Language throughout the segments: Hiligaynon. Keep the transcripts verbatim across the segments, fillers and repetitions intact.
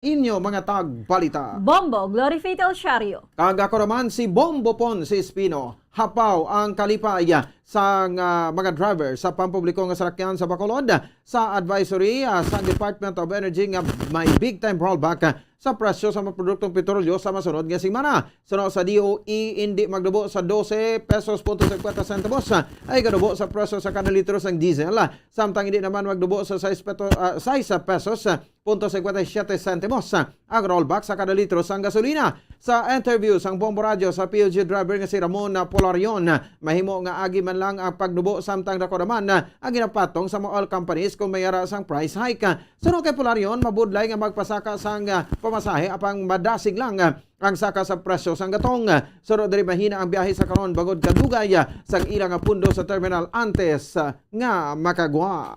Inyo mga tagbalita. Bombo Glory Fatal Shario. Kag ako naman si Bombo Pon si Espino. Hapaw ang kalipay sang, ah, mga driver sa pampubliko nga salakyan sa Bacolod sa advisory, ah, sa Department of Energy nga may big time rollback, ah, sa presyo sa mga produktong petrolyo sa masunod nga semana. Suno sa D O E, indi magdubo sa dose pesos punto singkwenta sentimos, ah, ay gadubo sa presyo sa kada litro sang diesel, ah, samtang hindi naman magdubo sa sais peto-, ah, sais pesos, ah, punto singkwenta y siete sentimos, ah, ang rollback sa kada litro sang gasolina. Sa interview sang Bombo Radyo sa P U G driver nga si Ramon, ah, Polarion, ah, mahimo nga agi man lang ang pagdubo samtang dako naman, ah, ang ginapatong sa mga oil companies kung may ara sang price hike. Suno kay Polarion, mabudlay nga magpasaka sang, ah, pamasahe apang madasig lang, ah, ang saka sa presyo sang gatong. Suno diri, mahina ang biyahe sa karon bangod kadugay, ah, sang ila nga pundo sa terminal antes, ah, nga makagwa.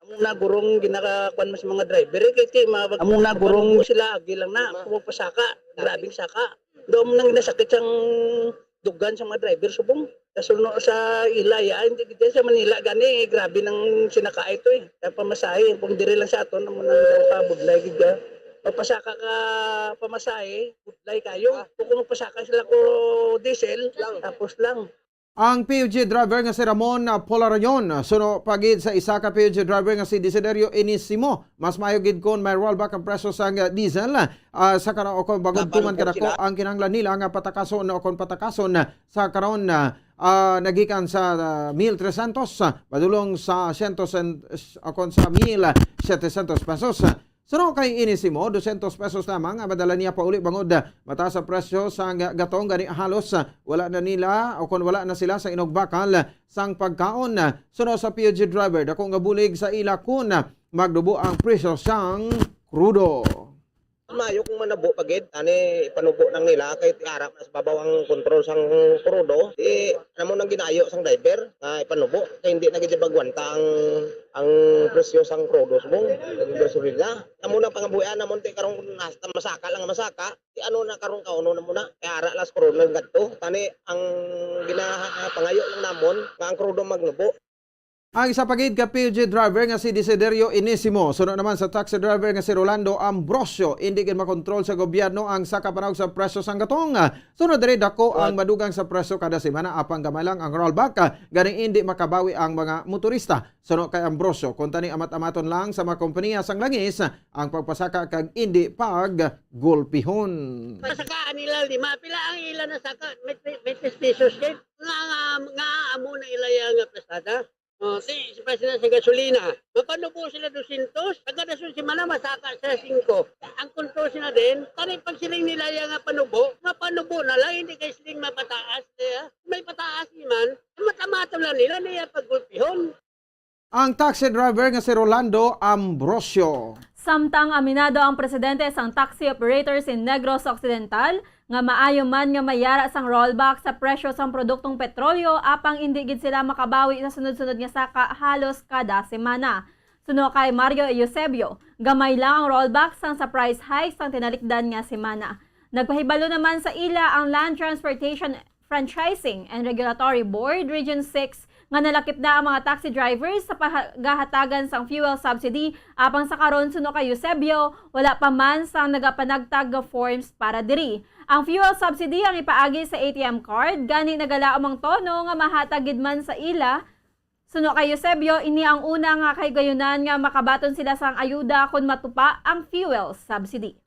Amo na gurong ginakakuan mas mga driver, eh, kay, kay ma-, amo na gurong sila, agi lang na, kung magpasaka, grabing saka. Doon nang nasakit sang dugan sa mga driver, subong. Sa suno sa ila, ya, hindi kita sa Manila, gani, eh, grabe nang sinakaay to, eh. Sa pamasahe, kung diri lang sa aton, amo nang daw ka, budlay, gid ka. Magpasaka ka pamasahe, budlay kayo. Kung magpasaka sila ko diesel, tapos lang. Ang P U G driver nga si Ramon, ah, Polarayon, ah, suno pa gid sa isa ka P U G driver nga si Desiderio Inisimo, mas maayo gid kon may rollback ang presyo sang, ah, diesel, ah, sa karon, o kon bangod tuman kadako ang kinahanglan nila nga patakason o kon patakason, ah, sa karon, ah, ah, nagikan sa, ah, mil trescientos, ah, padulong sa siyento sen-, o kon sa mil setecientos pesos. Suno kay Inisimo, dosyentos pesos lamang ang madala niya pauli bangod, ah, mataas ang presyo sang gatong, gani halos, ah, wala na nila o kon wala na sila sa inugbakal sang pagkaon. Suno sa P U G driver, dako nga bulig sa ila kon, ah, magdubo ang presyo sang krudo. Maayo kung manubo pa gid, ani ipanubo nang nila kay tiarap na sa babaw ang kontrol sang krudo. Di, amo nang ginayo sang driver nga ipanubo kay hindi na gid magwanta ang, ang presyo sang krudo subong gasolina. Amo nang pangabuhian namon ti karon, hasta masaka lang masaka. Ti ano na karon, kauno na muna. Kay ara las krudo ngadto. Tani ang ginapangayo lang namon nga ang krudo magnubo. Ang isa pa gid ka P U G driver nga si Desiderio Inisimo, suno naman sa taxi driver nga si Rolando Ambrosio, indi gid makontrol sa gobyerno ang saka panog sa presyo sang gatong. Suno diri, dako ang madugang sa presyo kada semana, apang gamay lang ang rollback, ah, gani indi makabawi ang mga motorista. Suno kay Ambrosio, kuntani amat-amaton lang sa mga kompanya sang langis ang pagpasaka kag indi paggulpihon. Pasakaan nila lima, pila ang ila na saka? May, may, may pesos din. Nga, nga, nga amo na ila ya nga pasada. Oh, ti, sa presyo sa gasolina, mapanubo sila dosyentos, taga dason semana masaka sila singko. Ang kontrol sila din, kani pag siling nila ya nga panubo, mapanubo na lang, hindi kay siling mapataas niya. May pataas ni man, mata-mato lang nila niya paggulpihon. Ang taxi driver nga si Rolando Ambrosio. Samtang aminado ang presidente sang Taxi Operators in Negros Occidental, nga maayo man nga may ara sang rollback sa presyo sang produktong petrolyo, apang indi gid sila makabawi sa sunod-sunod nga saka halos kada semana. Suno kay Mario Eusebio, gamay lang ang rollback sang sa price hike sang tinalikdan nga semana. Nagpahibalo naman sa ila ang Land Transportation Franchising and Regulatory Board Region six nga nalakip na ang mga taxi drivers sa pagahatagan sang fuel subsidy, apang sa karon, suno kay Eusebio, wala pa man sang nagapanagtag nga forms para diri. Ang fuel subsidy ang ipaagi sa A T M card, gani nagalaom ang tono nga mahatag gid man sa ila. Suno kay Eusebio, ini ang una nga kahigayunan nga makabaton sila sang ayuda kon matupa ang fuel subsidy.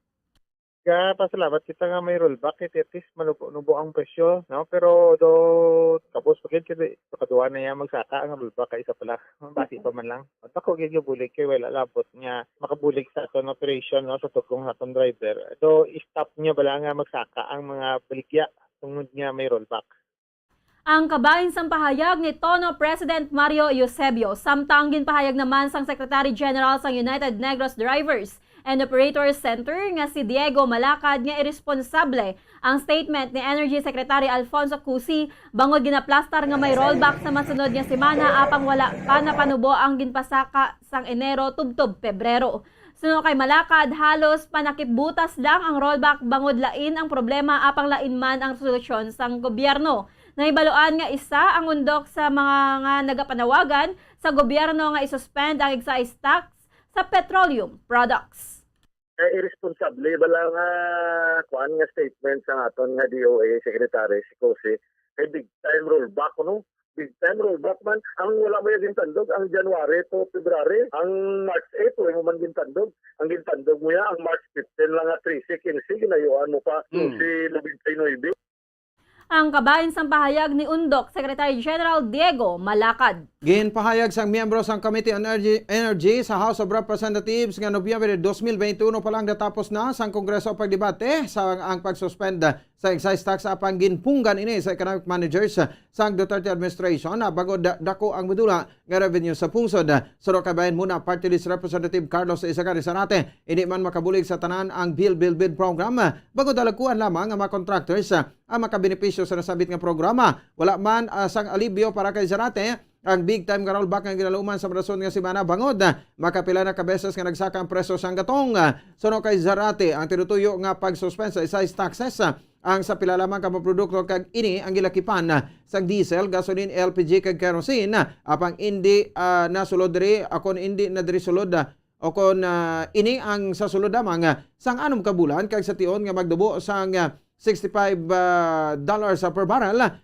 Nagapasalamat kita nga may rollback, kay at least manubo-nubo ang presyo, no? Pero do, tapos pa gid, kay kaduha na ya magsaka ang rollback, kay isa pa lang. Basi pa man lang. At ako gid yung bulig kay wala labot nga makabulig sa aton operation, no, sa tukong sa aton driver. Do, i-stop niya bala nga magsaka ang mga baligya tungod nga may rollback. Ang kabahin sang pahayag ni Tono President Mario Eusebio, samtang ginpahayag naman sang Secretary General sang United Negros Drivers and Operators Center nga si Diego Malacad nga iresponsable ang statement ni Energy Secretary Alfonso Cusi bangod ginaplastar nga may rollback sa masunod nga semana, apang wala pa napanubo ang ginpasaka sang Enero tubtob Pebrero. Suno kay Malacad, halos panakipbutas lang ang rollback bangod lain ang problema apang lain man ang solusyon sang gobyerno. Nahibaluan nga isa ang undok sa mga nga nagapanawagan sa gobyerno nga i-suspend ang excise tax sa petroleum products. Eh, irresponsable bala nga kuan nga statement sa aton nga D O A secretary si Cossy, kay big time rollback, no? Big time rollback man. Ang wala mo yung gintandog, ang January to February, ang March eight, wala mo man gintandog. Ang gintandog mo ya, ang March fifteen lang nga trese, kinse, ginayuan mo pa. Hmm. Si nobenta y nuebe. Ang kabahin sang pahayag ni Undok Secretary General Diego Malacad. Ginpahayag sang miyembro sang Committee on Energy, Energy sa House of Representatives nga Nobyembre dos mil bente uno pa lang natapos na sang Kongreso ang pagdebate sa ang pagsuspend sa excise tax, apang ginpunggan ini sa economic managers sang Duterte administration, ah, bangod da-, dako ang madula nga revenue sa pungsod. Suno kay Bayan Muna Party List Representative Carlos Isagani Zarate, hindi man makabulig sa tanan ang Bill Bill Bill program, ah, bangod dalagkuan lamang ang mga contractors, ah, ang makabenepisyo sa nasambit nga programa. Wala man, ah, sang alibyo para kay Zarate ang big time nga rollback nga ginaluman sa marason nga semana, bangod, ah, makapila na ka beses nga nagsaka ang presyo sang gatong. Ah, suno kay Zarate, ang tinutuyo nga pag-suspend sa excise taxes, ah, ang sa pila lamang ka mga produkto, kag ini ang gilakipan, ah, sang diesel, gasoline, L P G, kag kerosene, ah, apang indi, ah, nasulod diri, o kon indi na diri sulod, ah, o kon, ah, ini ang sa sulod lamang, ah, sang anom ka bulan, kag sa tion nga magdubo sang, ah, sixty-five, ah, dollars, ah, per barrel, ah,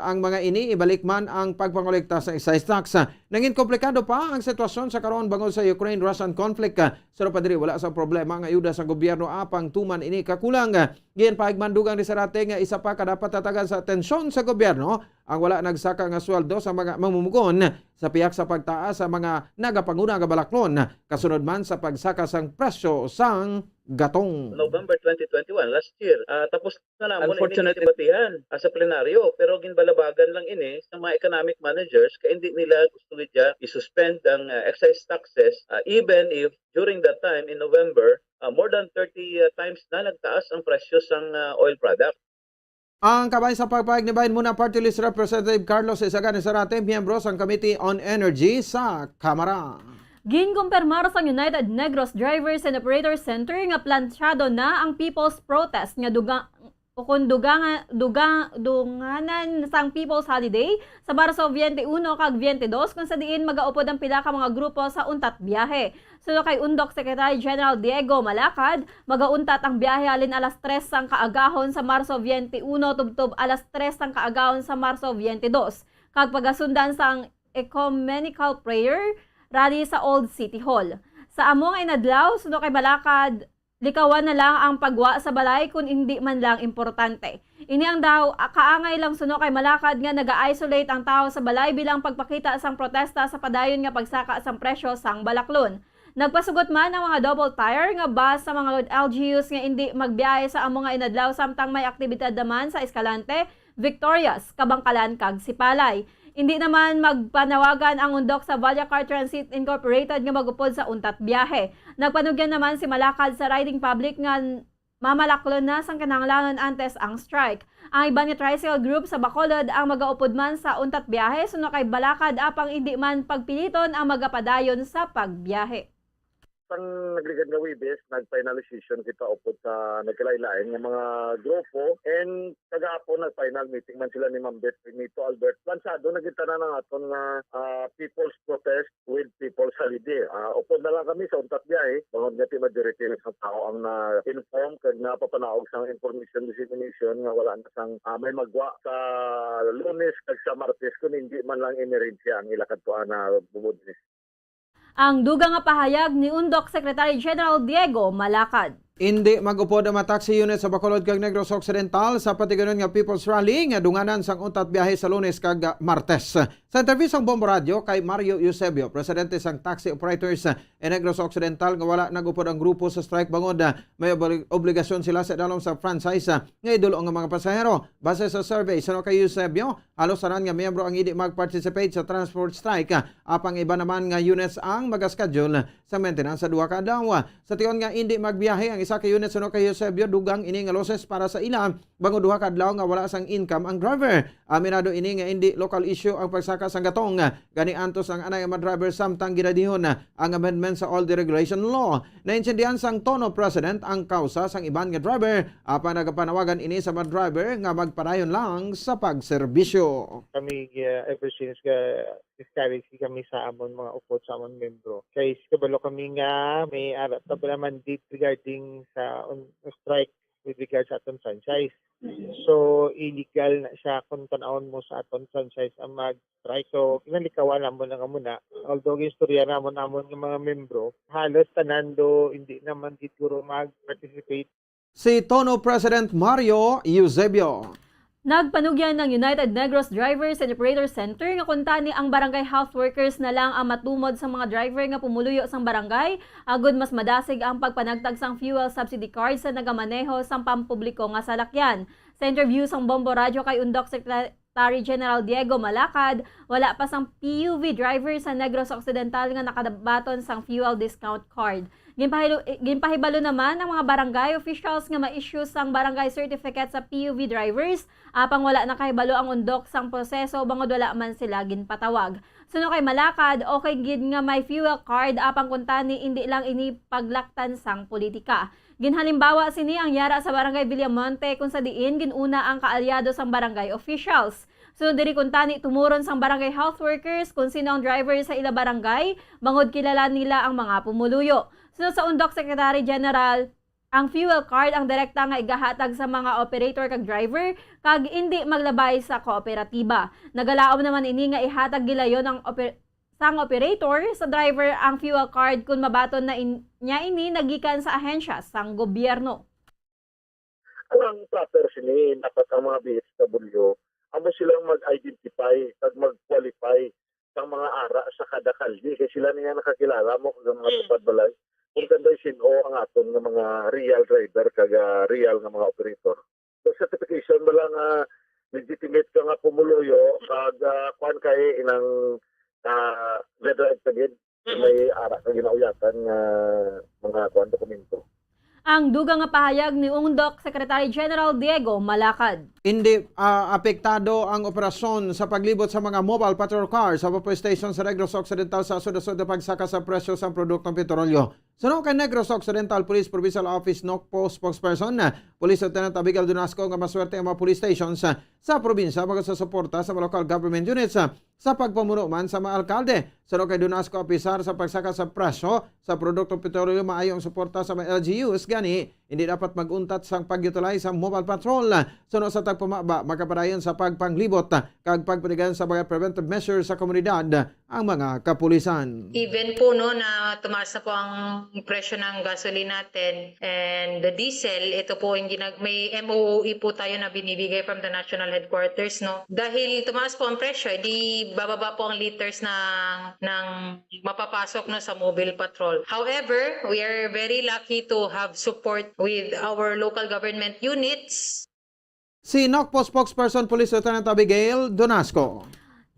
ang mga ini, ibalik man ang pagpangolekta sa excise tax. Ah, nangin komplikado pa ang sitwasyon sa karon bangod sa Ukraine-Russian conflict. Ah, suno pa diri, wala sa problema ang ayuda sa gobyerno, apang tuman ini kakulang. Ah, ginpahayag man dugang ni Zarate nga isa pa ka dapat tatagan sa atensyon sa gobyerno ang wala nagsaka nga sweldo sa mga mamumugon sa pihak sa pagtaas sa mga nagapanguna nga balaklon, kasunod man sa pagsaka sang presyo sang gatong. November twenty twenty-one, last year. Ah, tapos na namon ini Unfortunately, ginibatihan, ah, sa plenaryo, pero ginbalabagan lang ini sa mga economic managers kay hindi nila gusto gid ya i-suspend ang, ah, excise taxes, ah, even if during that time in November, ah, more than thirty, ah, times na nagtaas ang presyo sang, ah, oil product. Ang kabahin sa pagpahayag ni Bayan Muna Party List Representative Carlos Isagani Zarate, miyembro sang Committee on Energy sa Kamara. Ginkumpirmar sang United Negros Drivers and Operators Center nga plansyado na ang People's Protest nga duga-, o kon duga-, duga-, dunganan sang People's Holiday sa Marso twenty-one kag twenty-two, kung sa diin magaupod ang pila ka mga grupo sa untat biyahe. Suno kay Undok Secretary General Diego Malacad, magauntat ang biyahe halin alas tres sang kaagahon sa Marso twenty-one tubtob alas tres sang kaagahon sa Marso twenty-two, kag pagasundan sang ecumenical prayer rally sa Old City Hall. Sa amo nga inadlaw, suno kay Malacad, likawan na lang ang pagwa sa balay kon indi man lang importante. Ini ang daw, ah, kaangay lang suno kay Malacad nga naga-isolate ang tawo sa balay bilang pagpakita sang protesta sa padayon nga pagsaka sang presyo sang balaklon. Nagpasugot man ang mga double tire nga bus sa mga L G Us nga indi magbiyahe sa amo nga inadlaw, samtang may aktibidad naman sa Escalante, Victorias, Kabangkalan, kag Sipalay. Indi naman magpanawagan ang undok sa Vallacar Transit Incorporated nga magupod sa untat biyahe. Nagpanugyan naman si Malacad sa riding public nga mamalaklon na sang kinahanglanon antes ang strike. Ang iban nga tricycle group sa Bacolod ang magaupod man sa untat biyahe, suno kay Malacad, apang indi man pagpiliton ang magapadayon sa pagbiyahe. Sang nagligad nga Huwebes, nag-finalization kita upod sa nagkalain-lain nga mga grupo, and kagahapon nag-final meeting man sila ni Ma'am Beth Benito Albert. Plansado na gid tanan ang aton nga, ah, people's protest with people's holiday. Ah, upod na lang kami sa untat biyahe, bangod nga ti majority na sang tao ang na-inform kag napapanaog sang information dissemination nga wala na sang, ah, may magwa sa Lunes kag sa Martes, kun hindi man lang emerhensya ang ila kadtuan na bubudlis. Ang dugang nga pahayag ni Undok Secretary General Diego Malacad. Indi mag-upod ang mga taxi unit sa Bacolod kag Negros Occidental sa patigunon nga People's Rally nga dunganan sang untat biyahe sa Lunes kag Martes. Sa interview sang Bombo Radio kay Mario Eusebio, presidente sang Taxi Operators in Negros Occidental, nga wala nag-upod ang grupo sa strike bangod, ah, may obli-, obligasyon sila sa dalom sa franchise, ah, nga idul-ong nga mga pasahero. Base sa survey, suno kay Eusebio, halos tanan nga miyembro ang hindi mag-participate sa transport strike, ah, apang iba naman nga units ang mag-schedule sa maintenance sa duha ka adlaw. Sa tion nga hindi magbiyahe ang isa ka unit, suno kay Eusebio, dugang ini nga losses para sa ila, bangod duha ka adlaw nga wala sang income ang driver. Aminado ini nga hindi local issue ang pagsaka sang gatong, gani antos ang anay ang mga driver samtang ginadihon ang amendment sa all deregulation law. Naintindihan sang Tono President ang kausa sang iban nga driver, apang nagapanawagan ini sa mga driver nga magpadayon lang sa pagserbisyo. Kami, uh, ever since nga discourage kami sa amon mga upod sa amon membro. Kay kabalo kami nga may ara pa bala mandate regarding sa on, strike with regard sa aton franchise. So, illegal na siya kung tan-awon mo sa aton franchise ang mag-strike. So, kinalikawan namon ang amuna. Although, istorya namon amon nga mga membro, halos tanan do hindi naman gid guro mag-participate. Si Tono President Mario Eusebio. Nagpanugyan ang United Negros Drivers and Operators Center nga kuntani ang barangay health workers na lang ang matumod sa mga driver nga pumuluyo sang barangay, agud mas madasig ang pagpanagtag sang fuel subsidy card sa nagamaneho sang pampubliko nga salakyan. Sa interview sang Bombo Radyo kay Undok Secretary General Diego Malacad, wala pa sang P U V driver sa Negros Occidental nga nakabaton sang fuel discount card. Ginpahilo-, ginpahibalo naman ang mga barangay officials nga ma-issue sang barangay certificate sa P U V drivers, apang wala nakahibalo ang undok sang proseso bangod wala man sila ginpatawag. Suno kay Malacad, okay gid nga may fuel card, apang kuntani indi lang ini paglaktan sang politika. Ginhalimbawa sini ang yara sa Barangay Villamonte, kung sa diin gin-una ang kaalyado sang barangay officials. Sunod diri kuntani, tumuron sang barangay health workers kung sino ang driver sa ila barangay, bangod kilala nila ang mga pumuluyo. Sunod sa Undok Secretary General, ang fuel card ang direkta nga igahatag sa mga operator kag driver, kag indi maglabay sa kooperatiba. Nagalaom naman ini nga ihatag gilayon ang oper-, sang operator sa driver ang fuel card kon mabaton na in-, niya ini nagikan sa ahensya sang gobyerno. Ang proper sini, dapat ang mga B H W, amo silang mag-identify kag mag-qualify sang mga ara sa kada kalye, kay sila niya nakakilala mo kag ang mga Mm. tupad balay. Kung kanday sin-o ang aton nga mga real driver kag, ah, real nga mga operator. The certification bala nga legitimate ka nga pumuluyo kag, ah, kuwan kay inang, ah, ga-drive ka gid. Mm. May ara ka ginauyatan nga mga kuwan, dokumento. Ang dugang nga pahayag ni Undok Secretary General Diego Malacad. Indi, ah, apektado ang operasyon sa paglibot sa mga mobile patrol car sa pump station sa Negros Occidental sa sud-sud nga pagsaka sa presyo sang produktong petrolyo. Suno kay Negros Occidental Police Provincial Office NOCPO spokesperson, ah, Police Lieutenant Abigail Donasco, nga maswerte ang mga police stations, ah, sa probinsya bangod sa suporta sa mga local government units, ah, sa pagpamuno man sa mga alkalde. Suno kay Donasco, apisar sa pagsaka sa presyo sa produktong petrolyo, maayo ang suporta sa mga L G Us, gani hindi dapat mag-untat sang pag-utilize sa mobile patrol. Suno sa tagpamaba, makapadayon sa pagpanglibot kag pagpatigayon sa mga preventive measures sa komunidad ang mga kapulisan. Even po, no, na tumaas na po ang presyo ng gasoline natin and the diesel, ito po yung ginag-, may M O U E po tayo na binibigay from the national headquarters, no? Dahil tumaas po ang presyo, di bababa po ang liters ng, ng mapapasok, no, sa mobile patrol. However, we are very lucky to have support with our local government units. Si NOCPO spokesperson Police Lieutenant Abigail Donasco.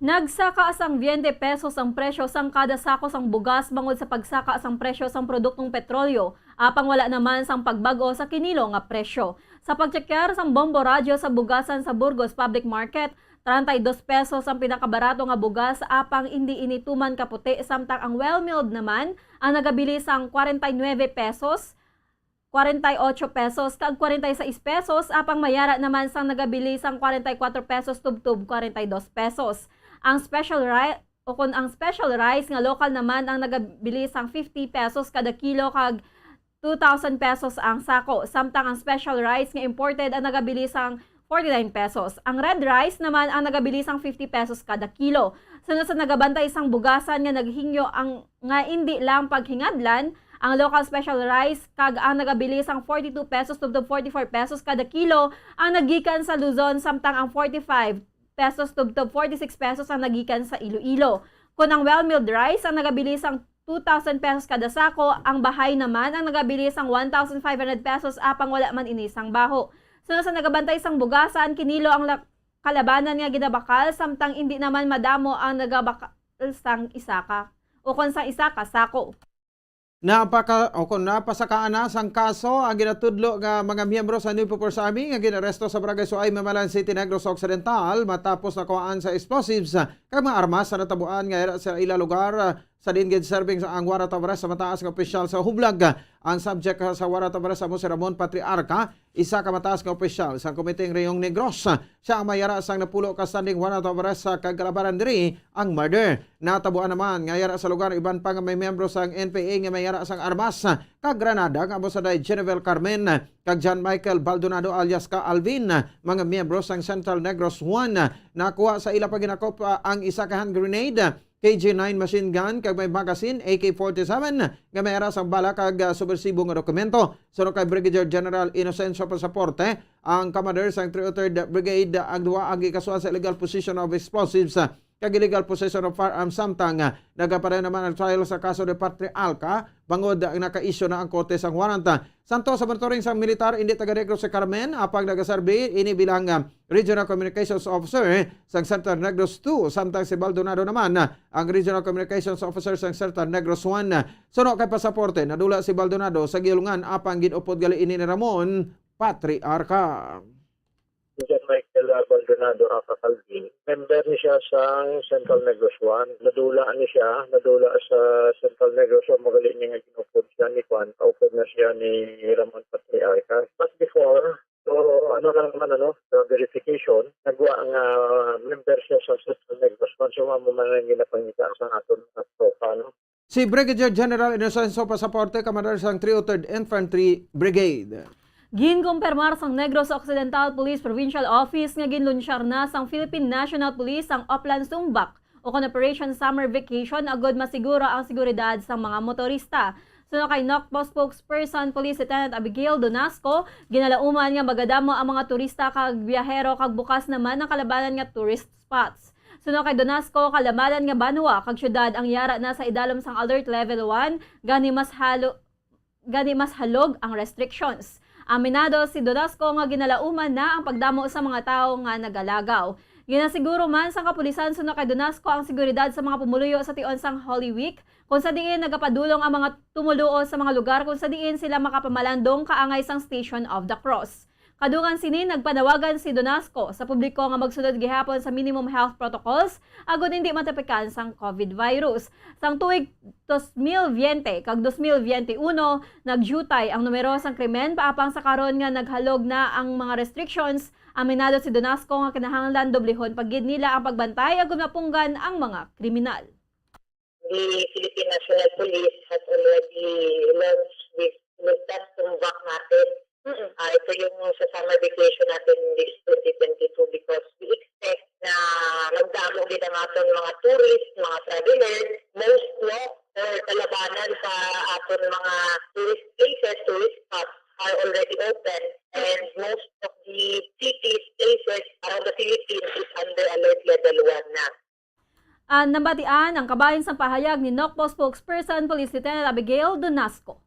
Nagsaka sang veinte pesos ang presyo sang kada sako sang bugas bangod sa pagsaka sang presyo sang produktong petrolyo, apang wala naman sang pagbag-o sa kinilo nga presyo. Sa pagtsekyar sang Bombo Radyo sa bugasan sa Burgos Public Market, treinta y dos pesos ang pinakabarato nga bugas, apang indi ini tuman kaputi, samtang ang well milled naman ang nagabili sang kwarenta y nuebe pesos, kwarenta y ocho pesos kag kwarenta y seis pesos, apang may ara naman sang nagabili sang kwarenta y kuwatro pesos tubtob kwarenta y dos pesos. Ang special ri-, o kon ang special rice nga lokal naman ang nagabili sang fifty pesos kada kilo kag two thousand pesos ang sako, samtang ang special rice nga imported ang nagabili sang forty-nine pesos. Ang red rice naman ang nagabili sang fifty pesos kada kilo. Sunod sa nagabantay sang bugasan nga naghingyo ang, nga indi lang paghingadlan, ang local special rice kag ang nagabili sang forty-two pesos tubtob forty-four pesos kada kilo ang nagikan sa Luzon, samtang ang forty-five pesos tubtob forty-six pesos ang nagikan sa Iloilo. Kon ang well milled rice ang nagabili sang two thousand pesos kada sako, ang bahay naman ang nagabili sang one thousand five hundred pesos, apang wala man ini sang baho. Sunod sa nagabantay sang bugasan, kinilo ang la-, kalabanan nga ginabakal, samtang indi naman madamo ang nagabakal sang isa ka, o kon sang isa ka sako. Napaka-, o kon napasakaan na sang kaso ang ginatudlo nga mga miyembro sa NEPO Force Army nga ginaresto sa Barangay Suay, Mamalan City, Negros Occidental, matapos nakuhaan sa explosives kag mga armas sa natabuan nga yara sa ila lugar, ah, Sa diin gid serving sa ang warrant of arrest sa mataas nga opisyal sa Hublag. Ang subject sa warrant of arrest amo si Ramon Patriarca, isa ka mataas nga opisyal sa Komiteng Reyong Negros. Siya ang may yara sang napulo ka standing warrant of arrest sa kagalabaran diri ang murder. Natabuan naman nga yara sa lugar iban pa nga may miyembro sang N P A nga may yara sang armas kag granada nga amo sa day Genevieve Carmen kag John Michael Baldonado alias ka Alvin, mga miyembro sang Central Negros One. Nakuha sa ila paghinakop, ah, ang isa ka hand grenade, K G nine machine gun kag may magazine, A K forty-seven, nga may ara sang bala kag, ah, subwersibo nga dokumento. Suno kay Brigadier General Inocencio Pasaporte, ang commander sang three oh third Brigade, ang duha ang gikasuhan sa illegal possession of explosives, ah, kag illegal possession of firearms, samtang, ah, nagapadayon naman ang trial sa kaso ni Patriarca bangod, ah, naka-issue na ang korte sang warrant. Santo sa monitoring sang militar, indi taga Negros si Carmen, apang nagaserbi ini bilang, ah, Regional Communications Officer sang Central Negros Two, samtang si Baldonado naman, ah, ang Regional Communications Officer sang Central Negros One. Suno kay Pasaporte, nadula si Baldonado sa Giulungan, apang gin-upod gali ini ni Ramon Patriarca. Si John Michael, ah, Baldonado, aka Calvin, member ni siya sa Central Negros One. Nadula ni siya, nadula sa Central Negros One, magaling niya nga gin-upod siya ni Juan, kaupod na siya ni Ramon Patriarca. But before, so, ano lang naman, ano, sa verification, nagwa nga member siya sa Central Negros One, so, amo man ang ginapangita sa aton mga tropa, no? Si Brigadier General Inocencio Pasaporte, commander sang three oh third Infantry Brigade. Ginkumpirmar sang Negros Occidental Police Provincial Office nga ginlunsyar na sang Philippine National Police ang Oplan Sumbak ukon Operation Summer Vacation agud masiguro ang seguridad sang mga motorista. Suno kay NOCPO spokesperson Police Lieutenant Abigail Donasco, ginalauman nga magadamo ang mga turista kag biyahero kag bukas naman ang kalabanan nga tourist spots. Suno kay Donasco, kalabanan nga banwa kag syudad ang yara na sa idalom sang Alert Level One, gani mas halo-, gani mas halog ang restrictions. Aminado si Donasco nga ginalauman na ang pagdamo sa mga tawo nga nagalagaw. Ginasiguro man sang kapulisan suno kay Donasco ang seguridad sa mga pumuluyo sa tion sang Holy Week, kung sa diin nagapadulong ang mga tumoluo sa mga lugar kung sa diin sila makapamalandong kaangay sang Station of the Cross. Kadugang sini, nagpanawagan si Donasco sa publiko nga magsunod gihapon sa minimum health protocols agud hindi matapikan sang COVID virus. Sang tuig dos mil veinte kag dos mil veintiuno, nagyutay ang numero sang krimen, paapang sa karon nga naghalog na ang mga restrictions. Aminado si Donasco nga kinahanglan doblehon pa gid nila ang pagbantay agud mapunggan ang mga kriminal. The Philippine National Police has already launched this Ligtas Sumbak natin. Mm-mm. Ah, ito yung sa summer vacation natin this twenty twenty-two, because we expect na magdamo din ang aton mga tourist, mga traveler, most, no, or kalabanan sa aton mga tourist places, tourist spots are already open, and most of the cities, places around the Philippines is under alert level one na. Ang nabatian ang kabahin sang pahayag ni NOCPO spokesperson Police Lieutenant Abigail Donasco.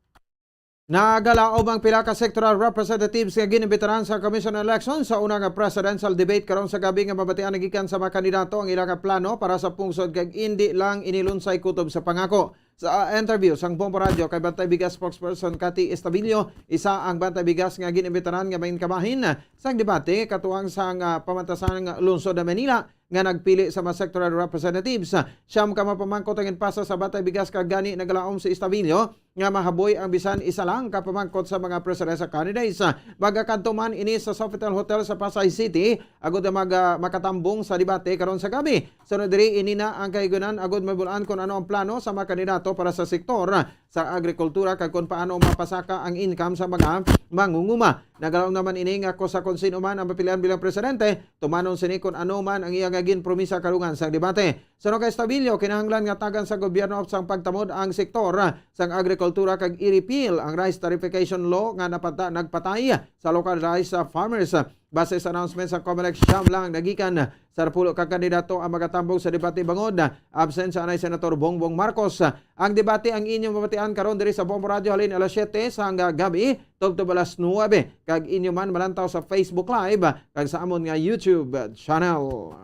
Nagalaom ang pila ka sectoral representatives nga ginimbitaran sa Commission on Election sa una nga presidential debate karon sa gabi nga mabatian gikan sa mga kandidato ang ila nga plano para sa pungsod kag indi lang inilunsay kutob sa pangako. Sa interview sang Bombo Radio kay Bantay Bigas spokesperson Cathy Estabillo, isa ang Bantay Bigas nga ginimbitaran nga main kabahin sang debate katuwang sang, ah, pamantasan lungsod sa Manila nga nagpili sa mga sectoral representatives. Siyam ka mga pamangkot ang ginpasa sa Bantay Bigas kag gani nagalaom si Estabillo nga mahaboy ang bisan isa lang ka pamangkot sa mga presidential candidates. Magakadto man ini sa Sofitel Hotel sa Pasay City agud nga mag-, ah, makatambong sa debate karon sa gabi. Sunod diri, ini na ang kahigayunan agud mabul-an kon ano ang plano sa mga kandidato para sa sektor sa agrikultura kag kon paano mapasaka ang income sa mga mangunguma. Nagalaom naman ini nga kon sa kon sino man ang mapilian bilang presidente, tumanon sini kon ano man ang iya nga ginpromisa kadugang sang debate. Suno kay Estabillo, kinahanglan nga tagan sa gobyerno sang pagtamod ang sektor sang agrikultura kag i-repeal ang rice tariffication law nga napata-, nagpatay sa local rice, ah, farmers. Base sa announcement sa Comelec, siyam lang nagikan sa napulo ka kandidato ang magatambong sa debate bangod absent sa anay Senator Bongbong Marcos. Ang debate ang inyo mabatian karon diri sa Bombo Radio halin alas siyete sang gabi tubtob alas nuwebe, kag inyo man malantaw sa Facebook Live kag sa amon nga YouTube channel.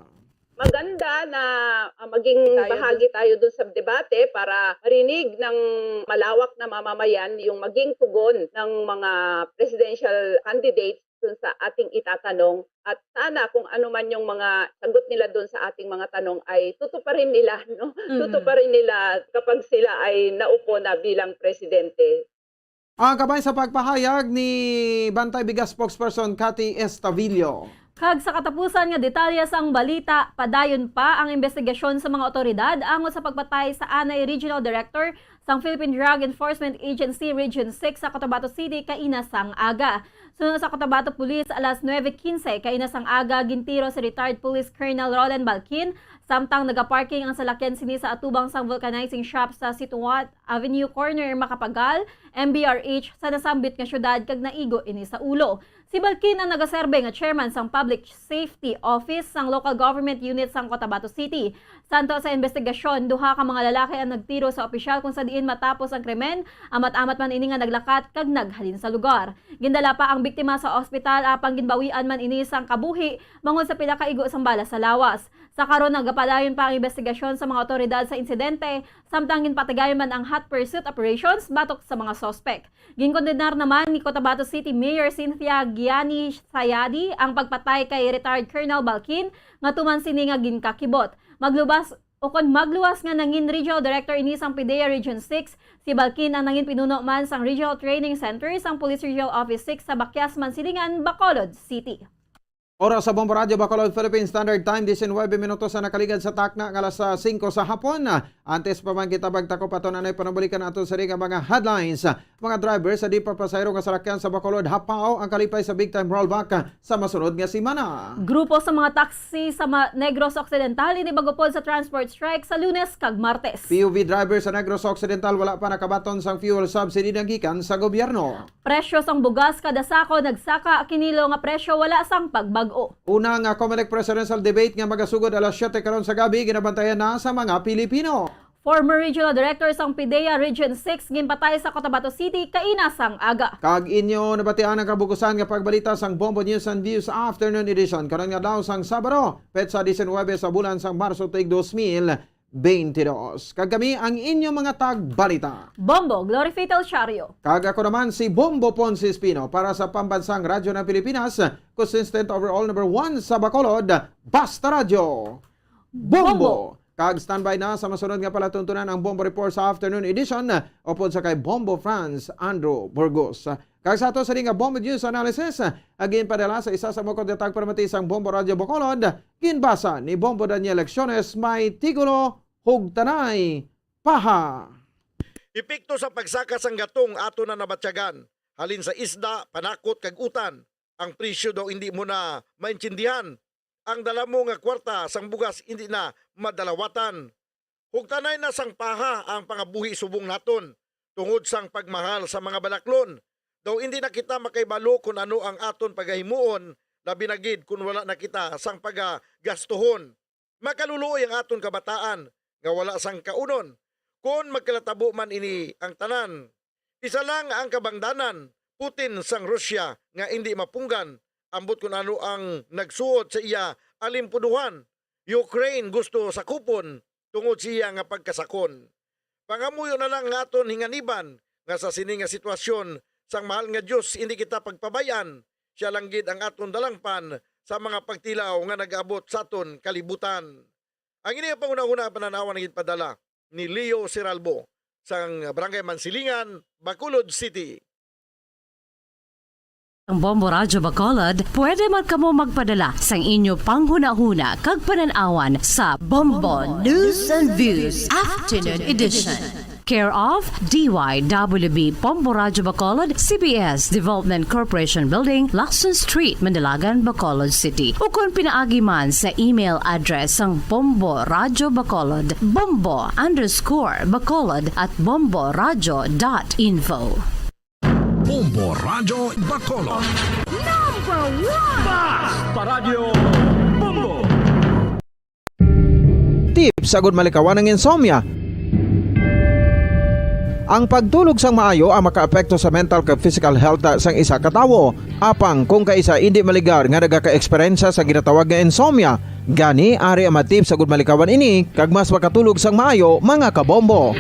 Maganda na, ah, maging tayo bahagi dun. Tayo dun sa debate para marinig ng malawak na mamamayan yung maging tugon ng mga presidential candidates. dun sa ating itatanong. At sana kung ano man yung mga sagot nila dun sa ating mga tanong ay tutuparin nila, no? Mhm. Tutuparin nila kapag sila ay naupo na bilang presidente. Ang kabay sa pagpahayag ni Bantay Bigas spokesperson Cathy Estavillo. Kag sa katapusan nga detalye sang balita, padayon pa ang imbestigasyon sa mga awtoridad angot sa pagpatay sa anay Regional Director sang Philippine Drug Enforcement Agency Region six sa Cotabato City kaina sang aga. Suno sa Cotabato Police, alas nuebe quince kaina sang aga, gintiro si retired Police Colonel Roland Balkin samtang nagaparking ang salakyan sini sa atubang sang vulcanizing shop sa Situat Avenue, corner Macapagal, M B R H, sa nasambit nga syudad kag naigo ini sa ulo. Si Balkin ang nagaserbe nga chairman sang Public Safety Office sang Local Government Unit sang Cotabato City. Santo sa investigasyon, duha ka mga lalaki ang nagtiro sa opisyal kung sa diin matapos ang krimen, amat-amat man ini nga naglakat kag naghalin sa lugar. Gindala pa ang biktima sa ospital apang ginbawian man ini sang kabuhi bangod sa pila ka igo sang bala sa lawas. Sa karon, nagapadayon pa ang investigasyon sa mga awtoridad sa insidente, samtang ginpatigayon man ang hot pursuit operations batok sa mga suspek. Ginkondenar naman ni Cotabato City Mayor Cynthia Gianni Sayadi ang pagpatay kay retired Colonel Balkin nga tuman sini nga ginkakibot. Maglubas, ukon magluwas nga nangin Regional Director ini sang PDEA Region six, si Balkin ang nangin pinuno man sang Regional Training Center sang Police Regional Office six sa Bakyas, Mansilingan, Bacolod City. Oras sa Bombo Radyo Bacolod, Philippine Standard Time, diecinuebe minutos na nakaligad sa takna nga alas, ah, singko sa hapon. Antes pa man kita magtakop, aton anay panumbulikan ato sa nga mga headlines. Mga driver sa di pa pasahero nga salakyan sa Bacolod, hapaw ang kalipay sa big time rollback sa masunod nga semana. Grupo sa mga taxi sa ma-, Negros Occidental ini bagupod sa transport strike sa Lunes kag Martes. P U V driver sa Negros Occidental wala pa nakabaton sang fuel subsidy nga gikan sa gobyerno. Presyo sang bugas kada sako nagsaka, kinilo nga presyo wala sang pagbag-o. Una nga Comelec presidential debate nga magasugod alas siyete karon sa gabi, ginabantayan na sa mga Pilipino. Former Regional Director sang PDEA Region six ginpatay sa Cotabato City kaina sang aga. Kag inyo nabatian ang kabukusan nga pagbalita sang Bombo News and Views Afternoon Edition karon nga adlaw sang Sabado, petsa diecinuebe sa bulan sang Marso tuig dos mil beintidos. Kag kami ang inyo mga tagbalita. Bombo Glory Fatal Shario. Kag ako naman si Bombo Ponce Espino para sa Pambansang Radyo ng Pilipinas, consistent overall number one sa Bacolod, Basta Radyo. Bombo! Bombo! Kag standby na sa masunod nga palatuntunan ang Bombo Report sa afternoon edition, upod sa kay Bombo Franz Andrew Burgos. Kag sa ato sa nga Bombo News Analysis, ah, ginpadala sa isa sa mukod nga tagparamati sang Bombo Radyo Bacolod, ginbasa ni Bombo Daniel Lecciones, may titulo, Hugtanay, Paha. Epekto sa pagsaka sang gatong ato na nabatyagan, halin sa isda, panakot, kag utan. Ang presyo daw hindi mo na maintindihan. Ang dala mo nga kwarta sang bugas hindi na madalawatan. Hugtanay na sang paha ang pangabuhi subong naton tungod sang pagmahal sa mga balaklon. Daw hindi na kita makaibalo kun ano ang aton pagahimuon, labi na gid kun wala na kita sang pagagastuhon. Makaluluoy ang aton kabataan nga wala sang kaunon. Kon magkalatabo man ini ang tanan, isa lang ang kabangdanan, Putin sang Russia nga indi mapunggan, ambot kun ano ang nagsuot sa iya alimpuduhan. Ukraine gusto sakupon tungod sa iya nga pagkasakon. Pangamuyo na lang nga aton hinganiban nga sa sini nga sitwasyon sang mahal nga Dios hindi kita pagpabay-an. Siya lang gid ang aton dalangpan sa mga pagtilaw nga nag-abot sa aton kalibutan. Ang ini nga panghunahuna, panan-awan nga ginpadala ni Leo Siralbo sang Barangay Mansilingan, Bacolod City. Ang Bombo Radyo Bacolod, pwede man kamo magpadala sang inyo panghunahuna kag panan-awan sa Bombo News and Views Afternoon Edition. Care of D Y W B Bombo Radyo Bacolod, C B S Development Corporation Building, Lacson Street, Mandalagan, Bacolod City. Ukon pinaagi man sa email address sang Bombo Radyo Bacolod, bombo underscore bacolod at bombo radyo dot info. Bombo Radyo Bacolod. Number one! Basta Radyo Bombo! Tips agud malikawan ang insomnia. Ang pagtulog sang maayo ang makaapekto sa mental kag physical health sang isa ka tawo. Apang kung kaisa indi maligar nga nagaka-eksperyensya sa ginatawag nga insomnia, gani ari ang mga tips agud malikawan ini kag mas makatulog sang maayo, mga kabombo.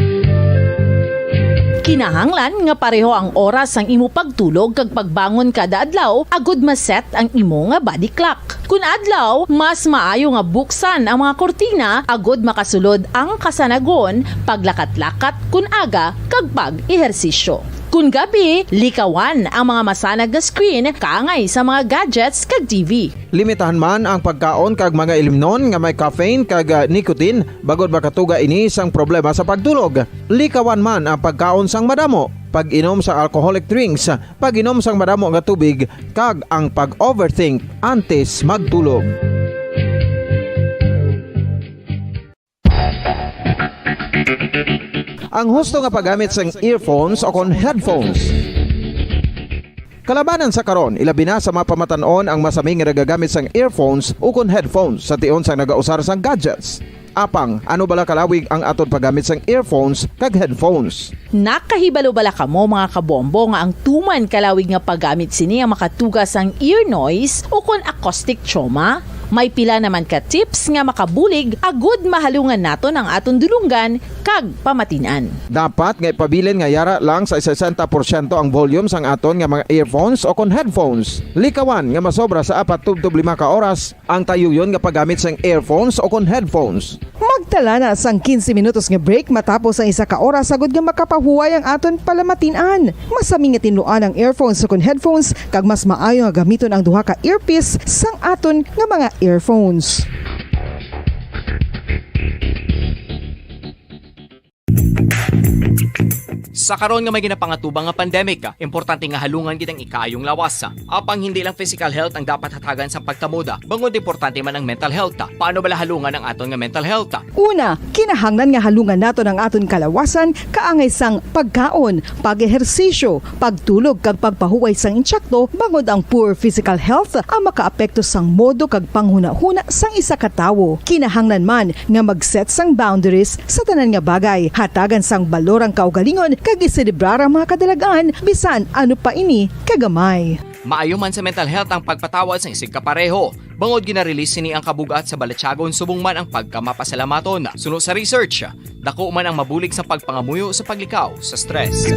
Kinahanglan nga pareho ang oras sang imo pagtulog kag pagbangon kada adlaw agud ma-set ang imo nga body clock. Kun adlaw, mas maayo nga buksan ang mga kurtina agud makasulod ang kasanagon, paglakat-lakat kun aga, kag pag-ehersisyo. Kun gabi, likawan ang mga masanag nga screen kaangay sa mga gadgets kag T V. Limitahan man ang pagkaon kag mga ilimnon nga may caffeine kag, ah, nicotine, bangod makatuga ini sang problema sa pagtulog. Likawan man ang pagkaon sang madamo, pag-inom sang alcoholic drinks, pag-inom sang madamo nga tubig, kag ang pag-overthink antes magtulog. Ang husto nga paggamit sang earphones o kon headphones. Kalabanan sa karon, ilabi na sa mapamatan-on ang masami nga nagagamit sang earphones ukon headphones sa tion sang nagausar sang gadgets. Apang, ano bala kalawig ang aton paggamit sang earphones kag headphones? Nakahibalo bala kamo, mga kabombo, nga ang tuman kalawig nga paggamit sini ang makatuga sang ear noise ukon acoustic trauma? May pila naman ka tips nga makabulig agud mahalungan naton ang aton dulonggan kag pamatin-an. Dapat nga ipabilin nga yara lang sa sesenta porsyento ang volume sang aton nga mga earphones o kon headphones. Likawan nga masobra sa apat tubtob lima ka oras ang tayuyon nga paggamit sang earphones o kon headphones. Magtala na sang quince minutos nga break matapos ang isa ka oras, agud nga makapahuway ang aton palamatin-an. Masami nga tinluan ang earphones o kon headphones, kag mas maayo nga gamiton ang duha ka earpiece sang aton nga mga earphones. Sa karon nga may ginapangatubang nga pandemic, importante nga halungan gid ang ikaayong lawas. Apang hindi lang physical health ang dapat hatagan sang pagtamod, bangod importante man ang mental health. Paano bala halungan ang aton nga mental health? Una, kinahanglan nga halungan naton ang aton kalawasan kaangay sang pagkaon, pag-ehersisyo, pagtulog kag pagpahuway sang insakto, bangod ang poor physical health ang makaapekto sang modo kag panghunahuna sang isa ka tawo. Kinahanglan man nga mag-set sang boundaries sa tanan nga bagay, hatagan sang balor ang kaugalingon kag iselebrar ang mga kadalag-an, bisan ano pa ini kagamay. Maayo man sa mental health ang pagpatawad sang isigkapareho, bangod gina-release sini ang kabug-at sa balatyagon subong man ang pagkamapasalamaton. Suno sa research, dako man ang mabulig sa pagpangamuyo sa paglikaw sa stress.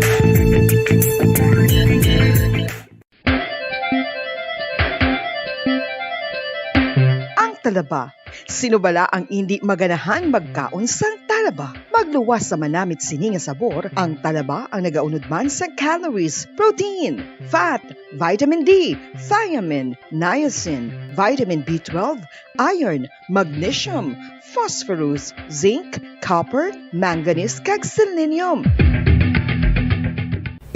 Ang talaba. Sino bala ang indi maganahan magkaon sang talaba? Magluwas sa manamit sini nga sabor, ang talaba ang nagaunod man sa calories, protein, fat, vitamin D, thiamine, niacin, vitamin B twelve, iron, magnesium, phosphorus, zinc, copper, manganese, kag selenium.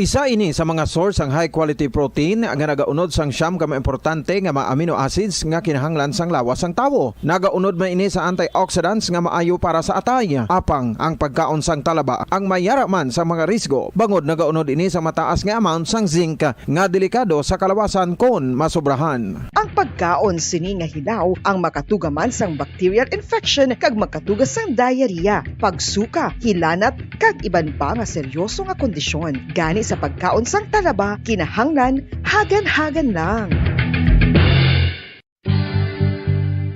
Isa ini sa mga source sang high quality protein nga nagaunod sang siyam ka mga importante nga mga amino acids nga kinahanglan sang lawas sang tawo. Nagaunod man ini sa antioxidants nga maayo para sa atay. Apang ang pagkaon sang talaba ang may yara man sa mga risgo, bangod nagaunod ini sa mataas nga amount sang zinc nga delikado sa kalawasan kon masobrahan. Ang pagkaon sini nga hilaw ang makatuga man sang bacterial infection kag makatuga sang diarrhea, pagsuka, hilanat, kag iban pa nga seryoso nga kondisyon. Gani sa pagkaon sang talaba, kinahanglan hagan-hagan lang.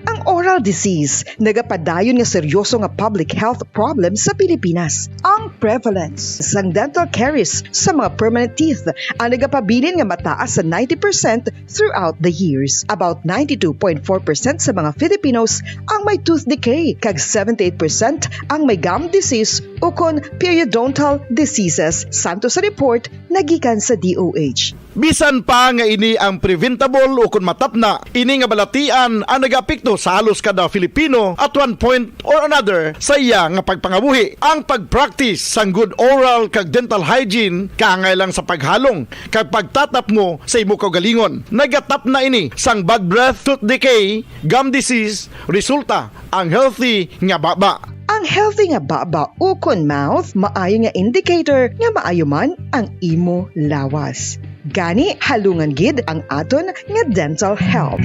Ang oral disease nagapadayon nga seryoso nga public health problem sa Pilipinas. Ang prevalence sang dental caries sa mga permanent teeth ang nagapabilin nga mataas sa ninety percent throughout the years. About ninety-two point four percent sa mga Filipinos ang may tooth decay, kag seventy-eight percent ang may gum disease ukon periodontal diseases, santo sa report nga gikan sa D O H. Bisan pa nga ini ang preventable ukon matapna, ini nga balatian ang nagaapekto sa halos kada Filipino at one point or another sa iya nga pagpangabuhi. Ang pag-practice sang good oral kag dental hygiene kaangay lang sa paghalong kag pagtatapmo sa imo kaugalingon. Nagatapna ini sang bad breath, tooth decay, gum disease, resulta ang healthy nga baba. Ang healthy nga baba ukon mouth maayo nga indicator nga maayo man ang imo lawas. Gani, halungan gid ang aton nga dental health.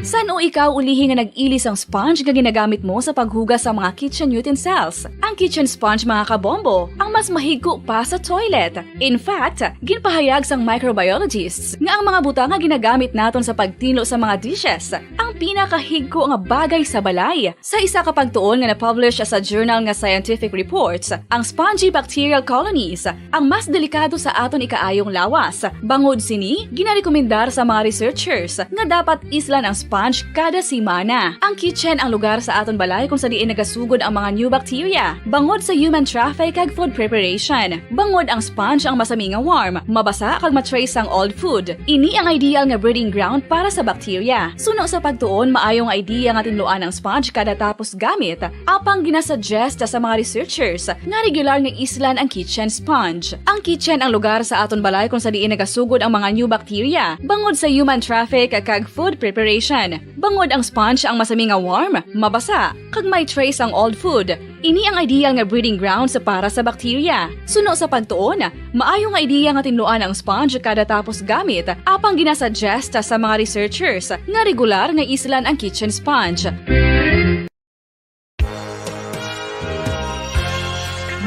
San-o ikaw ulihi nga nag-ili sang sponge nga ginagamit mo sa paghugas sa mga kitchen utensils? Ang kitchen sponge, mga kabombo, ang mas mahigko pa sa toilet. In fact, ginpahayag sang microbiologists nga ang mga butang nga ginagamit naton sa pagtinlo sa mga dishes ang pinakahigko nga bagay sa balay. Sa isa ka pagtuon nga na-publish sa journal nga Scientific Reports, ang spongy bacterial colonies ang mas delikado sa aton ikaayong lawas. Bangod sini, ginarekomendar sa mga researchers nga dapat islan ang sponge kada semana. Ang kitchen ang lugar sa aton balay kung sa diin nagasugod ang mga new bacteria bangod sa human traffic kag food preparation. Bangod ang sponge ang masami nga warm, mabasa kag ma-trace ang old food. Ini ang ideal nga breeding ground para sa bacteria. Suno sa pagtuon, maayo nga idea nga tinluan ang sponge kada tapos gamit. Apang ginasuggest sa mga researchers nga regular nga islan ang kitchen sponge. Ang kitchen ang lugar sa aton balay kung sa diin nagasugod ang mga new bacteria bangod sa human traffic kag food preparation. Bangod ang sponge ang masami nga warm, mabasa, kag may trace ang old food. Ini ang ideal nga breeding grounds para sa bacteria. Suno sa pagtuon, maayo nga idea nga tinluan ang sponge kada tapos gamit, apang ginasuggest sa mga researchers nga regular nga islan ang kitchen sponge.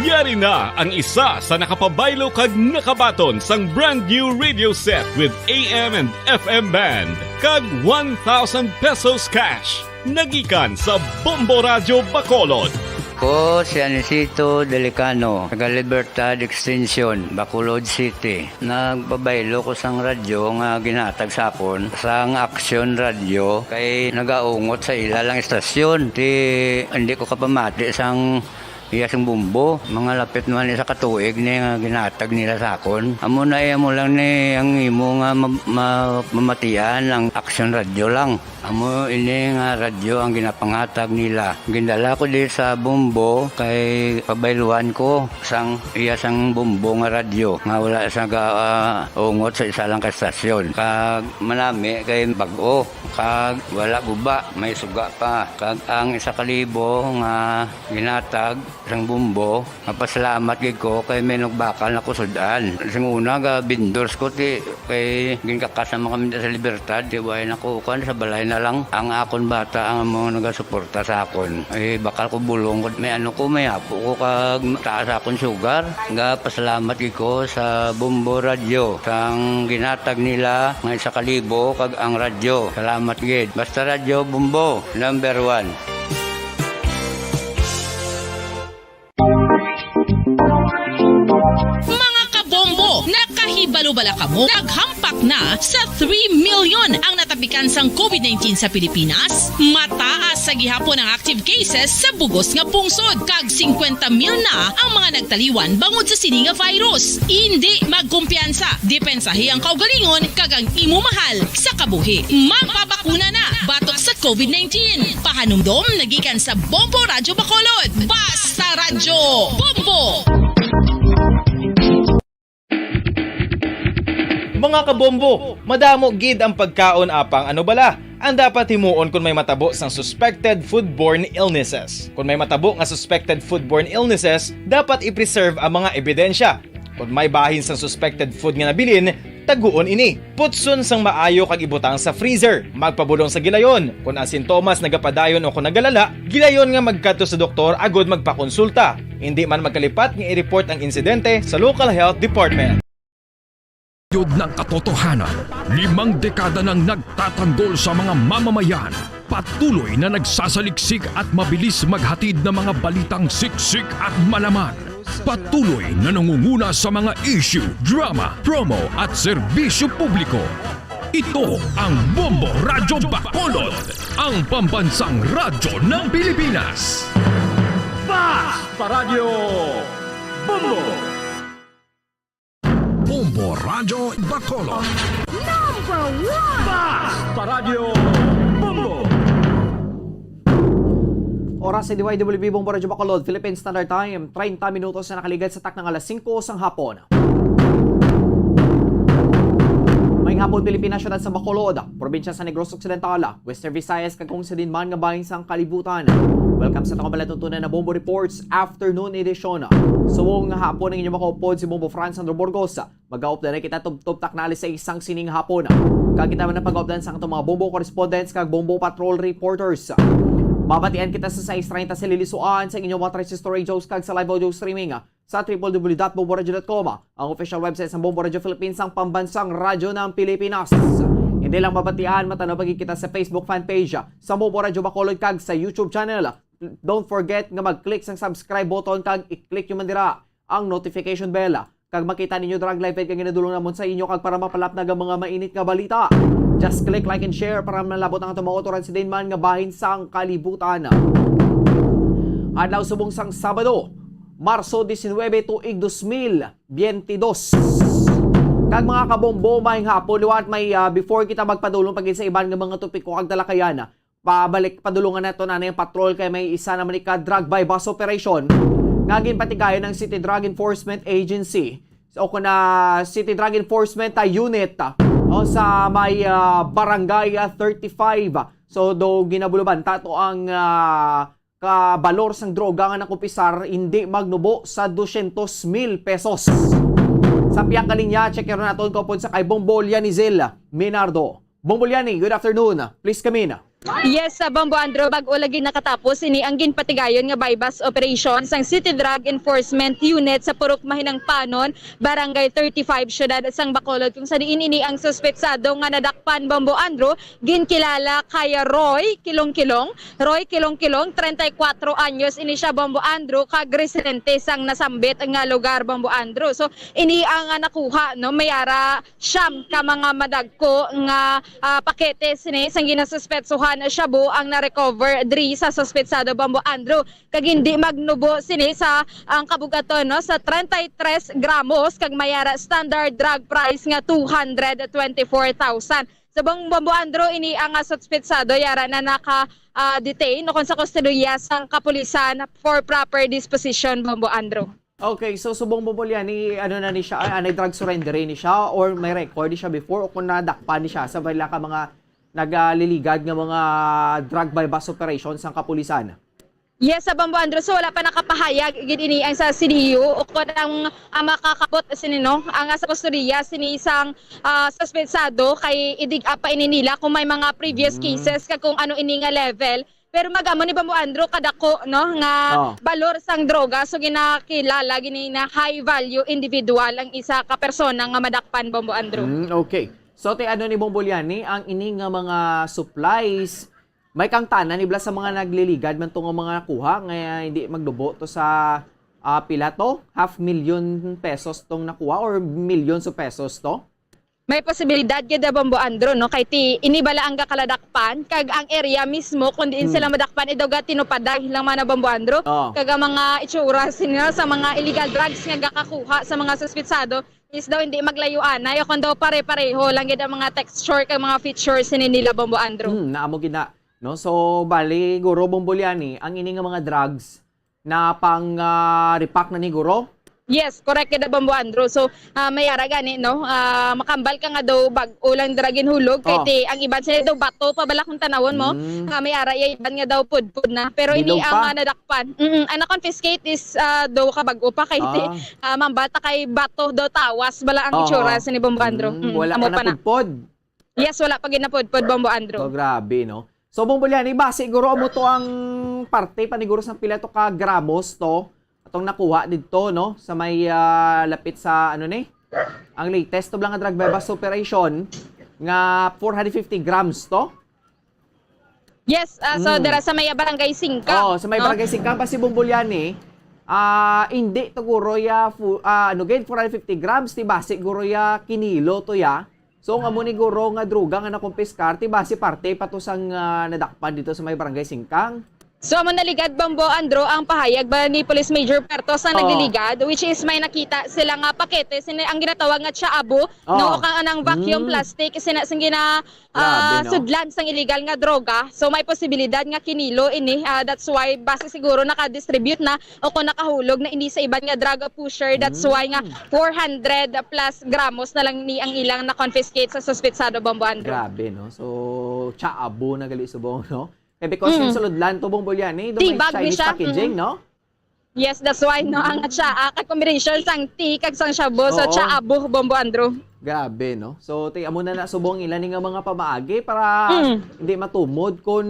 Yari na ang isa sa nakapabaylo kag nakabaton sang brand new radio set with A M and F M band kag one thousand pesos cash. Nagikan sa Bombo Radyo Bacolod. Ko si Anisito Delicano, taga Libertad Extension, Bacolod City. Nagpabaylo ko sang radyo nga ginhatag sa akon sang Aksyon Radyo kay nagaungot sa ila lang istasyon. Ti, hindi ko kapamati sang iya sing Bombo. Mga lapit naman isa ka tuig ni nga ginhatag nila sa akon. Amo na iya mo lang ni ang imo nga ma-, ma-, mamatian ang Aksyon Radyo lang. Amo ini nga radyo ang ginapanghatag nila. Gindala ko di sa Bombo kay pabayluan ko sang iya sang Bombo nga radyo nga wala sa ga-, ah, ungot sa isa lang ka estasyon. Kag manami kay bag-o, kag wala guba, may suga pa. Kag ang isa ka libo nga ginhatag sang Bombo, mapasalamat gid ko kay may nagbakal na ko sud-an. Sing una, ga vendors ko ti kay ginkakas naman kami sa Libertad, ti way na ko kuan, sa balay na lang. Ang akon bata ang amo nagasuporta sa akon. Ay, bakal ko bulong ko, may ano ko, may apo ko kag taas akon sugar. Ga pasalamat gid ko sa Bombo Radyo sang ginhatag nila nga isa ka libo kag ang radyo. Salamat gid. Basta Radyo Bombo, number one. Mga kabombo, nakahibalo bala kamo? Naghampak na sa three million ang natapikan sang COVID nineteen sa Pilipinas. Mataas sa gihapon ang active cases sa bugos nga pungsod, kag singkwenta mil na ang mga nagtaliwan bangod sa sini nga virus. Indi magkumpiyansa, depensahi ang kaugalingon kag ang imo mahal sa kabuhi. Magpabakuna na batok sa COVID nineteen. Pahanumdom nagikan sa Bombo Radyo Bacolod. Basta Radyo Bombo! Mga kabombo, madamo gid ang pagkaon, apang ano bala ang dapat himuon kon may matabo sang suspected foodborne illnesses? Kon may matabo nga suspected foodborne illnesses, dapat i-preserve ang mga ebidensya. Kon may bahin sang suspected food nga nabilin, taguon ini. Putson sang maayo kag ibutang sa freezer. Magpabulong sa gilayon. Kon ang sintomas nagapadayon o kon nagalala, gilayon nga magkadto sa doktor agud magpakonsulta. Indi man magkalipat nga i-report ang insidente sa local health department. Yun ng katotohanan limang dekada nang nagtatanggol sa mga mamamayan. Patuloy na nagsasaliksik at mabilis maghatid ng mga balitang siksik at malaman. Patuloy na nangunguna sa mga issue, drama, promo at serbisyo publiko. Ito ang Bombo Radyo Bacolod, ang pambansang radyo ng Pilipinas. Basta Radyo Bombo! Bombo Radyo Bacolod. Number one! Basta Radyo Bombo! Oras sa D Y W B Bombo Radyo Bacolod, Philippine Standard Time, treinta minutos na nakaligad sa takna nga alas singko sang hapon. Maayong hapon, Pilipinas, siyudad sa Bacolod, probinsya sa Negros Occidental, Western Visayas, kag kung sa diin man nga bahin sang kalibutan. Welcome sa atong palatuntunan na Bombo Reports Afternoon Edition. Subong nga hapon ang inyong makaupod, si Bombo Franz Sandro Burgos. Mag-update na kita tubtob takna alas sais sang sining hapon. Kag kita man ang pag-update sa atong mga Bombo correspondents kag Bombo patrol reporters. Mabatian kita sa sais treinta sa Lilisuan, sa inyong mga transistor radios kag sa live audio streaming sa triple W dot bombo radio dot com, ang official website sa Bombo Radio Philippines, ang pambansang radyo ng Pilipinas. Hindi lang mabatian, matanaw pa gid kita sa Facebook fan page sa Bombo Radio Bacolod kag sa YouTube channel. Don't forget nga mag-click sang subscribe button kag i-click nyo man dira ang notification bell, kag makita ninyo dira ang live feed nga ginadulong namon sa inyo, kag para mapalapnag ang mga mainit nga balita, just click like and share para malabot ang atong mga otoran sa diin man nga bahin sang kalibutan. Adlaw subong sang Sabado, Marso diecinuebe, tuig dos mil biyente dos. Kag mga kabombo, maayong hapon liwat. May, ah, before kita magpadulong pa gid sa iban nga mga topiko kag talakayan, pabalik, padulungan nato na ang patrol kay may isa naman ni ka drug buy-bust operation nga ginpatigayon ng City Drug Enforcement Agency o kun, ah, City Drug Enforcement, ah, Unit, ah, o sa may, ah, Barangay, ah, thirty-five. So, do ginabulubanta to ang, ah, kabalor sang droga nga nakumpisar hindi magnubo sa dosyentos mil pesos. Sa pihak nga linya, check naton kaupod sa kay Bombo Lianizel Minardo. Bombo Liani, good afternoon. Please come in. Yes, sa Bombo Andrew, bag-o lagi nakatapos ini ang ginpatigayon nga buy-bust operation sang City Drug Enforcement Unit sa Purok Mahinangpanon, Barangay thirty-five, Siyudad sang Bacolod, kung sa diin ini ang suspetsado nga nadakpan, Bombo Andrew, ginkilala kay Roy Kilongkilong. Roy Kilongkilong, treinta y cuatro anyos ini siya, Bombo Andrew, kag residente sang nasambit nga lugar, Bombo Andrew. So, ini ang, ah, nakuha, no? May ara siyam ka mga madagko nga, ah, pakete sini sang ginasuspetsuhan shabu ang na-recover diri sa suspetsado, Bombo Andrew. Kag hindi magnubo sini sa ang kabug-aton, no, sa treinta y tres gramos, kag may ara standard drug price nga two hundred twenty-four thousand. Subong, Bombo Andrew, ini ang, ah, suspetsado yara na naka, ah, detain o kung sa kustodiya sang kapulisan for proper disposition, Bombo Andrew. Okay, so subong, Bombo Liani, ano na ni siya, ah, may drug surrender ni siya or may record ni siya before o kung nadakpan ni siya sa pila ka mga nagliligad nga mga drug buy-bust operation sang kapulisan? Yes, sa Bombo Andrew, so wala pa nakapahayag gid ini ang sa C D U o kung ang, ang makakabot sini, no, ang sa kustodiya sini sang, ah, suspetsado kay i-dig up pa ini nila kung may mga previous Mm. cases kag kung ano ini nga level. Pero magamo ni, Bombo Andrew, kadako, no, nga Oh. balor sang droga, so ginakilala gini na high value individual ang isa ka persona nga madakpan, Bombo Andrew. Mm, okay. So, ti ano ni, Bombo Liani, ang ini nga mga supplies, may kangtanan ni bala sa mga nagliligad man to nga mga nakuha nga hindi magnubo to sa, ah, pila to? Half million pesos tong nakuha or millions of pesos to? May posibilidad gid, Bombo Andrew, no? Kay ti, ini bala ang gakaladakpan, kag ang area mismo kung diin Hmm. sila madakpan, idaw ga tinupaday lang man, Bombo Andrew. Oh. Kag ang mga itsura sila sa mga illegal drugs nga gakakuha sa mga suspitsado is daw hindi maglayo anay, o kung daw pare-pareho lang gid ang mga texture kag mga features sini nila, Bombo Andrew. Hmm, naamo gid na, no? So, bali, guro, Bombo Liani, ang ini nga mga drugs, na pang, ah, repack na ni guro? Yes, correct gid, Bombo Andrew. So, ah, may ara gani, no? Ah, makambal ka nga daw bag-o lang dira ginhulog, kay Oh. ti, ang iban sila daw bato pa bala kung tanawon mo. Mm. Ah, may ara iya iban nga daw pudpod na. Pero ini Bilog ang, pa. ah, nadakpan. Mm, ang na-confiscate is, ah, daw ka bag-o pa kay ti, Ah. ah, mambal ta kay bato daw tawas bala ang Oo. itsura sini, Bombo Andrew. Mm, Mm, wala amo pa pa na na. pudpod. Yes, wala pa gid napudpod, Bombo Andrew. Oh, grabe, no? So, Bombo Liani, base guro amo to ang parte pa ni guro sa pila to ka gramos to atong nakuha didto, no? Sa may, ah, lapit sa, ano ni? Ang latest to lang nga drug buy-bust operation nga four hundred fifty grams to? Yes, ah, so Mm. dira sa may Barangay Singkang, Oh, sa may no? Barangay Singkang, base, Bombo Liani, ah, hindi to guro ya fu-, ah, ano gid, four hundred fifty grams, ti base guro ya kinilo to ya. So, ang amo ni guro nga droga nga nakumpiskar, ti base parte pa to sang, ah, nadakpan didto sa may Barangay Singkang. So, amo naligad, Bombo Andrew, ang pahayag ba ni Police Major Pertos na Oh. nagliligad, which is may nakita sila nga pakete, sini ang ginatawag nga chaabo, Oh. no, o kang anang vacuum Mm. plastic, sina, sing gina-, Grabe, ah, no? sudlan sang illegal nga droga. So, may posibilidad nga kinilo ini. Ah, that's why, base siguro naka-distribute na o kung nakahulog na ini sa iban nga drug pusher. That's Mm. why nga four hundred plus gramos na lang ni ang ilang na-confiscate sa suspetsado, Bombo Andrew. Grabe, no? So, chaabo na gali subong, no? Eh, because Mm. yung sulod lang to, Bombo Liani, do may Tibag ni Chinese siya. packaging, Mm. no? Yes, that's why, no, ang tsaa, ah, kag combination sang tea kag sang shabu. So, oo, tsaa, abo, Bombo Andrew. Grabe, no? So, ti-, amo na na subong ila ni nga mga pamaagi para, mm, hindi matumod kung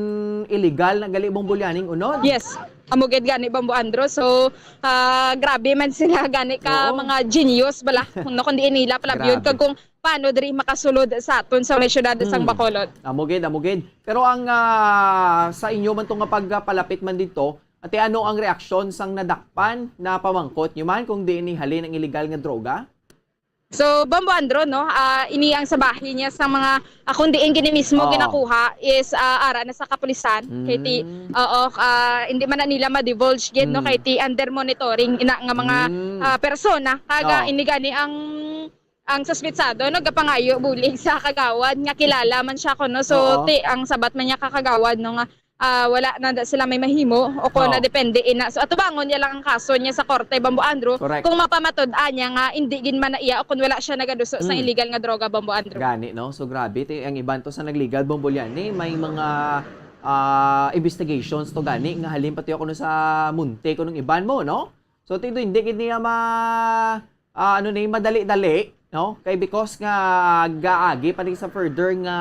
illegal na gali, Bombo Lianing, unod. Yes. Amo gid gani, Bombo Andrew. So, ah, grabe man sila gani ka, oo, mga genius bala. Kung, no, kung diin nila palabyon, grabe, kag kung paano diri makasulod sa aton sa may siyudad sang, mm, Bacolod. Amo gid, amo gid. Pero ang, ah, sa inyo man to nga pagpalapit man dito, ate, ano ang reaksyon sang nadakpan na pamangkot nyo man kung diin ni halin ang illegal nga droga? So, Bombo Andro, no, ah, ini ang sa bahin niya sa mga, ah, kung diin gini mismo, oh, ginakuha is, ah, ara na sa kapulisan. Kay ti-, mm, oo, ah, hindi man na nila ma-divulge gid, no, mm, kay ti under monitoring ina nga mga, mm, ah, persona. Kaga, oh, ini gani ang, ang suspitsado, no, gapangayo bulig sa kagawad nga kilala man siya kuno. So, oo, ti ang sabat man niya ka kagawad, no, nga, ah, wala na da sila may mahimo o kung, oh, nadepende ina. So, atubangon niya lang ang kaso niya sa korte, Bombo Andrew, correct, kung mapamatud-an niya nga hindi gid man na iya o kung wala siya nagaduso sa, mm, illegal nga droga, Bombo Andrew. Gani, no? So, grabe. Ti-, ang iban to sa nagligad, Bombo Liani, may mga, ah, investigations to gani nga halin pati ako no sa Munti kunong iban mo, no? So, ti-, hindi gid niya ma-, ah, ano ni, madali-dali, no? Kay because nga gaagi pa ni sa further nga,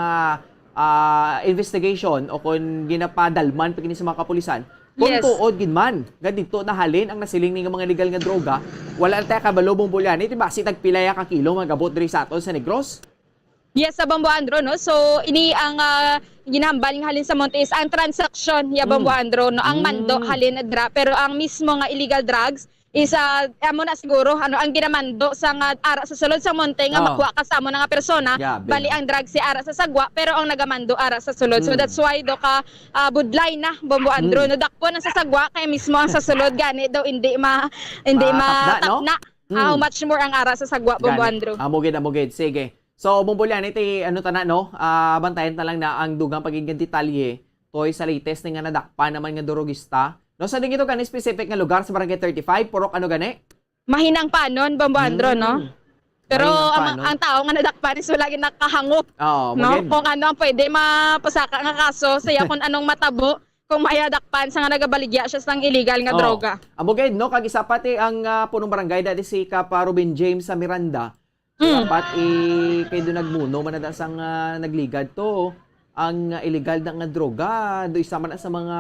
ah, investigation o kung ginapadalman pa kini sa mga kapulisan, kung, yes, tuod gid man nga dito nahalin ang nasiling ni nga mga legal nga droga, wala na tayo kabalo, Bombo Liani, di ba? Si tagpila ya ka kilo magabot diri sa aton sa Negros? Yes, sa Bombo Andro, no? So, ini ang, ah, ginahambal nga halin sa Monte is ang transaksyon, ya, Bombo, mm, Andro, no? Ang mando, mm, halin dra, pero ang mismo nga illegal drugs is, ah, amo na siguro, ano, ang ginamando sa nga ara sa sulod sa Monte nga, oh, makuha ka sa amo na nga persona, grabe, bali no, ang drugs si ara sa sagwa, pero ang nagamando ara sa sulod. So, mm, that's why do ka, ah, budlay na, Bombo Andro, mm, no? Dakpon ang sa sagwa, kaya mismo ang sa sulod, gani daw hindi ma-, hindi matapna, no? Matapna. Mm. How much more ang ara sa sagwa, Bombo, gani, Andro? Amo gid, amo gid. Sige. So, Bombo Liani, ti, ano ta na, no? Ah, bantayan ta lang na ang dugang pagiging detalye. Toy sa latest ni nga nadakpan naman nga durugista. No, sa di gito gani specific nga lugar sa Barangay thirty-five, Purok ano gani? Mahinang Panon, Bombo Andro, no? Mm. Pero Mahinang ang, Panon, ang tao nga nadakpan is wala gid nakahangop, oo, no? Kung ano ang pwede mapasaka nga kaso, sa iya kung anong matabo, kung mayadakpan sa nga nagabaligya siya sang illegal nga, oh, droga. Amo gid, no? Kag isa pa ti ang, ah, punong barangay, dati si Kapa Ruben James sa Miranda. Mm. Dapat i-, kay do nagmuno man na sang, ah, nagligad to ang, ah, illegal na nga droga. Do isa man na sa mga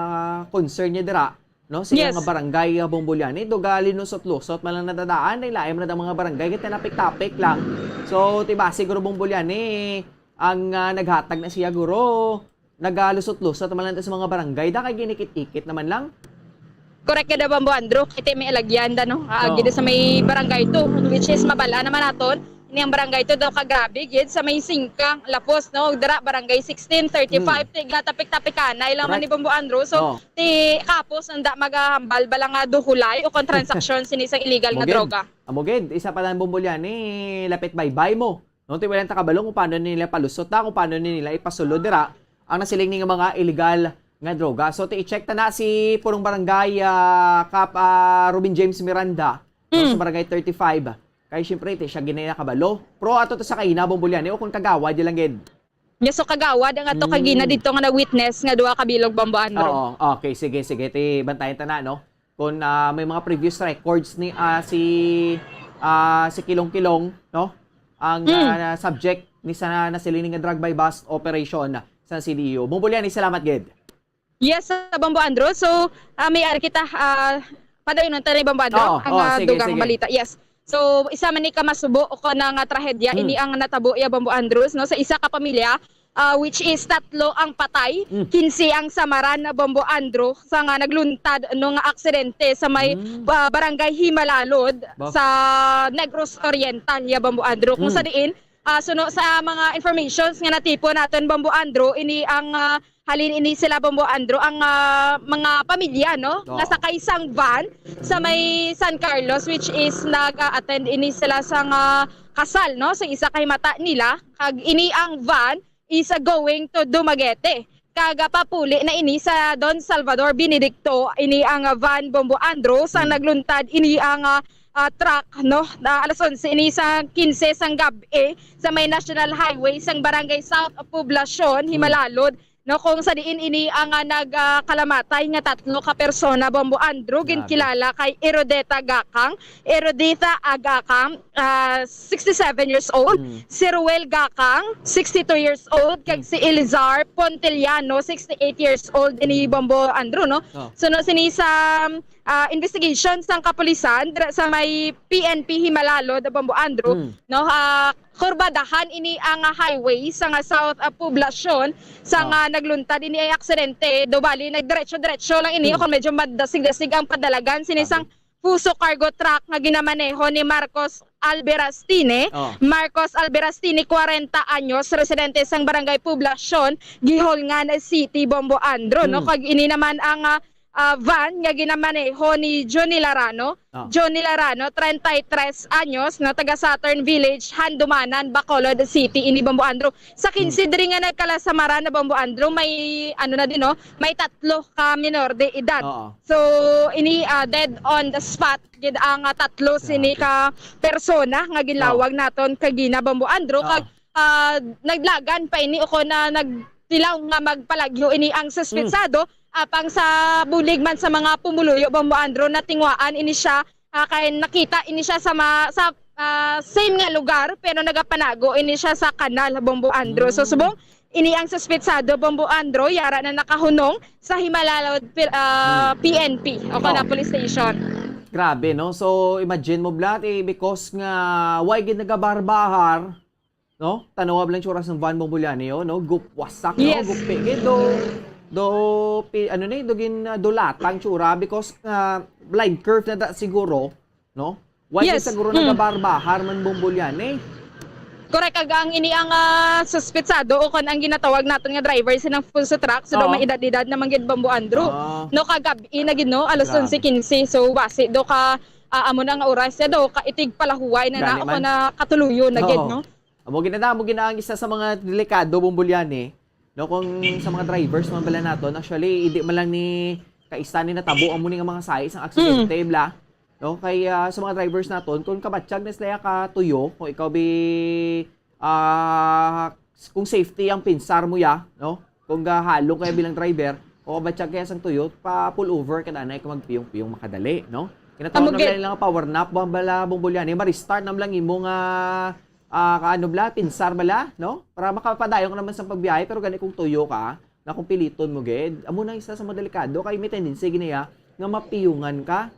concern niya dira, no? Sa, yes, nga barangay, ah, Bombo Liani, do galinusot-lusot man lang nadadaan, ay lain man na ang mga barangay, kay tinapik-tapik lang. So, tiba siguro Bombo Liani ang, ah, naghatag na siya, guro. Nagalusot-lusot naman lang sa mga barangay, da kay ginikit-ikit naman lang. Correct ka daw, Bombo Andrew, kay ti may alagyan da, no? Ah, oh, gid sa may barangay two, which is mabala naman naton. Ini ang barangay two daw ka grabe gid sa may singkang lapos, no? Dira, barangay sixteen, thirty-five, mm, tiga tapik-tapikanay lang man ni, correct, Bombo Andrew. So, oh, ti kapos ang da magahambal bala nga duhulay o kon transaksyon sini sa illegal nga, amo gid, droga. Amo gid, isa pa lang, Bombo Liani, lapit baybay mo. No, ti wala ta kabalo kung paano nila palusot na, kung paano nila ipasulod dira ang nasiling ni nga mga illegal nga droga. So, ti i-check ta na si Purong Barangay, ah, Kap, ah, Ruben James Miranda, no, mm, sa Barangay thirty-five. Kay siyempre, ti siya ginay nakabalo. Pero ato to sa kaina, Bombo Liani, o kung kagawad, yun lang gid. Yes, so kagawad ang ato kagina, mm, dito nga na-witness nga duha ka bilog, Bombo Andrew. Oo, okay, sige, sige. Ti bantayan ta na, no? Kung, ah, may mga previous records ni, ah, si, ah, si Kilong-Kilong, no? Ang, mm, ah, subject ni sa nasiling nga drug buy-bust operation sa C D E O. Bombo Liani, salamat gid. Yes, sa Bombo Andrew. So, ah, may ari kita, ah, padayon ta ni Bombo Andrew, oo, ang, oo, ah, sige, dugang sige, balita. Yes. So, isa man ni ka masubo o kana nga trahedya, hmm, ini ang natabo ya, Bombo Andrews, no? Sa isa ka pamilya, ah, which is tatlo ang patay, hmm, kinse ang samaran na, Bombo Andrew, sa nga nagluntad, no, nga aksidente sa may, hmm, ah, barangay Himalalod, ba, sa Negros Oriental, ya, Bombo Andrew. Kung, hmm, sa diin, ah, suno sa mga informations nga natipon naton, Bombo Andrew, ini ang, ah, halin ini sila, Bombo Andrew, ang, ah, mga pamilya, no, oo, nga sakay sang van sa may San Carlos, which is nag-a-attend ini sila sang kasal, no, sa isa ka himata nila. Kag ini ang van is, ah, going to Dumaguete. Kag, ah, papuli na ini sa Don Salvador Benedicto, ini ang, ah, van, Bombo Andrew, sa, hmm, nagluntad ini ang, ah, ah, truck, no, na alas onse ini sa kinse sang gab-i sa may National Highway sang Barangay South Poblacion, hmm, Himalalod, no, kung sa diin ini ang, ah, nag, ah, kalamatay nga tatlo ka persona, Bombo Andrew, Grabe. ginkilala kay Erudeta Gakang, Erudita Agakang, ah, sixty-seven years old, Mm. si Ruel Gakang, sixty-two years old, kag Mm. si Elizar Pontiliano, sixty-eight years old, ini, Mm. Bombo Andrew, no? Oh. So, no, sini sa, ah, investigation sang kapulisan dira sa may P N P Himalalod, Bombo Andrew, Mm. no, ah, kurbadahan ini ang, ah, highway sa nga South, ah, Poblacion sa Oh. nga nagluntad ini ang aksidente. Do bali, nagdiretso-diretso lang ini, Mm. o kung medyo madasig-dasig ang padalagan, sini Sabi. sang Fuso cargo truck nga ginamaneho ni Marcos Alberastine. Oh. Marcos Alberastine, kwarenta anyos, residente sang Barangay Poblacion, Guijolngan City, Bombo Andrew, no? Mm. Kag ini naman ang, ah, ah, van nga ginamaneho ni Johnny Larano. Oh. Johnny Larano, treinta y tres anyos, no, taga Saturn Village, Handumanan, Bacolod City, ini, Bombo Andrew. Sa kinse Mm. diri nga nagkalasamaran na, Bombo Andrew, may, ano na din, no, may tatlo ka minor de edad. Oo. So, ini, ah, dead on the spot gid ang, ah, tatlo sini Grabe. ka persona nga ginlawag Oo. naton kagina, Bombo Andrew, Oo. kag, ah, naglagan pa ini o kon na nagtilaw nga magpalagyo ini ang suspetsado. Mm. Apang sa bulig man sa mga pumuluyo, Bombo Andrew, natingwaan ini siya, ah, kay nakita ini siya sa ma-, sa, ah, same nga lugar, pero nagapanago ini siya sa kanal, Bombo Andrew. So, Mm. subong ini ang suspetsado, Bombo Andrew, yara na nakahunong sa Himalalod pil-, ah, Hmm. P N P o kana Oh. police station. Grabe, no? So, imagine mo, Blat, eh, because nga, why gid nagabahar-bahar, no? Tanawa lang tsura sang van, Bombo Liani, oh, no? Gupwasak, no? Yes. Gupi gid, do, do, pi-, ano ni, do gin, ah, do latang tsura because, ah, blind curve na da siguro, no? Why Yes. siguro Mm. nagabahar-bahar man, Bombo Liani? Correct, kag ang ini ang, ah, suspetsado o kon ang ginatawag naton nga driver sa nang fuso truck, so daw Oo. may edad-edad naman gid, Bombo Andrew. Ah. No, kagab-i na gid, no, alas Grabe. onse quince. So, basi do ka, ah, amo na nga oras, ya do ka itig palahuway na na Gani o man. kon na katuluyo na gid, Oo. no? Amo gid na, amo gid na ang isa sa mga delikado, Bombo Liani, no, kung sa mga drivers man bala naton, actually, hindi man lang ni kaisa ni natabo amo ni nga mga sahi sang aksidente, Mm. bla, no? Kay, ah, sa mga drivers naton, kung kabatyag na sila ka tuyo, kung ikaw bi, ah, kung safety ang pinsar mo ya, no? Kung gahalong kaya bilang driver, o kabatyag kaya sang tuyo, pa pull over ka na, ka magpiyong-piyong makadali, no? Kinatawag Amo na gid. lang nila nga power nap, Bombo Liani, ma-restart na lang imo nga ah, kaano bala, pinsar bala, no? Para makapadayon ka naman sa pagbiyahe, pero gani kung tuyo ka, na kung piliton mo gid, amo na isa sa mga delikado, kay may tendency gid niya nga mapiyungan ka.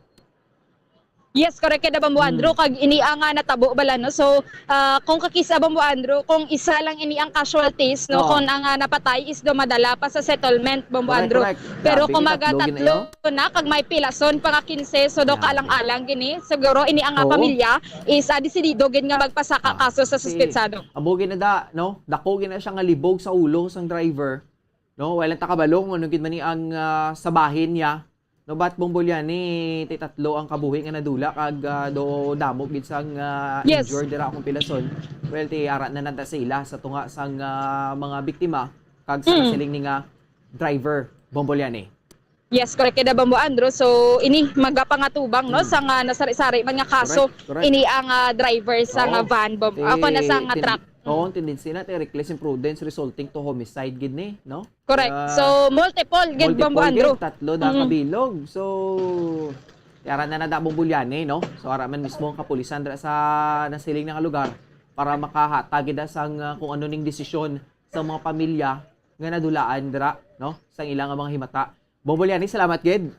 Yes, correct ka na, Bombo Hmm. Andrew, kag ini ang, ah, natabo bala, no? So, ah, kung kakis-a, Bombo Andrew, kung isa lang ini ang casualties, no? Oo. Kung ang, ah, napatay is do madala pa sa settlement, Bombo Correct, Andrew. correct. Pero Grabe, kung may maga tatlo gid na tatlo yun. na, kag may pilason pa nga kinse, so do Grabe. kaalang-alang gini. Siguro ini ang, ah, Oo. pamilya is, ah, desidido gid nga magpasaka Ah, kaso sa si suspetsado. Amo gid na da, no? Dako gid na siya nga libog sa ulo sang driver, no? Wala ta kabalo kung ano gid man ni ang, ah, sa bahin niya, no? But Bombo Liani, ti tatlo ang kabuhi nga nadula kag, ah, do damo gid sang, ah, Yes. injured dira akong pilason. Well, ti ara na nata sa ila sa tunga sang, ah, mga biktima kag sa Mm. nasiling ni nga driver, Bombo Liani. Yes, correct kay Bombo Andrew. So, ini magapangatubang, no, Mm. sa nga nasari-sari man nga kaso, Correct, correct. ini ang, ah, driver sa Oo. nga van, Bom-, Ti-, ako na sa nga tin-, truck. oo, Mm. tendency na, ti reckless imprudence resulting to homicide gid ni, no? Correct. Ah, So, multiple gid, multiple Bombo gid, Andrew. tatlo na Mm. kabilog. So, yara na na da Bombo Liani, no? So, ara man mismo ang kapulisan dira sa nasiling na nga lugar para makahatag gid sang, ah, kung ano ning desisyon sa mga pamilya nga nadulaan dira, no? Sang ila nga mga himata. Bombo Liani, salamat gid.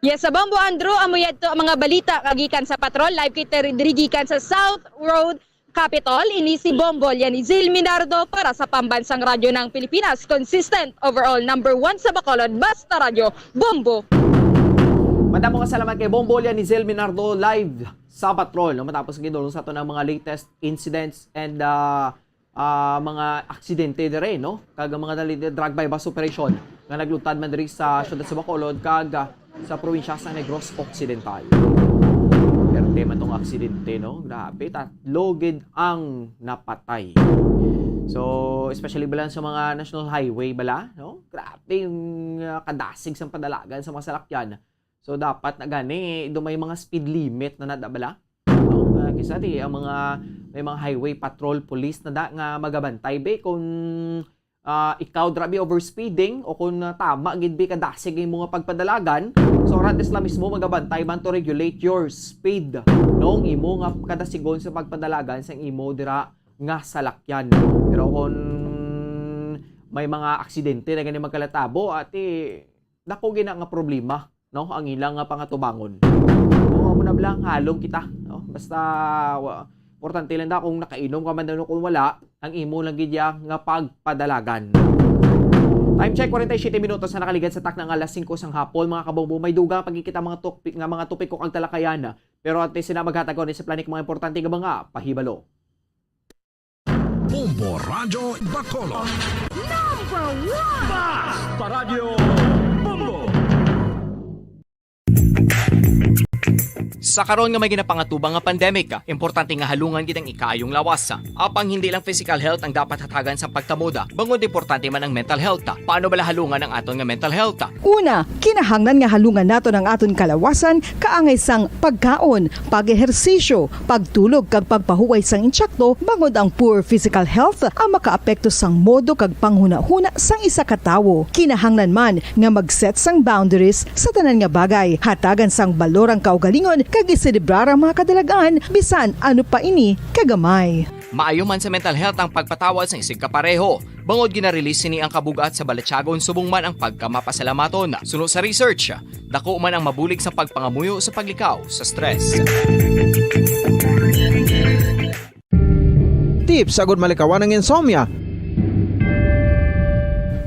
Yes, sa Bombo Andrew, amo yadto ang mga balita nga gikan sa Patrol. Live kita ri-, diri gikan sa South Road Capitol. Ini si Bombo Liani Zil Minardo para sa Pambansang Radyo ng Pilipinas. Consistent, overall, number one sa Bacolod. Basta Radyo, Bombo! Madamo nga salamat kay Bombo Liani Zil Minardo live sa Patrol, no? Matapos ginulong sa aton ang mga latest incidents and, ah, ah, mga aksidente dire, no? Kag ang mga dali-, drug buy-bust operation nga nagluntad man diri sa siyudad sa Bacolod kag, ah, sa probinsya sa Negros Occidental. Perte man tong aksidente, no? Grabe, tatlo gid ang napatay. So, especially bala sa mga national highway bala, no? Grabe yung, ah, kadasig sang padalagan sa mga salakyan. So, dapat na gani, do may mga speed limit na nada bala. No? Ah, kisa di, ang mga, may mga highway patrol police na da nga magabantay, be, kung, ah, ikaw dira bi overspeeding o kung, ah, tama gid bi kadasig ang imo nga pagpadalagan. So, ang Radisla mismo magabantay man to regulate your speed, no, ang imo nga kadasigon sa pagpadalagan sang imo dira nga salakyan. Pero kung may mga aksidente na gani magkalatabo, ati, dako gina nga problema, no, ang ilang nga pangatubangon. So, amo na lang, halong kita, no? Basta, wa, importante lang da kung nakainom ka man daw, kung wala, ang imo lang gid ya nga pagpadalagan. Time check, forty-seven minutos na nakaligad sa takna nga alas singko sang hapon, mga kabombo. May dugang pagkikita mga topi-, nga mga topiko kag talakayan. Pero antes na maghatag ko ni sa planik mga importante nga mga pahibalo. Bombo Radyo Bacolod. Number one! Basta Radyo Bombo! Sa karon nga may ginapangatubang nga pandemic, importante nga halungan gid ang ikaayong lawas. Apang hindi lang physical health ang dapat hatagan sa pagtamod, bangod importante man ang mental health. Paano bala halungan ang aton nga mental health? Una, kinahanglan nga halungan naton ang aton kalawasan kaangay sang pagkaon, pag-ehersisyo, pagtulog, kag pagpahuway sang insakto, bangod ang poor physical health ang makaapekto sang modo kag panghunahuna sang isa ka tawo. Kinahanglan man nga mag-set sang boundaries sa tanan nga bagay, hatagan sang balor ang kaugalingon, kag iselebrar ang mga kadalag-an, bisan ano pa ini kagamay. Maayo man sa mental health ang pagpatawad sang isigkapareho. Bangod gina-release sini ang kabug-at sa balatyagon subong man ang pagkamapasalamaton. Suno sa research, dako man ang mabulig sa pagpangamuyo sa paglikaw sa stress. Tips agud malikawan ang insomnia.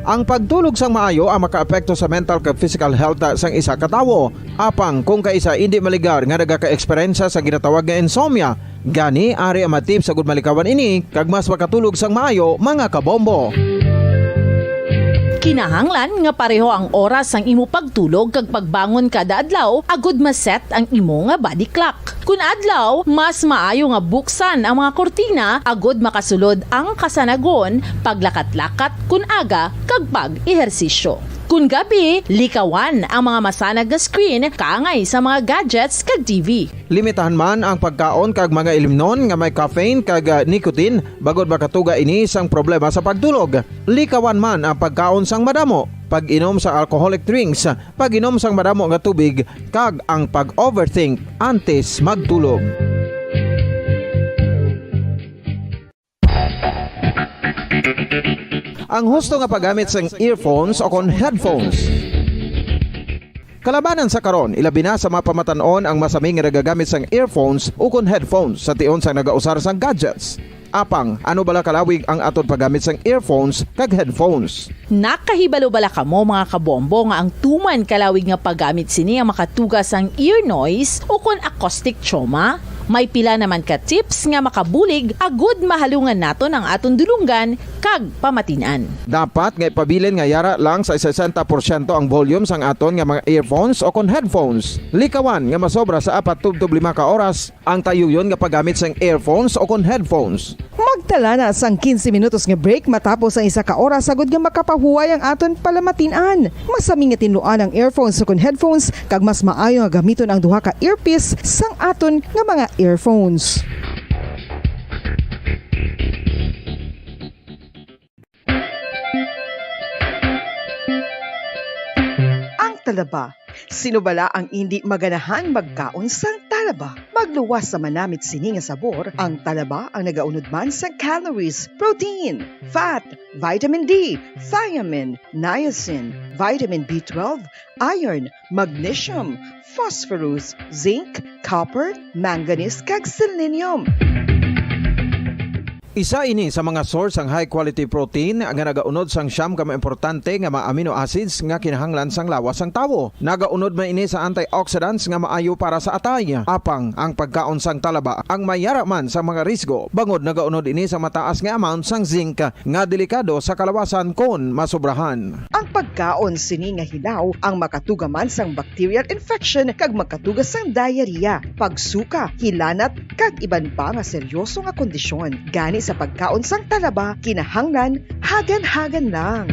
Ang pagtulog sang maayo ang makaapekto sa mental kag physical health sang isa ka tawo. Apang kung kaisa indi maligar nga nagaka-eksperyensya sa ginatawag nga insomnia, gani ari ang mga tips agud malikawan ini kag mas makatulog sang maayo, mga kabombo. Kinahanglan nga pareho ang oras sang imo pagtulog kag pagbangon kada adlaw agud ma-set ang imo nga body clock. Kun adlaw, mas maayo nga buksan ang mga kurtina agud makasulod ang kasanagon, paglakat-lakat kun aga, kag pag-ehersisyo. Kun gabi, likawan ang mga masanag nga screen kaangay sa mga gadgets kag T V. Limitahan man ang pagkaon kag mga ilimnon nga may caffeine kag, ah, nicotine, bangod makatuga ini sang problema sa pagtulog. Likawan man ang pagkaon sang madamo, pag-inom sa alcoholic drinks, pag-inom sang madamo nga tubig, kag ang pag-overthink antes magtulog. Ang husto nga paggamit sang earphones o kon headphones. Kalabanan sa karon, ilabi na sa mga pamatan-on ang masami nga nagagamit sang earphones o kon headphones sa tion sang nagausar sang gadgets. Apang, ano bala kalawig ang aton paggamit sang earphones kag headphones? Nakahibalo bala kamo, mga kabombo, nga ang tuman kalawig nga paggamit sini ang makatuga sang ear noise o kon acoustic trauma? May pila naman ka tips nga makabulig agud mahalungan naton ang aton dulonggan kag pamatin-an. Dapat nga ipabilin nga yara lang sa sesenta porsyento ang volume sang aton nga mga earphones o kon headphones. Likawan nga masobra sa apat tubtob lima ka oras ang tayuyon nga paggamit sang earphones o kon headphones. Magtala na sang quince minutos nga break matapos ang isa ka oras, agud nga makapahuway ang aton palamatin-an. Masami nga tinluan ang earphones o kon headphones, kag mas maayo nga gamiton ang duha ka earpiece sang aton nga mga earphones. Ang talaba. Sino bala ang indi maganahan magkaon sang talaba? Magluwas sa manamit sini nga sabor, ang talaba ang nagaunod man sa calories, protein, fat, vitamin D, thiamine, niacin, vitamin B twelve, iron, magnesium, phosphorus, zinc, copper, manganese, kag selenium. Isa ini sa mga source sang high quality protein nga nagaunod sang siyam ka mga importante nga mga amino acids nga kinahanglan sang lawas sang tawo. Nagaunod man ini sa antioxidants nga maayo para sa atay. Apang ang pagkaon sang talaba ang may yara man sa mga risgo, bangod nagaunod ini sa mataas nga amount sang zinc nga delikado sa kalawasan kon masobrahan. Ang pagkaon sini nga hilaw ang makatuga man sang bacterial infection kag makatuga sang diarrhea, pagsuka, hilanat, kag iban pa nga seryoso nga kondisyon. Gani sa pagkaon sang talaba, kinahanglan hagan-hagan lang.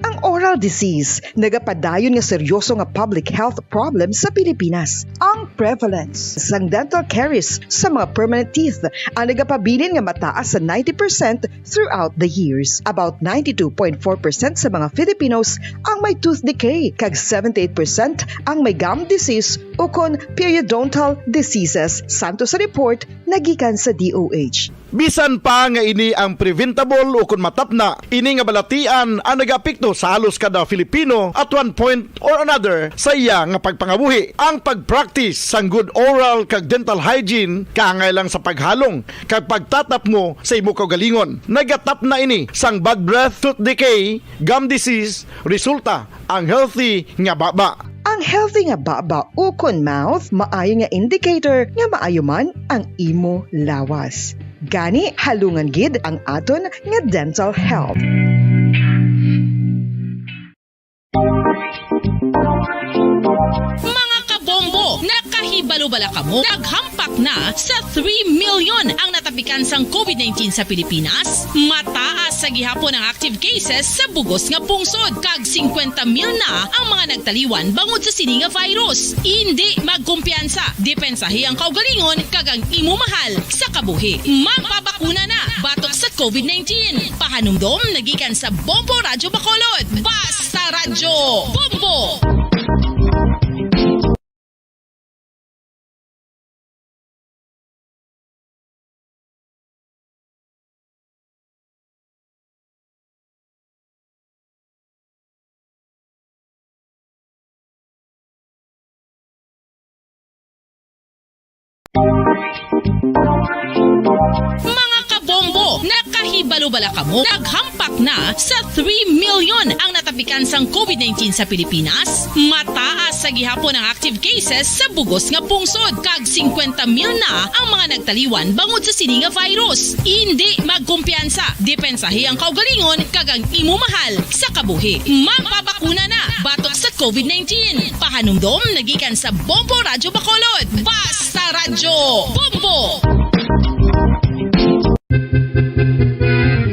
Ang oral disease, nagapadayon nga seryoso nga public health problem sa Pilipinas. Ang prevalence sang dental caries sa mga permanent teeth ang nagapabilin nga mataas sa ninety percent throughout the years. About ninety-two point four percent sa mga Filipinos ang may tooth decay, kag seventy-eight percent ang may gum disease ukon periodontal diseases, santo sa report nga gikan sa D O H. Bisan pa nga ini ang preventable ukon matapna, ini nga balatian ang nagaapekto sa halos kada Filipino at one point or another sa iya nga pagpangabuhi. Ang pag-practice sang good oral kag dental hygiene kaangay lang sa paghalong kag pagtatapmo sa imo kaugalingon. Nagatapna ini sang bad breath, tooth decay, gum disease, resulta ang healthy nga baba. Ang healthy nga baba ukon mouth maayo nga indicator nga maayo man ang imo lawas. Gani, halungan gid ang aton nga dental health. Mga kabombo, nakahibalo bala kamo? Naghampak na sa three million ang natapikan sang covid nineteen sa Pilipinas. Mataas sa gihapon ang active cases sa bugos nga pungsod, kag singkwenta mil na ang mga nagtaliwan bangod sa sini nga virus. Indi magkumpiyansa, depensahi ang kaugalingon kag ang imo mahal sa kabuhi. Magpabakuna na batok sa covid nineteen. Pahanumdom nagikan sa Bombo Radyo Bacolod. Basta Radyo Bombo! Mga kabombo, nakahibalo bala kamo? Naghampak na sa three million ang natapikan sang covid nineteen sa Pilipinas. Mataas sa gihapon ang active cases sa bugos nga pungsod, kag singkwenta mil na ang mga nagtaliwan bangod sa sini nga virus. Indi magkumpiyansa, depensahi ang kaugalingon kag ang imo mahal sa kabuhi. Magpabakuna na batok sa covid nineteen. Pahanumdom nagikan sa Bombo Radyo Bacolod. Basta Radyo Bombo!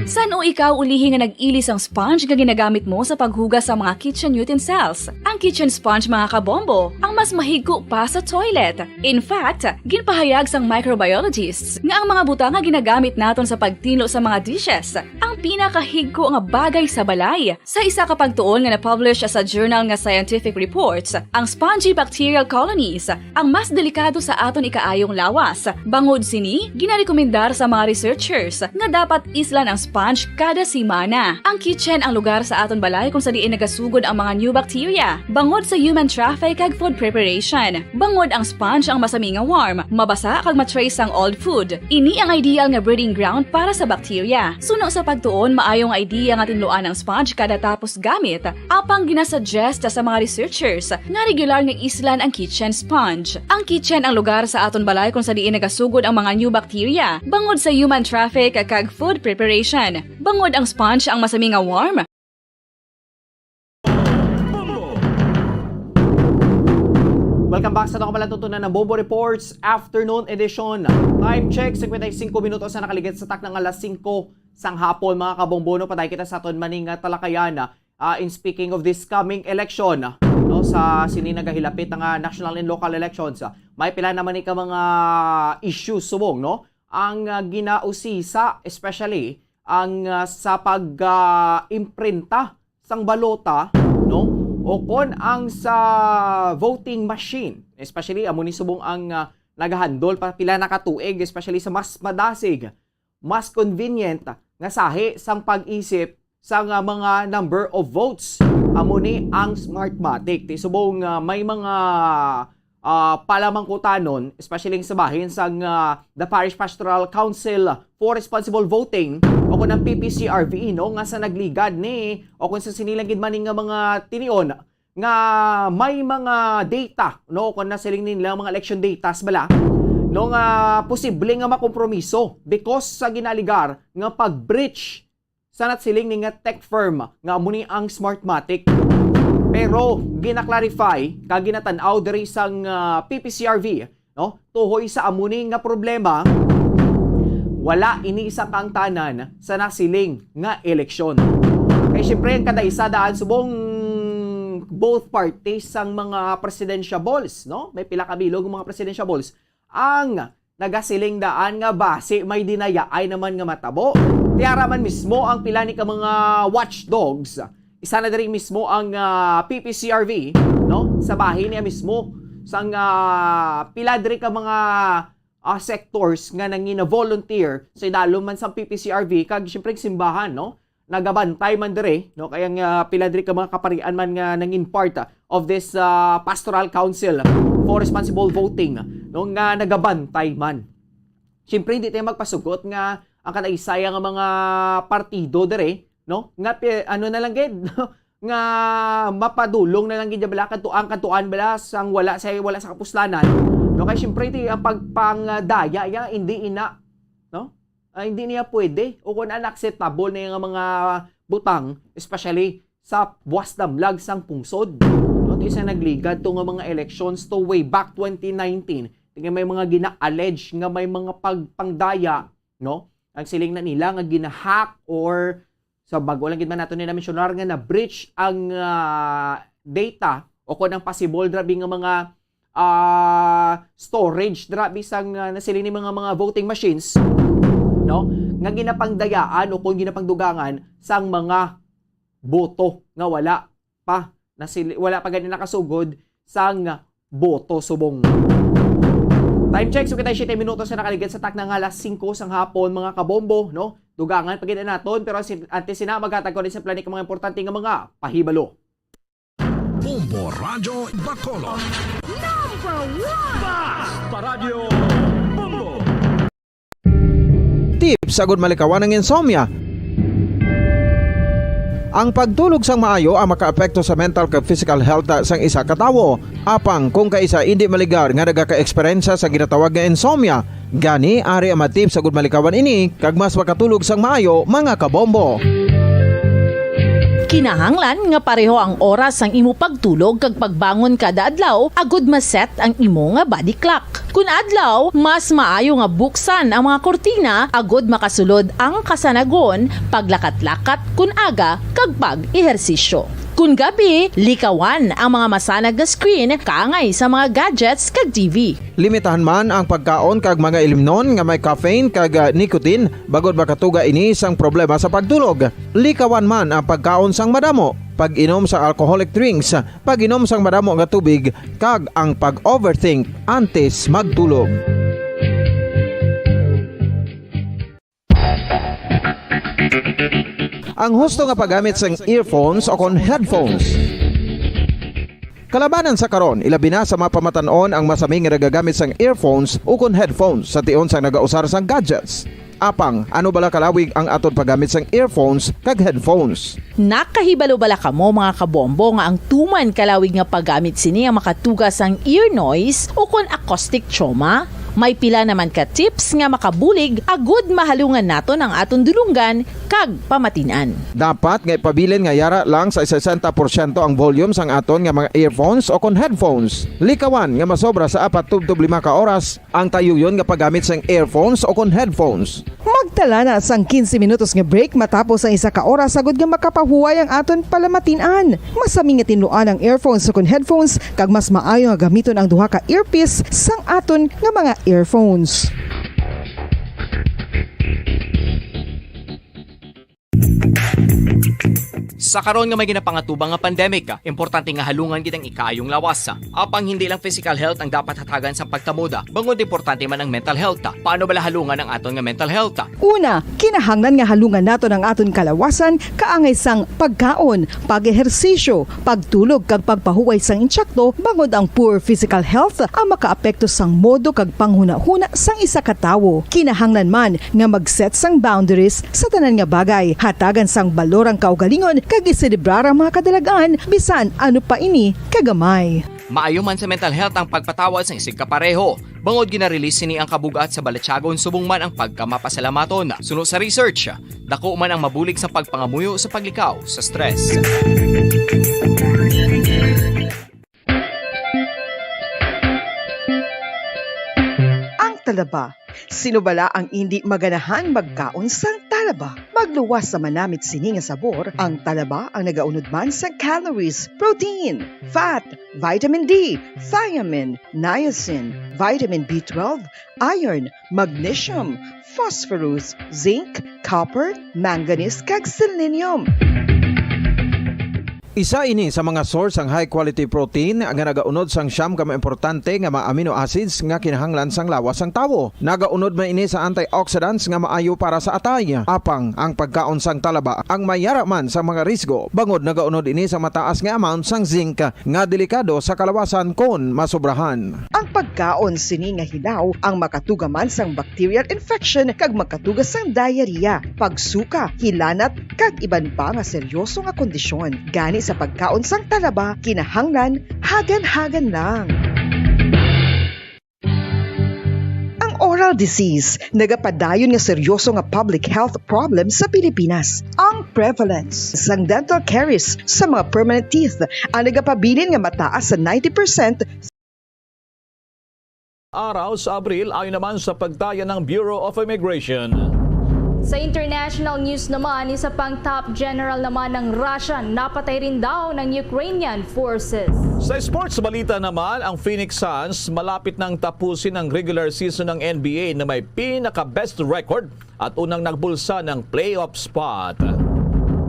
San-o ikaw ulihi nga nag-ili sang sponge nga ginagamit mo sa paghugas sa mga kitchen utensils? Ang kitchen sponge, mga kabombo, ang mas mahigko pa sa toilet. In fact, ginpahayag sang microbiologists nga ang mga butang nga ginagamit naton sa pagtinlo sa mga dishes ang pinakahigko nga bagay sa balay. Sa isa ka pagtuon nga na-publish sa journal nga Scientific Reports, ang spongy bacterial colonies ang mas delikado sa aton ikaayong lawas. Bangod sini, ginarekomendar sa mga researchers nga dapat islan ang sponge kada semana. Ang kitchen ang lugar sa aton balay kung sa diin nagasugod ang mga new bacteria, bangod sa human traffic kag food preparation. Bangod ang sponge ang masami nga warm, mabasa kag ma-trace sang old food. Ini ang ideal nga breeding ground para sa bacteria. Suno sa pagtuon, maayo nga idea nga tinluan ang sponge kada tapos gamit, apang ginasuggest sa mga researchers nga regular nga islan ang kitchen sponge. Ang kitchen ang lugar sa aton balay kung sa diin nagasugod ang mga new bacteria, bangod sa human traffic kag food preparation. Bangod ang sponge ang masami nga warm, Welcome back sa aton kabalaan tuntunan nga Bombo Reports Afternoon Edition. Time check, cincuenta y cinco minutos na nakaligid sa takna nga alas singko sang hapon, mga kabombo, no? Patay kita sa aton maning nga talakayan, ah, in speaking of this coming election, no, sa sini nagahilapit nga national and local elections. May pila naman ni ka mga issues subong, no? Ang, ah, ginausisa, especially ang, ah, sa pag, ah, imprinta sang balota, no? O kon ang sa voting machine, especially amo ni subong ang, ah, nagahandol pa pila na ka tuig, especially sa mas madasig, mas convenient nga sahi sang pag-isip sang, ah, mga number of votes. Amo ni ang Smartmatic. Ti subong, ah, may mga ah, palamangkutanon, especially sa bahin sang, ah, the Parish Pastoral Council for Responsible Voting o kon ang P P C R V, no, nga sa nagligad ni o kon sa sini lang gid man nga mga tinion nga may mga data, no, kon nasiling nila mga election datas bala, no, nga posible nga makompromiso because sa ginaaligar nga pag-breach sa nasiling ni nga tech firm nga amo ni ang Smartmatic. Pero gina-clarify kag ginatan-aw diri sang, ah, P P C R V, no? Tuhoy sa amo ni nga problema, wala ini isa kaangtanan sa nasiling nga eleksyon. Kay siyempre, ang kada isa daan subong both parties sang mga presidentiables, no? May pila ka bilog nga mga presidentiables ang nagasiling daan nga basi may dinayaay naman nga matabo. Tiara man mismo ang pila ni ka mga watchdogs. Isa na diri mismo ang, ah, P P C R V, no? Sa bahin niya mismo sang, ah, pila diri ka mga, ah, sectors nga nangina-volunteer sa idalom man sang P P C R V kag siyempre ang simbahan, no? Nagabantay man diri, no? Kaya nga pila diri ka mga kaparian man nga nangin part, ah, of this, ah, Pastoral Council for Responsible Voting, no? Nga nagabantay man. Siyempre, hindi tayo magpasugot nga ang kadaysaya nga mga partido diri, no? Nga pi-, ano na lang gid, no? Nga mapadulong na lang gid bala kadto ang kadtuan bala sang wala sa, wala sa kapuslanan. No, kay siyempre ti ang pagpangdaya ya hindi ina, no? Ah, hindi niya pwede o kung unacceptable na yung mga butang, especially sa buwas damlag sang pungsod. No, ti sa nagligad to nga mga elections to way back twenty nineteen, ti nga may mga gina-allege nga may mga pagpangdaya, no? Ang siling na nila nga ginahack or sa bago lang gid man nato nila mensionar nga na-breach ang, ah, data o kon ang possible grabe nga mga, ah, storage grabe sang, ah, nasiling ni mga, mga voting machines, no? Nga ginapangdayaan o kon ginapangdugangan sang mga boto nga wala pa nasili-, wala pa gani nakasugod sang boto subong. Time check, so kita siyete minutos na nakaligid sa takna nga alas singko sang hapon, mga kabombo, no? Dugangan pa gid naton, pero sin-, antes sina, maghatag ko ni sa planik mga importante nga mga pahibalo. Bombo Radyo Bacolod. Number one! Basta Radyo Bombo! Tips agud malikawan ang insomnia. Ang pagtulog sang maayo ang makaapekto sa mental kag physical health sang isa ka tawo. Apang kung kaisa indi maligar nga nagaka-eksperyensya sa ginatawag nga insomnia, gani ari ang mga tips agud malikawan ini kag mas makatulog sang maayo, mga kabombo. Kinahanglan nga pareho ang oras sang imo pagtulog kag pagbangon kada adlaw agud ma-set ang imo nga body clock. Kun adlaw, mas maayo nga buksan ang mga kurtina agud makasulod ang kasanagon, paglakat-lakat kun aga, kag pag-ehersisyo. Kun gabi, likawan ang mga masanag nga screen kaangay sa mga gadgets kag T V. Limitahan man ang pagkaon kag mga ilimnon nga may caffeine kag, ah, nicotine, bangod makatuga ini sang problema sa pagtulog. Likawan man ang pagkaon sang madamo, pag-inom sa alcoholic drinks, pag-inom sang madamo nga tubig, kag ang pag-overthink antes magtulog. Ang husto nga paggamit sang earphones o kon headphones. Kalabanan sa karon, ilabi na sa mga pamatan-on ang masami nga nagagamit sang earphones o kon headphones sa tion sang nagausar sang gadgets. Apang, ano bala kalawig ang aton paggamit sang earphones kag headphones? Nakahibalo bala kamo, mga kabombo, nga ang tuman kalawig nga paggamit sini ang makatuga sang ear noise o kon acoustic trauma? May pila naman ka tips nga makabulig agud mahalungan naton ang aton dulonggan kag pamatin-an. Dapat nga ipabilin nga yara lang sa sesenta porsyento ang volume sang aton nga mga earphones o kon headphones. Likawan nga masobra sa apat tubtob lima ka oras ang tayuyon nga paggamit sang earphones o kon headphones. Magtala na sang quince minutos nga break matapos ang isa ka oras, agud nga makapahuway ang aton palamatin-an. Masami nga tinluan ang earphones o kon headphones, kag mas maayo nga gamiton ang duha ka earpiece sang aton nga mga earphones. Sa karon nga may ginapangatubang nga pandemic, importante nga halungan gid ang ikaayong lawas. Apang hindi lang physical health ang dapat hatagan sa pagtamod, bangod importante man ang mental health. Paano bala halungan ang aton nga mental health? Una, kinahanglan nga halungan naton ang aton kalawasan kaangay sang pagkaon, pag-ehersisyo, pagtulog kag pagpahuway sang insakto, bangod ang poor physical health ang makaapekto sang modo kag panghunahuna sang isa ka tawo. Kinahanglan man nga mag-set sang boundaries sa tanan nga bagay, hatagan sang balor ang kaugalingon kag iselebrar ang mga kadalag-an, bisan ano pa ini kagamay. Maayo man sa mental health ang pagpatawad sang isigkapareho, bangod gina-release sini ang kabug-at sa balatyagon subong man ang pagkamapasalamaton. Suno sa research, dako man ang mabulig sa pagpangamuyo sa paglikaw sa stress. Ang talaba. Sino bala ang indi maganahan magkaon sang talaba? Pagluwas sa manamit sini nga sabor, ang talaba ang nagaunod man sa calories, protein, fat, vitamin D, thiamine, niacin, vitamin B twelve, iron, magnesium, phosphorus, zinc, copper, manganese, kag selenium. Isa ini sa mga source sang high quality protein nga nagaunod sang siyam ka mga importante nga mga amino acids nga kinahanglan sang lawas sang tawo. Nagaunod man ini sa antioxidants nga maayo para sa atay. Apang ang pagkaon sang talaba ang may yara man sa mga risgo, bangod nagaunod ini sa mataas nga amount sang zinc nga delikado sa kalawasan kon masobrahan. Ang pagkaon sini nga hilaw ang makatuga man sang bacterial infection kag makatuga sang diarrhea, pagsuka, hilanat, kag iban pa nga seryoso nga kondisyon. Gani sa pagkaon sang talaba, kinahanglan hagan-hagan lang. Ang oral disease nagapadayon nga seryoso nga public health problem sa Pilipinas. Ang prevalence sang dental caries sa mga permanent teeth ang nagapabilin nga mataas sa ninety percent. Araw sa Abril, ayon naman sa pagtaya ng Bureau of Immigration. Sa international news naman, isa pang top general naman ng Russia napatay rin daw ng Ukrainian forces. Sa sports balita naman, ang Phoenix Suns malapit nang tapusin ang regular season ng N B A na may pinaka-best record at unang nagbulsa ng playoff spot.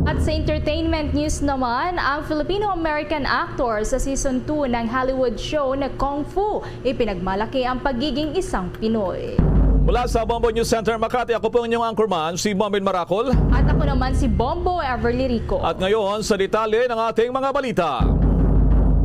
At sa entertainment news naman, ang Filipino-American actor sa season two ng Hollywood show na Kung Fu, ipinagmalaki ang pagiging isang Pinoy. Mula sa Bombo News Center Makati, ako po ang inyong anchorman, si Bombin Marakol. At ako naman si Bombo Everly Rico. At ngayon, sa detalye ng ating mga balita.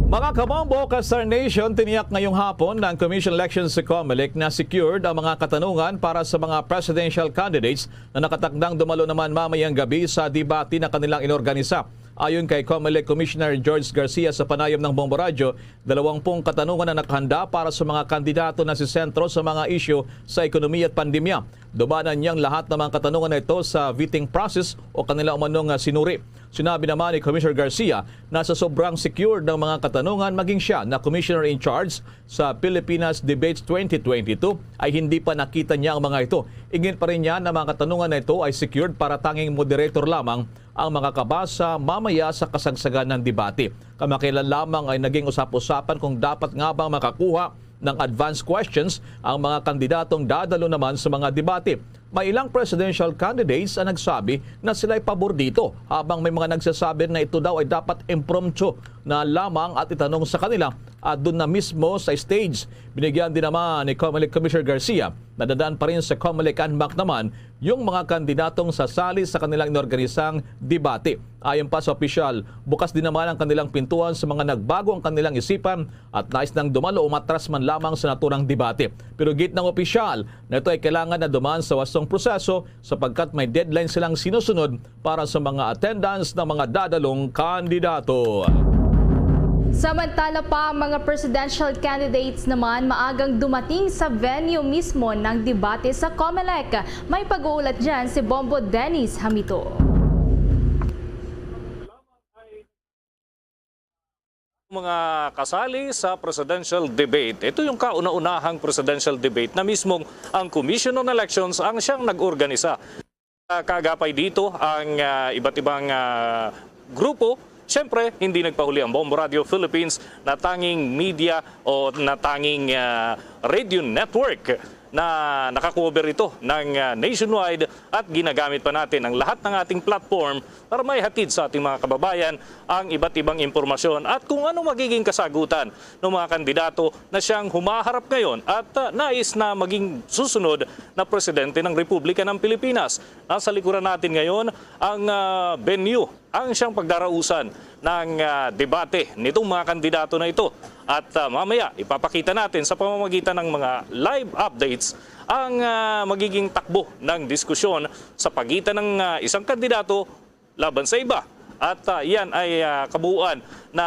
Mga kabombo, ka-Star Nation, tiniyak ngayong hapon ng Commission Elections sa Comelec na secured ang mga katanungan para sa mga presidential candidates na nakatakdang dumalo naman mamayang gabi sa debate na kanilang inorganisa. Ayon kay Comelec Commissioner George Garcia sa panayam ng Bombo Radyo, dalawampung katanungan ang nakahanda para sa mga kandidato na sisentro sa mga isyu sa ekonomiya at pandemya. Dumanan niya ang lahat ng mga katanungan na ito sa vetting process o kanila umanong, ah, sinuri. Sinabi naman ni Commissioner Garcia na sa sobrang secured ng mga katanungan, maging siya na Commissioner in Charge sa Pilipinas Debates twenty twenty-two ay hindi pa nakita niya ang mga ito. Ingin pa rin niya na mga katanungan na ito ay secured para tanging moderator lamang ang makakabasa mamaya sa kasagsagan ng debate. Kamakailan lamang ay naging usap-usapan kung dapat nga bang makakuha ng advance questions ang mga kandidatong dadalo naman sa mga debate. May ilang presidential candidates ang nagsabi na sila'y pabor dito, habang may mga nagsasabi na ito daw ay dapat impromptu na lamang at itanong sa kanila at doon na mismo sa stage. Binigyan din naman ni Comelec Commissioner Garcia na dadaan pa rin sa Comelec Anbac naman yung mga kandidatong sasali sa kanilang inorganisang debate. Ayon pa sa opisyal, bukas din naman ang kanilang pintuan sa mga nagbago ang kanilang isipan at nais nang dumalo o matras man lamang sa naturang debate. Pero gid ng opisyal na ito ay kailangan na dumaan sa wastong proseso sapagkat may deadline silang sinusunod para sa mga attendance ng mga dadalong kandidato. Samantala pa, ang mga presidential candidates naman maagang dumating sa venue mismo ng debate sa Comelec. May pag-uulat dyan si Bombo Dennis Hamito. Mga kasali sa presidential debate. Ito yung kauna-unahang presidential debate na mismong ang Commission on Elections ang siyang nag-organisa. Kaagapay dito ang, ah, iba't ibang, ah, grupo. Siyempre, hindi nagpahuli ang Bombo Radio Philippines na tanging media o na tanging, ah, radio network na nakakover ito ng, ah, nationwide at ginagamit pa natin ang lahat ng ating platform para maihatid sa ating mga kababayan ang iba't ibang impormasyon at kung ano magiging kasagutan ng mga kandidato na siyang humaharap ngayon at, ah, nais na maging susunod na presidente ng Republika ng Pilipinas. Nasa likuran natin ngayon ang, ah, venue, ang siyang pagdarausan ng, ah, debate nitong mga kandidato na ito. At, ah, mamaya, ipapakita natin sa pamamagitan ng mga live updates ang, ah, magiging takbo ng diskusyon sa pagitan ng, ah, isang kandidato laban sa iba. At, ah, yan ay, ah, kabuuan na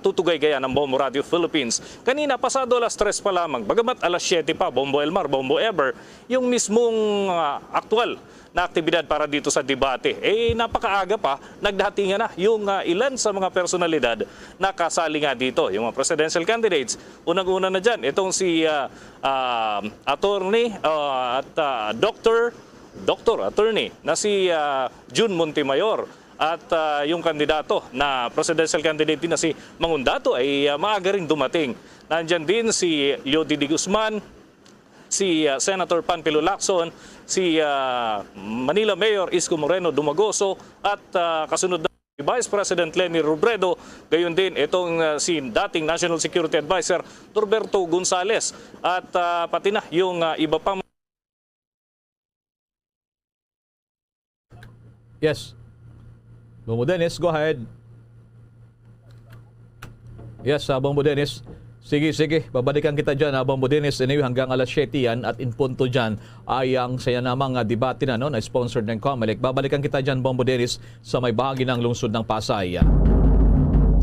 tutugay gaya ng Bombo Radio Philippines. Kanina, pasado alas tres pa lamang, bagamat alas siyete pa, Bombo Elmar, Bombo Ever, yung mismong, ah, aktual na aktibidad para dito sa debate. Eh, napakaaga pa, nagdahatingan na yung, ah, ilan sa mga personalidad na kasali nga dito. Yung mga presidential candidates, unang-una na dyan, itong si, ah, ah, Attorney, ah, at, ah, Doctor Doktor, attorney, na si, ah, Jun Montemayor at, ah, yung kandidato na presidential candidate din na si Mangundato ay, ah, maaga ring dumating. Nandyan din si Leody De Guzman, si, ah, Senator Panfilo Lacson, si, ah, Manila Mayor Isko Moreno Dumagoso at, ah, kasunod na si Vice President Leni Robredo, gayon din itong, ah, si dating National Security Advisor Norberto Gonzales at, ah, pati na yung, ah, iba pang Yes. Bongbong Dennis, go ahead. Yes, uh, Bongbong Dennis. Sige, sige. Babalikan kita dyan, ha, Bongbong Dennis. Anyway, hanggang alas siyete yan at in punto dyan ay ang saya namang uh, debate na, no, na sponsored ng Comelec. Babalikan kita dyan, Bongbong Dennis, sa may bahagi ng lungsod ng Pasay.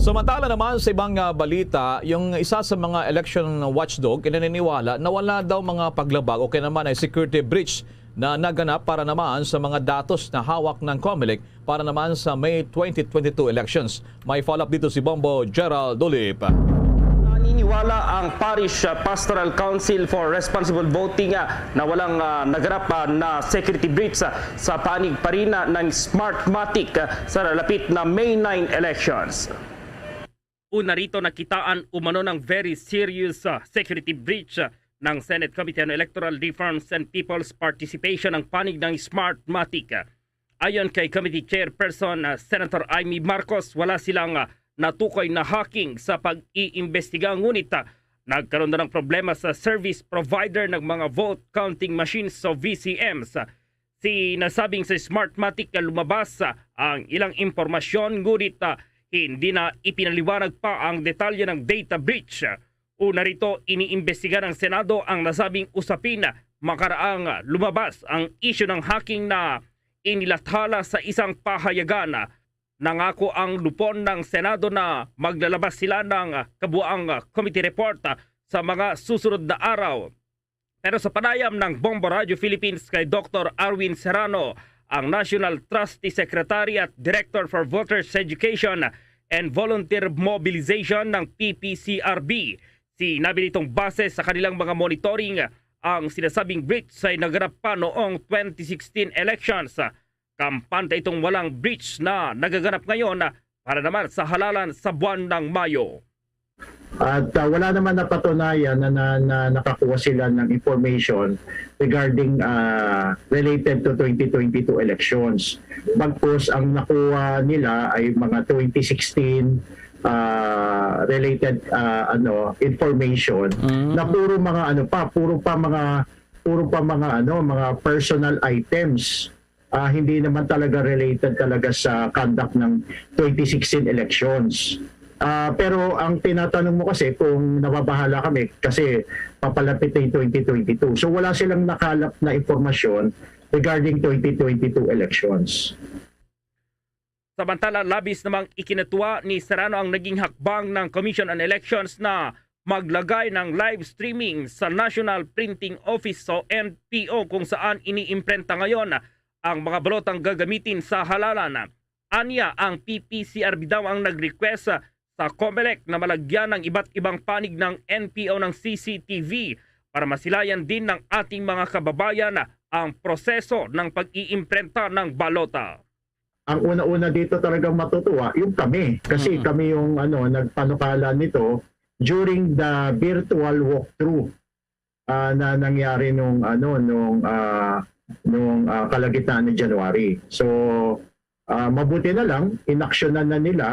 Samantala naman sa ibang uh, balita, yung isa sa mga election watchdog kinaniniwala na wala daw mga paglabag o kaya naman ay security breach na naganap para naman sa mga datos na hawak ng Comelec para naman sa May twenty twenty-two elections. May follow-up dito si Bombo Gerald Dolip. Naniniwala ang Parish Pastoral Council for Responsible Voting na walang uh, naganap uh, na security breach uh, sa panig pa rin uh, ng Smartmatic uh, sa nalapit na May nine elections. Una rito nakitaan umano ng very serious uh, security breach uh, ng Senate Committee on Electoral Reforms and People's Participation ang panig ng Smartmatic. Ayon kay Committee Chairperson uh, Senator Imee Marcos, wala silang uh, natukoy na hacking sa pag-iimbestiga ngunit uh, nagkaroon na ng problema sa service provider ng mga vote counting machines o V C Ms. Sinasabing sa Smartmatic na lumabas uh, ang ilang impormasyon ngunit uh, hindi na ipinaliwanag pa ang detalye ng data breach. Una rito, iniimbestiga ng Senado ang nasabing usapin makaraang lumabas ang isyu ng hacking na inilathala sa isang pahayagan. Nangako ang lupon ng Senado na maglalabas sila ng kabuang committee report sa mga susunod na araw. Pero sa panayam ng Bombo Radio Philippines kay Doktor Arwin Serrano, ang National Trustee Secretary at Director for Voters Education and Volunteer Mobilization ng P P C R B, sinabi nitong base sa kanilang mga monitoring, ang sinasabing breach ay naganap pa noong twenty sixteen elections. Kampante itong walang breach na nagaganap ngayon para naman sa halalan sa buwan ng Mayo. At uh, wala naman napatunayan na, na, na nakakuha sila ng information regarding uh, related to twenty twenty-two elections. Bagkus ang nakuha nila ay mga twenty sixteen uh, related uh, ano information mm. na puro mga ano pa, puro pa mga puro pa mga ano, mga personal items. Uh, hindi naman talaga related talaga sa conduct ng twenty sixteen elections. Uh, pero ang tinatanong mo kasi kung nababahala kami kasi papalapit na yung twenty twenty-two. So wala silang nakalap na impormasyon regarding twenty twenty-two elections. Samantala, labis namang ikinatuwa ni Serrano ang naging hakbang ng Commission on Elections na maglagay ng live streaming sa National Printing Office o N P O kung saan iniimprenta ngayon ang mga balotang gagamitin sa halalan. Anya, ang P P C R B daw ang nag-request sa Comelec na malagyan ng iba't ibang panig ng N P O ng C C T V para masilayan din ng ating mga kababayan ang proseso ng pag-iimprenta ng balota. Ang una-una dito talagang matutuwa, yung kami. Kasi mm-hmm. kami yung ano, nagpanukala nito during the virtual walkthrough uh, na nangyari nung ano nung uh, nung uh, kalagitnaan ng January. So uh, mabuti na lang inaksyonan na nila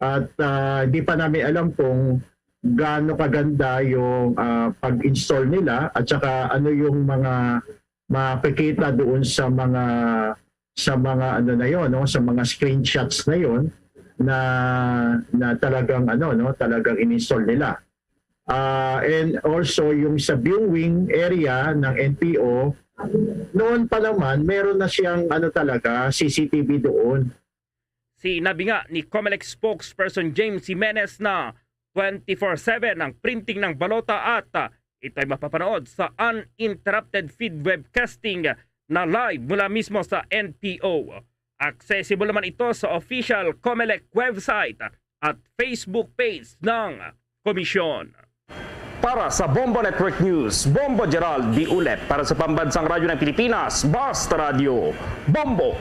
at uh, di pa namin alam kung gaano kaganda yung uh, pag-install nila at saka ano yung mga makikita doon sa mga sa mga ano na yon, no, sa mga screenshots na yon na na talagang ano, no, talagang ininstall nila. Uh, and also yung sa viewing area ng N P O, noon pa naman meron na siyang ano talaga C C T V doon. Sinabi nga ni Comelec spokesperson James Jimenez na twenty-four seven ang printing ng balota at ito'y mapapanood sa uninterrupted feed webcasting na live mula mismo sa N P O. Accessible naman ito sa official Comelec website at Facebook page ng Komisyon. Para sa Bombo Network News, Bombo Gerald Diulep. Para sa Pambansang Radyo ng Pilipinas, Basta Radyo, Bombo!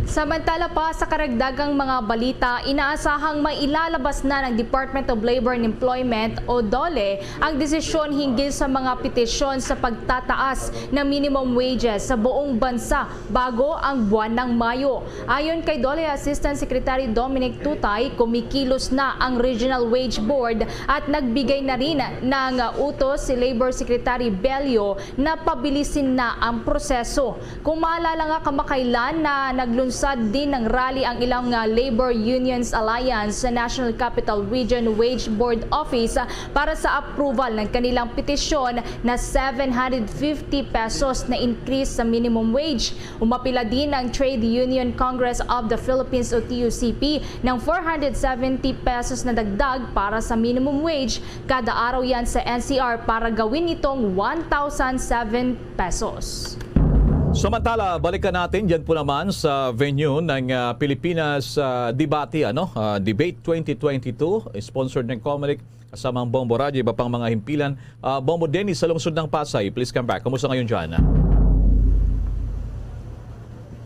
Samantala pa, sa karagdagang mga balita, inaasahang mailalabas na ng Department of Labor and Employment o DOLE ang desisyon hinggil sa mga petisyon sa pagtataas ng minimum wages sa buong bansa bago ang buwan ng Mayo. Ayon kay DOLE Assistant Secretary Dominic Tutay, kumikilos na ang Regional Wage Board at nagbigay na rin ng utos si Labor Secretary Bello na pabilisin na ang proseso. Kung maalala nga, kamakailan na naglunsad din ng rally ang ilang, ah, Labor Unions Alliance sa National Capital Region Wage Board Office, ah, para sa approval ng kanilang petisyon na seven hundred fifty pesos na increase sa minimum wage. Umapila din ang Trade Union Congress of the Philippines o T U C P ng four hundred seventy pesos na dagdag para sa minimum wage kada araw yan sa N C R para gawin itong one thousand seven pesos. Samantala, balikan natin dyan po naman sa venue ng, ah, Pilipinas, ah, Debate, ano? Ah, Debate twenty twenty-two, sponsored ng Comelec, kasama ang Bombo Radyo, iba pang mga himpilan. Ah, Bombo Dennis sa lungsod ng Pasay, please come back. Kumusta ngayon dyan?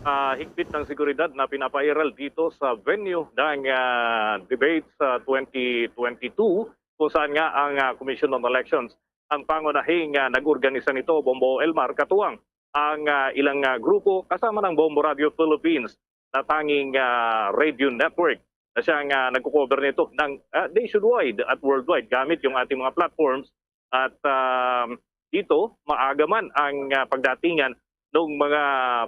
Ah, higpit ng seguridad na pinapairal dito sa venue ng, ah, Debates, ah, twenty twenty-two, kung saan nga ang, ah, Commission on Elections ang pangunahing, ah, nag-organisa nito, Bombo Elmar, katuwang ang, ah, ilang, ah, grupo kasama ng Bombo Radio Philippines na tanging, ah, radio network na siyang, ah, nagko-cover nito ng, ah, nationwide at worldwide gamit yung ating mga platforms. At, ah, dito, maaga man ang, ah, pagdatingan ng mga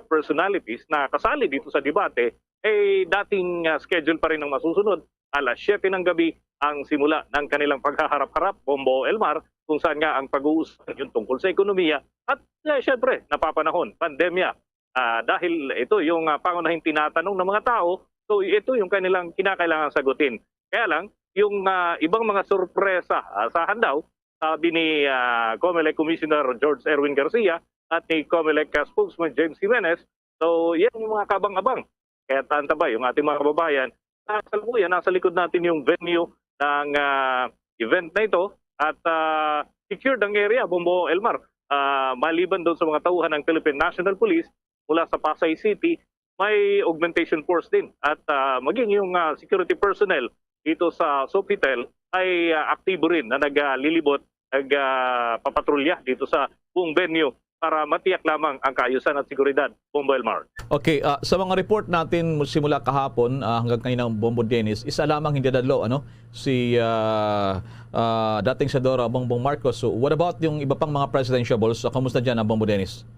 personalities na kasali dito sa debate, eh, dating, ah, schedule pa rin ang masusunod. Alas siyete ng gabi ang simula ng kanilang paghaharap-harap, Bombo Elmar, kung saan nga ang pag-uusap yung tungkol sa ekonomiya at, eh, syempre, napapanahon, pandemya. Ah, dahil ito yung, ah, pangunahing tinatanong ng mga tao, so ito yung kanilang kinakailangan sagutin. Kaya lang, yung, ah, ibang mga sorpresa, ah, sa handaw, sabi ni, ah, Comelec Commissioner George Erwin Garcia at ni Comelec, ah, spokesman James Jimenez, so yan yung mga kabang-abang. Kaya taanta ba yung ating mga kababayan, sa kasalukuyan, nasa likod natin yung venue ng, ah, event na ito at, ah, secured ang area, Bombo Elmar. Ah, maliban doon sa mga tauhan ng Philippine National Police mula sa Pasay City, may augmentation force din at, ah, maging yung, ah, security personnel dito sa Sofitel ay, ah, aktibo rin na naglilibot, nag, ah, papatrolya dito sa buong venue para matiyak lamang ang kaayusan at seguridad, Bombo Elmar. Okay, ah, sa mga report natin mu-, simula kahapon, ah, hanggang kanina, Bombo Dennis, isa lamang hindi nadalo, ano, si, ah, ah, dating Senador, ah, Bongbong Marcos. So, what about yung iba pang mga presidentiables? Ah, kumusta dyan, ah, Bombo Dennis?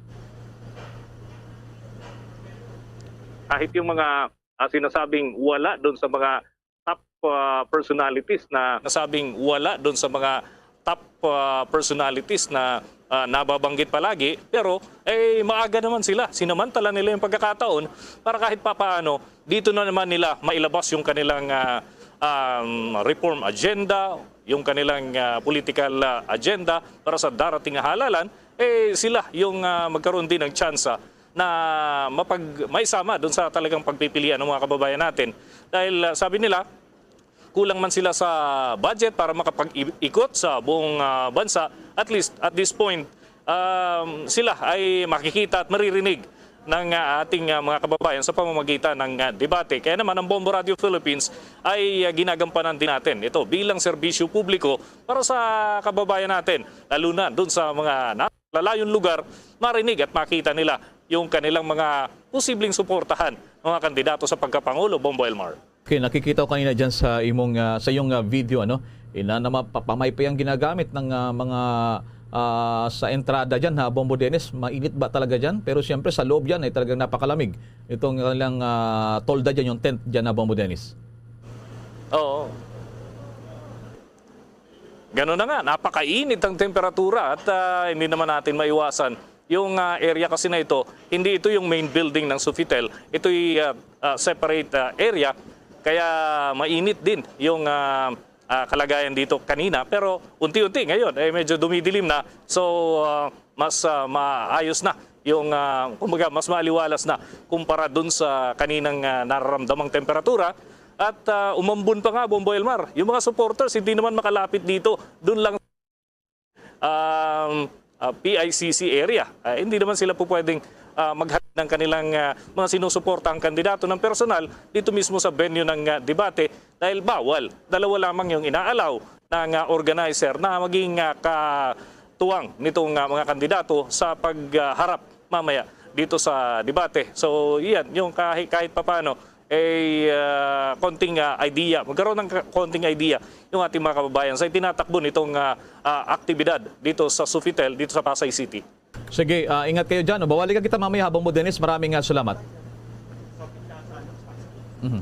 Kahit yung mga, ah, sinasabing wala doon sa mga top, ah, personalities na nasabing wala doon sa mga top, ah, personalities na, ah, nababanggit palagi, pero, eh, maaga naman sila. Sinamantala nila yung pagkakataon para kahit papaano dito na naman nila mailabas yung kanilang, ah, um, reform agenda, yung kanilang, ah, political, ah, agenda para sa darating na halalan, eh, sila yung, ah, magkaroon din ng tsansa na mapag-, maisama dun sa talagang pagpipilian ng mga kababayan natin. Dahil, ah, sabi nila, kulang man sila sa budget para makapag-ikot sa buong, ah, bansa, at least at this point, um, sila ay makikita at maririnig ng, ah, ating, ah, mga kababayan sa pamamagitan ng, ah, debate. Kaya naman, ang Bombo Radio Philippines ay, ah, ginagampanan din natin ito bilang serbisyo publiko para sa kababayan natin, lalo na dun sa mga na-, lalayong lugar, marinig at makita nila yung kanilang mga posibleng suportahan, mga kandidato sa pagkapangulo, Bombo Elmar. Okay, nakikita ko kanina dyan sa imong, ah, sa iyong, ah, video, ano, ina na mapa-, pamaypay ang ginagamit ng, ah, mga, ah, sa entrada dyan, ha, Bombo Dennis. Mainit ba talaga dyan? Pero siyempre, sa loob dyan ay talagang napakalamig. Itong kanilang, ah, tolda dyan, yung tent dyan, ha, Bombo Dennis. Oo. Ganun na nga, napakainit ang temperatura at, ah, hindi naman natin maiwasan. Yung, ah, area kasi na ito, hindi ito yung main building ng Sofitel. Ito'y, ah, ah, separate, ah, area. Kaya mainit din yung, ah, ah, kalagayan dito kanina. Pero unti-unti ngayon, eh, medyo dumidilim na. So, ah, mas, ah, maayos na yung, ah, kumbaga, mas maaliwalas na kumpara dun sa kaninang, ah, nararamdamang temperatura. At, ah, umambon pa nga, Bombo Elmar, yung mga supporters hindi naman makalapit dito. Doon lang, um, ah, P I C C area. Ah, hindi naman sila po pwedeng, ah, maghatid ng kanilang, ah, mga sinusuportahang kandidato ng personal dito mismo sa venue ng, ah, debate dahil bawal. Dalawa lamang yung inaalaw ng, ah, organizer na maging, ah, katuwang nitong, ah, mga kandidato sa pagharap mamaya dito sa debate. So, iyan, yung kahit, kahit papano, eh, ah, konting, ah, idea. Magkaroon ng ka-, konting idea yung ating mga kababayan sa itinatakbo nitong, ah, ah, aktibidad dito sa Sufitel, dito sa Pasay City. Sige, ah, ingat kayo dyan. Mabalikan kita mamaya ha, Bombo Dennis. Maraming, ah, salamat. Mhm.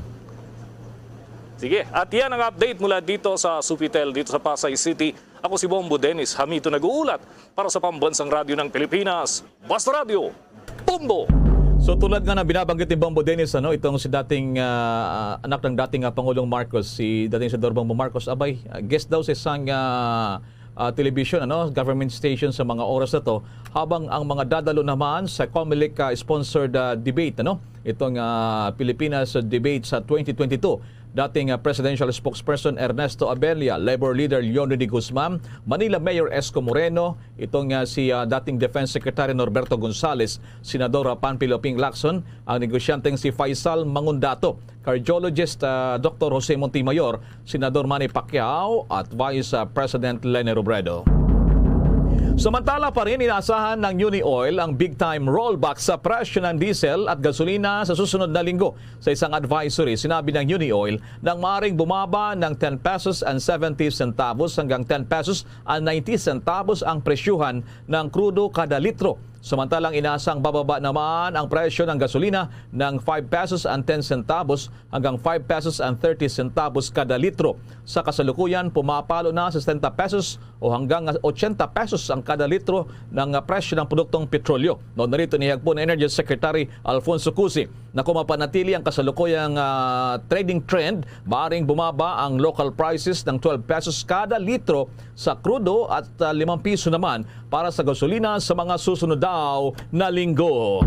Sige, at yan ang update mula dito sa Sufitel, dito sa Pasay City. Ako si Bombo Dennis Hamito nag-uulat para sa Pambansang Radyo ng Pilipinas, Basta Radyo, Bombo! So, tulad nga na binabanggit ni Bombo Dennis, ano, itong si dating, ah, anak ng dating, ah, Pangulong Marcos, si dating Senador Bongbong Marcos, abay, ah, guest daw sa isang, ah, ah, television, ano, government station sa mga oras na to, habang ang mga dadalo naman sa Comelec, ah, sponsored, ah, debate, ano, itong, ah, Pilipinas debate sa twenty twenty-two. Dating, ah, presidential spokesperson Ernesto Abella, Labor leader Leon Rene Guzman, Manila Mayor Esco Moreno, itong, ah, si, ah, dating Defense Secretary Norberto Gonzales, Senador, ah, Panfilo Ping Lacson, ang negosyanteng si Faisal Mangundato, cardiologist, ah, Doktor Jose Montemayor, Senador Manny Pacquiao, at Vice, ah, President Leni Robredo. Samantala pa rin, inaasahan ng Uni Oil ang big-time rollback sa presyo ng diesel at gasolina sa susunod na linggo. Sa isang advisory, sinabi ng Uni Oil na maaring bumaba ng ten pesos and seventy centavos hanggang ten pesos and ninety centavos ang presyuhan ng krudo kada litro. Samantalang inaasang bababa naman ang presyo ng gasolina ng five pesos and ten centavos hanggang five pesos and thirty centavos kada litro. Sa kasalukuyan, pumapalo na sa setenta pesos o hanggang ochenta pesos ang kada litro ng, ah, presyo ng produktong petrolyo. Nauna rito, inihagpo ni Energy Secretary Alfonso Cusi na kung mapanatili ang kasalukuyang, ah, trading trend, maaring bumaba ang local prices ng twelve pesos kada litro sa krudo at, ah, limang piso naman para sa gasolina sa mga susunod daw na linggo.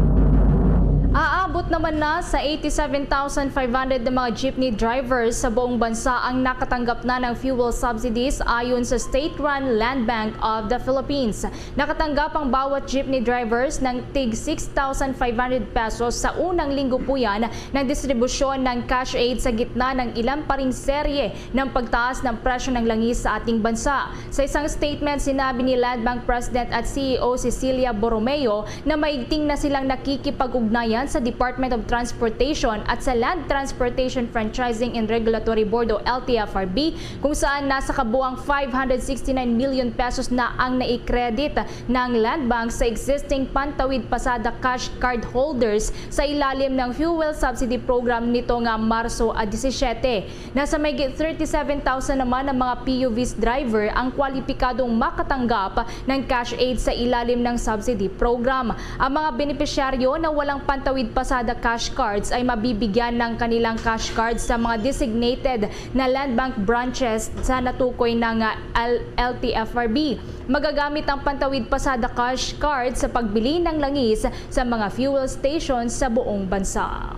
Aabot naman na sa eighty-seven thousand five hundred na mga jeepney drivers sa buong bansa ang nakatanggap na ng fuel subsidies, ayon sa state-run Land Bank of the Philippines. Nakatanggap ang bawat jeepney drivers ng tig six thousand five hundred pesos sa unang linggo po yan ng distribusyon ng cash aid sa gitna ng ilan pa ring serye ng pagtaas ng presyo ng langis sa ating bansa. Sa isang statement, sinabi ni Land Bank President at C E O Cecilia Borromeo na maigting na silang nakikipag-ugnayan sa Department of Transportation at sa Land Transportation Franchising and Regulatory Board o L T F R B, kung saan nasa kabuang five hundred sixty-nine million pesos na ang nai-credit ng Land Bank sa existing Pantawid Pasada cash card holders sa ilalim ng Fuel Subsidy Program nito nga Marso, ah, disisiete. Nasa mahigit thirty-seven thousand naman ang mga P U Vs driver ang kwalipikadong makatanggap ng cash aid sa ilalim ng subsidy program. Ang mga benepisyaryo na walang Pantawid Pasada cash cards ay mabibigyan ng kanilang cash cards sa mga designated na Land Bank branches sa natukoy na nga L-, L T F R B. Magagamit ang Pantawid Pasada cash card sa pagbili ng langis sa mga fuel stations sa buong bansa.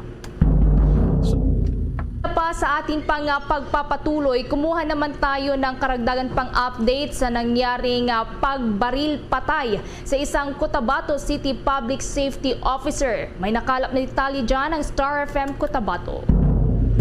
Pa sa ating pang, ah, pagpapatuloy, kumuha naman tayo ng karagdagan pang update sa nangyaring, ah, pagbaril patay sa isang Cotabato City Public Safety Officer. May nakalap na detalye dyan ang Star F M Cotabato.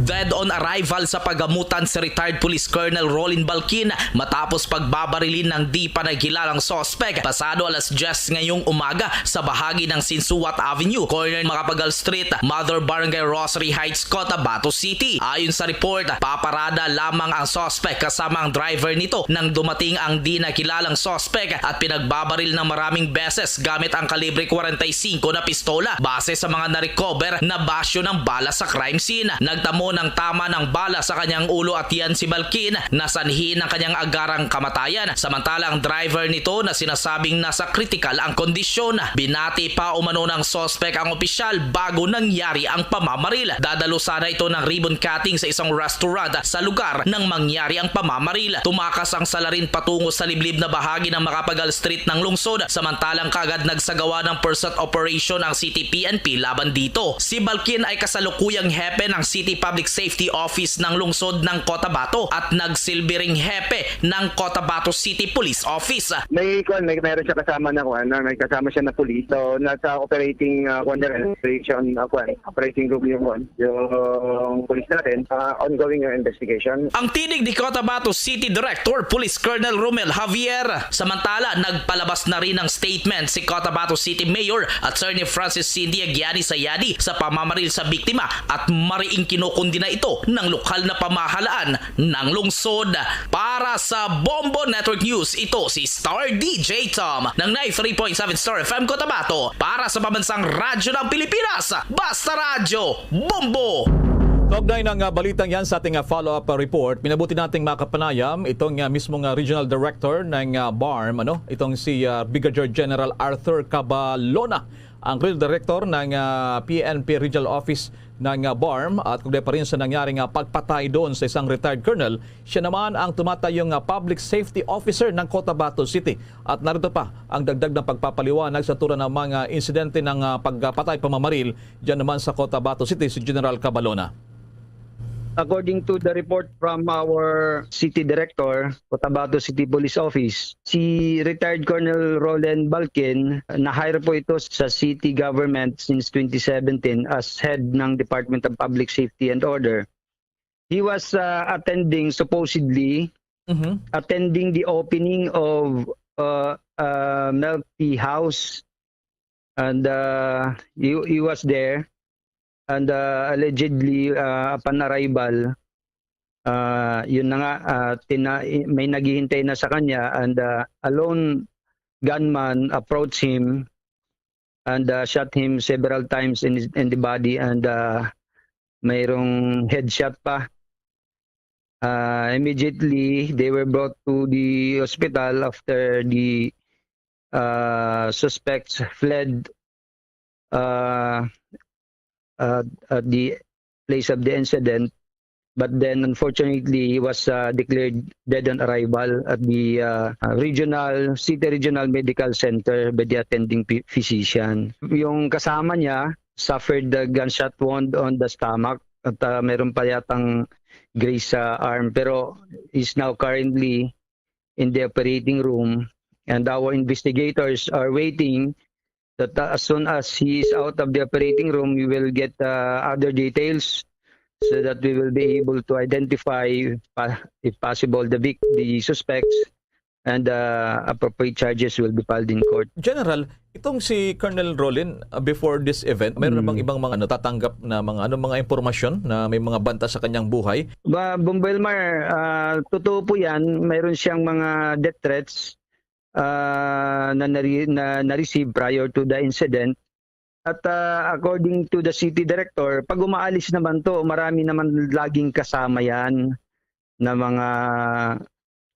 Dead on arrival sa pagamutan si retired Police Colonel Rolin Balkin matapos pagbabarilin ng di pa nagkilalang suspek pasado alas diyes ngayong umaga sa bahagi ng Sinsuwat Avenue, corner Macapagal Street, Mother Barangay Rosary Heights, Cotabato City. Ayon sa report, paparada lamang ang suspek kasama ang driver nito nang dumating ang di nakilalang suspek at pinagbabaril ng maraming beses gamit ang kalibre forty-five na pistola. Base sa mga na-recover na basyo ng bala sa crime scene, nagtamo ng tama ng bala sa kanyang ulo at tiyan si Balkin na sanhi ng kanyang agarang kamatayan. Samantala, ang driver nito na sinasabing nasa kritikal ang kondisyon. Binati pa umano ng suspek ang opisyal bago nangyari ang pamamaril. Dadalo sana ito ng ribbon cutting sa isang restaurant sa lugar nang mangyari ang pamamaril. Tumakas ang salarin patungo sa liblib na bahagi ng Macapagal Street ng lungsod, samantalang kaagad nagsagawa ng pursuit operation ang City P N P laban dito. Si Balkin ay kasalukuyang hepe ng City Public Safety Office ng lungsod ng Cotabato at nagsilbi ring hepe ng Cotabato City Police Office. May kuan, may meron siya kasama na kuan, na may kasama siya na police. So nasa operating uh, kuan na rin, operation uh, kuan, operating room yung kuan, yung police natin. Uh, ongoing yung investigation. Ang tinig ni Cotabato City Director Police Colonel Romel Javier. Samantala, nagpalabas na rin ng statement si Cotabato City Mayor Attorney Francis Cindy Aguiani Sayadi sa pamamaril sa biktima at mariing kinukundina ito ng lokal na pamahalaan ng lungsod. Para sa Bombo Network News, ito si Star D J Tom ng ninety-three point seven Star F M Cotabato. Para sa Pambansang Radyo ng Pilipinas, Basta Radyo, Bombo! Kaugnay ng, ah, balitang yan sa ating, ah, follow-up, ah, report, minabuti nating makapanayam itong, ah, mismo nga regional director ng, ah, BARMM, ano? Itong si, ah, Brigadier General Arthur Cabalona, ang regional director ng, ah, P N P Regional Office ng, ah, BARMM, at kaugnay pa rin sa nangyaring, ah, pagpatay doon sa isang retired colonel. Siya naman ang tumatayong, ah, public safety officer ng Cotabato City. At narito pa ang dagdag na pagpapaliwanag sa tura ng mga insidente ng, ah, pagpatay pamamaril dyan naman sa Cotabato City, si General Cabalona. According to the report from our city director, Cotabato City Police Office, si retired Colonel Roland Balkin, na-hire po ito sa city government since twenty seventeen as head ng Department of Public Safety and Order. He was uh, attending, supposedly, Mhm. attending the opening of uh, uh, Milk Tea House, and uh, he, he was there, and uh, allegedly, uh, upon arrival, uh, yun na nga, uh, tina- may naghihintay na sa kanya, and uh, a lone gunman approached him and uh, shot him several times in, his, in the body, and uh, mayroong headshot pa. Uh, immediately, they were brought to the hospital after the uh, suspects fled uh, uh, at the place of the incident. But then, unfortunately, he was uh, declared dead on arrival at the uh, regional, city regional medical center by the attending phy- physician. Yung kasama niya suffered the gunshot wound on the stomach at uh, meron pa yatang graze sa arm, pero is now currently in the operating room, and our investigators are waiting that uh, as soon as he is out of the operating room, we will get uh, other details so that we will be able to identify, pa- if possible, the vic- the suspects, and uh, appropriate charges will be filed in court. General, itong si Colonel Roland, uh, before this event, mayroon na bang Mm. ibang mga natatanggap na mga, ano, mga impormasyon na may mga banta sa kanyang buhay? Ba, Bombo Elmar, ah, totoo po yan. Mayroon siyang mga death threats ah, na, nari- na na-receive prior to the incident. At ah, according to the city director, pag umaalis naman to, marami naman laging kasama yan na mga,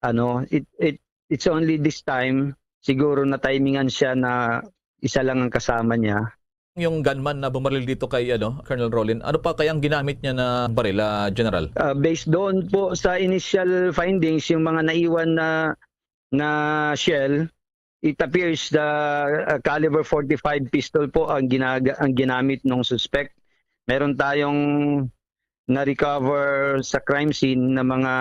ano, it, it, it's only this time, siguro na timingan siya na isa lang ang kasama niya. Yung gunman na bumaril dito kay, ano, Colonel Roland, ano pa kaya ang ginamit niya na baril, ah, General? Ah, based doon po sa initial findings, yung mga naiwan na na shell, it appears the uh, caliber forty-five pistol po ang ginaga- ang ginamit ng suspect. Meron tayong na-recover sa crime scene na mga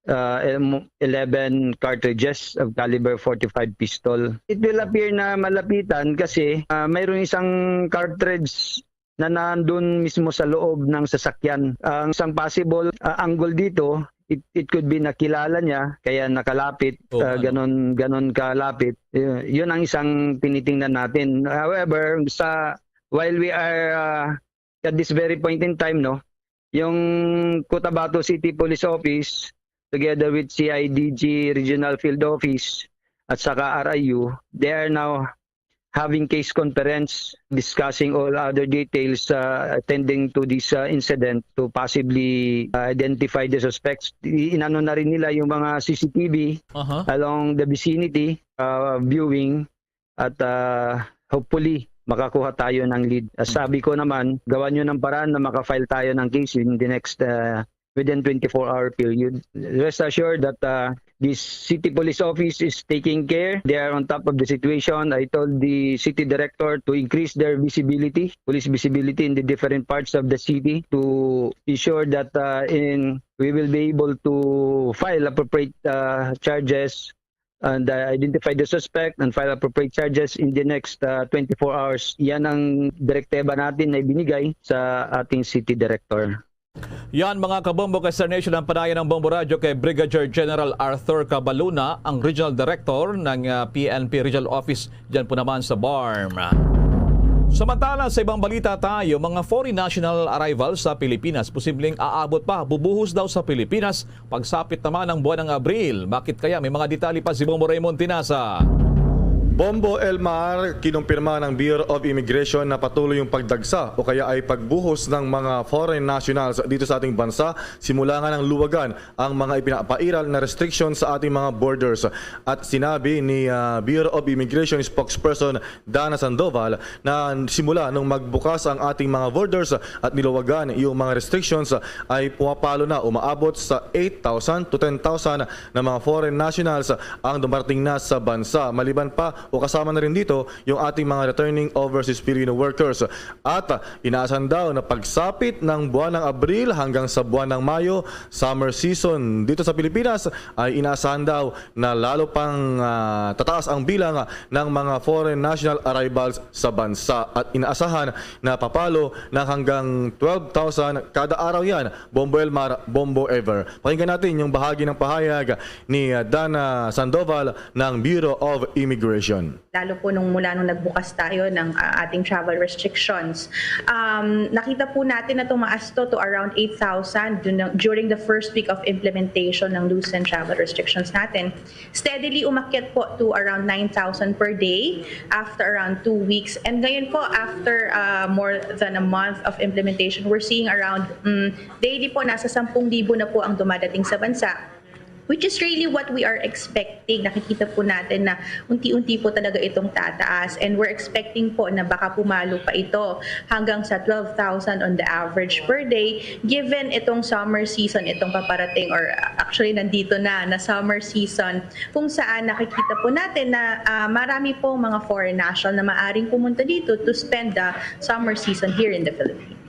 uh, em- eleven cartridges of caliber forty-five pistol. It will appear na malapitan kasi uh, mayroong isang cartridge na nandun mismo sa loob ng sasakyan. Ang isang possible uh, angle dito, it, it could be nakilala niya kaya nakalapit, Oo, uh, ano? Ganon ganon kalapit. Uh, yun ang isang tinitingnan natin. However, sa while we are uh, at this very point in time, no, yung Cotabato City Police Office together with C I D G Regional Field Office at saka R I U, they are now having case conference discussing all other details uh, attending to this uh, incident to possibly uh, identify the suspects. I- Inano na rin nila yung mga C C T V Aha. Along the vicinity uh, viewing at uh, hopefully makakuha tayo ng lead. As sabi ko naman, gawan nyo ng paraan na makafile tayo ng case in the next uh, within twenty-four hour period. Rest assured that uh, This city police office is taking care. They are on top of the situation. I told the city director to increase their visibility, police visibility in the different parts of the city to ensure that uh, in we will be able to file appropriate uh, charges and uh, identify the suspect and file appropriate charges in the next uh, twenty-four hours. Yan ang direkteba natin na ibinigay sa ating city director. Yan, mga kabombo, kay Star Nation, ang panayan ng Bombo Radyo kay Brigadier General Arthur Cabaluna, ang Regional Director ng ah, P N P Regional Office dyan po naman sa BARMM. Samantala, sa ibang balita tayo, mga foreign national arrival sa Pilipinas, posibleng aabot pa, bubuhos daw sa Pilipinas, pagsapit naman ng buwan ng Abril. Bakit kaya? May mga detalye pa si Bombo Raymond Tinasa. Bombo Elmar, kinumpirma ng Bureau of Immigration na patuloy yung pagdagsa o kaya ay pagbuhos ng mga foreign nationals dito sa ating bansa simula nga nang luwagan ang mga ipinapairal na restrictions sa ating mga borders. At sinabi ni ah, Bureau of Immigration spokesperson Dana Sandoval na simula nung magbukas ang ating mga borders at niluwagan yung mga restrictions ay pumapalo na, umaabot sa eight thousand to ten thousand na mga foreign nationals ang dumarating na sa bansa. Maliban pa o kasama na rin dito yung ating mga returning overseas Filipino workers. At inaasahan daw na pagsapit ng buwan ng Abril hanggang sa buwan ng Mayo, summer season dito sa Pilipinas, ay inaasahan daw na lalo pang ah, tataas ang bilang ng mga foreign national arrivals sa bansa at inaasahan na papalo na hanggang twelve thousand kada araw yan. Bombo Elmar, Bombo Ever. Pakinggan natin yung bahagi ng pahayag ni ah, Dana Sandoval ng Bureau of Immigration. Lalo po nung mula nung nagbukas tayo ng ah, ating travel restrictions. Um, nakita po natin na tumaas to to around eight thousand dun- during the first week of implementation ng loosen travel restrictions natin. Steadily umakyat po to around nine thousand per day after around two weeks. And ngayon po, after uh, more than a month of implementation, we're seeing around mm, daily po, nasa sampung libo na po ang dumadating sa bansa. Which is really what we are expecting. Nakikita po natin na unti-unti po talaga itong tataas, and we're expecting po na baka pumalo pa ito hanggang sa twelve thousand on the average per day, given itong summer season, itong paparating, or uh, actually nandito na, na summer season, kung saan nakikita po natin na ah, marami pong mga foreign national na maaring pumunta dito to spend the summer season here in the Philippines.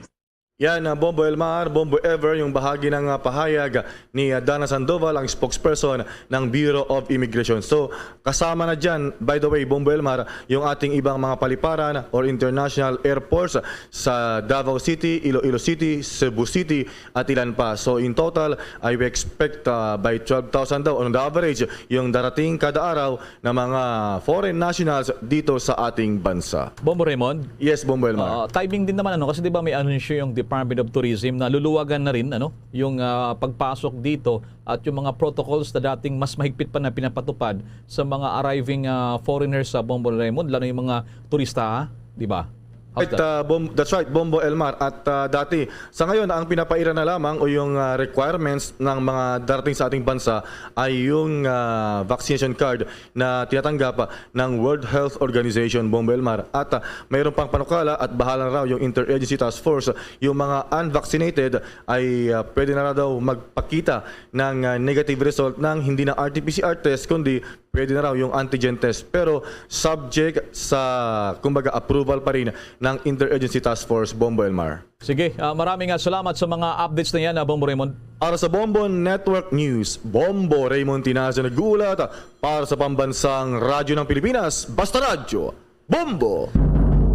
Yan, uh, Bombo Elmar, Bombo Ever, yung bahagi ng uh, pahayag ni uh, Dana Sandoval, ang spokesperson ng Bureau of Immigration. So, kasama na dyan, by the way, Bombo Elmar, yung ating ibang mga paliparan or international airports sa Davao City, Iloilo City, Cebu City, at ilan pa. So, in total, ay we expect uh, by twelve thousand daw, on the average, yung darating kada araw na mga foreign nationals dito sa ating bansa. Bombo Raymond? Yes, Bombo Elmar. Uh, timing din naman, ano, kasi di ba may anunsyo yung Department of Tourism na luluwagan na rin, ano, yung uh, pagpasok dito at yung mga protocols na dating mas mahigpit pa na pinapatupad sa mga arriving uh, foreigners sa Bombo Raymond, lalo yung mga turista, ha? Di ba? Right, uh, Bom- that's right, Bombo Elmar. At uh, dati, sa ngayon, ang pinapaira na lamang o yung uh, requirements ng mga darating sa ating bansa ay yung uh, vaccination card na tinatanggap uh, ng World Health Organization, Bombo Elmar. At uh, mayroon pang panukala at bahala na raw yung Interagency Task Force, yung mga unvaccinated ay uh, pwede na raw daw magpakita ng uh, negative result ng hindi na R T P C R test, kundi pwede na raw yung antigen test. Pero subject sa, kumbaga, approval pa rin ng Interagency Task Force, Bombo Elmar. Sige, uh, maraming uh, salamat sa mga updates na yan, uh, Bombo Raymond. Para sa Bombo Network News, Bombo Raymond Tinaza nag-uulat para sa Pambansang Radyo ng Pilipinas, Basta Radyo, Bombo!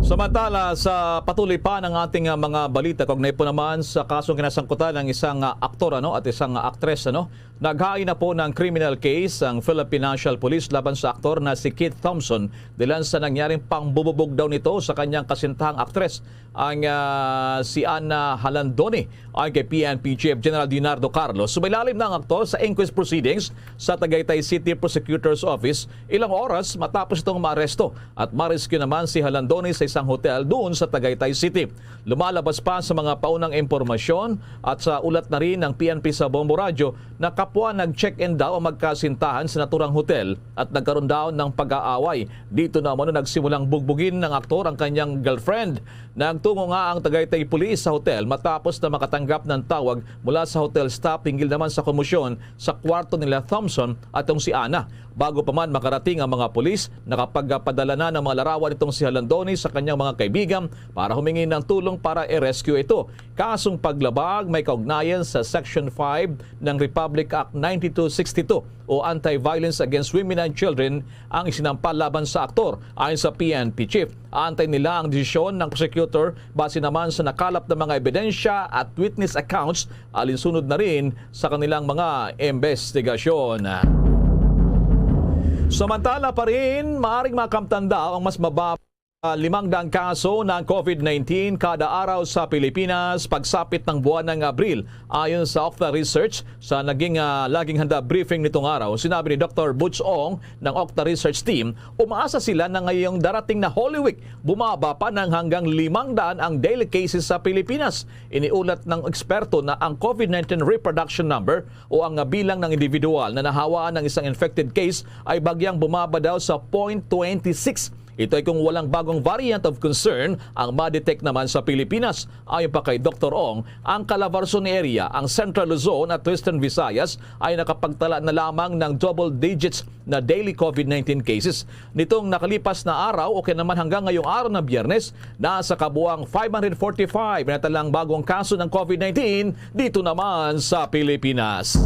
Samantala, sa patuloy pa ng ating uh, mga balita, kaugnay po naman sa kasong kinasangkutan ng isang uh, aktor ano, at isang uh, aktres, ano, naghain na po ng criminal case ang Philippine National Police laban sa aktor na si Keith Thompson dilan sa nangyaring pangbububog daw nito sa kanyang kasintahang aktres, ang uh, si Ana Halandoni. Ayon kay P N P Chief General Leonardo Carlos, sumailalim na ang aktor sa inquest proceedings sa Tagaytay City Prosecutor's Office ilang oras matapos itong maaresto at ma-rescue naman si Halandoni sa isang hotel doon sa Tagaytay City. Lumalabas pa sa mga paunang impormasyon at sa ulat na rin ng P N P sa Bombo Radyo na kapwa nag-check-in daw ang magkasintahan sa naturang hotel at nagkaroon daw ng pag-aaway. Dito na umano nagsimulang bugbugin ng aktor ang kanyang girlfriend. Nagtungo nga ang Tagaytay Police sa hotel matapos na makatanggap ng tawag mula sa hotel staff hinggil naman sa komosyon sa kwarto nila Thompson at itong si Ana. Bago pa man makarating ang mga pulis, nakapagpadala na ng mga larawan itong si Halandoni sa kanyang mga kaibigan para humingi ng tulong para i-rescue ito. Kasong paglabag may kaugnayan sa Section five ng Republic Act ninety-two sixty-two o Anti-Violence Against Women and Children ang isinampa laban sa aktor. Ayon sa P N P chief, aantay nila ang desisyon ng prosecutor base naman sa nakalap na mga ebidensya at witness accounts alinsunod na rin sa kanilang mga investigasyon. Samantala pa rin, maaring makamtan daw ang mas mababa limang daang kaso ng COVID nineteen kada araw sa Pilipinas pagsapit ng buwan ng Abril. Ayon sa Okta Research, sa naging, ah, Laging Handa briefing nitong araw, sinabi ni Doktor Butch Ong ng Okta Research Team, umaasa sila na ngayong darating na Holy Week, bumaba pa ng hanggang limang daan ang daily cases sa Pilipinas. Iniulat ng eksperto na ang COVID nineteen reproduction number o ang bilang ng individual na nahawaan ng isang infected case ay bagyang bumaba daw sa point twenty six. Ito ay kung walang bagong variant of concern ang ma-detect naman sa Pilipinas. Ayon pa kay Doktor Ong, ang Calabarzon area, ang Central Luzon at Western Visayas ay nakapagtala na lamang ng double digits na daily COVID nineteen cases. Nitong nakalipas na araw o kaya naman hanggang ngayong araw ng Biyernes, nasa kabuang five hundred forty-five na talang bagong kaso ng COVID nineteen dito naman sa Pilipinas.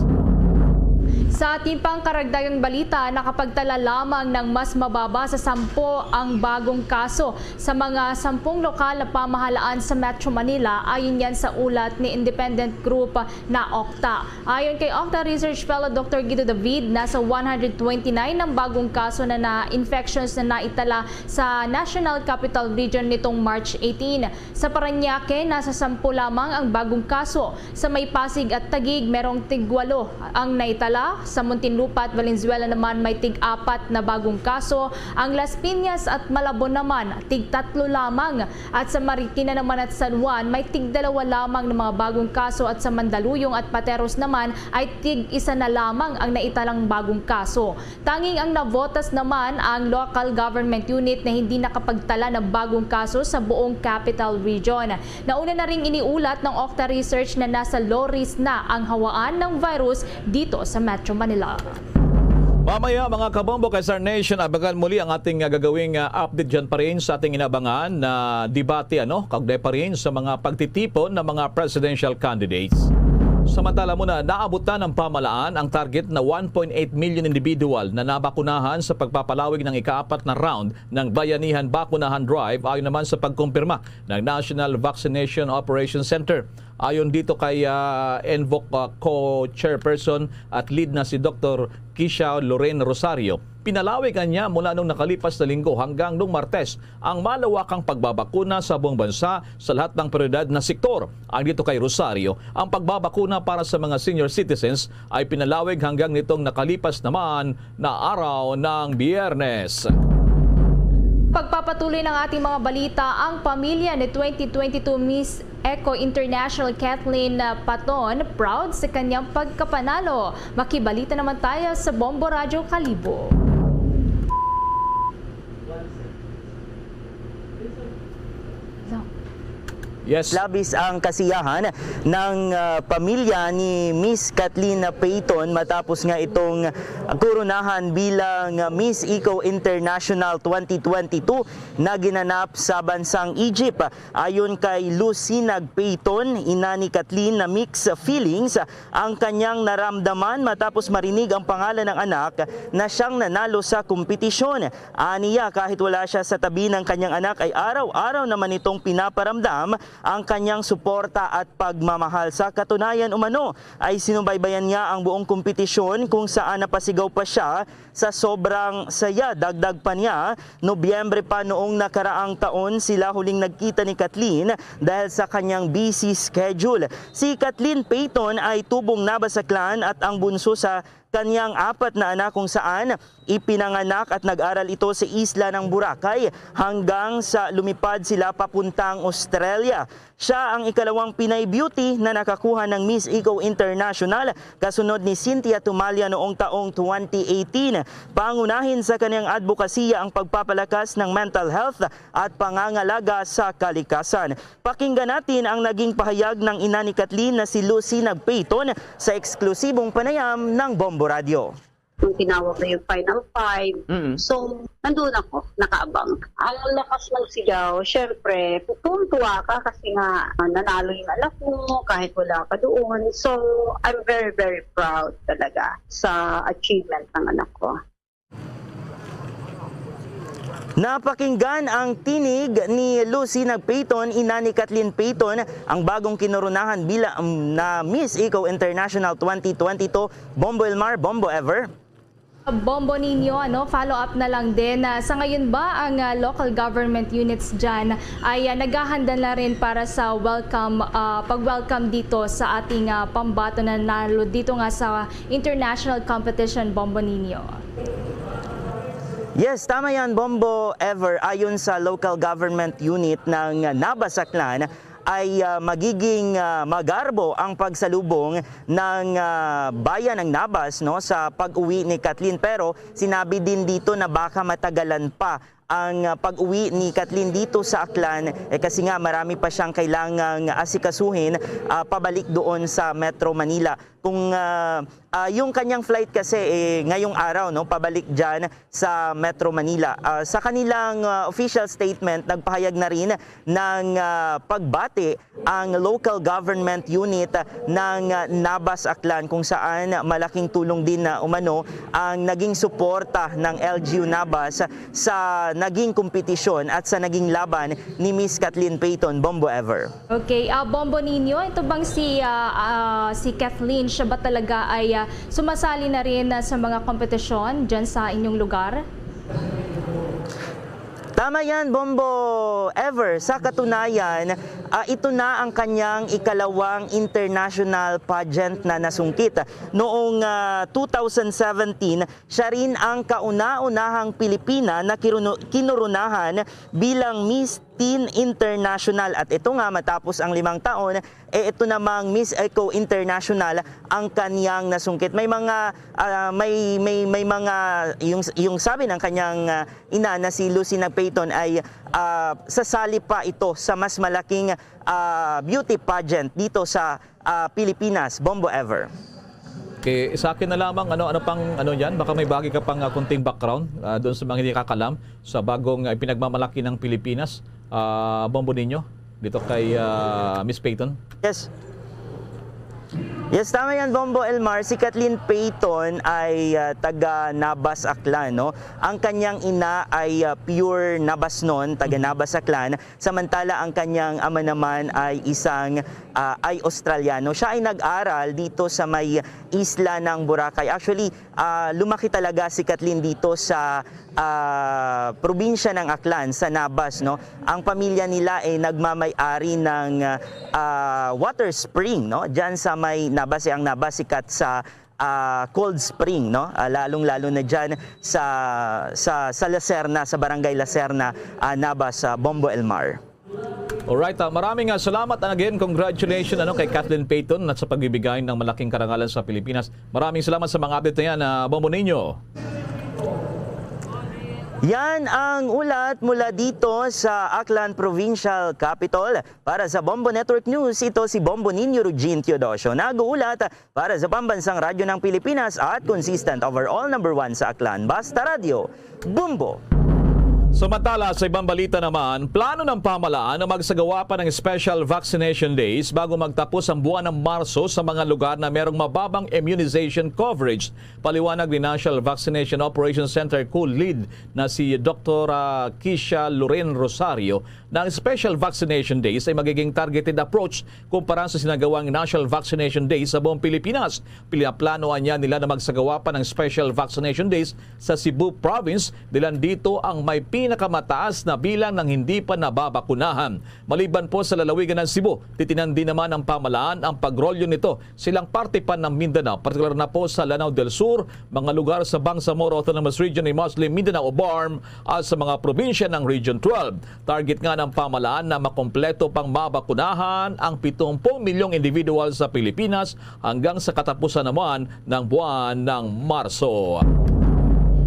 Sa ating pang karagdagang balita, nakapagtala lamang ng mas mababa sa sampo ang bagong kaso sa mga sampung lokal na pamahalaan sa Metro Manila, ayon yan sa ulat ni independent group na Okta. Ayon kay Okta Research Fellow Doktor Guido David, nasa one hundred twenty-nine ang bagong kaso na, na infections na naitala sa National Capital Region nitong March eighteen. Sa Parañaque, nasa sampo lamang ang bagong kaso. Sa may Pasig at Taguig, merong tigwalo ang naitala. Sa Muntinlupa at Valenzuela naman, may tig-apat na bagong kaso. Ang Las Piñas at Malabon naman, tig-tatlo lamang. At sa Marikina naman at San Juan, may tig-dalawa lamang na mga bagong kaso. At sa Mandaluyong at Pateros naman, ay tig-isa na lamang ang naitalang bagong kaso. Tanging ang Navotas naman ang local government unit na hindi nakapagtala ng bagong kaso sa buong capital region. Nauna na ring iniulat ng Okta Research na nasa low risk na ang hawaan ng virus dito sa Metro Manila. Mamaya, mga kabombo, kay Star Nation, abangan muli ang ating, ah, gagawing, ah, update dyan pa rin sa ating inabangan na debate, ano, kaugnay pa rin sa mga pagtitipon ng mga presidential candidates. Samantala muna, naabot na ng pamahalaan ang target na one point eight million individual na nabakunahan sa pagpapalawig ng ikaapat na round ng Bayanihan Bakunahan Drive, ayon naman sa pagkumpirma ng National Vaccination Operation Center. Ayon dito kay, ah, N V O C, ah, co-chairperson at lead na si Doktor Kisha Lorraine Rosario, pinalawig niya mula nung nakalipas na Linggo hanggang nung Martes ang malawakang pagbabakuna sa buong bansa sa lahat ng prioridad na sektor. Ang dito kay Rosario, ang pagbabakuna para sa mga senior citizens ay pinalawig hanggang nitong nakalipas naman na araw ng Biyernes. Pagpapatuloy ng ating mga balita, ang pamilya ni twenty twenty-two Miss Eco International Kathleen Paton proud sa kanyang pagkapanalo. Makibalita naman tayo sa Bombo Radyo Kalibo. Yes. Labis ang kasiyahan ng, ah, pamilya ni Miss Kathleen Payton matapos nga itong koronahan bilang Miss Eco International twenty twenty-two na ginanap sa bansang Egypt. Ayon kay Lucinag Payton, ina ni Kathleen, na mixed feelings ang kanyang naramdaman matapos marinig ang pangalan ng anak na siyang nanalo sa kompetisyon. Aniya, kahit wala siya sa tabi ng kanyang anak, ay araw-araw naman nitong pinaparamdam ang kanyang suporta at pagmamahal. Sa katunayan umano ay sinubaybayan niya ang buong kompetisyon kung saan napasigaw pa siya sa sobrang saya. Dagdag pa niya, Nobyembre pa noong nakaraang taon sila huling nagkita ni Kathleen dahil sa kanyang busy schedule. Si Kathleen Payton ay tubong nabasaklan at ang bunso sa kanyang apat na anak, kung saan ipinanganak at nag-aral ito sa isla ng Boracay hanggang sa lumipad sila papuntang Australia. Siya ang ikalawang Pinay Beauty na nakakuha ng Miss Eco International, kasunod ni Cynthia Tumalia noong taong twenty eighteen. Pangunahin sa kanyang adbokasiya ang pagpapalakas ng mental health at pangangalaga sa kalikasan. Pakinggan natin ang naging pahayag ng ina ni Kathleen na si Lucy Nagpayton sa eksklusibong panayam ng Bombo Radio. Yung tinawag na yung Final Five. Mm. So, nandun ako, nakaabang. Ang lakas ng sigaw, syempre, tuwang-tuwa ka kasi nga ah, nanalo yung anak mo, kahit wala ka doon. So, I'm very, very proud talaga sa achievement ng anak ko. Napakinggan ang tinig ni Lucy Nagpayton, ina ni Kathleen Payton, ang bagong kinoronahan bilang na Miss Eco International twenty twenty-two. Bombo Elmar, Bombo Ever. Bombo Niño, ano, follow up na lang din. Ah, sa ngayon ba ang ah, local government units dyan ay ah, naghahanda na rin para sa welcome, ah, pag-welcome dito sa ating ah, pambato na nanalo dito nga sa international competition, Bombo Niño? Yes, tama yan, Bombo Ever. Ayon sa local government unit ng Nabas Aklan, ay ah, magiging ah, magarbo ang pagsalubong ng ah, bayan ng Nabas, no, sa pag-uwi ni Kathleen. Pero sinabi din dito na baka matagalan pa ang ah, pag-uwi ni Kathleen dito sa Aklan, eh, kasi nga marami pa siyang kailangang asikasuhin ah, pabalik doon sa Metro Manila. Kung ah, ah, yung kanyang flight kasi eh, ngayong araw, no, pabalik dyan sa Metro Manila. Ah, sa kanilang ah, official statement, nagpahayag na rin ng ah, pagbati ang local government unit ng ah, Nabas Aklan, kung saan malaking tulong din na umano ang naging suporta ng L G U Nabas sa naging kompetisyon at sa naging laban ni Miss Kathleen Payton. Bombo Ever. Okay, ah, Bombo Niño, ito bang si ah, ah, si Kathleen, siya ba talaga ay ah, sumasali na rin ah, sa mga kompetisyon dyan sa inyong lugar? Tama yan, Bombo Ever. Sa katunayan, ah, ito na ang kanyang ikalawang international pageant na nasungkit. Noong ah, two thousand seventeen, siya rin ang kauna-unahang Pilipina na kiruno- kinoronahan bilang Miss Teen International. At ito nga, matapos ang limang taon, eh, ito namang Miss Eco International ang kanyang nasungkit. May mga ah, may may may mga yung yung sabi ng kanyang ah, ina na si Lucy Nagpayton ay ah, sasali pa ito sa mas malaking ah, beauty pageant dito sa ah, Pilipinas, Bombo Ever. Okay, sa akin na lamang, ano, ano pang, ano yan, baka may bagay ka pang ah, kunting background ah, doon sa mga hindi kakalam sa bagong ah, pinagmamalaki ng Pilipinas, ah, Bombo Niño, dito kay ah, Miss Payton. Yes. Yes, tama yan, Bombo Elmar. Si Kathleen Payton ay ah, taga Nabas, Aklan, no? Ang kanyang ina ay ah, pure Nabasnon, taga Nabas, Aklan. Samantala, ang kanyang ama naman ay isang ah, ay Australiano. Siya ay nag-aral dito sa may isla ng Boracay. Actually, ah, lumaki talaga si Kathleen dito sa ah, probinsya ng Aklan, sa Nabas, no? Ang pamilya nila ay nagmamay-ari ng ah, water spring, no? Diyan sa may Nabas, eh, ang Nabas sikat sa ah, cold spring, no? Ah, lalong-lalo na diyan sa sa sa Lacerna, sa Barangay Lacerna, ah, Nabas, sa Bombo Elmar. Alright, ah, maraming ah, salamat and again congratulations, ano, kay Kathleen Payton at sa pagbibigay ng malaking karangalan sa Pilipinas. Maraming salamat sa mga update na yan, ah, Bombo Niño. Yan ang ulat mula dito sa Aklan Provincial Capitol. Para sa Bombo Network News, ito si Bombo Niño Rugin Teodosio, nag-uulat para sa Pambansang Radyo ng Pilipinas at consistent overall number one sa Aklan. Basta Radyo, Bombo! Samantala, sa ibang balita naman, plano ng pamahalaan na magsagawa pa ng special vaccination days bago magtapos ang buwan ng Marso sa mga lugar na merong mababang immunization coverage. Paliwanag ni National Vaccination Operations Center co-lead na si Doktora Kisha Loren Rosario na ang special vaccination days ay magiging targeted approach kumpara sa sinagawang National Vaccination Days sa buong Pilipinas. Pinaplano niya nila na magsagawa pa ng special vaccination days sa Cebu Province, dahil dito ang may pinakamataas na bilang ng hindi pa nababakunahan. Maliban po sa lalawigan ng Cebu, titinan din naman ng pamahalaan ang pagrolyo nito sa ilang parte pa ng Mindanao, partikular na po sa Lanao del Sur, mga lugar sa Bangsamoro Autonomous Region ni Muslim Mindanao o BARMM, at sa mga probinsya ng Region twelve. Target nga ng pamahalaan na makompleto pang mabakunahan ang pitong milyong individual sa Pilipinas hanggang sa katapusan naman ng buwan ng Marso.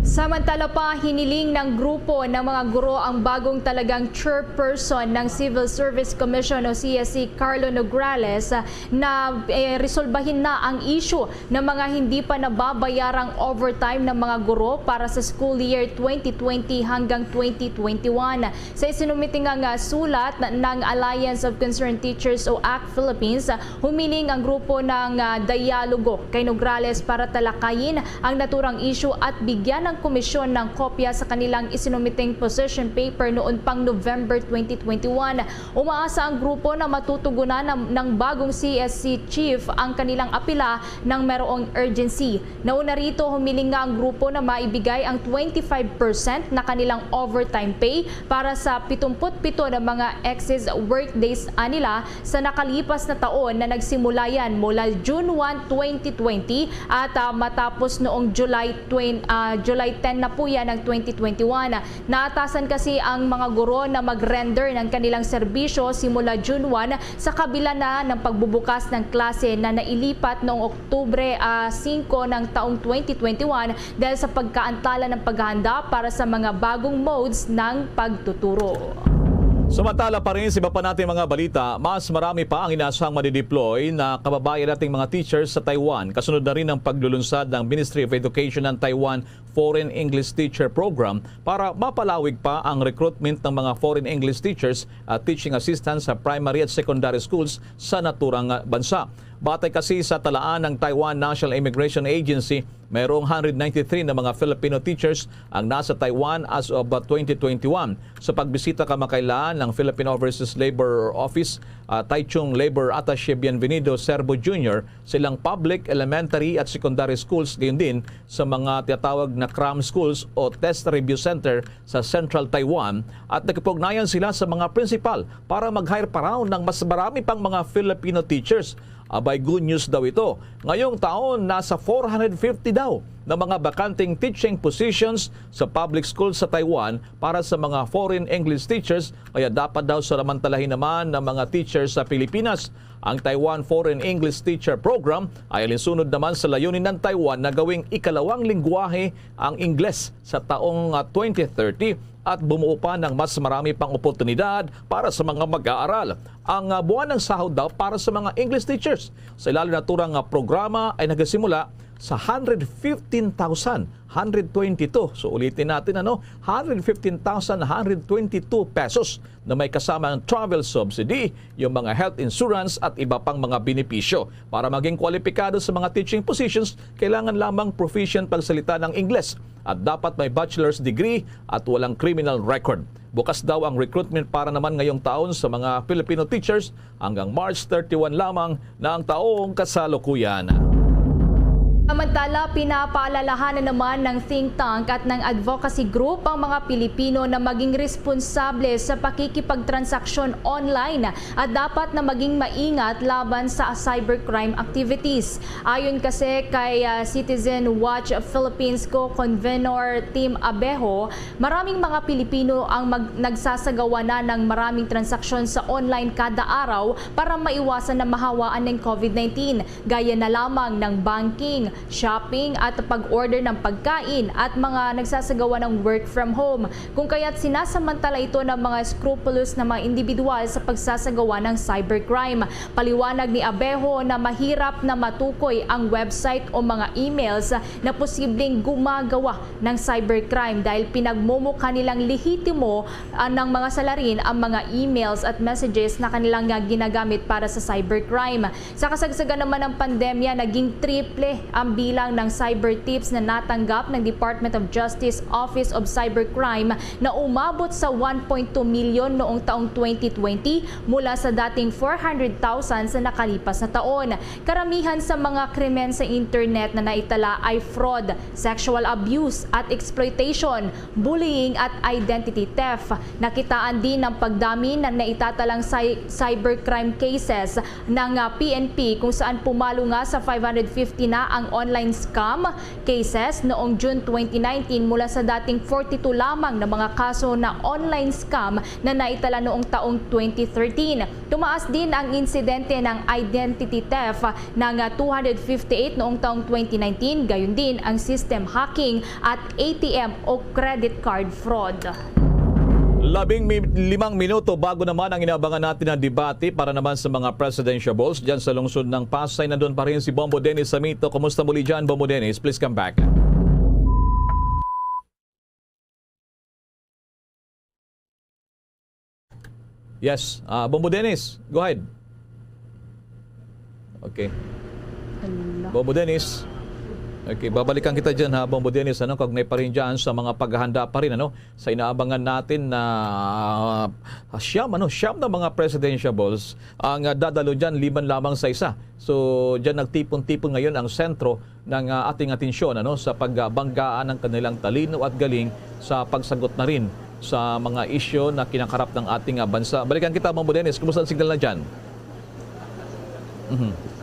Samantala pa, hiniling ng grupo ng mga guro ang bagong talagang chairperson ng Civil Service Commission o C S C, Carlo Nograles, na, eh, resolbahin na ang issue ng mga hindi pa nababayarang overtime ng mga guro para sa school year twenty twenty hanggang twenty twenty-one. Sa isinumiting nga sulat ng Alliance of Concerned Teachers o act Philippines, humiling ang grupo ng, ah, dialogo kay Nograles para talakayin ang naturang issue at bigyan ng komisyon ng kopya sa kanilang isinumiting position paper noon pang November twenty twenty-one. Umaasa ang grupo na matutugunan ng, ng bagong C S C chief ang kanilang apila ng merong urgency. Nauna rito, humiling nga ang grupo na maibigay ang twenty-five percent na kanilang overtime pay para sa pitong pito na mga excess workdays, ah, nila sa nakalipas na taon na nagsimula yan mula June one, twenty twenty at, ah, matapos noong July twenty, ah, July ten na po yan ng twenty twenty-one. Naatasan kasi ang mga guro na mag-render ng kanilang serbisyo simula June one sa kabila na ng pagbubukas ng klase na nailipat noong Oktubre, ah, singko ng taong twenty twenty-one dahil sa pagkaantala ng paghahanda para sa mga bagong modes ng pagtuturo. Samantala pa rin sa iba pa nating mga balita, mas marami pa ang inaasahang madideploy na kababayan nating mga teachers sa Taiwan. Kasunod na rin ang paglulunsad ng Ministry of Education ng Taiwan Foreign English Teacher Program para mapalawig pa ang recruitment ng mga foreign English teachers at teaching assistants sa primary at secondary schools sa naturang bansa. Batay kasi sa talaan ng Taiwan National Immigration Agency, mayroong hundred ninety-three na mga Filipino teachers ang nasa Taiwan as of, uh, twenty twenty-one. Sa pagbisita kamakailan ng Philippine Overseas Labor Office, uh, Taichung Labor Attaché Bienvenido Serbo Junior sa ilang public, elementary at secondary schools, gayon din sa mga tinatawag na cram schools o test review center sa Central Taiwan, at nakipugnayan sila sa mga principal para mag-hire pa raw ng mas marami pang mga Filipino teachers. Abay, good news daw ito. Ngayong taon, nasa four hundred fifty daw na mga bakanteng teaching positions sa public school sa Taiwan para sa mga foreign English teachers, kaya dapat daw salamantalahin naman ng mga teachers sa Pilipinas. Ang Taiwan Foreign English Teacher Program ay alinsunod naman sa layunin ng Taiwan na gawing ikalawang lingwahe ang Ingles sa taong, ah, twenty thirty at bumuo pa ng mas marami pang oportunidad para sa mga mag-aaral. Ang, ah, buwan ng sahod daw para sa mga English teachers sa ilalim naturang, ah, programa ay nagasimula sa hundred fifteen thousand hundred twenty-two. So, ulitin natin, ano, hundred fifteen thousand hundred twenty-two pesos na may kasama ang travel subsidy, yung mga health insurance at iba pang mga benepisyo. Para maging kwalipikado sa mga teaching positions, kailangan lamang proficient pagsalita ng Ingles at dapat may bachelor's degree at walang criminal record. Bukas daw ang recruitment para naman ngayong taon sa mga Filipino teachers hanggang March thirty-one lamang na ang taong kasalukuyan. Samantala, pinapaalalahanan naman ng think tank at ng advocacy group ang mga Pilipino na maging responsable sa pakikipagtransaksyon online at dapat na maging maingat laban sa cybercrime activities. Ayon kasi kay, ah, Citizen Watch Philippines co-convenor Tim Abejo, maraming mga Pilipino ang mag-, nagsasagawa na ng maraming transaksyon sa online kada araw para maiwasan na mahawaan ng covid nineteen, gaya na lamang ng banking, shopping at pag-order ng pagkain at mga nagsasagawa ng work from home. Kung kaya't sinasamantala ito ng mga scrupulous na mga individual sa pagsasagawa ng cybercrime. Paliwanag ni Abejo na mahirap na matukoy ang website o mga emails na posibleng gumagawa ng cybercrime dahil pinagmumukha nilang lehitimo, ah, ng mga salarin ang mga emails at messages na kanilang, ah, ginagamit para sa cybercrime. Sa kasagsagan naman ng pandemya, naging triple Ang bilang ng cyber tips na natanggap ng Department of Justice Office of Cybercrime na umabot sa one point two million noong taong twenty twenty mula sa dating four hundred thousand sa nakalipas na taon. Karamihan sa mga krimen sa internet na naitala ay fraud, sexual abuse at exploitation, bullying at identity theft. Nakitaan din ang pagdami ng naitatalang cy- cybercrime cases ng, ah, P N P, kung saan pumalo nga sa five hundred fifty na ang online scam cases noong June twenty nineteen mula sa dating forty-two lamang na mga kaso na online scam na naitala noong taong twenty thirteen. Tumaas din ang insidente ng identity theft ng, ah, two hundred fifty-eight noong taong twenty nineteen, gayon din ang system hacking at A T M o credit card fraud. Labing mi- limang minuto bago naman ang inaabangan natin na debate para naman sa mga presidentiables dyan sa lungsod ng Pasay. Nandun pa rin si Bombo Dennis Samito. Kumusta muli dyan, Bombo Dennis? Please come back. Yes, ah, Bombo Dennis, go ahead. Okay. Hala. Bombo Dennis. Okay, babalikan kita dyan ha, Bombo Dennis, ano, kaugnay pa rin dyan sa mga paghahanda pa rin, ano, sa inaabangan natin na, ah, siyam, ano, siyam na mga presidentiables ang, ah, dadalo dyan, liban lamang sa isa. So, dyan nagtipon-tipon ngayon ang sentro ng, ah, ating atensyon, ano, sa pagbanggaan ng kanilang talino at galing sa pagsagot na rin sa mga isyu na kinakarap ng ating, ah, bansa. Balikan kita, Bombo Dennis, kumusta ang signal na dyan? Mhm.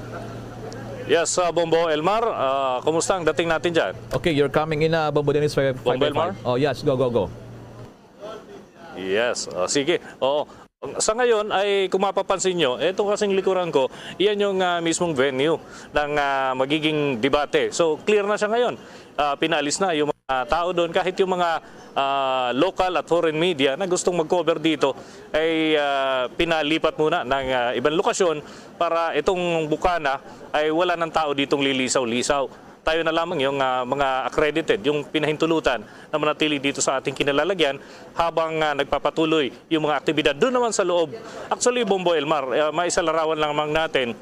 Yes, uh, Bombo Elmar, uh, kumusta ang dating natin dyan? Okay, you're coming in, uh, Bombo Dennis, five five five. Bombo Elmar? Oh, yes, go, go, go. Yes, uh, sige. Oo. Sa ngayon ay kung mapapansin nyo, ito kasing likuran ko, iyan yung uh, mismong venue ng uh, magiging debate. So clear na siya ngayon. Uh, pinaalis na yung mga tao doon, kahit yung mga uh, local at foreign media na gustong mag-cover dito ay uh, pinalipat muna ng uh, ibang lokasyon para itong bukana ay wala ng tao ditong lilisaw-lisaw. Tayo na lamang yung uh, mga accredited, yung pinahintulutan na manatili dito sa ating kinalalagyan habang uh, nagpapatuloy yung mga aktibidad doon naman sa loob. Actually, Bombo Elmar, uh, maisalarawan lamang natin,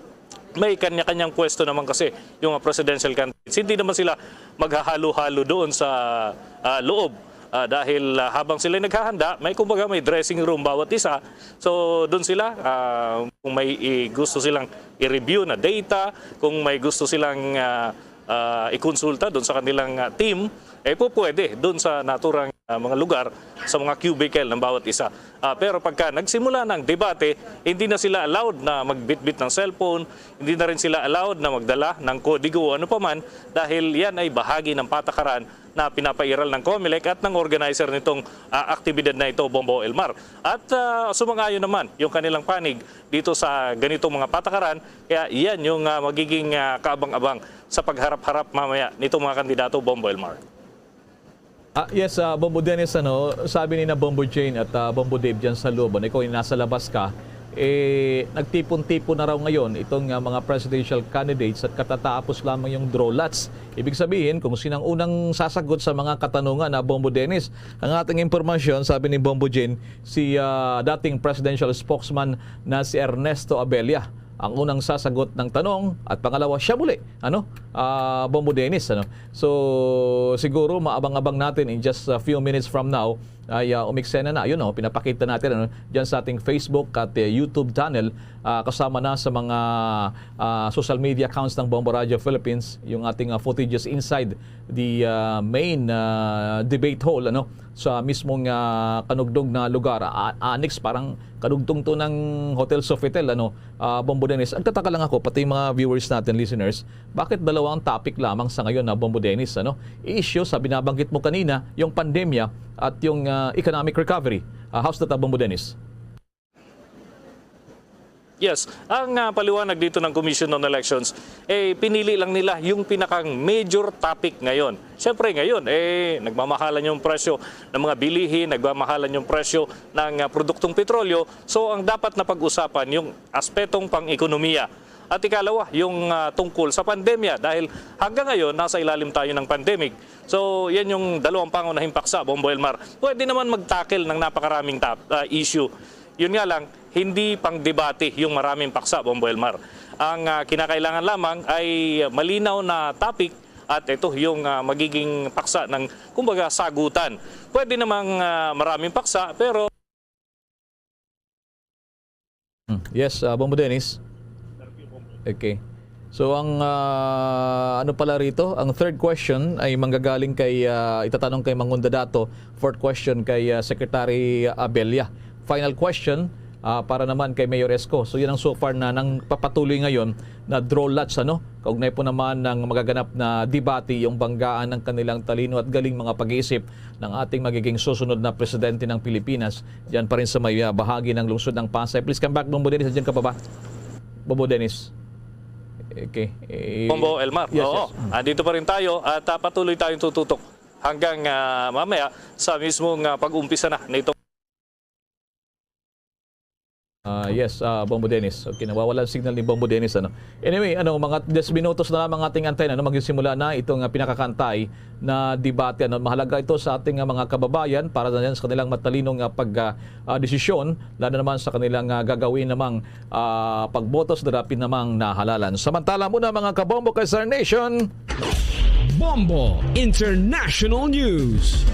may kanya-kanyang pwesto naman kasi yung uh, presidential candidates. Hindi naman sila maghahalo-halo doon sa uh, loob. Uh, dahil uh, habang sila naghahanda, may kumbaga may dressing room bawat isa. So doon sila, uh, kung may i- gusto silang i-review na data, kung may gusto silang uh, uh, ikonsulta doon sa kanilang uh, team, eh po pwede doon sa naturang uh, mga lugar, sa mga cubicle ng bawat isa. Uh, pero pagka nagsimula ng debate, hindi na sila allowed na magbitbit ng cellphone, hindi na rin sila allowed na magdala ng kodigo o ano paman dahil yan ay bahagi ng patakaran na pinapairal ng COMELEC at ng organizer nitong uh, aktibidad na ito, Bombo Elmar. At uh, sumang-ayon naman yung kanilang panig dito sa ganitong mga patakaran, kaya yan yung uh, magiging uh, kaabang-abang sa pagharap-harap mamaya nitong mga kandidato, Bombo Elmar. Ah, yes, uh, Bombo Dennis, ano, sabi ni na Bombo Jane at uh, Bombo Dave dyan sa loob, ano, ikaw yung nasa labas ka, eh, nagtipon-tipon na raw ngayon itong uh, mga presidential candidates at katatapos lamang yung draw lots. Ibig sabihin, kung sinang unang sasagot sa mga katanungan na Bombo Dennis, ang ating impormasyon, sabi ni Bombo Jane, si uh, dating presidential spokesman na si Ernesto Abella ang unang sasagot ng tanong at pangalawa siya muli, ano, uh, Bombo Dennis, ano. So siguro maabang-abang natin in just a few minutes from now ay uh, umiksena na, yun, oh, pinapakita natin, ano, dyan sa ating Facebook at uh, YouTube channel, uh, kasama na sa mga uh, social media accounts ng Bombo Radio Philippines yung ating uh, footages inside the uh, main uh, debate hall, ano, sa mismong uh, kanugdog na lugar. A- annex, parang kanugtong to ng Hotel Sofitel, ano, uh, Bombo Dennis. Nagtataka lang ako, pati yung mga viewers natin, listeners, bakit dalawang topic lamang sa ngayon na Bombo Dennis, ano? Issue sa binabanggit mo kanina, yung pandemya at yung uh, economic recovery. Uh, how's that, uh, Bombo Dennis? Yes, ang uh, paliwanag dito ng Commission on Elections, eh, pinili lang nila yung pinakang major topic ngayon. Siyempre ngayon, eh, nagmamahalan yung presyo ng mga bilihin, nagmamahalan yung presyo ng uh, produktong petrolyo. So ang dapat na pag-usapan yung aspetong pang-ekonomiya. At ikalawa, yung uh, tungkol sa pandemya dahil hanggang ngayon nasa ilalim tayo ng pandemic. So yan yung dalawang pangunahing paksa, Bombo Elmar. Pwede naman mag-tackle ng napakaraming tap, uh, issue. Yun nga lang, hindi pang-debate yung maraming paksa, Bombo Elmar. Ang, ah, kinakailangan lamang ay malinaw na topic at ito yung, ah, magiging paksa ng, kumbaga, sagutan. Pwede namang, ah, maraming paksa, pero Hmm. Yes, ah, Bombo Dennis. Okay. So, ang, ah, ano pala rito, ang third question ay manggagaling kay, ah, itatanong kay Mangunda Dato, fourth question kay, ah, Secretary Abella. Final question, ah, para naman kay Mayor Esco. So, yun ang so far na nang papatuloy ngayon na draw lots, ano? Kaugnay po naman ng magaganap na debate, yung banggaan ng kanilang talino at galing mga pag-iisip ng ating magiging susunod na presidente ng Pilipinas, diyan pa rin sa may, ah, bahagi ng lungsod ng Pasay. Please come back, Bombo Dennis. Nandiyan ka pa ba? Bombo Dennis. Okay. Eh, Bombo Elmar. Yes, oo. Yes. Mm. Andito pa rin tayo at, ah, patuloy tayong tututok hanggang, ah, mamaya sa mismong, ah, pag-umpisa na nitong Ah, yes, ah, Bombo Dennis. Okay, nawawala ang signal ni Bombo Dennis, ano. Anyway, ano, mga diyes minutos na lamang ating antay, ano, magsisimula na itong, ah, pinakakantay na debate, ano. Mahalaga ito sa ating, ah, mga kababayan para na yan sa kanilang matalinong, ah, pag, ah, ah, desisyon, lalo naman sa kanilang, ah, gagawin namang, ah, pagboto sa darating namang na halalan. Samantala muna, mga kabombo kay Star Nation. Bombo International News.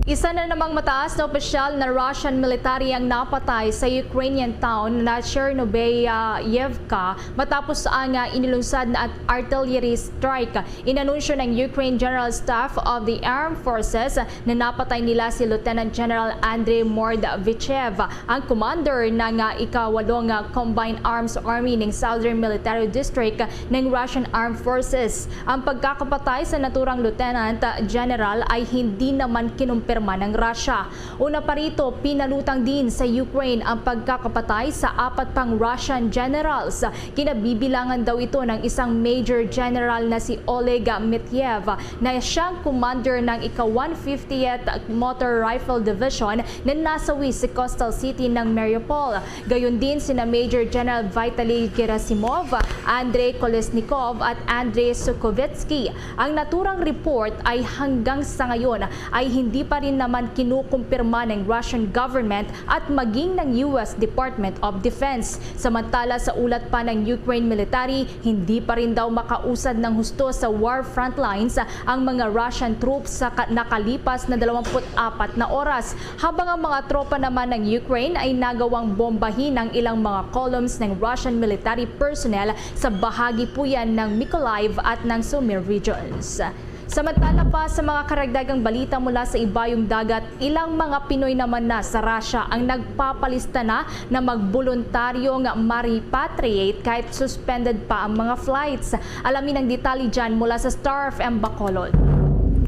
Isa na namang mataas na opisyal na Russian military ang napatay sa Ukrainian town na Chernobyevka matapos ang, ah, inilunsad na at-, artillery strike. Inanunsyo ng Ukraine General Staff of the Armed Forces na napatay nila si Lieutenant General Andrei Mordvichev, ang commander ng, ah, ikawalong, ah, Combined Arms Army ng Southern Military District ng Russian Armed Forces. Ang pagkakapatay sa naturang Lieutenant General ay hindi naman kinumpirma ng Russia. Una pa rito, pinalutang din sa Ukraine ang pagkakapatay sa apat pang Russian generals. Kinabibilangan daw ito ng isang Major General na si Oleg Mityev, na siyang commander ng ika-one fiftieth Motor Rifle Division na nasawi sa coastal city ng Mariupol. Gayon din sina Major General Vitaly Gerasimov, Andrei Kolesnikov at Andrei Sukovetsky. Ang naturang report ay hanggang sa ngayon ay hindi pa rin naman kinukumpirma ng Russian government at maging ng U S Department of Defense. Samantala, sa ulat pa ng Ukraine military, hindi pa rin daw makausad ng husto sa war frontlines ang mga Russian troops sa ka-, nakalipas na dalawampu't apat na oras. Habang ang mga tropa naman ng Ukraine ay nagawang bombahin ang ilang mga columns ng Russian military personnel sa bahagi po yan ng Mykolaiv at ng Sumy regions. Samantala pa sa mga karagdagang balita mula sa ibayong dagat, ilang mga Pinoy naman na sa Russia ang nagpapalista na na magboluntaryong ma-repatriate kahit suspended pa ang mga flights. Alamin ang detalye dyan mula sa Star F M Bacolod.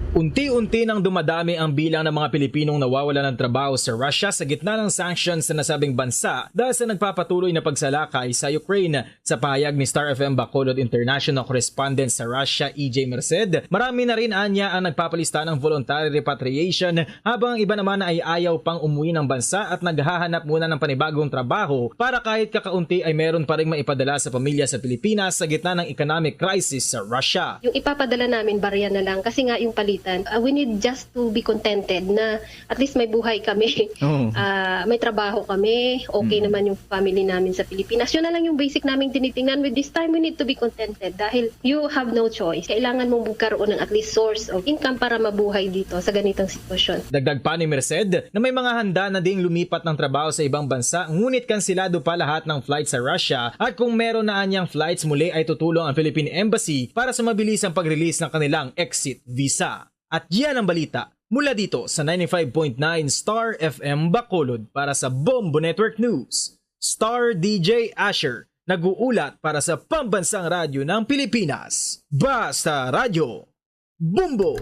Unti-unti nang dumadami ang bilang ng mga Pilipinong nawawalan ng trabaho sa Russia sa gitna ng sanctions sa nasabing bansa dahil sa nagpapatuloy na pagsalakay sa Ukraine. Sa pahayag ni Star F M Bacolod international correspondent sa Russia, E J Merced, marami na rin anya ang nagpapalista ng voluntary repatriation, habang ang iba naman ay ayaw pang umuwi ng bansa at naghahanap muna ng panibagong trabaho para kahit kakaunti ay meron pa ring maipadala sa pamilya sa Pilipinas sa gitna ng economic crisis sa Russia. Yung ipapadala namin, barya na lang kasi nga yung palitan, uh, we need just to be contented na at least may buhay kami. Oo. Ah, may trabaho kami, okay Mm. naman yung family namin sa Pilipinas. Yun na lang yung basic naming tinitingnan. With this time, we need to be contented dahil you have no choice. Kailangan mong magkaroon ng at least source of income para mabuhay dito sa ganitong sitwasyon. Dagdag pa ni Merced na may mga handa na ding lumipat ng trabaho sa ibang bansa, ngunit kansilado pa lahat ng flight sa Russia, at kung meron na anyang flights, muli ay tutulong ang Philippine Embassy para sa mabilisang pag-release ng kanilang exit visa. At yan ang balita mula dito sa ninety-five point nine Star F M Bacolod. Para sa Bombo Network News, Star D J Asher, nag-uulat para sa Pambansang Radyo ng Pilipinas. Basta Radyo, Bombo!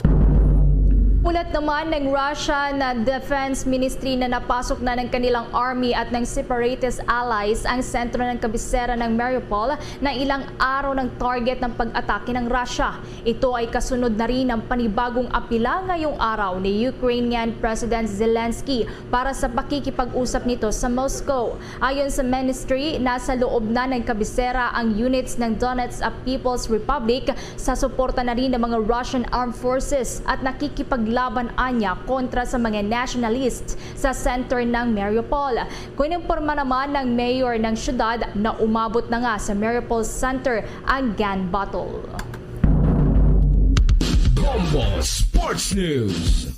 Ulat naman ng Russian Defense Ministry na napasok na ng kanilang army at ng separatist allies ang sentro ng kabisera ng Mariupol na ilang araw ng target ng pag-atake ng Russia. Ito ay kasunod na rin ng panibagong apila ngayong araw ni Ukrainian President Zelensky para sa pakikipag-usap nito sa Moscow. Ayon sa ministry, nasa loob na ng kabisera ang units ng Donetsk People's Republic sa suporta na rin ng mga Russian Armed Forces at nakikipag- laban anya kontra sa mga nationalists sa center ng Mariupol. Kung imporma naman ng mayor ng syudad na umabot na nga sa Mariupol center ang gun battle. Bombo Sports News.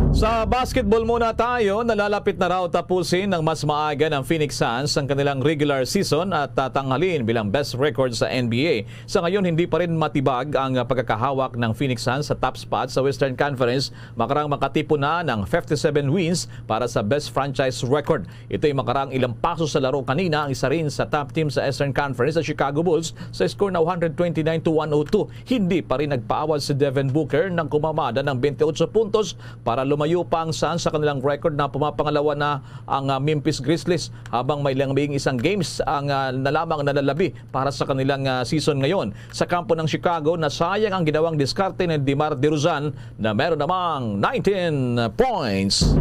Sa basketball muna tayo, nalalapit na raw tapusin ng mas maaga ng Phoenix Suns ang kanilang regular season at tatanghalin bilang best record sa N B A. Sa ngayon, hindi pa rin matibag ang pagkakahawak ng Phoenix Suns sa top spot sa Western Conference. Makarang makatipon na ng fifty-seven wins para sa best franchise record. Ito'y makarang ilang paso sa laro kanina ang isa rin sa top team sa Eastern Conference, ang Chicago Bulls, sa score na one hundred twenty-nine to one oh two. Hindi pa rin nagpaawad si Devin Booker nang kumamada ng twenty-eight puntos para lumayo pa ang Suns sa kanilang record na pumapangalawa na ang ah, Memphis Grizzlies, habang may lang isang games ang ah, na lamang nalalabi para sa kanilang ah, season ngayon. Sa kampo ng Chicago, nasayang ang ginawang diskarte ni DeMar DeRozan na meron namang nineteen points.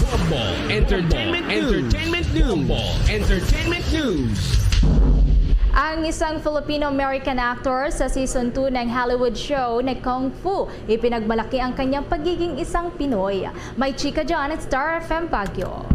Bombo Entertainment News. Entertainment News. Bombo Entertainment News. Ang isang Filipino-American actor sa season two ng Hollywood show na Kung Fu, ipinagmalaki ang kanyang pagiging isang Pinoy. May chika dyan at Star F M Baguio.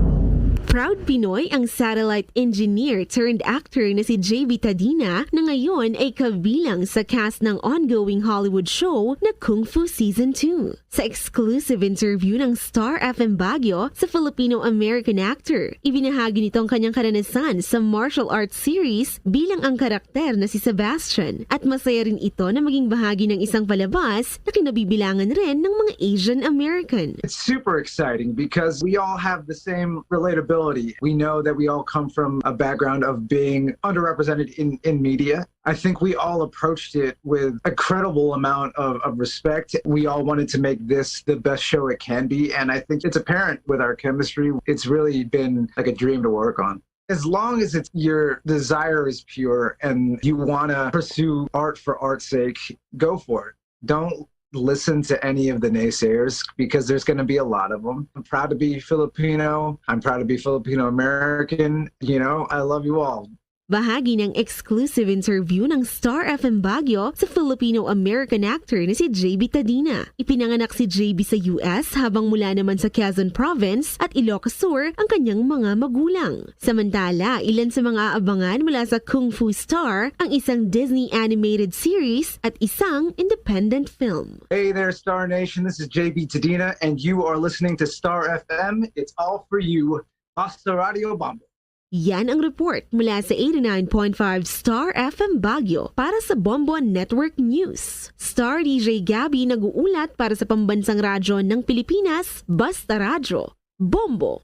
Proud Pinoy ang satellite engineer turned actor na si J B Tadina na ngayon ay kabilang sa cast ng ongoing Hollywood show na Kung Fu Season two. Sa exclusive interview ng Star F M Baguio sa Filipino-American actor, ibinahagi nito ang kanyang karanasan sa martial arts series bilang ang karakter na si Sebastian at masaya rin ito na maging bahagi ng isang palabas na kinabibilangan rin ng mga Asian American. It's super exciting because we all have the same relatability. We know that we all come from a background of being underrepresented in, in media. I think we all approached it with a credible amount of, of respect. We all wanted to make this the best show it can be. And I think it's apparent with our chemistry. It's really been like a dream to work on. As long as it's your desire is pure and you want to pursue art for art's sake, go for it. Don't listen to any of the naysayers because there's going to be a lot of them. I'm proud to be Filipino. I'm proud to be Filipino American. You know, I love you all. Bahagi ng exclusive interview ng Star F M Baguio sa Filipino-American actor na si J B Tadina. Ipinanganak si J B sa U S habang mula naman sa Quezon Province at Ilocos Sur ang kanyang mga magulang. Samantala, ilan sa mga aabangan mula sa Kung Fu Star ang isang Disney animated series at isang independent film. Hey there, Star Nation. This is J B Tadina, and you are listening to Star F M. It's all for you. Basta Radio Bombo. Yan ang report mula sa eighty-nine point five Star F M Baguio para sa Bombo Network News. Star D J Gabby nag-uulat para sa pambansang radyo ng Pilipinas, Basta Radyo. Bombo!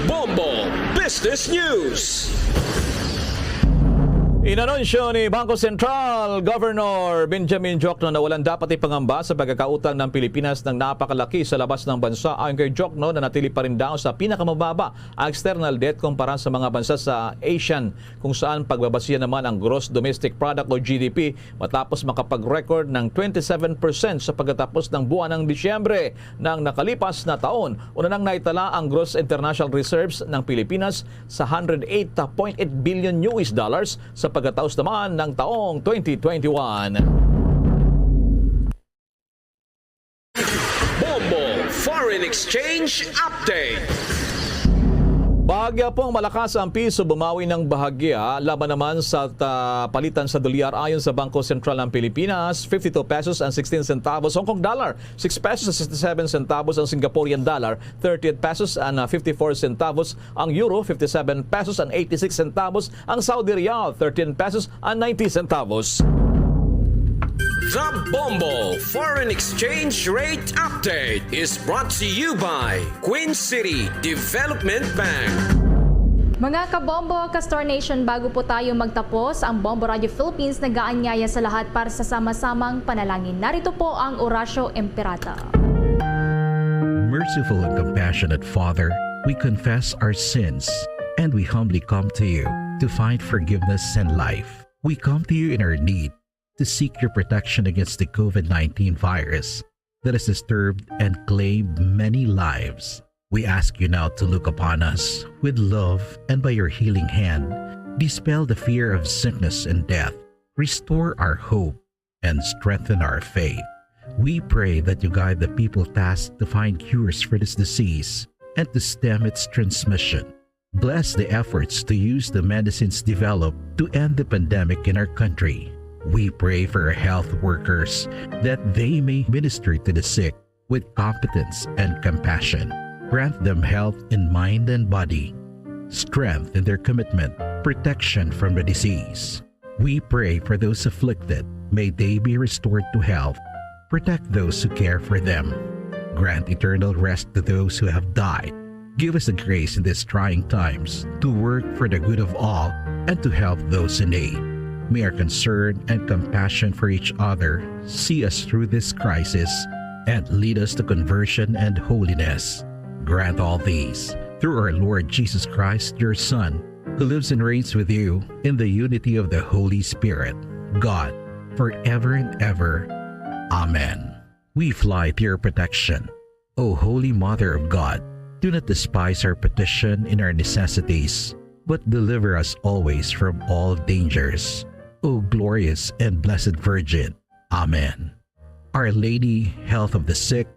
Bombo Business News. Inanunsyo ni Bangko Sentral Governor Benjamin Jokno na walang dapat ipangamba sa pagkakautang ng Pilipinas ng napakalaki sa labas ng bansa. Ayon kay Jokno, nanatili pa rin daw sa pinakamababa ang external debt kumpara sa mga bansa sa ASEAN, kung saan pagbabasihan naman ang gross domestic product o G D P matapos makapag-record ng twenty-seven percent sa pagkatapos ng buwan ng Disyembre ng nakalipas na taon. Una nang naitala ang gross international reserves ng Pilipinas sa hundred eight point eight billion U S dollars sa pagkatapos naman ng taong twenty twenty-one. Bombo Foreign Exchange Update. Bahagya pong malakas ang piso, bumawi ng bahagya laban naman sa ta- palitan sa dolyar. Ayon sa Bangko Sentral ng Pilipinas, fifty-two pesos and sixteen centavos, Hong Kong dollar, six pesos and sixty-seven centavos, ang Singaporean dollar, thirty-eight pesos and uh, fifty-four centavos, ang euro, fifty-seven pesos and eighty-six centavos, ang Saudi riyal, thirteen pesos and ninety centavos. The Bombo Foreign Exchange Rate Update is brought to you by Queen City Development Bank. Mga kabombo, ka-Star Nation, bago po tayo magtapos, ang Bombo Radio Philippines nag-aanyaya sa lahat para sa sama-samang panalangin. Narito po ang Oratio Imperata. Merciful and compassionate Father, we confess our sins and we humbly come to you to find forgiveness and life. We come to you in our need to seek your protection against the COVID nineteen virus that has disturbed and claimed many lives. We ask you now to look upon us with love and by your healing hand, dispel the fear of sickness and death, restore our hope, and strengthen our faith. We pray that you guide the people tasked to find cures for this disease and to stem its transmission. Bless the efforts to use the medicines developed to end the pandemic in our country. We pray for our health workers that they may minister to the sick with competence and compassion. Grant them health in mind and body, strength in their commitment, protection from the disease. We pray for those afflicted. May they be restored to health. Protect those who care for them. Grant eternal rest to those who have died. Give us the grace in these trying times to work for the good of all and to help those in need. May our concern and compassion for each other see us through this crisis and lead us to conversion and holiness. Grant all these through our Lord Jesus Christ, your Son, who lives and reigns with you in the unity of the Holy Spirit, God, forever and ever. Amen. We fly to your protection. O Holy Mother of God, do not despise our petition in our necessities, but deliver us always from all dangers. O glorious and blessed Virgin. Amen. Our Lady, Health of the Sick,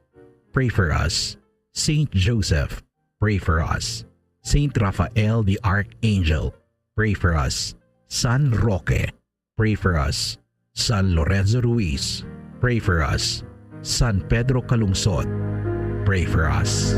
pray for us. Saint Joseph, pray for us. Saint Raphael the Archangel, pray for us. San Roque, pray for us. San Lorenzo Ruiz, pray for us. San Pedro Calungsod, pray for us.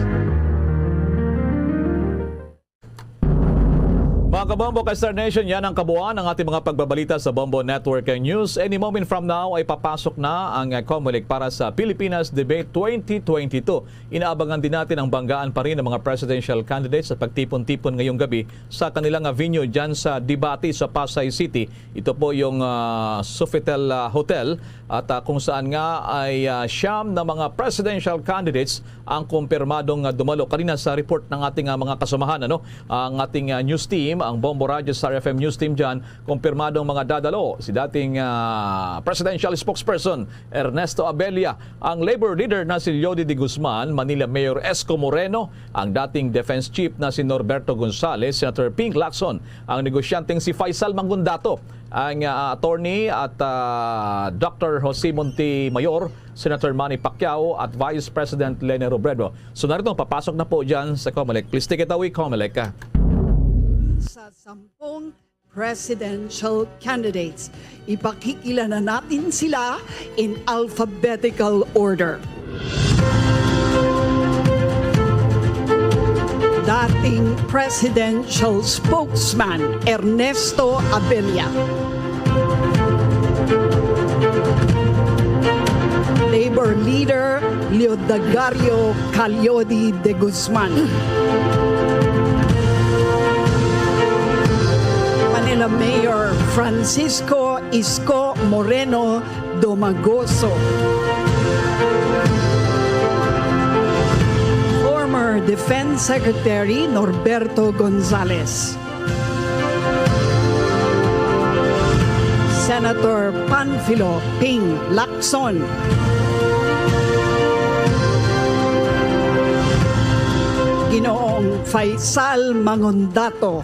Mga kabombo ka Star Nation, yan ang kabuuan ng ating mga pagbabalita sa Bombo Network News. Any moment from now ay papasok na ang, uh, Comelec para sa Pilipinas Debate twenty twenty-two. Inaabangan din natin ang banggaan pa rin ng mga presidential candidates sa pagtipon-tipon ngayong gabi sa kanilang, ah, venue dyan sa Debate sa Pasay City. Ito po yung, ah, Sofitel, ah, Hotel at, ah, kung saan nga ay, ah, siyam na mga presidential candidates ang kumpirmadong, ah, dumalo. Kanina sa report ng ating, ah, mga kasamahan, ano, ang ating, ah, news team, ang Bombo Radyo Star F M news team dyan, kumpirmadong mga dadalo, si dating, ah, presidential spokesperson Ernesto Abella, ang Labor leader na si Leody De Guzman, Manila Mayor Esco Moreno, ang dating Defense Chief na si Norberto Gonzales, Senator Ping Lacson, ang negosyanteng si Faisal Mangundato, ang, ah, attorney at, ah, Doctor Jose Montemayor, Senator Manny Pacquiao, at Vice President Leni Robredo. So narito, papasok na po dyan sa Comelec. Please take it away, Comelec, ah. Sa sampung presidential candidates. Ipakikilala natin sila in alphabetical order. Dating presidential spokesman Ernesto Abella. Labor leader Leodegario Caliodi de Guzman. Manila Mayor Francisco Isko Moreno Domagoso. Former Defense Secretary Norberto Gonzales. Senator Panfilo Ping Lacson. Ginoong Faisal Mangundato.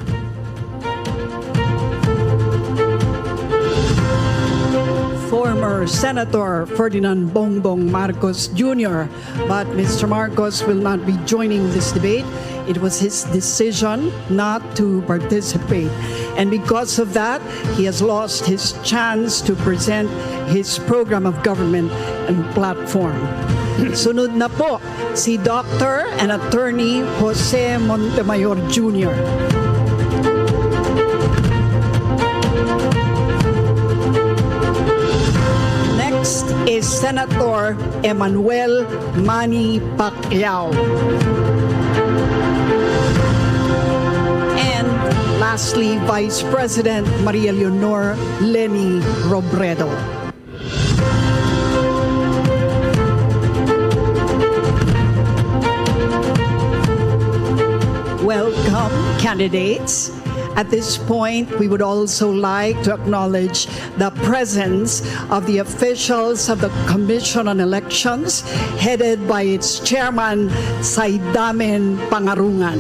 Former Senator Ferdinand Bongbong Marcos Junior, but Mister Marcos will not be joining this debate. It was his decision not to participate. And because of that, he has lost his chance to present his program of government and platform. Sunod na po, si Doctor and Attorney Jose Montemayor Junior. Next is Senator Emmanuel Manny Pacquiao. And lastly, Vice President Maria Leonor Leni Robredo. Welcome, candidates. At this point, we would also like to acknowledge the presence of the officials of the Commission on Elections, headed by its chairman, Saidamen Pangarungan.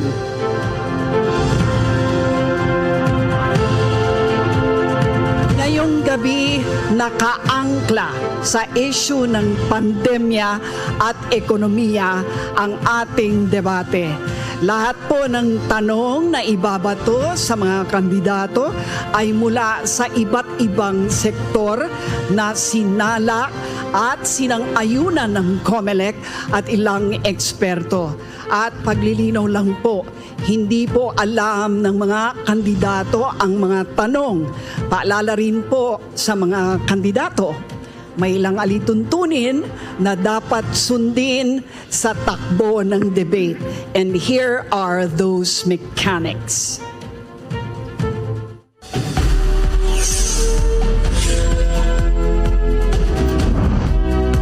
Ngayong Gabi, nakaangkla sa isyu ng pandemya at ekonomiya ang ating debate. Lahat po ng tanong na ibabato sa mga kandidato ay mula sa iba't ibang sektor na sinala at sinang-ayunan ng COMELEC at ilang eksperto. At paglilinaw lang po, hindi po alam ng mga kandidato ang mga tanong. Paalala rin po sa mga kandidato, may ilang alituntunin na dapat sundin sa takbo ng debate. And here are those mechanics.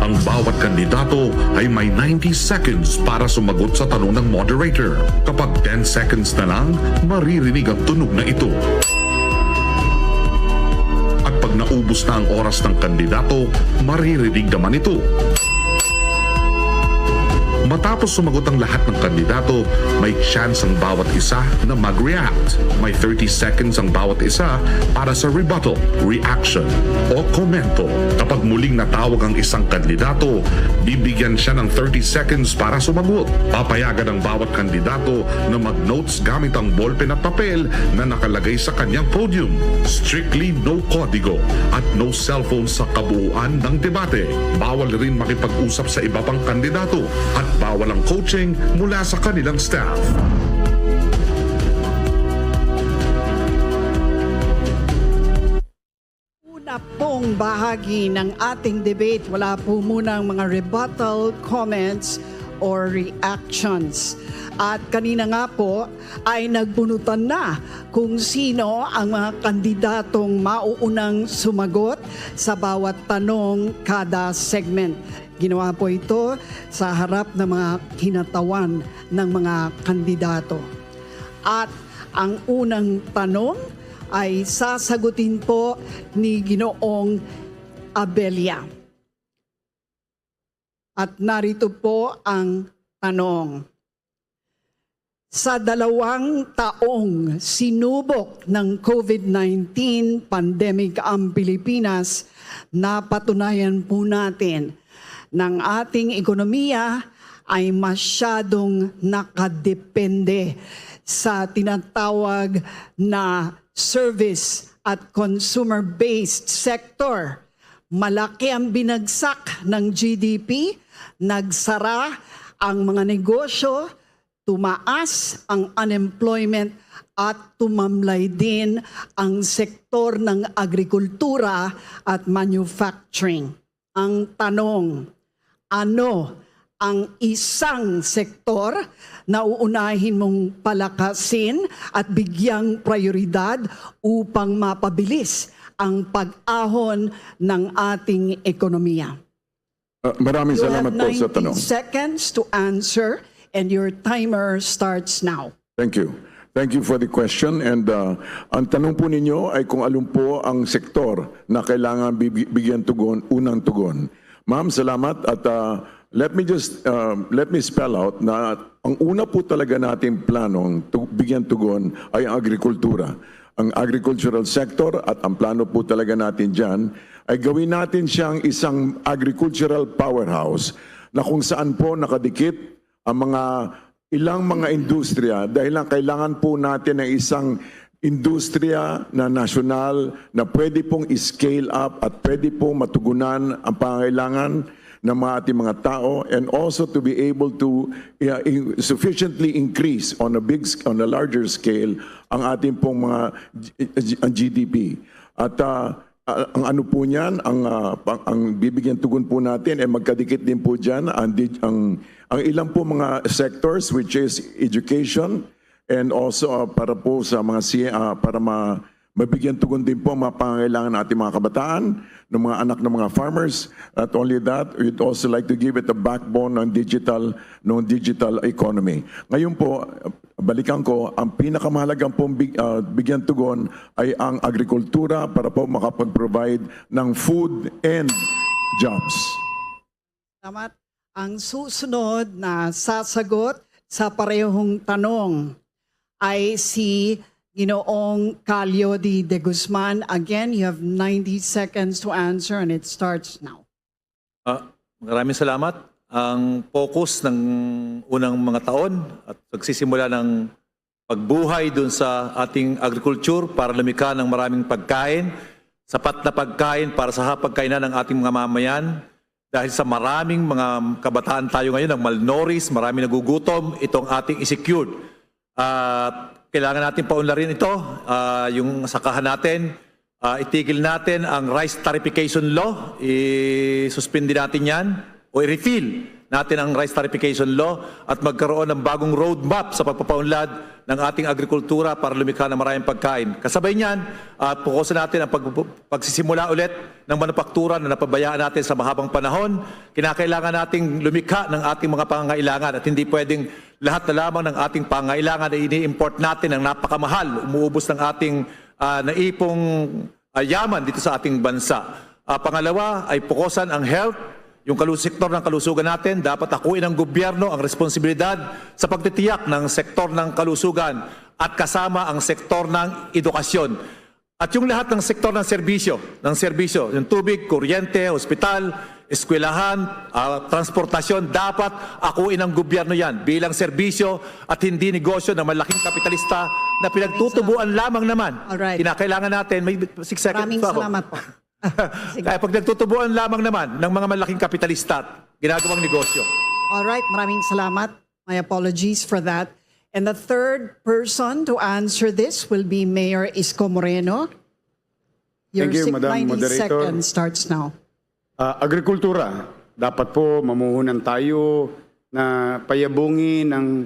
Ang bawat kandidato ay may ninety seconds para sumagot sa tanong ng moderator. Kapag ten seconds na lang, maririnig ang tunog na ito. At pag naubos na ang oras ng kandidato, maririnig naman ito. Matapos sumagot ang lahat ng kandidato, may chance ang bawat isa na mag-react. May thirty seconds ang bawat isa para sa rebuttal, reaction, o komento. Kapag muling natawag ang isang kandidato, bibigyan siya ng thirty seconds para sumagot. Papayagan ang bawat kandidato na mag-notes gamit ang ballpen at papel na nakalagay sa kanyang podium. Strictly no kodigo at no cellphone sa kabuuan ng debate. Bawal rin makipag-usap sa iba pang kandidato at bawal ang coaching mula sa kanilang staff. Una pong bahagi ng ating debate, wala po munang mga rebuttal comments or reactions. At kanina nga po ay nagbunutan na kung sino ang mga kandidatong mauunang sumagot sa bawat tanong kada segment. Ginawa po ito sa harap ng mga kinatawan ng mga kandidato. At ang unang tanong ay sasagutin po ni Ginoong Abella. At narito po ang tanong. Sa dalawang taong sinubok ng COVID nineteen pandemic ang Pilipinas, napatunayan po natin na ang ating ekonomiya ay masyadong nakadepende sa tinatawag na service at consumer-based sector. Malaki ang binagsak ng G D P, nagsara ang mga negosyo, tumaas ang unemployment at tumamlay din ang sektor ng agrikultura at manufacturing. Ang tanong, ano ang isang sektor na uunahin mong palakasin at bigyang prioridad upang mapabilis ang pag-ahon ng ating ekonomiya? Uh, maraming you salamat po sa tanong. Seconds to answer and your timer starts now. Thank you. Thank you for the question. And uh, ang tanong po ninyo ay kung alin po ang sektor na kailangan bigyan tugon, unang tugon. Ma'am, salamat. At uh, let me just uh, let me spell out na ang una po talaga nating planong bigyan tugon ay ang agrikultura. Ang agricultural sector at ang plano po talaga natin dyan ay gawin natin siyang isang agricultural powerhouse na kung saan po nakadikit ang mga ilang mga industriya dahil lang kailangan po natin ng isang industriya na nasyonal na pwede pong i-scale up at pwede pong matugunan ang pangangailangan ng mga ating mga tao and also to be able to uh, sufficiently increase on a big on a larger scale ang ating pong mga ang G D P at uh, Uh, ang ano po niyan, ang, uh, ang bibigyan tugon po natin ay eh, magkadikit din po diyan ang, ang, ang ilang po mga sectors which is education and also uh, para po sa mga uh, para ma, mabigyan tugon din po ang mga pangangailangan ng ating mga kabataan, ng mga anak ng mga farmers. Not only that, we'd also like to give it a backbone ng digital ng digital economy. Ngayon po, balikan ko, ang pinakamahalagang pong big, uh, bigyan tugon ay ang agrikultura para po makapag-provide ng food and jobs. Salamat. Ang susunod na sasagot sa parehong tanong ay si Ginoong Calio D. De Guzman. Again, you have ninety seconds to answer and it starts now. Ah, maraming salamat. Ang focus ng unang mga taon at pagsisimula ng pagbuhay dun sa ating agriculture para lumikha ng maraming pagkain, sapat na pagkain para sa hapagkainan ng ating mga mamayan. Dahil sa maraming mga kabataan tayo ngayon ang malnourished, maraming nagugutom, itong ating i-secured. At kailangan natin paunlarin ito, ah, yung sakahan natin, ah, itigil natin ang rice tarification law, isuspindi natin yan o i-repeal natin ang rice tarification law at magkaroon ng bagong roadmap sa pagpapaunlad ng ating agrikultura para lumikha ng maraming pagkain. Kasabay niyan, ah, pukusan natin ang pag- pagsisimula ulit ng manupaktura na napabayaan natin sa mahabang panahon. Kinakailangan nating lumikha ng ating mga pangangailangan at hindi pwedeng lahat na lamang ng ating pangangailangan ay ini-import natin ang napakamahal, umuubos ng ating ah, naipong ah, yaman dito sa ating bansa. Ah, pangalawa ay pukusan ang health, yung kalu- sektor ng kalusugan natin. Dapat akuin ng gobyerno ang responsibilidad sa pagtitiyak ng sektor ng kalusugan at kasama ang sektor ng edukasyon. At yung lahat ng sektor ng serbisyo, ng serbisyo, yung tubig, kuryente, hospital, eskwelahan, ah, transportasyon, dapat akuin ng gobyerno yan bilang serbisyo at hindi negosyo ng malaking kapitalista na pinagtutubuan lamang naman. Alright. Kinakailangan natin, may six seconds Maraming pa ako. Salamat po. Sige. Kaya pag nagtutubuan lamang naman ng mga malaking kapitalista at ginagawang negosyo. All right, maraming salamat. My apologies for that. And the third person to answer this will be Mayor Isko Moreno. Your Thank you, six- Madam ninety Moderator. Seconds starts now. Ah, agrikultura, dapat po mamuhunan tayo na payabungin ang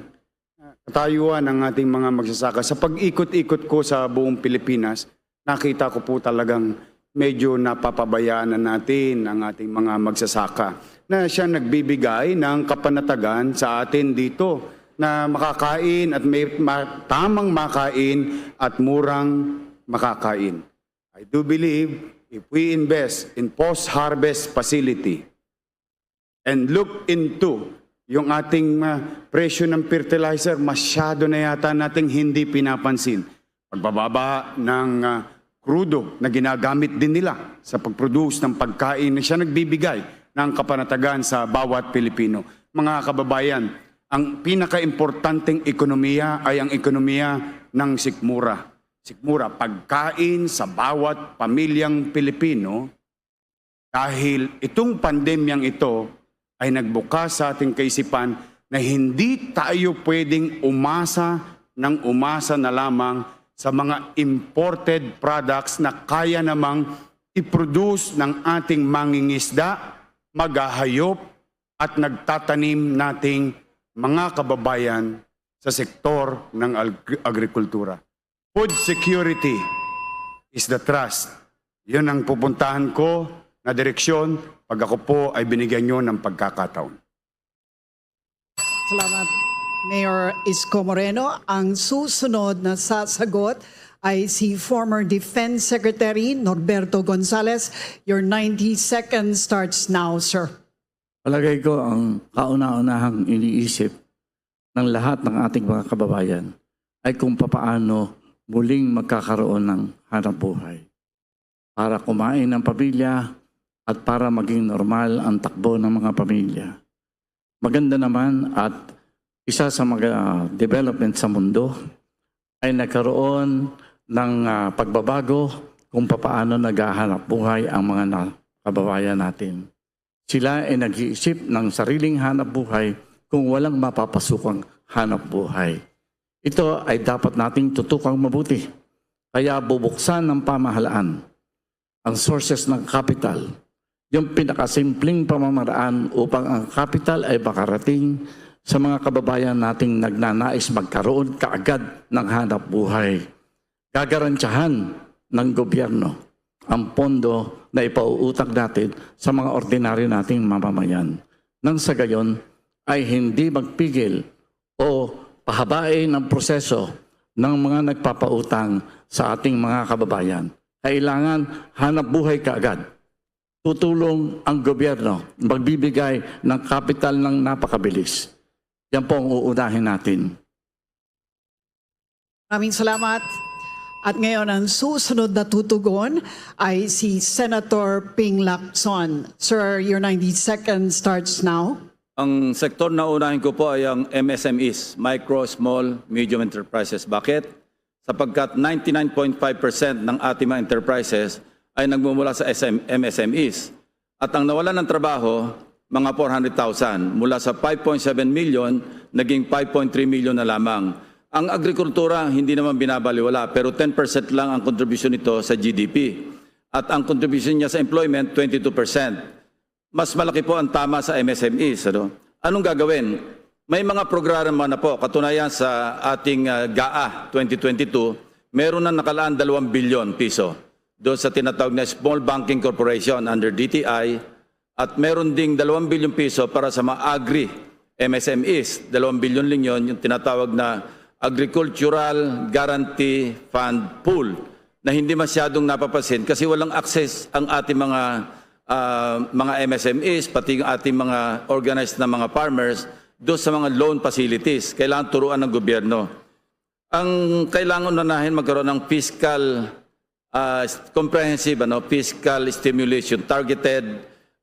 katayuan ng ating mga magsasaka. Sa pag-ikot-ikot ko sa buong Pilipinas, nakita ko po talagang medyo napapabayaan na natin ang ating mga magsasaka na siya nagbibigay ng kapanatagan sa atin dito na makakain at may ma- tamang makain at murang makakain. I do believe if we invest in post-harvest facility and look into yung ating ah, presyo ng fertilizer, masyado na yata nating hindi pinapansin. Pagbababa ng ah, krudo na ginagamit din nila sa pag-produce ng pagkain na siya nagbibigay ng kapanatagan sa bawat Pilipino. Mga kababayan, ang pinakaimportanteng ekonomiya ay ang ekonomiya ng sikmura. Sikmura, pagkain sa bawat pamilyang Pilipino, dahil itong pandemyang ito ay nagbukas sa ating kaisipan na hindi tayo pwedeng umasa ng umasa na lamang sa mga imported products na kaya namang i-produce ng ating mangingisda, maghahayop, at nagtatanim nating mga kababayan sa sektor ng ag- agrikultura. Food security is the trust. Yun ang pupuntahan ko na direksyon pag ako po ay binigyan nyo ng pagkakataon. Salamat, Mayor Isko Moreno. Ang susunod na sasagot ay si former Defense Secretary Norberto Gonzales. Your ninety seconds starts now, sir. Palagay ko ang kauna-unahang iniisip ng lahat ng ating mga kababayan ay kung papaano muling magkakaroon ng hanap buhay para kumain ang pamilya at para maging normal ang takbo ng mga pamilya. Maganda naman at isa sa mga development sa mundo ay nagkaroon ng ah, pagbabago kung papaano naghahanap buhay ang mga na, kababayan natin. Sila ay nag-iisip ng sariling hanap buhay kung walang mapapasukang hanap buhay. Ito ay dapat nating tutukang mabuti. Kaya bubuksan ng pamahalaan ang sources ng kapital, yung pinakasimpleng pamamaraan upang ang kapital ay makarating sa mga kababayan nating nagnanais magkaroon kaagad ng hanap buhay. Gagarantiyahan ng gobyerno ang pondo na ipauutang natin sa mga ordinaryo nating mamamayan. Nang sa gayon ay hindi magpigil o pahabain ang proseso ng mga nagpapautang sa ating mga kababayan. Kailangan hanap buhay kaagad. Tutulong ang gobyerno, magbibigay ng kapital ng napakabilis. Yan po ang uunahin natin. Maraming salamat. At ngayon, ang susunod na tutugon ay si Senator Ping Lacson. Sir, your ninety seconds starts now. Ang sektor na unahin ko po ay ang M S M Es, Micro, Small, Medium Enterprises. Bakit? Sapagkat ninety-nine point five percent ng ating mga enterprises ay nagmumula sa S M, M S M Es. At ang nawalan ng trabaho, mga four hundred thousand. Mula sa five point seven million, naging five point three million na lamang. Ang agrikultura, hindi naman binabaliwala, pero ten percent lang ang kontribusyon nito sa G D P. At ang kontribusyon niya sa employment, twenty-two percent. Mas malaki po ang tama sa M S M Es. Ano? Anong gagawin? May mga programa na po. Katunayan, sa ating ah, GAA twenty twenty-two, meron na nakalaan dalawang bilyon piso doon sa tinatawag na Small Banking Corporation under D T I, at meron ding dalawang bilyon piso para sa mga agri M S M Es. Dalawang bilyon lang yon, yung tinatawag na Agricultural Guarantee Fund Pool, na hindi masyadong napapansin kasi walang access ang ating mga ah, mga M S M Es, pati yung ating mga organized na mga farmers doon sa mga loan facilities. Kailangan turuan ng gobyerno. Ang kailangan unahin, magkaroon ng fiscal ah, comprehensive ano, fiscal stimulation, targeted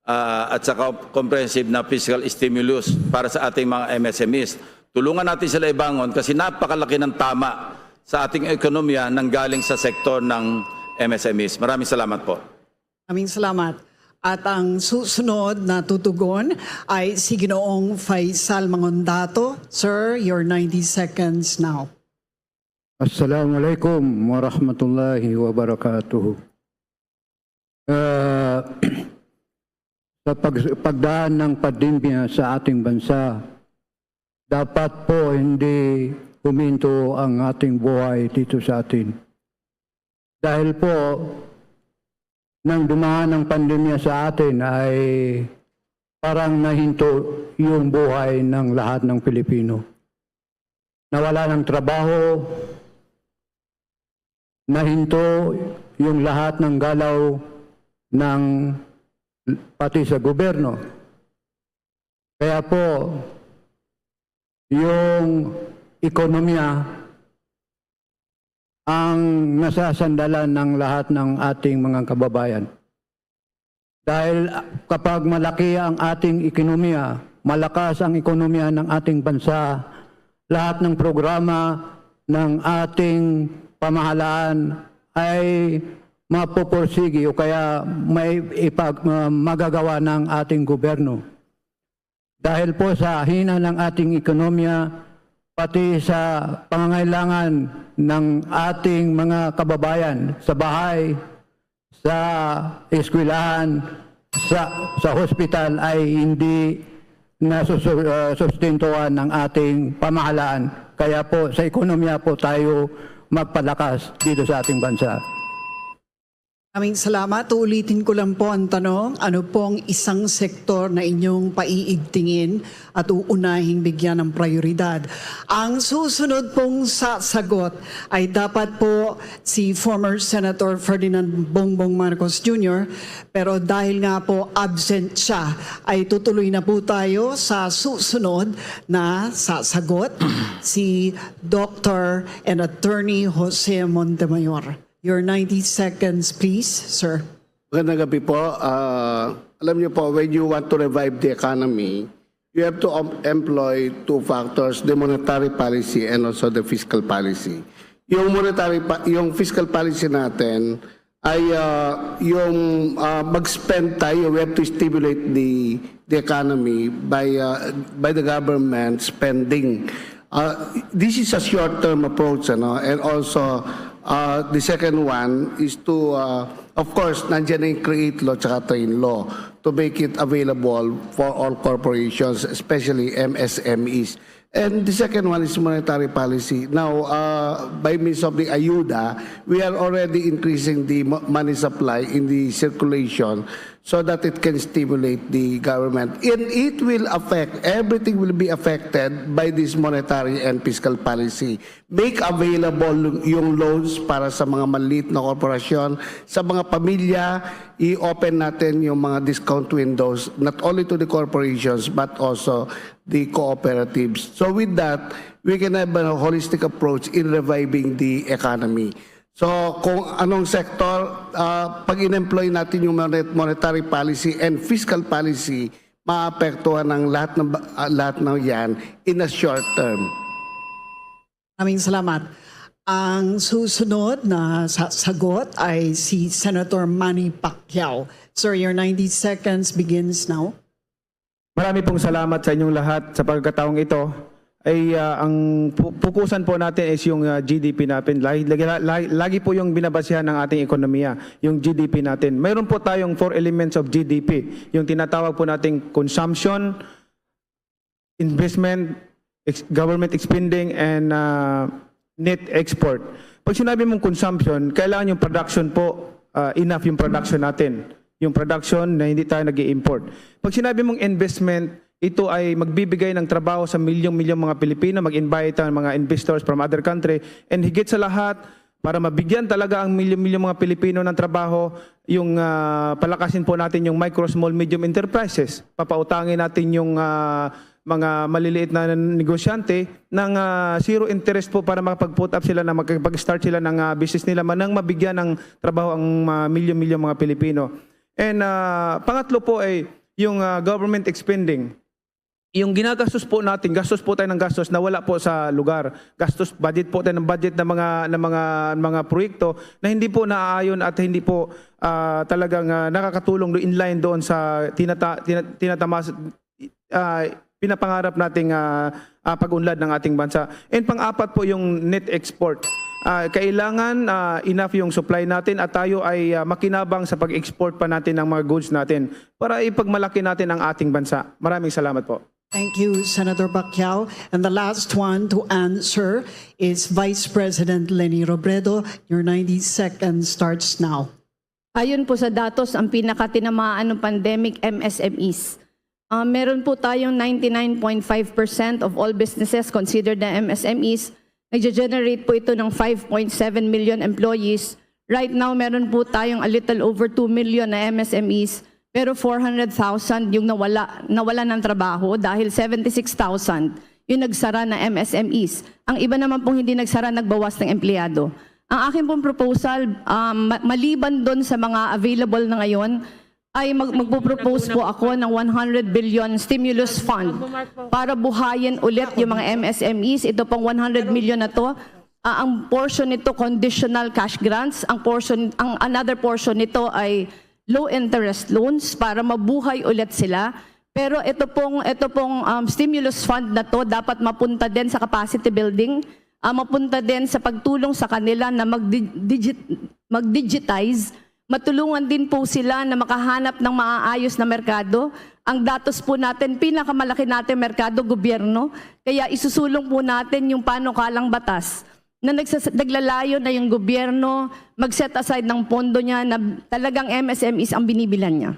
ah, at saka comprehensive na fiscal stimulus para sa ating mga M S M Es. Tulungan natin sila ibangon kasi napakalaki ng tama sa ating ekonomiya nang galing sa sektor ng M S M Es. Maraming salamat po. Maraming salamat. At ang susunod na tutugon ay si Ginoong Faisal Mangondato. Sir, your ninety seconds now. Assalamualaikum warahmatullahi wabarakatuh. Ah, sa pag- pagdaan ng pandemya sa ating bansa, dapat po hindi huminto ang ating buhay dito sa atin. Dahil po, nang dumaan ang pandemya sa atin ay parang nahinto yung buhay ng lahat ng Pilipino. Nawala ng trabaho, nahinto yung lahat ng galaw ng pati sa gobyerno. Kaya po, yung ekonomiya ang nasasandalan ng lahat ng ating mga kababayan. Dahil kapag malaki ang ating ekonomiya, malakas ang ekonomiya ng ating bansa, lahat ng programa ng ating pamahalaan ay mapupursigi o kaya may ipag, uh, magagawa ng ating gobyerno. Dahil po sa hina ng ating ekonomiya, pati sa pangangailangan ng ating mga kababayan sa bahay, sa eskwelahan, sa, sa hospital ay hindi nasusustentuhan ng ating pamahalaan. Kaya po sa ekonomiya po tayo magpalakas dito sa ating bansa. Maraming salamat. Uulitin ko lang po ang tanong, ano pong isang sektor na inyong paiigtingin at uunahing bigyan ng prioridad? Ang susunod pong sasagot ay dapat po si former Senator Ferdinand Bongbong Marcos Junior, pero dahil nga po absent siya, ay tutuloy na po tayo sa susunod na sasagot, si Doctor and Attorney Jose Montemayor. Your ninety seconds, please, sir. Magandang gabi po. Ah, alam niyo po, when you want to revive the economy, you have to um, employ two factors, the monetary policy and also the fiscal policy. Yung monetary pa, yung fiscal policy natin ay ah, yung ah, mag-spend tayo, we have to stimulate the the economy by ah, by the government spending. Uh, this is a short-term approach, ano? And also, uh, the second one is to, uh, of course, nandiyan na yung create law tsaka train law to make it available for all corporations, especially M S M Es. And the second one is monetary policy. Now, uh, by means of the ayuda, we are already increasing the mo- money supply in the circulation so that it can stimulate the government. And it will affect, everything will be affected by this monetary and fiscal policy. Make available yung loans para sa mga maliit na korporasyon, sa mga pamilya, i-open natin yung mga discount windows, not only to the corporations but also the cooperatives. So with that, we can have a holistic approach in reviving the economy. So, kung anong sektor, ah, pag in-employ natin yung monet-, monetary policy and fiscal policy, maapektuhan ang lahat ng ba-, ah, lahat ng yan in a short term. Maraming salamat. Ang susunod na sa sagot ay si Senator Manny Pacquiao. Sir, your ninety seconds begins now. Marami pong salamat sa inyong lahat sa pagkakataong ito. Ay, ah, ang pu- pukusan po natin is yung, ah, G D P natin. Lagi, lagi, lagi, lagi po yung binabasihan ng ating ekonomiya, yung G D P natin. Mayroon po tayong four elements of G D P. Yung tinatawag po nating consumption, investment, ex- government spending, and, ah, net export. Pag sinabi mong consumption, kailangan yung production po, ah, enough yung production natin. Yung production na hindi tayo nag-i-import. Pag sinabi mong investment, ito ay magbibigay ng trabaho sa milyong-milyong mga Pilipino, mag-invite ang mga investors from other country, and higit sa lahat, para mabigyan talaga ang milyong-milyong mga Pilipino ng trabaho, yung, ah, palakasin po natin yung micro, small, medium enterprises. Papautangin natin yung, ah, mga maliliit na negosyante ng, ah, zero interest po para makapag-put up sila, na makapag-start sila ng, ah, business nila, manang mabigyan ng trabaho ang, ah, milyong-milyong mga Pilipino. And, ah, pangatlo po ay yung, ah, government spending. Yung ginagastos po natin, gastos po tayo ng gastos na wala po sa lugar. Gastos, budget po tayo ng budget ng mga, ng mga, mga proyekto na hindi po naaayon at hindi po, ah, talagang, ah, nakakatulong do-, in line doon sa tinata, tina, tinatamas, ah, pinapangarap nating, ah, ah, pag-unlad ng ating bansa. And pang-apat po yung net export. Ah, kailangan, ah, enough yung supply natin at tayo ay, ah, makinabang sa pag-export pa natin ng mga goods natin para ipagmalaki natin ang ating bansa. Maraming salamat po. Thank you, Senator Pacquiao. And the last one to answer is Vice President Leni Robredo. Your ninety seconds starts now. Ayon po sa datos, ang pinakatinamaan ng pandemic, M S M Es. Ah, meron po tayong ninety-nine point five percent of all businesses considered na M S M Es. Nagge-generate po ito ng five point seven million employees. Right now, meron po tayong a little over two million na M S M Es, pero four hundred thousand yung nawala, nawala ng trabaho dahil seventy-six thousand yung nagsara na M S M Es. Ang iba naman pong hindi nagsara, nagbawas ng empleyado. Ang akin pong proposal, um, ma- maliban doon sa mga available na ngayon, ay mag magpo-propose po ako ng one hundred billion stimulus fund para buhayin ulit yung mga M S M Es. Ito pong one hundred million na to, ah, ang portion nito conditional cash grants, ang portion, ang another portion nito ay low interest loans para mabuhay ulit sila. Pero ito pong, ito pong, um, stimulus fund na to dapat mapunta din sa capacity building, ah, mapunta din sa pagtulong sa kanila na mag-digit, mag-digitize. Matulungan din po sila na makahanap ng maayos na merkado. Ang datos po natin, pinakamalaki natin merkado, gobyerno. Kaya isusulong po natin yung panukalang batas na nagsas- naglalayon na yung gobyerno mag-set aside ng pondo niya na talagang M S M Es ang binibilan niya.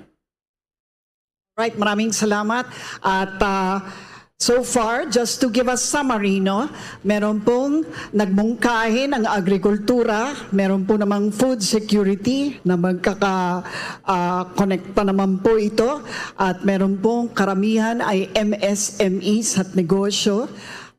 Right, maraming salamat. At, ah, so far, just to give a summary, no, meron pong nagmungkahi ng agrikultura, meron po namang food security na magkaka, ah, konekta naman po ito, at meron pong karamihan ay M S M Es at negosyo,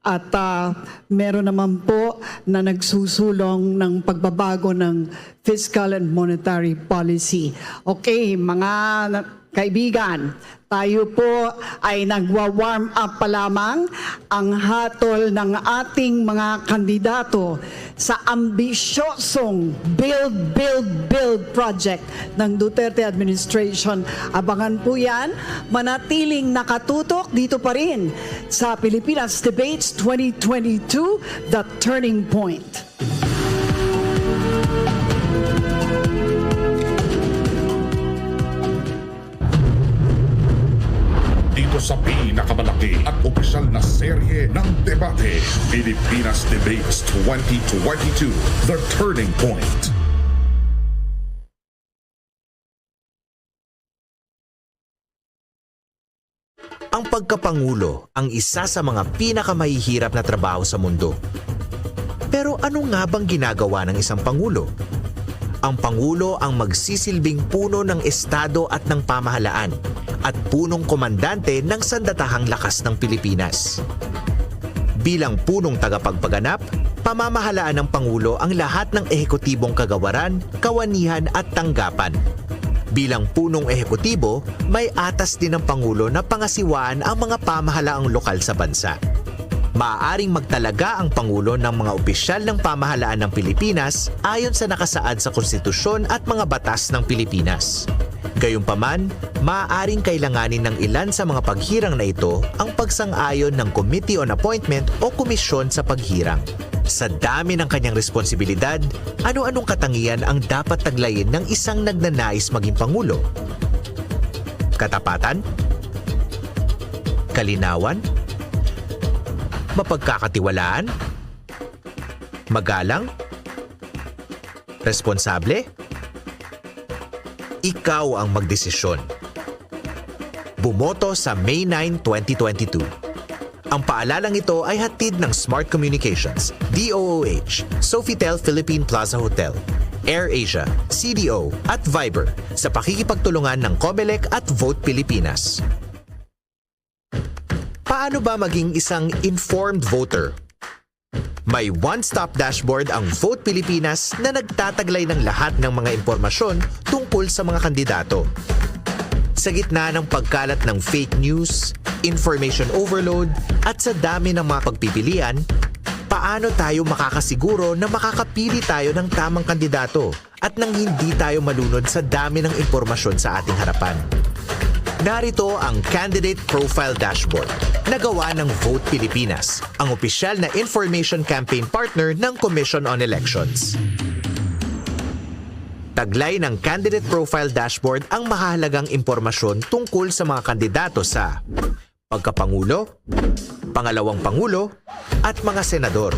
at, ah, meron naman po na nagsusulong ng pagbabago ng fiscal and monetary policy. Okay, mga na- kaibigan, tayo po ay nagwa-warm up pa lamang. Ang hatol ng ating mga kandidato sa ambisyosong Build, Build, Build project ng Duterte administration. Abangan po yan. Manatiling nakatutok dito pa rin sa Pilipinas Debates twenty twenty-two, The Turning Point. Dito sa pinakamalaki at opisyal na serye ng debate, Pilipinas Debates twenty twenty-two, The Turning Point. Ang pagkapangulo ang isa sa mga pinakamahihirap na trabaho sa mundo. Pero ano nga bang ginagawa ng isang pangulo? Ang pangulo ang magsisilbing puno ng estado at ng pamahalaan at punong komandante ng sandatahang lakas ng Pilipinas. Bilang punong tagapagpaganap, pamamahalaan ng Pangulo ang lahat ng ehekutibong kagawaran, kawanihan at tanggapan. Bilang punong ehekutibo, may atas din ng Pangulo na pangasiwaan ang mga pamahalaang lokal sa bansa. Maaaring magtalaga ang Pangulo ng mga opisyal ng pamahalaan ng Pilipinas ayon sa nakasaad sa konstitusyon at mga batas ng Pilipinas. Gayunpaman, maaaring kailanganin ng ilan sa mga paghirang na ito ang pagsang-ayon ng Committee on Appointment o Komisyon sa Paghirang. Sa dami ng kanyang responsibilidad, ano-anong katangian ang dapat taglayin ng isang nagnanais maging pangulo? Katapatan? Kalinawan? Mapagkakatiwalaan? Magalang? Responsable? Ikaw ang magdesisyon. Bumoto sa May nine, twenty twenty-two. Ang paalalang ito ay hatid ng Smart Communications, D O O H, Sofitel Philippine Plaza Hotel, AirAsia, C D O, at Viber sa pakikipagtulungan ng Comelec at Vote Pilipinas. Paano ba maging isang informed voter? May one-stop dashboard ang Vote Pilipinas na nagtataglay ng lahat ng mga impormasyon tungkol sa mga kandidato. Sa gitna ng pagkalat ng fake news, information overload, at sa dami ng mga pagpipilian, paano tayo makakasiguro na makakapili tayo ng tamang kandidato at nang hindi tayo malunod sa dami ng impormasyon sa ating harapan? Narito ang Candidate Profile Dashboard na gawa ng Vote Pilipinas, ang opisyal na information campaign partner ng Commission on Elections. Taglay ng Candidate Profile Dashboard ang mahahalagang impormasyon tungkol sa mga kandidato sa pagkapangulo, pangalawang pangulo, at mga senador.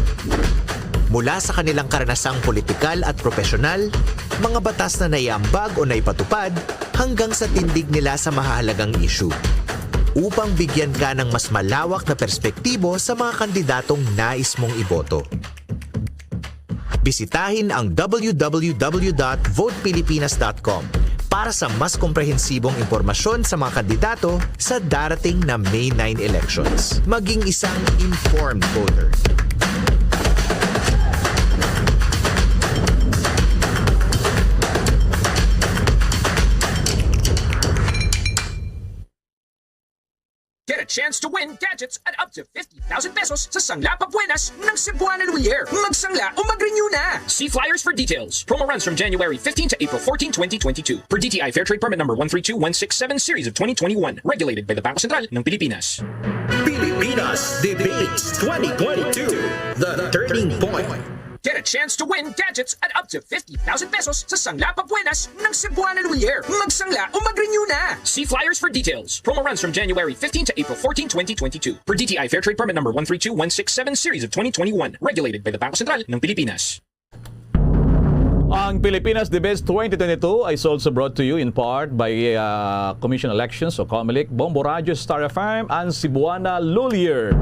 Mula sa kanilang karanasang politikal at propesyonal, mga batas na naiambag o naipatupad, hanggang sa tindig nila sa mahahalagang isyu. Upang bigyan ka ng mas malawak na perspektibo sa mga kandidatong nais mong iboto. Bisitahin ang W W W dot vote pilipinas dot com para sa mas komprehensibong impormasyon sa mga kandidato sa darating na May nine elections. Maging isang informed voter. Get a chance to win gadgets at up to fifty thousand pesos sa Sangla Pabuenas ng Cebuana Lumiere. Magsangla o mag-renew na! See flyers for details. Promo runs from January fifteen to April fourteen, twenty twenty-two. Per D T I Fair Trade Permit Number one three two one six seven Series of twenty twenty-one. Regulated by the Bangko Sentral ng Pilipinas. Pilipinas Debates twenty twenty-two, The Turning Point. Get a chance to win gadgets at up to fifty thousand pesos sa Sangla Pabuenas ng Cebuana Lumiere. Magsangla o mag-renew na! See flyers for details. Promo runs from January fifteen to April fourteen, twenty twenty-two. Per D T I Fair Trade Permit Number one three two one six seven Series of twenty twenty-one. Regulated by the Bangko Sentral ng Pilipinas. Ang Pilipinas Debates twenty twenty-two is also brought to you in part by, uh, Commission Elections o Comelec, Bombo Radyo, Star F M, and Cebuana Lulier.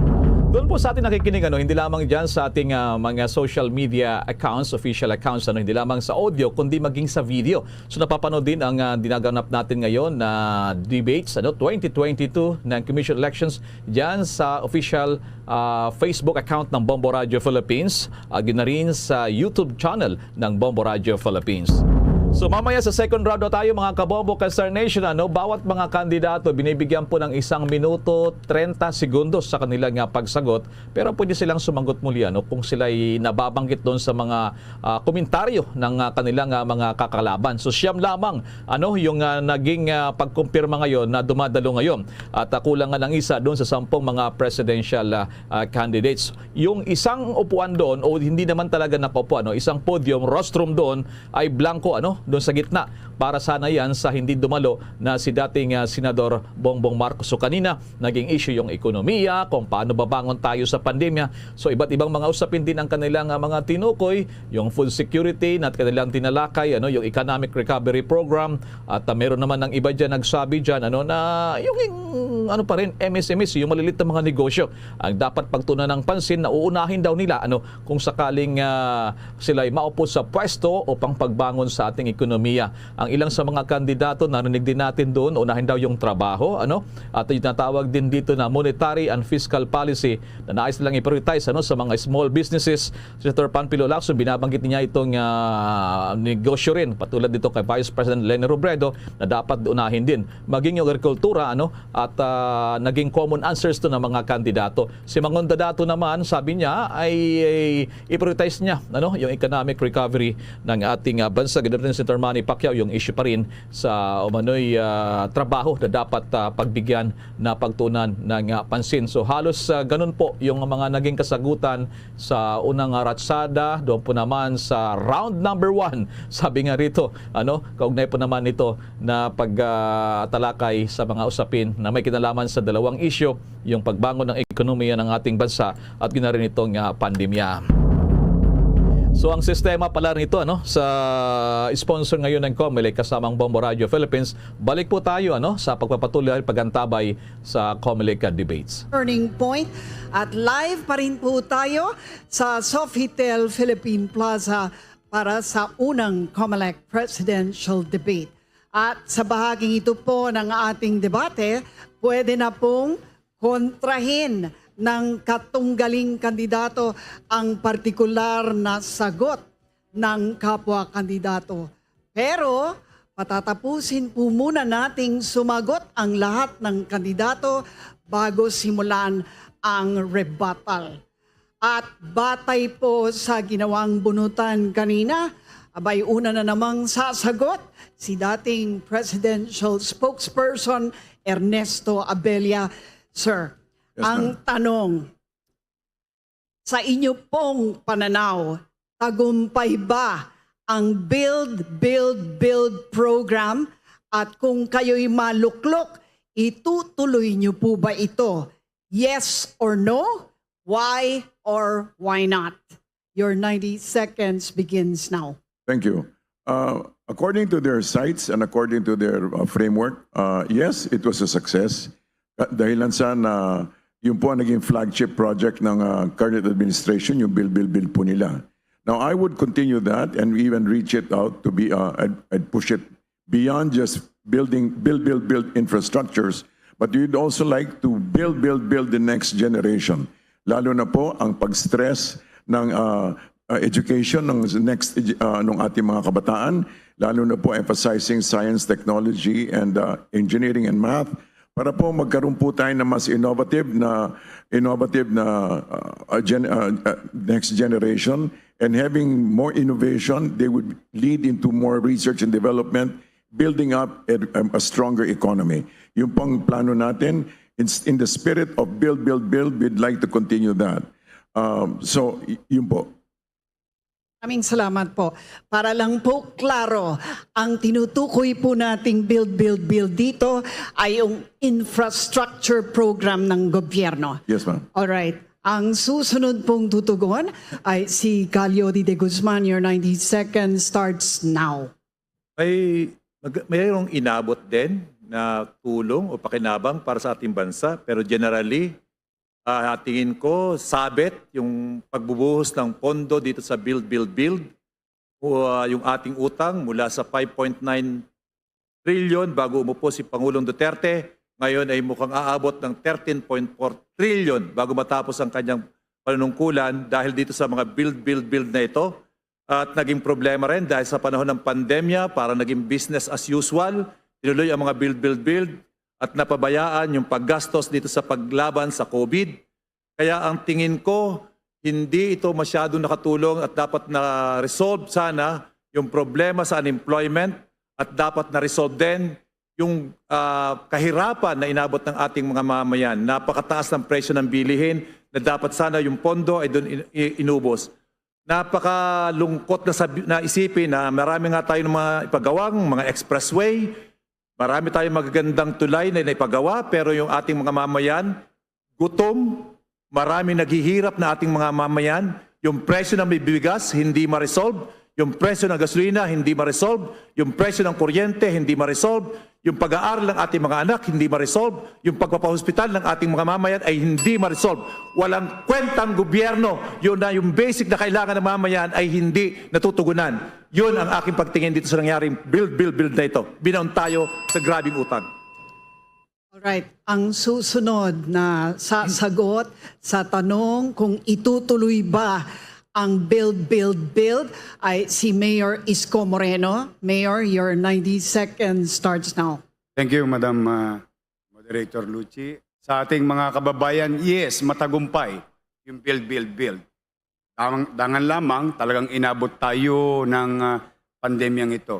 Doon po sa ating nakikinig, ano, hindi lamang dyan sa ating, uh, mga social media accounts, official accounts, ano, hindi lamang sa audio, kundi maging sa video. So, napapanood din ang, uh, dinaganap natin ngayon na debates, ano, twenty twenty-two ng Commission Elections dyan sa official, ah, Facebook account ng Bombo Radio Philippines, agi na rin sa YouTube channel ng Bombo Radio Philippines. So, mamaya sa second round na tayo, mga kabombo ka Star Nation, ano, bawat mga kandidato binibigyan po ng isang minuto, treinta segundos sa kanilang, ah, pagsagot, pero pwede silang sumagot muli, ano, kung sila'y nababanggit doon sa mga, ah, komentaryo ng, ah, kanilang, ah, mga kakalaban. So, siyam lamang, ano, yung, ah, naging, ah, pagkumpirma ngayon na dumadalo ngayon. At, ah, kulang nga ng isa doon sa sampung mga presidential, ah, ah, candidates. Yung isang upuan doon, o hindi naman talaga nakaupo, ano, isang podium, rostrum doon ay blanco, ano, doon sa gitna. Para sana yan sa hindi dumalo na si dating, ah, Senador Bongbong Marcos. So, kanina, naging issue yung ekonomiya, kung paano babangon tayo sa pandemya. So, iba't ibang mga usapin din ang kanilang, ah, mga tinukoy, yung food security na kanilang tinalakay, ano, yung economic recovery program, at, ah, meron naman ng iba dyan nagsabi dyan, ano, na yung, yung, ano pa rin, M S M Es, yung malilit na mga negosyo, ang dapat pagtuunan ng pansin na uunahin daw nila, ano, kung sakaling, ah, sila'y maupo sa pwesto upang pagbangon sa ating ekonomiya. Ang ilang sa mga kandidato, narinig din natin doon, unahin daw yung trabaho, ano? At yung tinatawag din dito na monetary and fiscal policy na nais nilang i-prioritize, ano, sa mga small businesses. Senator Panfilo Lacson, binabanggit niya itong, ah, negosyo rin, patulad dito kay Vice President Leni Robredo, na dapat unahin din. Maging yung agrikultura, ano, at, ah, naging common answers to ng mga kandidato. Si Mangun Dadato naman, sabi niya, ay, ay i-prioritize niya, ano, yung economic recovery ng ating, ah, bansa. Ginawa ni Senator Manny Pacquiao yung issue pa rin sa umano'y, ah, trabaho na dapat, ah, pagbigyan na pagtuunan ng, ah, pansin. So, halos, ah, ganun po yung mga naging kasagutan sa unang, ah, ratsada. Doon po naman sa round number one, sabi nga rito, ano, kaugnay po naman ito na pag, ah, talakay sa mga usapin na may kinalaman sa dalawang isyu, yung pagbangon ng ekonomiya ng ating bansa at gina rin itong, ah, pandemya. So, ang sistema pala nito, ano, sa sponsor ngayon ng Comelec kasama ang Bombo Radio Philippines, balik po tayo, ano, sa pagpapatuloy at pag-antabay sa Comelec, ah, debates. Turning point at live pa rin po tayo sa Sofitel Philippine Plaza para sa unang Comelec Presidential Debate. At sa bahaging ito po ng ating debate, pwede na pong kontrahin ng katunggaling kandidato ang partikular na sagot ng kapwa kandidato. Pero patatapusin po muna nating sumagot ang lahat ng kandidato bago simulan ang rebuttal. At batay po sa ginawang bunutan kanina, abay, una na namang sasagot si dating presidential spokesperson Ernesto Abella. Sir, Yes, ang ma'am. tanong, sa inyo pong pananaw, tagumpay ba ang Build, Build, Build program? At kung kayo'y maluklok, itutuloy niyo po ba ito? Yes or no? Why or why not? Your ninety seconds begins now. Thank you. Uh, according to their sites and according to their, uh, framework, uh, yes, it was a success. Ka-, dahilan sa na yun po ang naging flagship project ng, uh, current administration, yung Build, Build, Build po nila. Now, I would continue that and even reach it out to be, uh, I'd, I'd push it beyond just building, build, build, build infrastructures, but we'd also like to build, build, build the next generation. Lalo na po ang pag-stress ng, ah, ah, education ng next edu-, ah, ng ating mga kabataan, lalo na po emphasizing science, technology, and, ah, engineering and math, para po magkaroon po tayo ng mas innovative na, innovative na, ah, ah, gen-, ah, ah, next generation, and having more innovation, they would lead into more research and development, building up a, a, a stronger economy. Yung pong plano natin, in, in the spirit of build, build, build, we'd like to continue that. Um, so, y-, yun po. Maraming salamat po. Para lang po klaro, ang tinutukoy po nating build, build, build dito ay yung infrastructure program ng gobyerno. Yes, ma'am. Alright. Ang susunod pong tutugon ay si Calio D. De Guzman. Your ninety seconds starts now. May, mag-, mayroong inabot din na tulong o pakinabang para sa ating bansa, pero generally, ah, tingin ko, sabit yung pagbubuhos ng pondo dito sa build, build, build. O, ah, yung ating utang mula sa five point nine trillion bago umupo si Pangulong Duterte, ngayon ay mukhang aabot ng thirteen point four trillion bago matapos ang kanyang panunungkulan dahil dito sa mga build, build, build na ito. At naging problema rin dahil sa panahon ng pandemya, parang naging business as usual. Tinuloy ang mga build, build, build at napabayaan yung paggastos dito sa paglaban sa COVID. Kaya ang tingin ko, hindi ito masyado nakatulong at dapat na-resolve sana yung problema sa unemployment at dapat na-resolve din yung, ah, kahirapan na inabot ng ating mga mamayan. Napakataas ng presyo ng bilihin na dapat sana yung pondo ay doon in-, i-, inubos. Napakalungkot na sabi, na isipin na marami nga tayong mga ipagawang, mga expressway, marami tayong magagandang tulay na naipagawa, pero yung ating mga mamayan, gutom, marami naghihirap na ating mga mamayan, yung presyo ng bibigas hindi ma-resolve, Yung presyo ng gasolina hindi ma-resolve, yung presyo ng kuryente hindi ma-resolve, yung pag-aaral ng ating mga anak hindi ma-resolve, yung pagpapahospital ng ating mga mamayan ay hindi ma-resolve. Walang kwentang gobyerno, yun na yung basic na kailangan ng mamayan ay hindi natutugunan. Yun ang aking pagtingin dito sa nangyaring build, build, build na ito. Binaon tayo sa grabing utang. Alright, ang susunod na sasagot sa tanong kung itutuloy ba ang build, build, build ay si Mayor Isko Moreno. Mayor, your ninety seconds starts now. Thank you, Madam uh, Moderator Lucy. Sa ating mga kababayan, yes, matagumpay yung build, build, build. Dangan, dangan lamang talagang inabot tayo ng uh, pandemyang ito.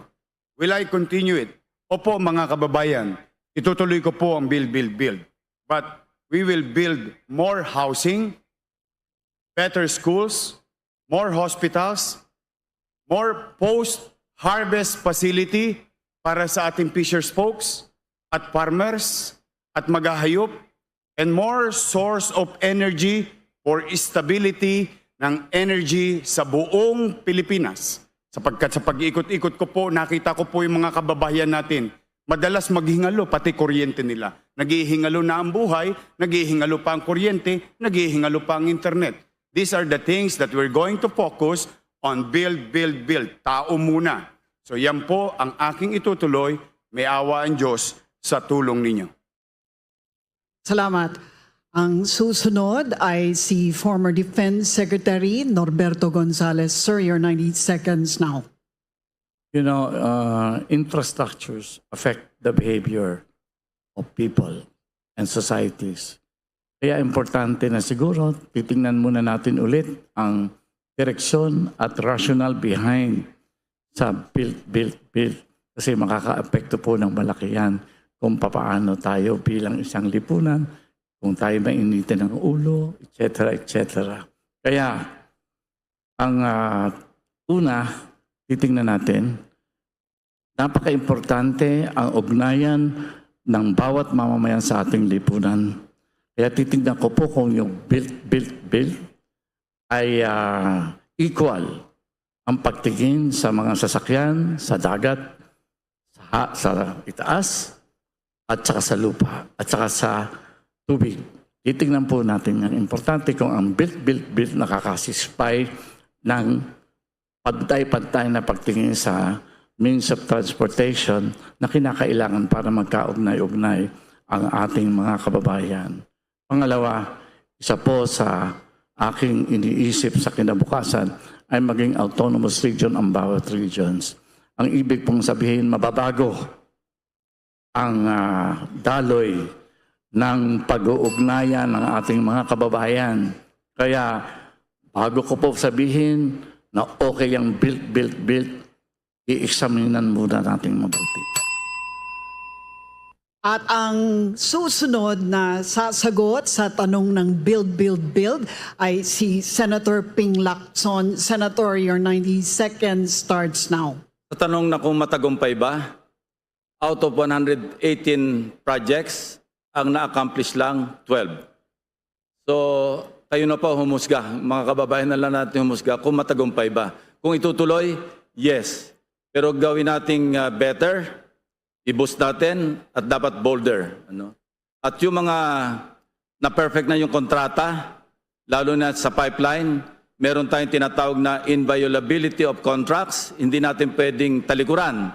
Will I continue it? Opo, mga kababayan, itutuloy ko po ang build, build, build. But we will build more housing, better schools, more hospitals, more post-harvest facility para sa ating fisher folks at farmers at maghahayop, and more source of energy for stability ng energy sa buong Pilipinas. Sapagkat sa pag-ikot-ikot ko po, nakita ko po yung mga kababayan natin. Madalas maghingalo pati kuryente nila. Naghihingalo na ang buhay, naghihingalo pa ang kuryente, naghihingalo pa ang internet. These are the things that we're going to focus on build, build, build. Tao muna. So yan po ang aking itutuloy. May awa ang Diyos sa tulong ninyo. Salamat. Ang susunod ay si former Defense Secretary Norberto Gonzales. Sir, your ninety seconds now. You know, uh, infrastructures affect the behavior of people and societies. Kaya importante na siguro, titingnan muna natin ulit ang direksyon at rational behind sa build, build, build. Kasi makakaapekto po ng malaki yan kung papaano tayo bilang isang lipunan, kung tayo mainitin ng ulo, et cetera, et cetera. Kaya, ang uh, una, titingnan natin, napaka-importante ang ugnayan ng bawat mamamayan sa ating lipunan. Kaya titingnan ko po kung yung build, build, build ay uh, equal ang pagtingin sa mga sasakyan sa dagat, sa, sa itaas, at saka sa lupa, at saka sa tubig. Titingnan po natin ang importante kung ang build, build, build nakakasispay ng pantay-pantay na pagtingin sa means of transportation na kinakailangan para magkaugnay-ugnay ang ating mga kababayan. Pangalawa, isa po sa aking iniisip sa kinabukasan ay maging autonomous region ang bawat regions. Ang ibig pong sabihin, mababago ang uh, daloy ng pag-uugnayan ng ating mga kababayan. Kaya bago ko po sabihin na okay ang build, build, build, i-examinan muna natin mabuti. At ang susunod na sasagot sa tanong ng build, build, build ay si Senator Ping Lacson. Senator, your ninety seconds starts now. Sa tanong na kung matagumpay ba, out of one hundred eighteen projects, ang na-accomplish lang twelve. So, kayo na po humusga, mga kababayan na lang natin humusga kung matagumpay ba. Kung itutuloy, yes. Pero gawin nating uh, better, i-boost natin at dapat bolder. Ano? At yung mga na-perfect na yung kontrata, lalo na sa pipeline, meron tayong tinatawag na inviolability of contracts, hindi natin pwedeng talikuran.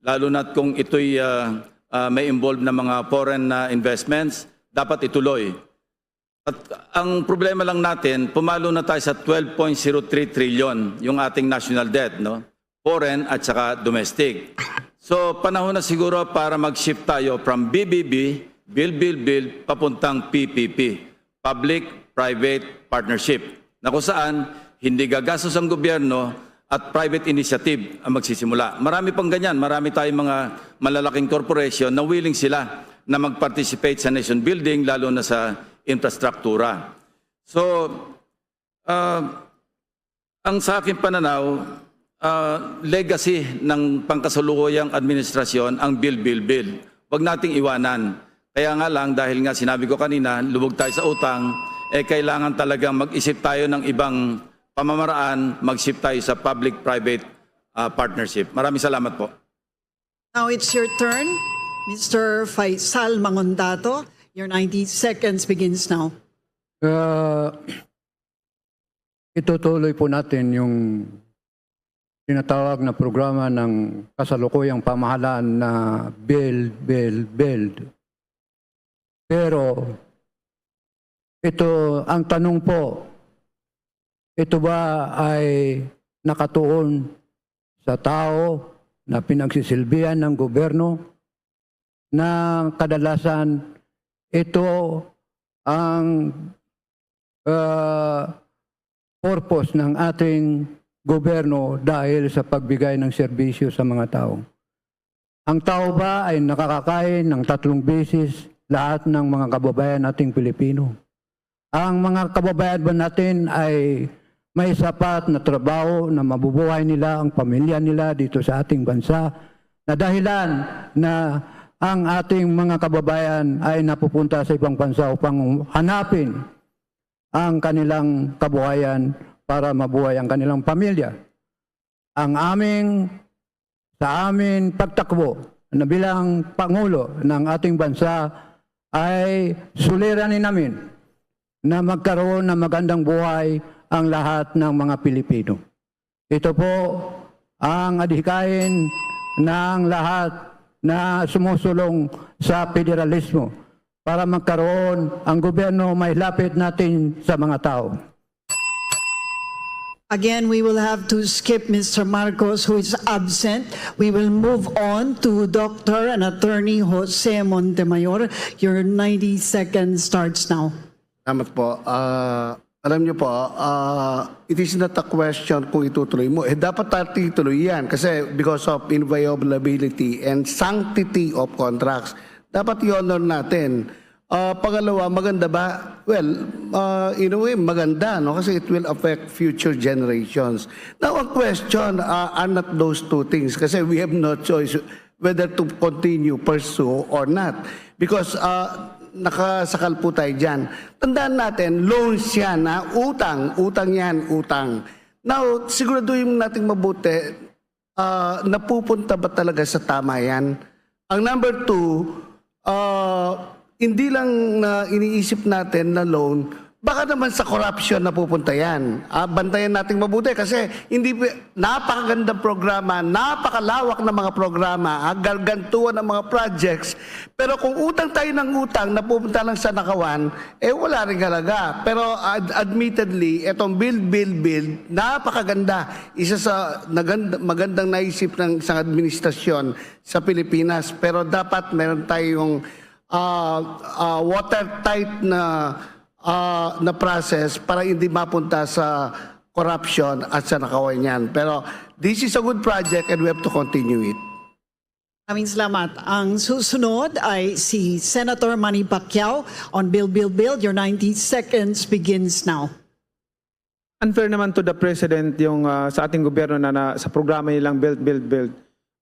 Lalo na kung ito'y uh, uh, may involved na mga foreign uh, investments, dapat ituloy. At ang problema lang natin, pumalo na tayo sa twelve point zero three trillion yung ating national debt, no? Foreign at saka domestic. So panahon na siguro para mag-shift tayo from B B B, build, build, build, papuntang P P P, Public Private Partnership, na kung saan hindi gagastos ang gobyerno at private initiative ang magsisimula. Marami pang ganyan. Marami tayong mga malalaking corporation na willing sila na mag-participate sa nation building, lalo na sa infrastruktura. So, uh, ang sa aking pananaw, uh, legacy ng pangkasalukuyang administrasyon ang build, build, build. Huwag nating iwanan. Kaya nga lang, dahil nga sinabi ko kanina, lubog tayo sa utang, eh kailangan talagang mag-isip tayo ng ibang pamamaraan, mag-shift tayo sa public-private ah, partnership. Maraming salamat po. Now it's your turn, Mister Faisal Mangondato. Your ninety seconds begins now. Ah, itutuloy po natin yung tinatawag na programa ng kasalukuyang pamahalaan na build, build, build. Pero ito ang tanong po, ito ba ay nakatuon sa tao na pinagsisilbihan ng gobyerno na kadalasan ito ang ah, purpose ng ating gobyerno dahil sa pagbigay ng serbisyo sa mga tao. Ang tao ba ay nakakakain ng tatlong beses lahat ng mga kababayan nating Pilipino? Ang mga kababayan ba natin ay may sapat na trabaho na mabubuhay nila ang pamilya nila dito sa ating bansa, na dahilan na ang ating mga kababayan ay napupunta sa ibang bansa upang hanapin ang kanilang kabuhayan para mabuhay ang kanilang pamilya. Ang aming, sa aming pagtakbo na bilang Pangulo ng ating bansa ay suliranin namin na magkaroon ng magandang buhay ang lahat ng mga Pilipino. Ito po ang adhikain ng lahat na sumusulong sa federalismo para magkaroon ang gobyerno may lapit natin sa mga tao. Again, we will have to skip Mister Marcos, who is absent. We will move on to Doctor and Attorney Jose Montemayor. Your ninety seconds starts now. Salamat po. Ah, alam niyo po, ah, it is not a question kung itutuloy mo. Eh, dapat tatuloy yan kasi because of inviolability and sanctity of contracts, dapat i-honor natin. Ah, pangalawa, maganda ba? Well, ah, in a way, maganda, no? Kasi it will affect future generations. Now, ang question, ah, are not those two things kasi we have no choice whether to continue, pursue, or not. Because ah, nakasakal po tayo dyan. Tandaan natin, loans yan, ha? Utang, utang yan, utang. Now, siguraduhin natin mabuti, ah, napupunta ba talaga sa tama yan? Ang number two, ah, hindi lang na iniisip natin na loan, baka naman sa corruption napupunta yan. Ah, bantayan natin mabuti kasi hindi pi-, napakagandang programa, napakalawak na mga programa, ah, gargantuan ang mga projects. Pero kung utang tayo ng utang, napupunta lang sa nakawan, eh wala rin halaga. Pero ad- admittedly, itong build, build, build, napakaganda. Isa sa nagand- magandang naisip ng isang administrasyon sa Pilipinas. Pero dapat meron tayong ah, ah, watertight na ah, na process para hindi mapunta sa corruption at sa nakawan niyan. Pero this is a good project and we have to continue it. Maraming salamat. Ang susunod ay si Senator Manny Pacquiao on Build, Build, Build. Your ninety seconds begins now. Unfair naman to the president yung ah, sa ating gobyerno na, na sa programa nilang build, build, build.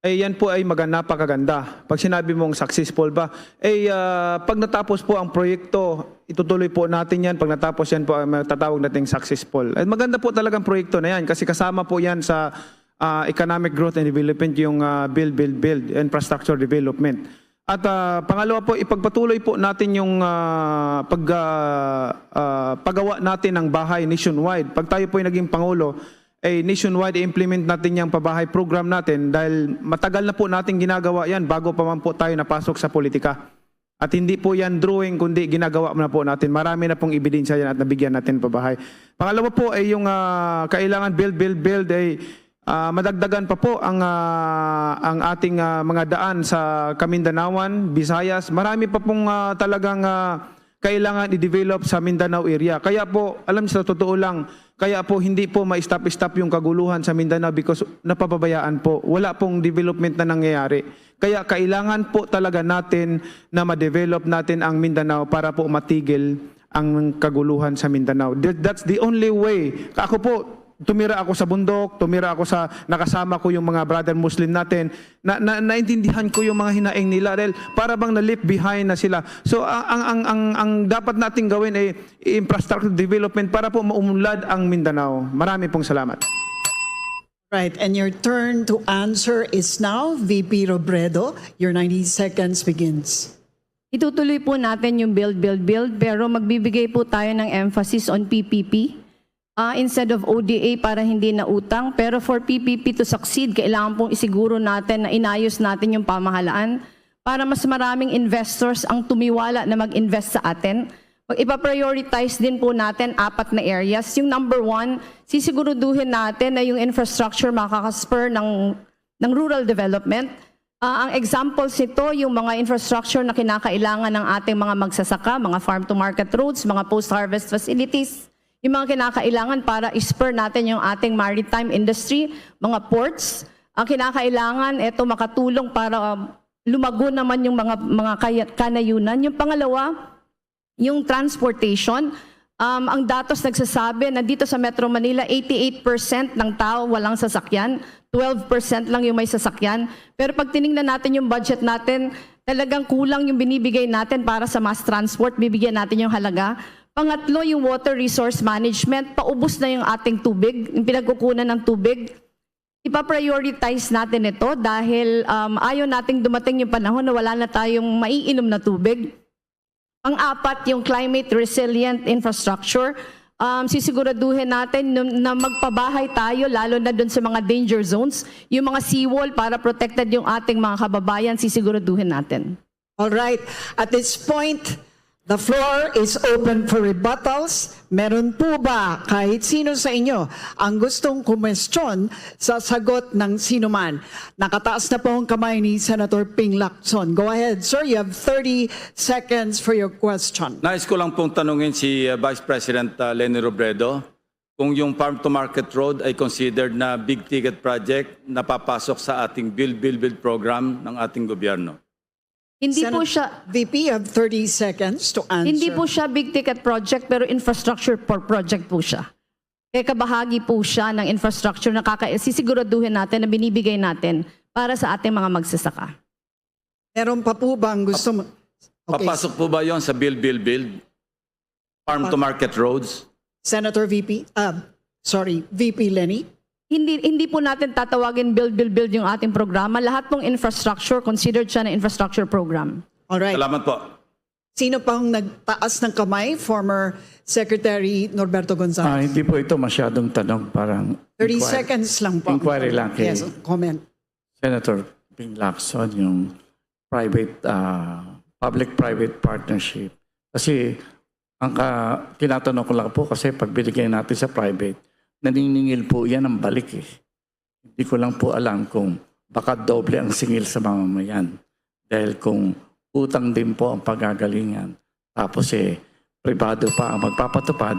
Eh yan po ay maga- napakaganda. Pag sinabi mong successful ba, eh ah, pag natapos po ang proyekto, itutuloy po natin yan. Pag natapos yan po, ay matatawag nating successful. At maganda po talagang proyekto na yan kasi kasama po yan sa ah, economic growth and development, yung ah, build, build, build, infrastructure development. At ah, pangalawa po, ipagpatuloy po natin yung ah, pag, ah, ah, paggawa natin ng bahay nationwide. Pag tayo po ay naging Pangulo, eh, nationwide, i-implement natin yung pabahay program natin dahil matagal na po natin ginagawa yan bago pa man po tayo napasok sa politika. At hindi po yan drawing, kundi ginagawa na po natin. Marami na pong ebidensya yan at nabigyan natin pabahay. Pangalawa po ay yung ah, kailangan build, build, build ay ah, madagdagan pa po ang ah, ang ating ah, mga daan sa Kamindanawan, Visayas. Marami pa pong ah, talagang ah, kailangan i-develop sa Mindanao area. Kaya po, alam sa totoo lang, kaya po hindi po ma-stop-stop yung kaguluhan sa Mindanao because napababayaan po. Wala pong development na nangyayari. Kaya kailangan po talaga natin na ma-develop natin ang Mindanao para po matigil ang kaguluhan sa Mindanao. That- That's the only way. Ako po, tumira ako sa bundok, tumira ako sa, nakasama ko yung mga brother Muslim natin, na, na naintindihan ko yung mga hinaing nila dahil para bang na-left behind na sila. So ang ang ang ang, ang dapat nating gawin ay infrastructure development para po maumunlad ang Mindanao. Marami pong salamat. Right, and your turn to answer is now. V P Robredo, your ninety seconds begins. Itutuloy po natin yung build, build, build, pero magbibigay po tayo ng emphasis on P P P, ah, instead of O D A, para hindi na utang. Pero for P P P to succeed, kailangan pong isiguro natin na inayos natin yung pamahalaan para mas maraming investors ang tumiwala na mag-invest sa atin. Mag-, ipaprioritize din po natin apat na areas. Yung number one, sisiguraduhin natin na yung infrastructure makakaspur ng, ng rural development. Ah, ang examples nito, yung mga infrastructure na kinakailangan ng ating mga magsasaka, mga farm-to-market roads, mga post-harvest facilities, yung mga kinakailangan para spur natin yung ating maritime industry, mga ports. Ang kinakailangan, ito makatulong para, um, lumago naman yung mga, mga kaya-, kanayunan. Yung pangalawa, yung transportation. Um, ang datos nagsasabi na dito sa Metro Manila, eighty-eight percent ng tao walang sasakyan, twelve percent lang yung may sasakyan. Pero pag tiningnan natin yung budget natin, talagang kulang yung binibigay natin para sa mass transport, bibigyan natin yung halaga. Pangatlo, yung water resource management, paubos na yung ating tubig, yung pinagkukunan ng tubig. Ipa-prioritize natin ito dahil, um, ayaw nating dumating yung panahon na wala na tayong maiinom na tubig. Ang apat, yung climate resilient infrastructure. Um, sisiguraduhin natin nun, na magpabahay tayo, lalo na dun sa mga danger zones. Yung mga seawall para protected yung ating mga kababayan, sisiguraduhin natin. All right. At this point, the floor is open for rebuttals. Meron po ba kahit sino sa inyo ang gustong kumwestiyon sa sagot ng sinuman? Nakataas na po ang kamay ni Senator Ping Lacson. Go ahead, sir. You have thirty seconds for your question. Nais ko lang pong tanungin si uh, Vice President uh, Leni Robredo kung yung farm to market road ay considered na big ticket project na papasok sa ating build, build, build program ng ating gobyerno. Hindi po Senat- siya V P, you have thirty seconds to answer. Hindi po siya big ticket project, pero infrastructure por project po siya. Kaya kabahagi po siya ng infrastructure na kaka- sisiguraduhin natin na binibigay natin para sa ating mga magsasaka. Meron pa po bang gusto mo? Okay. Papasok po ba yon sa build, build, build? Farm to market roads? Senator V P, ah, sorry, V P Leni. Hindi hindi po natin tatawagin build, build, build yung ating programa. Lahat pong infrastructure, considered siya na infrastructure program. All right. Salamat po. Sino pang nagtaas ng kamay? Former Secretary Norberto Ah, Gonzales. hindi po ito masyadong tanong, parang thirty inquiry- seconds lang po. Inquiry lang kay Yes, comment. Senator Ping Lacson, yung private, ah, public-private partnership. Kasi ang ka, tinatanong ko lang po, kasi pag binigay natin sa private, naniningil po yan ang balik eh. Hindi ko lang po alam kung baka doble ang singil sa mamamayan. Dahil kung utang din po ang pagagalingan, tapos eh, pribado pa ang magpapatupad,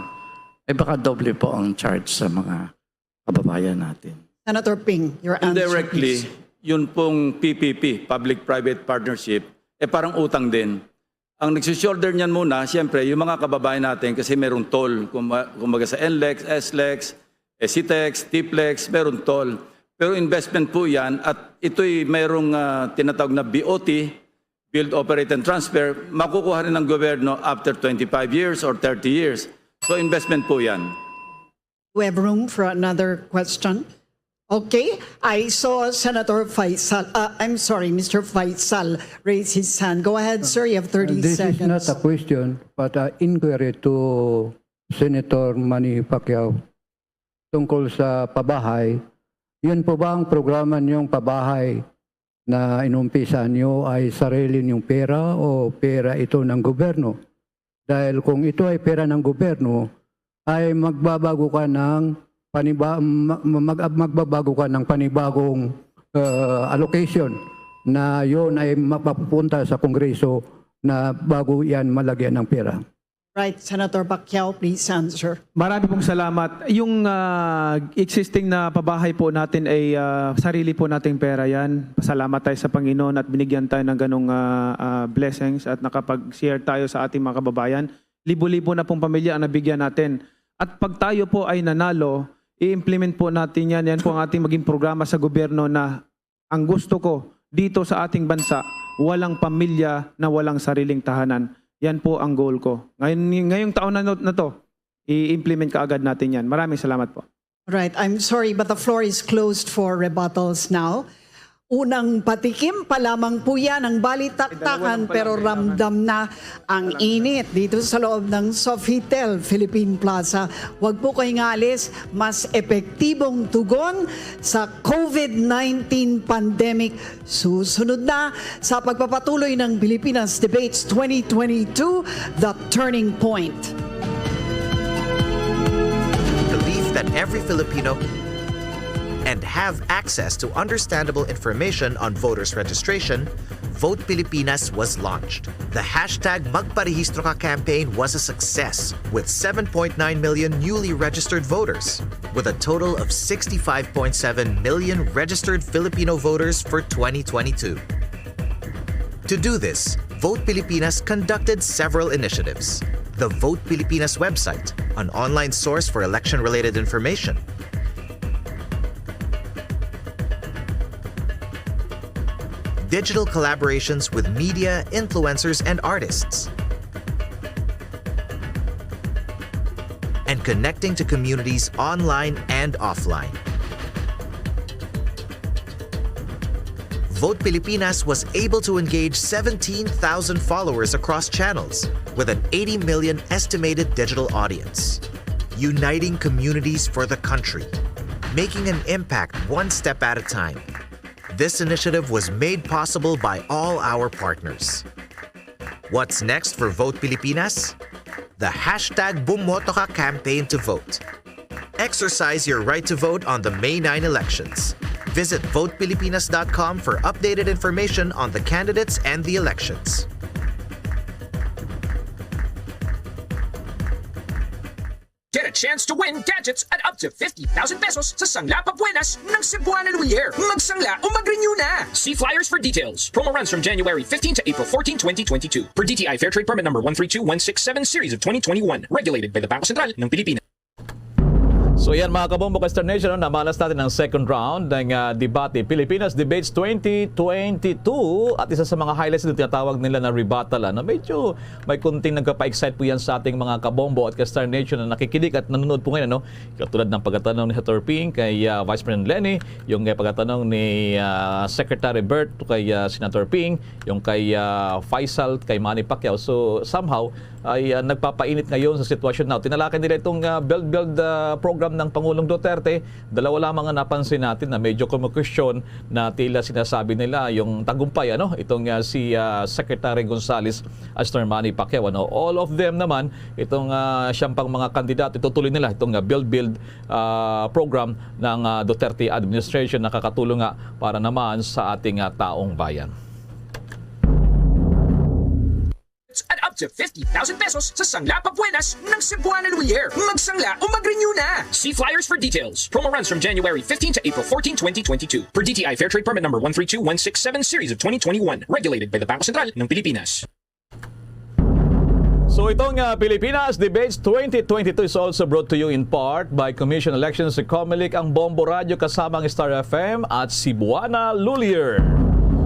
ay baka doble po ang charge sa mga kababayan natin. Senator Ping, your answer, Indirectly, please. Yun pong P P P, Public-Private Partnership, eh parang utang din. Ang nagsishoulder niyan muna, siyempre, yung mga kababayan natin kasi merong toll. Kumba- Kumbaga sa NLEX, SLEX, SCTEX, TPLEX, merong toll. Pero investment po yan at ito'y merong ah, tinatawag na B O T, Build, Operate, and Transfer, makukuha rin ng gobyerno after twenty-five years or thirty years. So investment po yan. We have room for another question. Okay, I saw Senator Faisal, uh, I'm sorry, Mister Faisal raise his hand. Go ahead, sir, you have thirty This is seconds. Not a question, but an inquiry to Senator Manny Pacquiao tungkol sa pabahay. Yun po ba ang programa niyong pabahay na inumpisahan niyo ay sarili niyong pera o pera ito ng gobyerno? Dahil kung ito ay pera ng gobyerno, ay magbabago ka ng paniba, ma- mag- magbabago ka ng panibagong uh, allocation na yon ay mapapunta sa Kongreso na bago yan malagyan ng pera. Right, Senator Pacquiao, please answer. Marami pong salamat. Yung ah, existing na pabahay po natin ay ah, sarili po nating pera yan. Pasalamat tayo sa Panginoon at binigyan tayo ng ganong ah, ah, blessings at nakapag-share tayo sa ating mga kababayan. Libo-libo na pong pamilya ang nabigyan natin. At pag tayo po ay nanalo, i-implement po natin yan. Yan po ang ating maging programa sa gobyerno na ang gusto ko dito sa ating bansa, walang pamilya na walang sariling tahanan. Yan po ang goal ko. Ngayon, ngayong taon na, na to, i-implement kaagad natin yan. Maraming salamat po. Right, I'm sorry, but the floor is closed for rebuttals now. Unang patikim pa lamang po yan, ang balitaktakan, pero ramdam na ang init dito sa loob ng Sofitel Philippine Plaza. Huwag po kayo ngalis, mas epektibong tugon sa COVID nineteen pandemic. Susunod na sa pagpapatuloy ng Pilipinas Debates twenty twenty-two, The Turning Point. Believe that every Filipino and have access to understandable information on voters registration, Vote Pilipinas was launched. The hashtag Magparehistro Ka campaign was a success, with seven point nine million newly registered voters, with a total of sixty-five point seven million registered Filipino voters for twenty twenty-two. To do this, Vote Pilipinas conducted several initiatives. The Vote Pilipinas website, an online source for election-related information. Digital collaborations with media, influencers, and artists. And connecting to communities online and offline. Vote Pilipinas was able to engage seventeen thousand followers across channels, with an eighty million estimated digital audience. Uniting communities for the country, making an impact one step at a time. This initiative was made possible by all our partners. What's next for Vote Pilipinas? The hashtag Bumoto Ka campaign to vote. Exercise your right to vote on the May nine elections. Visit vote pilipinas dot com for updated information on the candidates and the elections. Get a chance to win gadgets at up to fifty thousand pesos sa Sangla Pabuenas ng Cebuana Lumiere. Magsangla o mag-renew na! See flyers for details. Promo runs from January fifteen to April fourteen, twenty twenty-two. Per D T I Fair Trade Permit number one three two one six seven series of twenty twenty-one. Regulated by the Bangko Sentral ng Pilipinas. So yan mga kabombo ka Star Nation, no? Namalas natin ang second round ng ah, debate Pilipinas Debates twenty twenty-two at isa sa mga highlights dito tinatawag nila na rebuttal, ano? Medyo may kunting nagpapa-excite po yan sa ating mga kabombo at ka Star Nation na nakikinig at nanonood po ngayon, ano? Katulad ng pagkatanong ni Senator Ping kay ah, Vice President Leni, yung kay pagkatanong ni ah, Secretary Bert kay ah, Senator Ping, yung kay ah, Faisal kay Manny Pacquiao. So somehow ay ah, nagpapainit ngayon sa sitwasyon na tinalakay nila itong ah, build build ah, program ng Pangulong Duterte. Dalawa lamang ang napansin natin na medyo kumukwestiyon na tila sinasabi nila yung tagumpay, ano, itong ah, si ah, Secretary Gonzales at Sir Manny Pacquiao, ano. All of them naman, itong ah, siyam pang mga kandidato, itutuloy nila itong ah, build build ah, program ng ah, Duterte administration, nakakatulong nga para naman sa ating ah, taong bayan. At up to fifty thousand pesos sa Sangla Pabuenas ng Cebuana Lumiere. Magsangla o mag-renew na! See flyers for details. Promo runs from January fifteen to April fourteen, twenty twenty-two. Per D T I Fair Trade Permit number one three two one six seven series of twenty twenty-one. Regulated by the Bangko Sentral ng Pilipinas. So itong ah, Pilipinas Debates twenty twenty-two is also brought to you in part by Commission on Elections, Comelec, ang Bombo Radio kasama ang Star F M at Cebuana Lulier.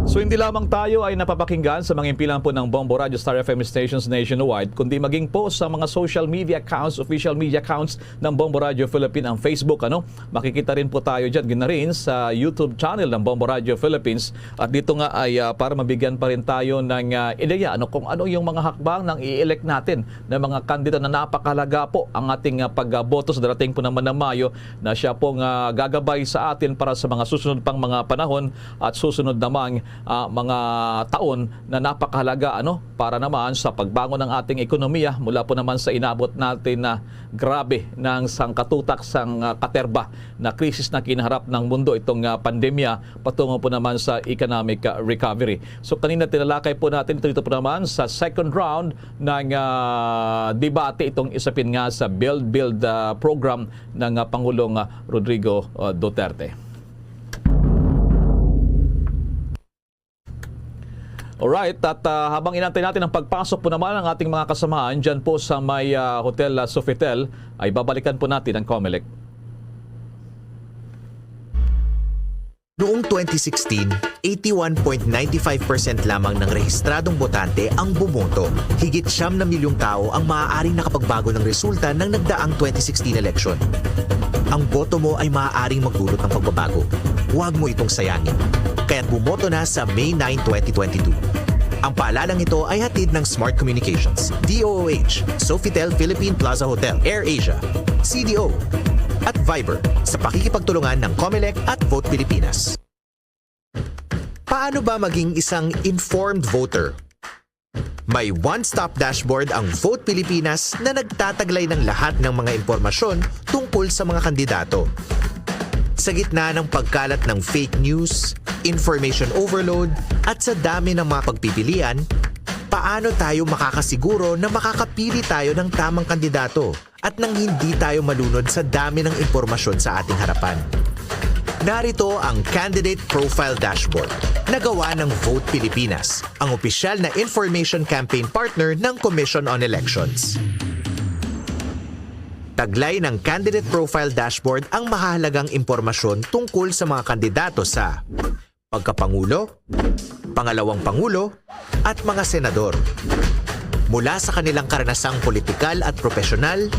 So hindi lamang tayo ay napapakinggan sa mga impilan po ng Bombo Radio Star F M stations nationwide, kundi maging po sa mga social media accounts, official media accounts ng Bombo Radio Philippine, ang Facebook, ano? Makikita rin po tayo dyan, gina rin sa YouTube channel ng Bombo Radio Philippines. At dito nga ay ah, para mabigyan pa rin tayo ng ah, ideya, ano, kung ano yung mga hakbang ng i-elect natin na mga kandidato na napakahalaga po ang ating ah, pagboto sa darating po naman na Mayo, na siya pong ah, gagabay sa atin para sa mga susunod pang mga panahon at susunod namang ah, mga taon na napakahalaga, ano, para naman sa pagbangon ng ating ekonomiya mula po naman sa inabot natin na grabe ng sangkatutak sang ah, katerba na krisis na kinaharap ng mundo, itong ah, pandemya, patungo po naman sa economic ah, recovery. So kanina tinalakay po natin, ito dito po naman sa second round ng ah, debate, itong isapin nga sa Build Build ah, program ng ah, Pangulong ah, Rodrigo ah, Duterte. Alright, at ah, habang inantay natin ang pagpasok po naman ng ating mga kasamahan dyan po sa may ah, Hotel ah, Sofitel, ay babalikan po natin ang Comelec. Noong twenty sixteen, eighty-one point nine five percent lamang ng rehistradong botante ang bumoto. Higit siyam na milyong tao ang maaaring nakapagbago ng resulta ng nagdaang twenty sixteen election. Ang boto mo ay maaaring magdulot ng pagbabago. Huwag mo itong sayangin. Kaya't bumoto na sa May nine, twenty twenty-two. Ang paalalang ito ay hatid ng Smart Communications, D O O H, Sofitel Philippine Plaza Hotel, AirAsia, C D O, at Viber sa pakikipagtulungan ng Comelec at Vote Pilipinas. Paano ba maging isang informed voter? May one-stop dashboard ang Vote Pilipinas na nagtataglay ng lahat ng mga impormasyon tungkol sa mga kandidato. Sa gitna ng pagkalat ng fake news, information overload, at sa dami ng mga pagpipilian, paano tayo makakasiguro na makakapili tayo ng tamang kandidato at nang hindi tayo malunod sa dami ng impormasyon sa ating harapan? Narito ang Candidate Profile Dashboard na gawa ng Vote Pilipinas, ang opisyal na information campaign partner ng Commission on Elections. Taglay ng Candidate Profile Dashboard ang mahahalagang impormasyon tungkol sa mga kandidato sa pagkapangulo, pangalawang pangulo, at mga senador. Mula sa kanilang karanasang politikal at profesional,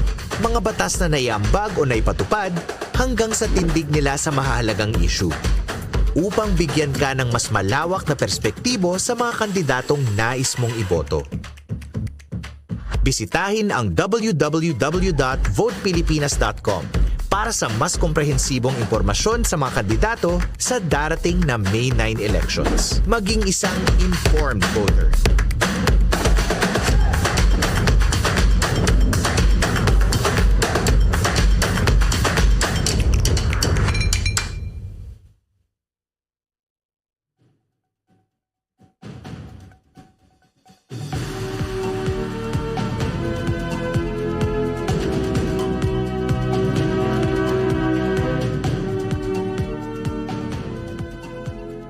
mga batas na naiambag o naipatupad, hanggang sa tindig nila sa mahahalagang issue. Upang bigyan ka ng mas malawak na perspektibo sa mga kandidatong nais mong iboto. Bisitahin ang W W W dot vote pilipinas dot com para sa mas komprehensibong impormasyon sa mga kandidato sa darating na May nine elections. Maging isang informed voter.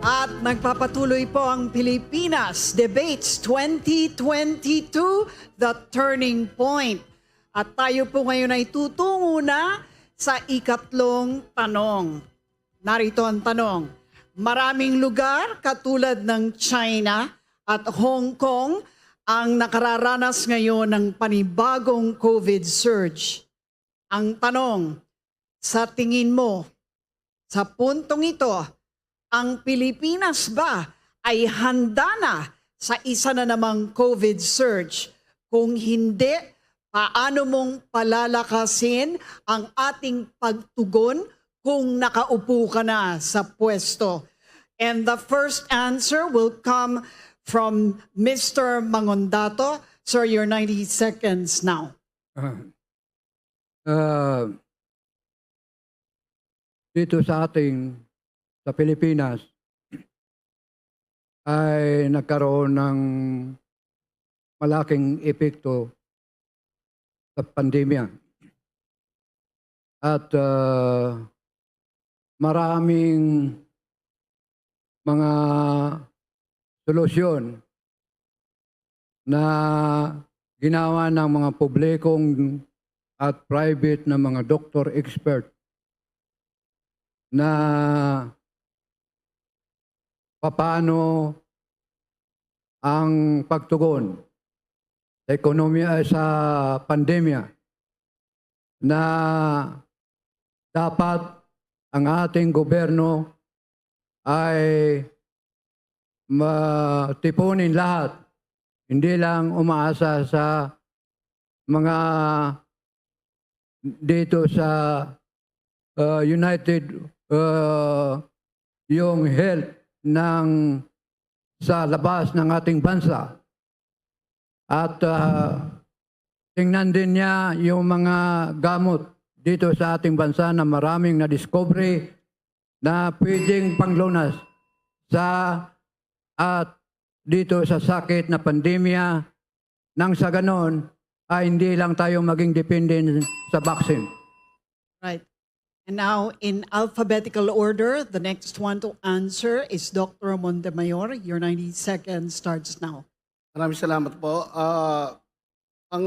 At nagpapatuloy po ang Pilipinas Debates twenty twenty-two, The Turning Point. At tayo po ngayon ay tutungo na sa ikatlong tanong. Narito ang tanong, maraming lugar katulad ng China at Hong Kong ang nakararanas ngayon ng panibagong COVID surge. Ang tanong, sa tingin mo, sa puntong ito, ang Pilipinas ba ay handa na sa isa na namang COVID surge? Kung hindi, paano mong palalakasin ang ating pagtugon kung nakaupo ka na sa pwesto? And the first answer will come from Mister Mangondato. Sir, your ninety seconds now. Ah, ah, dito sa ating, sa Pilipinas, ay nagkaroon ng malaking epekto sa pandemya. At ah, maraming mga solusyon na ginawa ng mga publikong at private na mga doktor expert na papaano ang pagtugon sa ekonomiya, sa pandemya, na dapat ang ating gobyerno ay matipunin lahat, hindi lang umaasa sa mga dito sa uh, United uh, yung health ng sa labas ng ating bansa. At uh, tingnan din niya yung mga gamot dito sa ating bansa na maraming na-discovery na pwedeng panglunas sa at dito sa sakit na pandemya nang sa ganon ay hindi lang tayo maging dependent sa vaccine. Right. And now, in alphabetical order, the next one to answer is Doctor Montemayor. Your ninety seconds starts now. Maraming salamat po. Ah, ang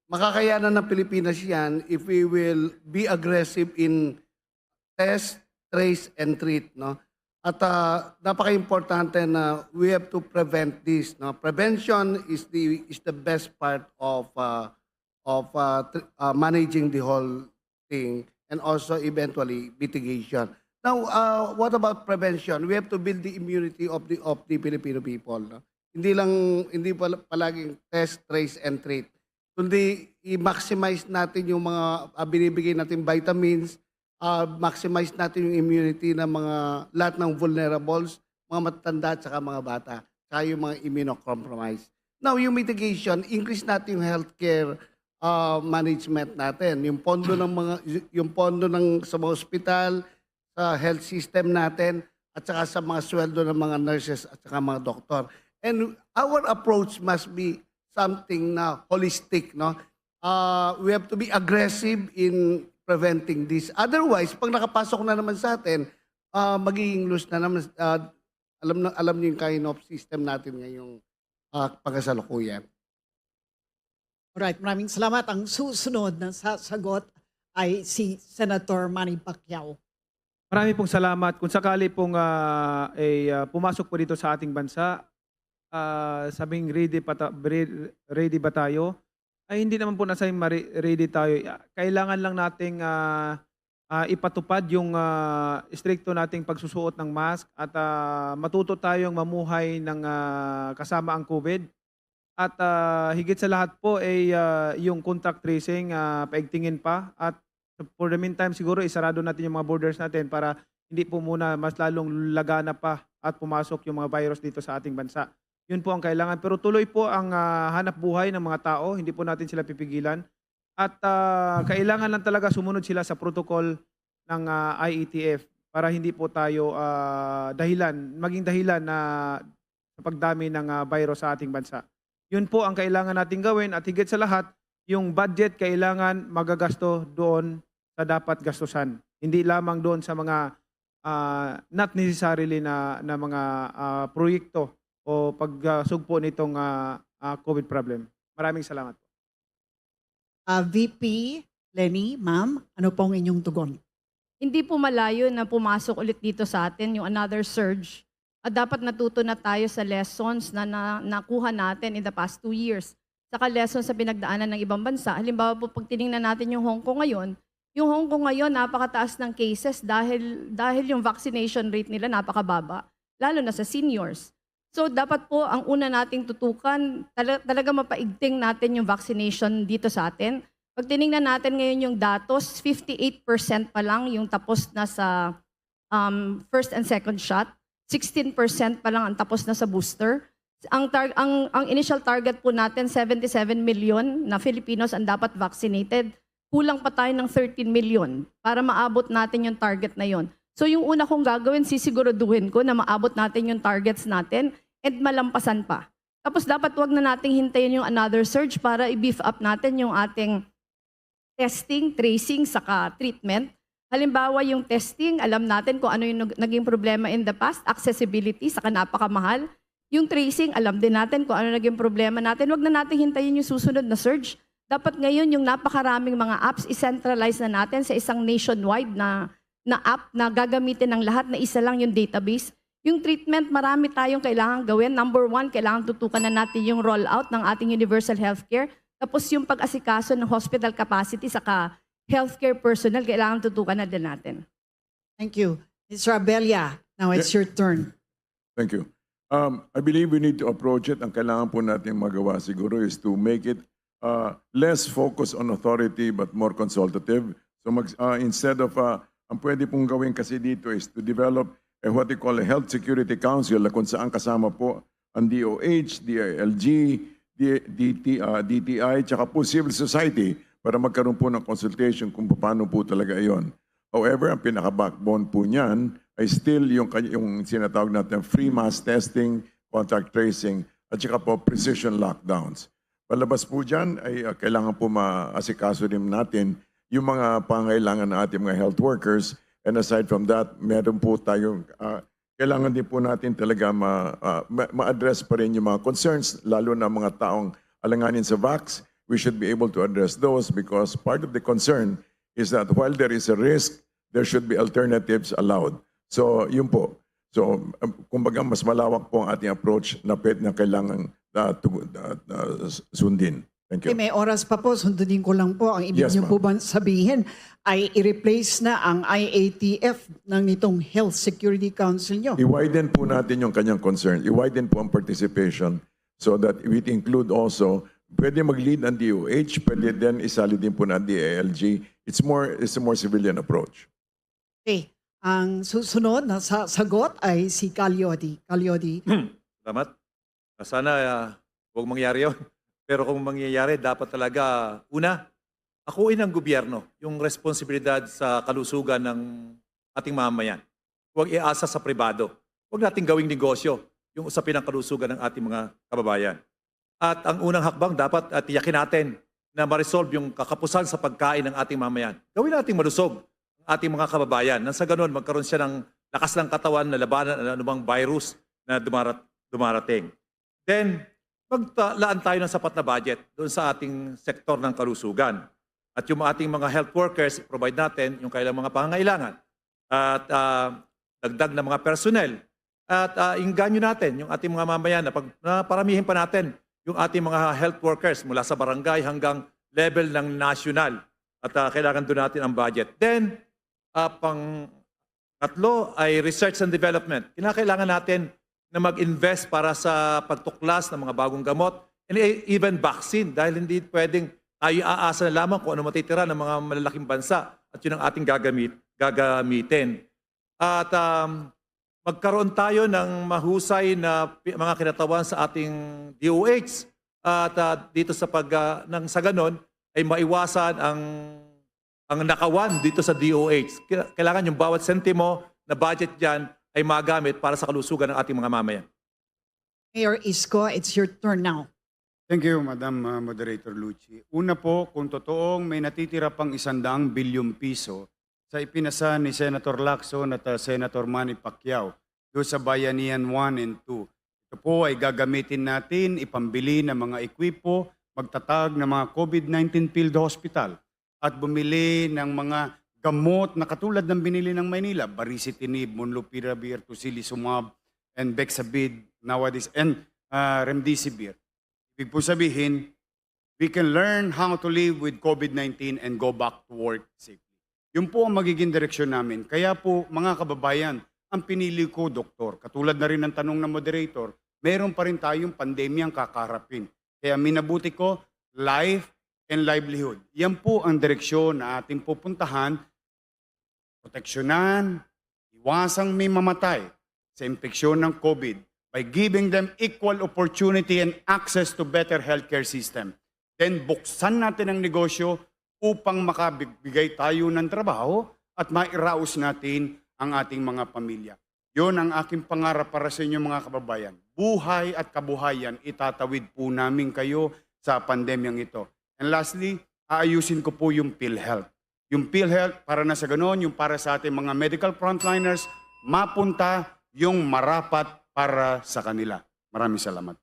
makakayanan ng Pilipinas yan if we will be aggressive in test, trace, and treat. No? At ah, napaka-importante na we have to prevent this. No? Prevention is the is the best part of ah, of ah, tr- ah, managing the whole thing, and also eventually mitigation. Now, ah, what about prevention? We have to build the immunity of the of the Filipino people. No? Hindi lang hindi pala palaging test, trace, and treat, kundi i-maximize natin yung mga ah, binibigay natin vitamins, ah, maximize natin yung immunity ng mga lahat ng vulnerables, mga matatanda at saka mga bata, saka yung mga immunocompromised. Now, yung mitigation, increase natin yung healthcare ah, management natin. Yung pondo ng mga yung pondo ng sa mga ospital, sa health system natin, at saka sa mga sweldo ng mga nurses at saka mga doktor. And our approach must be something na holistic, no? Uh, we have to be aggressive in preventing this. Otherwise, pag nakapasok na naman sa atin, uh, magiging loose na naman. Uh, alam na alam niyo yung kind of system natin ngayong uh, pagkasalukuyan. Alright, maraming salamat. Ang susunod na sasagot ay si Senator Manny Pacquiao. Marami pong salamat. Kung sakali pong ah, ay, ah, pumasok po dito sa ating bansa, ah, sabing ready, pa ta- re- ready ba tayo? Ay hindi naman po na sa mari- ready tayo. Ah, Kailangan lang nating ah, ah, ipatupad yung ah, istrikto nating pagsusuot ng mask at ah, matuto tayong mamuhay ng ah, kasama ang COVID. At ah, higit sa lahat po ay ah, yung contact tracing ah, paigtingin pa at for the meantime siguro isarado natin yung mga borders natin para hindi po muna mas lalong lagana pa at pumasok yung mga virus dito sa ating bansa. Yun po ang kailangan. Pero tuloy po ang ah, hanap buhay ng mga tao, hindi po natin sila pipigilan. At ah, kailangan lang talaga sumunod sila sa protocol ng ah, I E T F para hindi po tayo ah, dahilan, maging dahilan na sa pagdami ng ah, virus sa ating bansa. Yun po ang kailangan nating gawin at higit sa lahat, yung budget kailangan magagasto doon sa dapat gastusan. Hindi lamang doon sa mga ah, not necessarily na, na mga ah, proyekto o pagsugpo nitong ah, ah, COVID problem. Maraming salamat po. Ah, V P Leni, ma'am, ano po ang inyong tugon? Hindi po malayo na pumasok ulit dito sa atin yung another surge. At dapat natuto na tayo sa lessons na, na nakuha natin in the past two years. Saka lessons sa pinagdaanan ng ibang bansa. Halimbawa po, pag tiningnan natin yung Hong Kong ngayon, yung Hong Kong ngayon napakataas ng cases dahil dahil yung vaccination rate nila napakababa, lalo na sa seniors. So dapat po ang una nating tutukan, tala- talaga mapaigting natin yung vaccination dito sa atin. Pag tiningnan natin ngayon yung datos, fifty-eight percent pa lang yung tapos na sa um, first and second shot, sixteen percent pa lang ang tapos na sa booster. Ang, tar- ang, ang initial target po natin, seventy-seven million na Filipinos ang dapat vaccinated. Kulang pa tayo ng thirteen million para maabot natin yung target na yon. So yung una kong gagawin, sisiguraduhin ko na maabot natin yung targets natin and malampasan pa. Tapos dapat wag na nating hintayin yung another surge para i-beef up natin yung ating testing, tracing, saka treatment. Halimbawa, yung testing, alam natin kung ano yung nag- naging problema in the past, accessibility, saka napakamahal. Yung tracing, alam din natin kung ano naging problema natin. Wag na natin hintayin yung susunod na surge. Dapat ngayon yung napakaraming mga apps, i-centralize na natin sa isang nationwide na, na app na gagamitin ng lahat na isa lang yung database. Yung treatment, marami tayong kailangan gawin. Number one, kailangan tutukan na natin yung rollout ng ating universal healthcare. Tapos yung pag-asikaso ng hospital capacity saka healthcare personnel, kailangan tutukan na din natin. Thank you. Mister Abella, now it's your turn. Thank you. Um, I believe we need to approach it. Ang kailangan po natin magawa siguro is to make it uh, less focus on authority but more consultative. So mag, uh, instead of, uh, ang pwede pong gawin kasi dito is to develop a, what you call a health security council na kung saan kasama po ang D O H, D I L G, D, D T, uh, D T I, tsaka po civil society para magkaroon po ng consultation kung paano po talaga iyon. However, ang pinaka-backbone po niyan ay still yung, yung sinatawag natin free mass testing, contact tracing, at saka po precision lockdowns. Palabas po dyan ay uh, kailangan po maasikaso din natin yung mga pangailangan ng ating mga health workers. And aside from that, meron po tayong uh, kailangan din po natin talaga ma, uh, ma, ma-address pa rin yung mga concerns, lalo na mga taong alanganin sa vax. We should be able to address those because part of the concern is that while there is a risk, there should be alternatives allowed. So, yun po. So, um, kumbaga, mas malawak po ang ating approach na pwede na kailangan na, tugu- na, na sundin. Thank you. Okay, may oras pa po, sundin ko lang po. Ang ibig Yes, niyo ma'am. po bang sabihin ay i-replace na ang I A T F ng nitong Health Security Council niyo? I-widen po natin yung kanyang concern. I-widen po ang participation so that we include also, pwede mag-lead ang D O H, pwede din isali din po na D I L G. It's more, it's a more civilian approach. Okay. Ang susunod na sa sagot ay si Kalyodi. Kalyodi. Salamat. Ah, sana ah, huwag mangyari yon. Pero kung mangyayari, dapat talaga, una, akuin ng gobyerno yung responsibilidad sa kalusugan ng ating mamamayan. Huwag iasa sa pribado. Huwag nating gawing negosyo yung usapin ng kalusugan ng ating mga kababayan. At ang unang hakbang, dapat ah, tiyakin natin na ma-resolve yung kakapusan sa pagkain ng ating mamamayan. Gawin nating malusog ang ating mga kababayan. Nang sa ganun, magkaroon siya ng lakas ng katawan na labanan ang anumang virus na dumarat- dumarating. Then, maglaan tayo ng sapat na budget doon sa ating sektor ng kalusugan. At yung ating mga health workers, provide natin yung kailang mga pangangailangan. At ah, dagdag na mga personnel. At ah, inganyo natin yung ating mga mamayan na, pag, na paramihin pa natin yung ating mga health workers mula sa barangay hanggang level ng national. At ah, kailangan doon natin ang budget. Then, ah, pang tatlo ay research and development. Kinakailangan natin na mag-invest para sa pagtuklas ng mga bagong gamot and e- even vaccine, dahil hindi pwedeng tayo aasa na lamang kung ano matitira ng mga malalaking bansa at yun ang ating gagamit, gagamitin. At um, magkaroon tayo ng mahusay na pi- mga kinatawan sa ating D O H at ah, dito sa pag ah, nang sa ganon ay maiwasan ang ang nakawan dito sa D O H. Kaya- Kailangan yung bawat sentimo na budget diyan ay magamit para sa kalusugan ng ating mga mamayan. Mayor Isko, it's your turn now. Thank you, Madam uh, Moderator Lucy. Una po, kung totoong may natitira pang isang daang bilyong piso sa ipinasa ni Senator Lacson at uh, Senator Manny Pacquiao do sa Bayanihan one and two, ito po ay gagamitin natin ipambili ng mga ekwipo, magtatag ng mga COVID nineteen field hospital at bumili ng mga gamot na katulad ng binili ng Maynila, Baricitinib, Molnupiravir, Tocilizumab, and Bexabid nowadays, and uh, Remdesivir. Ibig po sabihin, we can learn how to live with COVID nineteen and go back to work safely. Yun po ang magiging direksyon namin. Kaya po, mga kababayan, ang pinili ko, doktor, katulad na rin ng tanong ng moderator, meron pa rin tayong pandemyang kakaharapin. Kaya minabuti ko, life and livelihood. Yan po ang direksyon na ating pupuntahan. Proteksyonan, iwasang may mamatay sa impeksyon ng COVID by giving them equal opportunity and access to better healthcare system. Then buksan natin ang negosyo upang makabigay tayo ng trabaho at mairaos natin ang ating mga pamilya. Yun ang aking pangarap para sa inyo, mga kababayan. Buhay at kabuhayan, itatawid po namin kayo sa pandemyang ito. And lastly, aayusin ko po yung PhilHealth. Yung PhilHealth, para na sa ganon, yung para sa ating mga medical frontliners, mapunta yung marapat para sa kanila. Maraming salamat.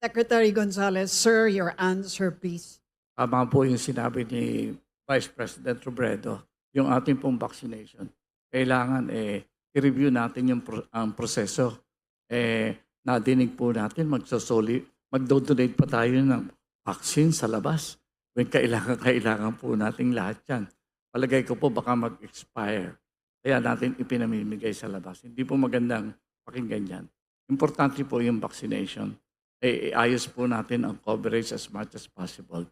Secretary Gonzales, sir, your answer, please. Tama po yung sinabi ni Vice President Robredo, yung ating pong vaccination. Kailangan eh, i-review natin yung pro- ang proseso. Eh, nadinig po natin, magsosoli, magdodonate pa tayo ng vaccine sa labas. When kailangan, kailangan po natin lahat yan. Palagay ko po baka mag-expire. Kaya natin ipinamimigay sa labas. Hindi po magandang pakinggan yan. Importante po yung vaccination. Eh, iayos po natin ang coverage as much as possible.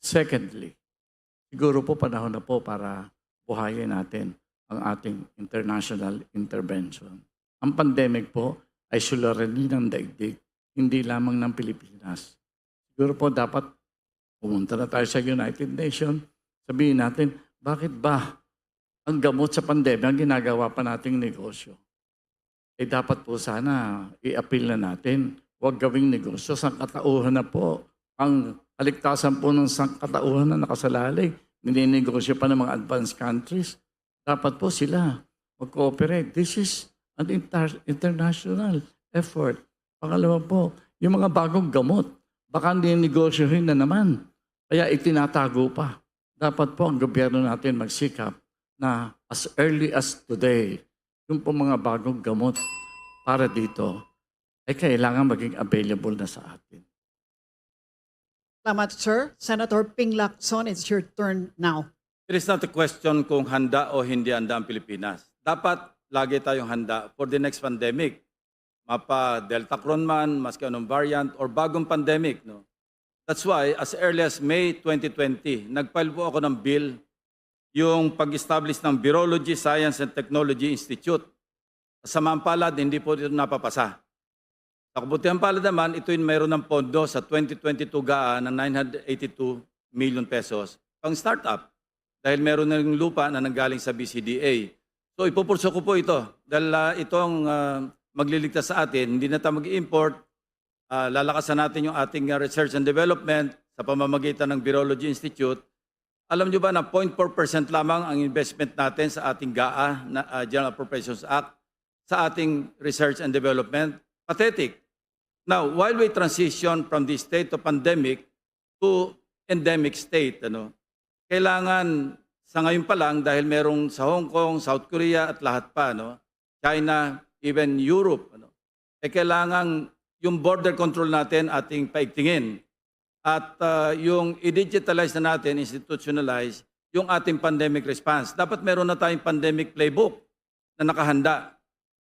Secondly, siguro po panahon na po para buhayin natin ang ating international intervention. Ang pandemic po ay suliranin ng daigdig, hindi lamang ng Pilipinas. Siguro po dapat pumunta na tayo sa United Nations, sabihin natin, bakit ba ang gamot sa pandemya ang ginagawa pa nating negosyo? Eh dapat po sana i-appeal na natin, huwag gawing negosyo, sangkatauhan na po. Ang kaligtasan po ng sangkatauhan na nakasalalay, nininegosyo pa ng mga advanced countries. Dapat po sila mag-cooperate. This is an inter- international effort. Pangalawa po, yung mga bagong gamot, baka ninegosyohin na naman. Kaya itinatago pa. Dapat po ang gobyerno natin magsikap na as early as today, yung po mga bagong gamot para dito ay kailangan maging available na sa atin. Salamat, sir. Senator Ping Lacson, it's your turn now. It is not a question kung handa o hindi handa ang Pilipinas. Dapat lagi tayong handa for the next pandemic. Mapa Delta Cron man, maski anong variant, or bagong pandemic. No? That's why, as early as May twenty twenty, nag-file po ako ng bill, yung pag-establish ng Virology Science and Technology Institute. Sa Mampalad, hindi po ito napapasa. Sa kabutihan palad naman, ito'y mayroon ng pondo sa twenty twenty-two GAA ng nine hundred eighty-two million pesos pang startup dahil meron na ring lupa na nanggaling sa B C D A. So ipupurso ko po ito dahil uh, ito ang uh, magliligtas sa atin. Hindi na tayo mag-import. Uh, lalakasan natin yung ating uh, research and development sa pamamagitan ng Virology Institute. Alam nyo ba na zero point four percent lamang ang investment natin sa ating GAA, na, uh, General Appropriations Act, sa ating research and development? Pathetic. Now, while we transition from this state of pandemic to endemic state, ano, kailangan sa ngayon pa lang, dahil merong sa Hong Kong, South Korea at lahat pa, no, China, even Europe, ano, eh kailangan yung border control natin ating paigtingin. At uh, yung i-digitalize na natin, institutionalize, yung ating pandemic response. Dapat meron na tayong pandemic playbook na nakahanda.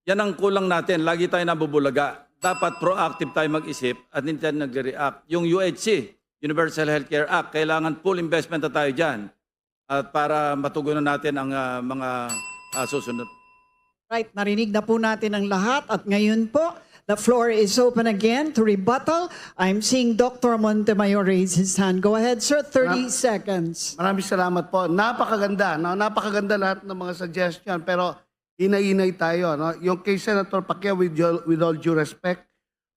Yan ang kulang natin. Lagi tayo nabubulaga. Dapat proactive tayo mag-isip at hindi tayo nagre-react. Yung U H C, Universal Healthcare Act, kailangan full investment na tayo dyan at para matugunan natin ang uh, mga uh, susunod. Right, narinig na po natin ang lahat at ngayon po, the floor is open again to rebuttal. I'm seeing Doctor Montemayor raise his hand. Go ahead, sir. thirty seconds. Maraming salamat po. Napakaganda, no? Napakaganda lahat ng mga suggestion, pero hinay-hinay tayo, no? Yung kay Senator Pacquiao, with, your, with all due respect,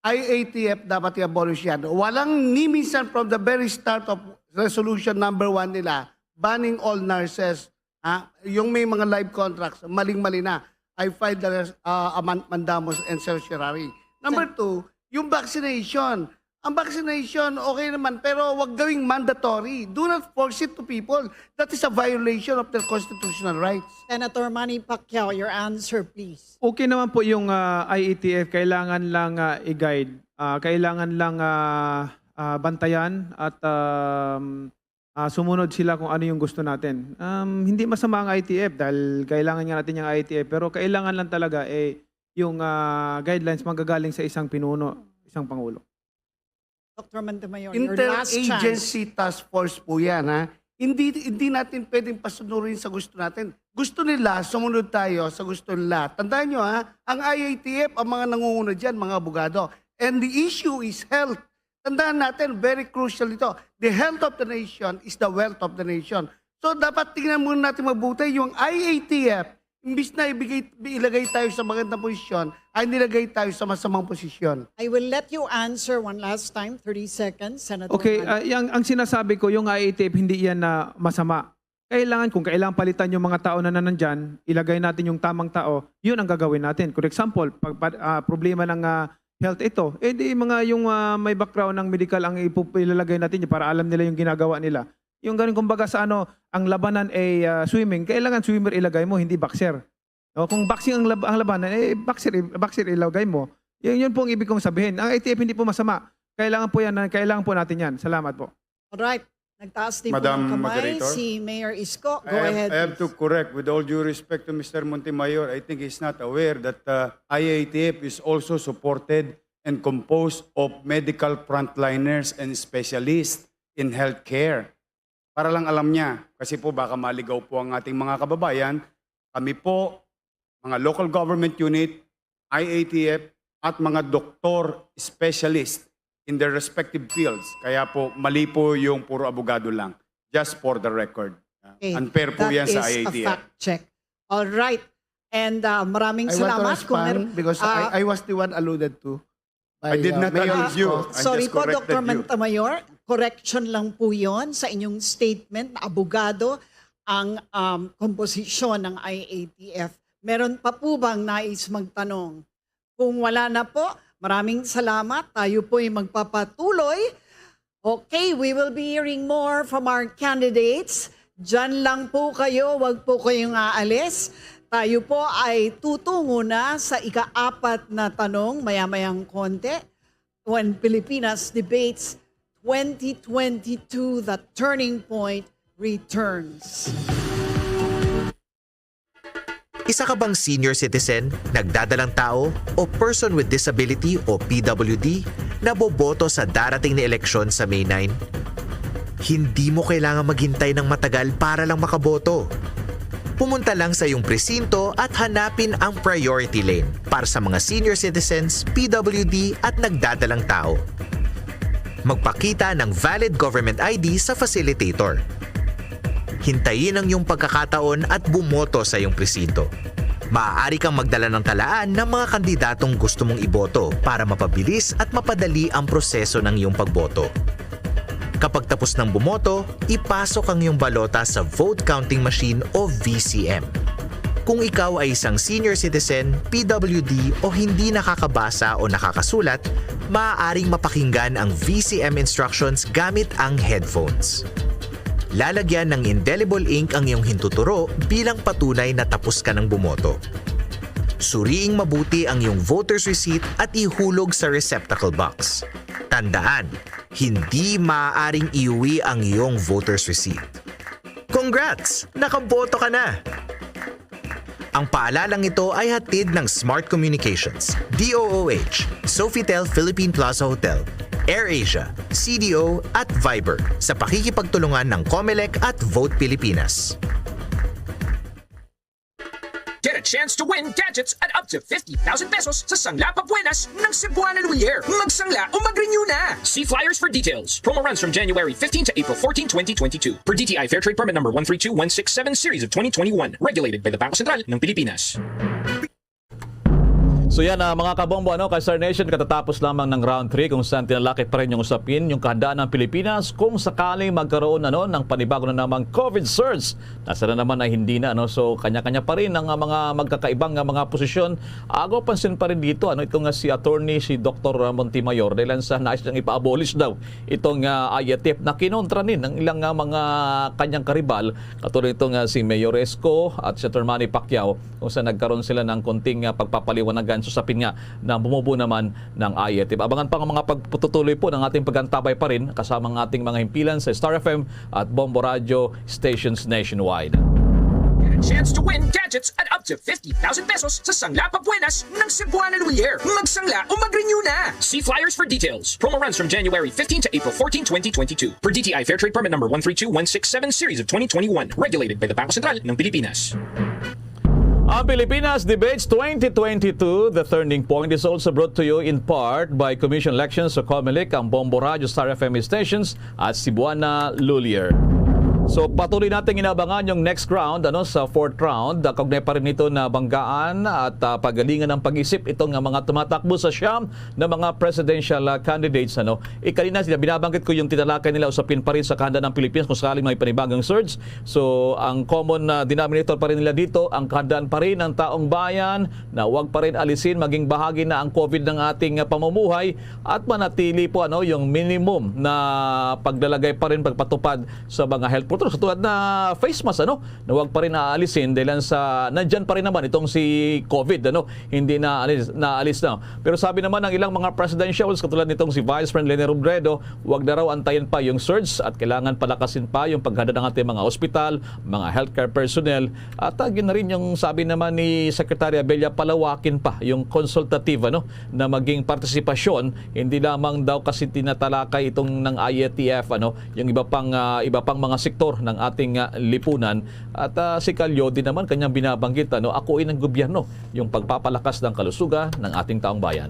I A T F dapat i-abolish yan. Walang ni minsan from the very start of resolution number one nila, banning all nurses, ha? Yung may mga live contracts, maling-mali na. I filed the uh, amendment mandamus and certiorari. Number two, yung vaccination. Ang vaccination, okay naman, pero wag gawing mandatory. Do not force it to people. That is a violation of their constitutional rights. Senator Manny Pacquiao, your answer please. Okay naman po yung uh, I A T F, kailangan lang uh, i-guide, uh, kailangan lang uh, uh, bantayan at um, uh, sumunod sila kung ano yung gusto natin. Um, hindi masama ang I A T F dahil kailangan nga natin yung I A T F, pero kailangan lang talaga eh, yung uh, guidelines manggagaling sa isang pinuno, isang pangulo. Doctor Montemayor, your last chance. Interagency task force po yan, ha? Hindi, hindi natin pwedeng pasunurin sa gusto natin. Gusto nila, sumunod tayo sa gusto nila. Tandaan nyo, ha? Ang I A T F, ang mga nangunguna dyan, mga abogado. And the issue is health. Tandaan natin, very crucial ito. The health of the nation is the wealth of the nation. So, dapat tingnan muna natin mabuti yung I A T F. Imbis na ibigay, ilagay tayo sa magandang posisyon, ay nilagay tayo sa masamang posisyon. I will let you answer one last time, thirty seconds, Senator Okay, Manny. uh, yung, ang sinasabi ko, yung I A T F hindi yan na masama. Kailangan, kung kailangan palitan yung mga tao na nandyan, ilagay natin yung tamang tao, yun ang gagawin natin. For example, pag, pag, ah, problema ng ah, health ito, eh di mga yung ah, may background ng medical ang ipu- ilalagay natin para alam nila yung ginagawa nila. Yung ganun, kumbaga sa ano, ang labanan ay ah, swimming, kailangan swimmer ilagay mo, hindi boxer. O, kung boxing ang, lab- ang labanan, eh boxer, i- boxer ilagay mo. Yun, yun po ang ibig kong sabihin. Ang I A T F hindi po masama. Kailangan po yan, kailangan po natin yan. Salamat po. Alright. Nagtaas din Madam po ng kamay Moderator? Si Mayor Isko. Go I have, ahead, I have to please. Correct, with all due respect to Mister Montemayor, I think he's not aware that uh, I A T F is also supported and composed of medical frontliners and specialists in healthcare. Para lang alam niya, kasi po baka maligaw po ang ating mga kababayan, kami po, mga local government unit, I A T F, at mga doktor specialist in their respective fields. Kaya po, mali po yung puro abogado lang. Just for the record. Okay. Unfair po That yan sa is a I A T F. Fact check. All right. And uh, maraming I want to salamat. respond because ah, I, I was the one alluded to. By, I did uh, not Mayor allude you. Isko. I Sorry just po, corrected Doctor you. Montemayor. Correction lang po yon sa inyong statement na abogado ang um, komposisyon ng I A T F. Meron pa po bang nais magtanong? Kung wala na po, maraming salamat. Tayo po'y magpapatuloy. Okay, we will be hearing more from our candidates. Diyan lang po kayo, wag po kayong aalis. Tayo po ay tutungo na sa ikaapat na tanong maya-mayang konti, when Pilipinas debates twenty twenty-two, the turning point returns. Isa ka bang senior citizen, nagdadalang tao, o person with disability o P W D na boboto sa darating na eleksyon sa May nine? Hindi mo kailangan maghintay ng matagal para lang makaboto. Pumunta lang sa iyong presinto at hanapin ang priority lane para sa mga senior citizens, P W D, at nagdadalang tao. Magpakita ng valid government I D sa facilitator. Hintayin ang iyong pagkakataon at bumoto sa iyong presinto. Maaari kang magdala ng talaan ng mga kandidatong gusto mong iboto para mapabilis at mapadali ang proseso ng iyong pagboto. Kapag tapos ng bumoto, ipasok ang iyong balota sa vote counting machine o V C M. Kung ikaw ay isang senior citizen, P W D, o hindi nakakabasa o nakakasulat, maaaring mapakinggan ang V C M instructions gamit ang headphones. Lalagyan ng indelible ink ang iyong hintuturo bilang patunay na tapos ka ng bumoto. Suriing mabuti ang iyong voter's receipt at ihulog sa receptacle box. Tandaan, hindi maaaring iuwi ang iyong voter's receipt. Congrats! Nakaboto ka na! Ang paalalang ito ay hatid ng Smart Communications, D O O H, Sofitel Philippine Plaza Hotel, AirAsia, C D O, at Viber sa pakikipagtulungan ng Comelec at Vote Pilipinas. Get a chance to win gadgets at up to fifty thousand pesos sa Sangla Pabuenas ng Cebuana Lumiere. Magsangla o mag-renew na! See flyers for details. Promo runs from January fifteen to April fourteen, twenty twenty-two. Per D T I Fair Trade Permit number one three two one six seven series of twenty twenty-one. Regulated by the Bangko Sentral ng Pilipinas. So yan, ah, mga kabombo, ano, kay Star Nation, katatapos lamang ng round three kung saan tinalakay pa rin yung usapin, yung kahandaan ng Pilipinas kung sakaling magkaroon, ano, ng panibago na namang COVID surge. Nasa na naman ay hindi na, ano. So kanya-kanya pa rin ang, ah, mga magkakaibang, ah, mga posisyon. Agaw pansin pa rin dito, ano, ito nga si attorney, si Doktor Montemayor, dahil sa nais niyang ipa-abolish daw itong, ah, I E T F na kinontra ni ng ilang, ah, mga kanyang karibal, katulad ito nga si Mayor Esco at si Attorney Manny Pacquiao, kung saan nagkaroon sila ng konting, ah, pagpapaliwanagan sa usapin nga na bumubo naman ng I E T F. Abangan pa ang mga pagtutuloy po ng ating pag-antabay pa rin kasama ang ating mga himpilan sa Star F M at Bombo Radio stations nationwide. Get a chance to win gadgets at up to fifty thousand pesos sa Sangla Pabuenas ng Cebuana Lumiere. Magsangla o mag-renew na! See flyers for details. Promo runs from January fifteen to April fourteen, twenty twenty-two. Per D T I Fair Trade Permit number one three two one six seven series of twenty twenty-one. Regulated by the Bangko Sentral ng Pilipinas. Ang Pilipinas Debates twenty twenty-two, The Turning Point, is also brought to you in part by Commission Elections o Comelec, ang Bombo Radio, Star F M stations, at Cebuana Lulier. So patuloy natin inabangan yung next round, ano, sa fourth round. Ah, kaugnay pa rin nito na banggaan at, ah, pagalingan ng pag-isip itong, ah, mga tumatakbo sa siyam na mga presidential, ah, candidates, ano. Eh, kanina, sila, binabanggit ko yung tinalakay nila usapin pa rin sa kahandaan ng Pilipinas kung sakaling may panibagong surge. So ang common na denominator pa rin nila dito, ang kahandaan pa rin ng taong bayan na wag pa rin alisin, maging bahagi na ang COVID ng ating, ah, pamumuhay at manatili po, ano, yung minimum na paglalagay pa rin, pagpatupad sa mga health protocols, katulad na face mask, ano, na wag pa rin aalisin dahil sa nandyan pa rin naman itong si COVID, ano, hindi na alis, na alis na. Pero sabi naman ng ilang mga presidentials, katulad nitong si Vice President Leni Robredo, wag na raw antayin pa yung surge at kailangan palakasin pa yung paghanda ng ating mga ospital, mga healthcare personnel, at, ah, yun na rin yung sabi naman ni Secretary Abella, palawakin pa yung consultative, ano, na maging partisipasyon, hindi lamang daw kasi tinatalakay itong ng I E T F, ano, yung iba pang, ah, iba pang mga sektor ng ating, ah, lipunan. At, ah, si Calio din naman kanyang binabanggit, ano, akuin ng gobyerno yung pagpapalakas ng kalusugan ng ating taong bayan.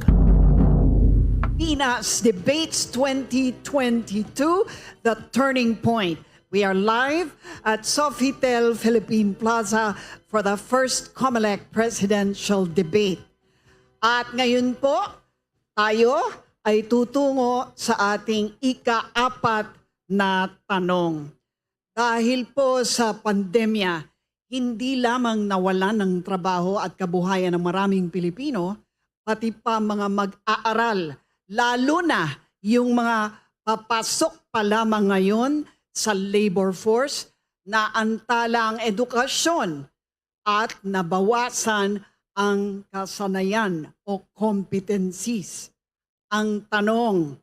Pinas Debates twenty twenty-two, The Turning Point. We are live at Sofitel Philippine Plaza for the first Comelec presidential debate. At ngayon po, tayo ay tutungo sa ating ikaapat na tanong. Dahil po sa pandemya, hindi lamang nawalan ng trabaho at kabuhayan ng maraming Pilipino, pati pa mga mag-aaral, lalo na yung mga papasok pa lamang ngayon sa labor force, naantala ang edukasyon at nabawasan ang kasanayan o competencies. Ang tanong,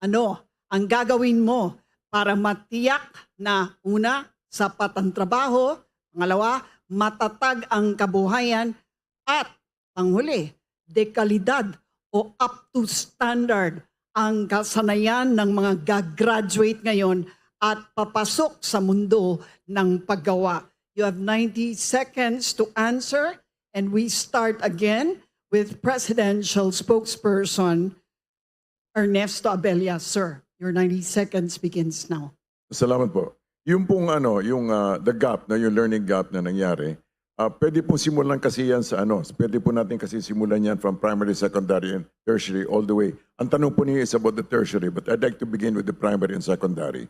ano ang gagawin mo para matiyak na, una, sapat ang trabaho, pangalawa, matatag ang kabuhayan, at panghuli, dekalidad o up to standard ang kasanayan ng mga gagraduate ngayon at papasok sa mundo ng paggawa? You have ninety seconds to answer, and we start again with Presidential Spokesperson Ernesto Abella. Sir, your ninety seconds begins now. Salamat po. Yung pong ano, yung ah, the gap, na yung learning gap na nangyari, ah, pwede pong simulan kasi yan sa ano, pwede po natin kasi simulan yan from primary, secondary, and tertiary all the way. Ang tanong po niyo is about the tertiary, but I'd like to begin with the primary and secondary.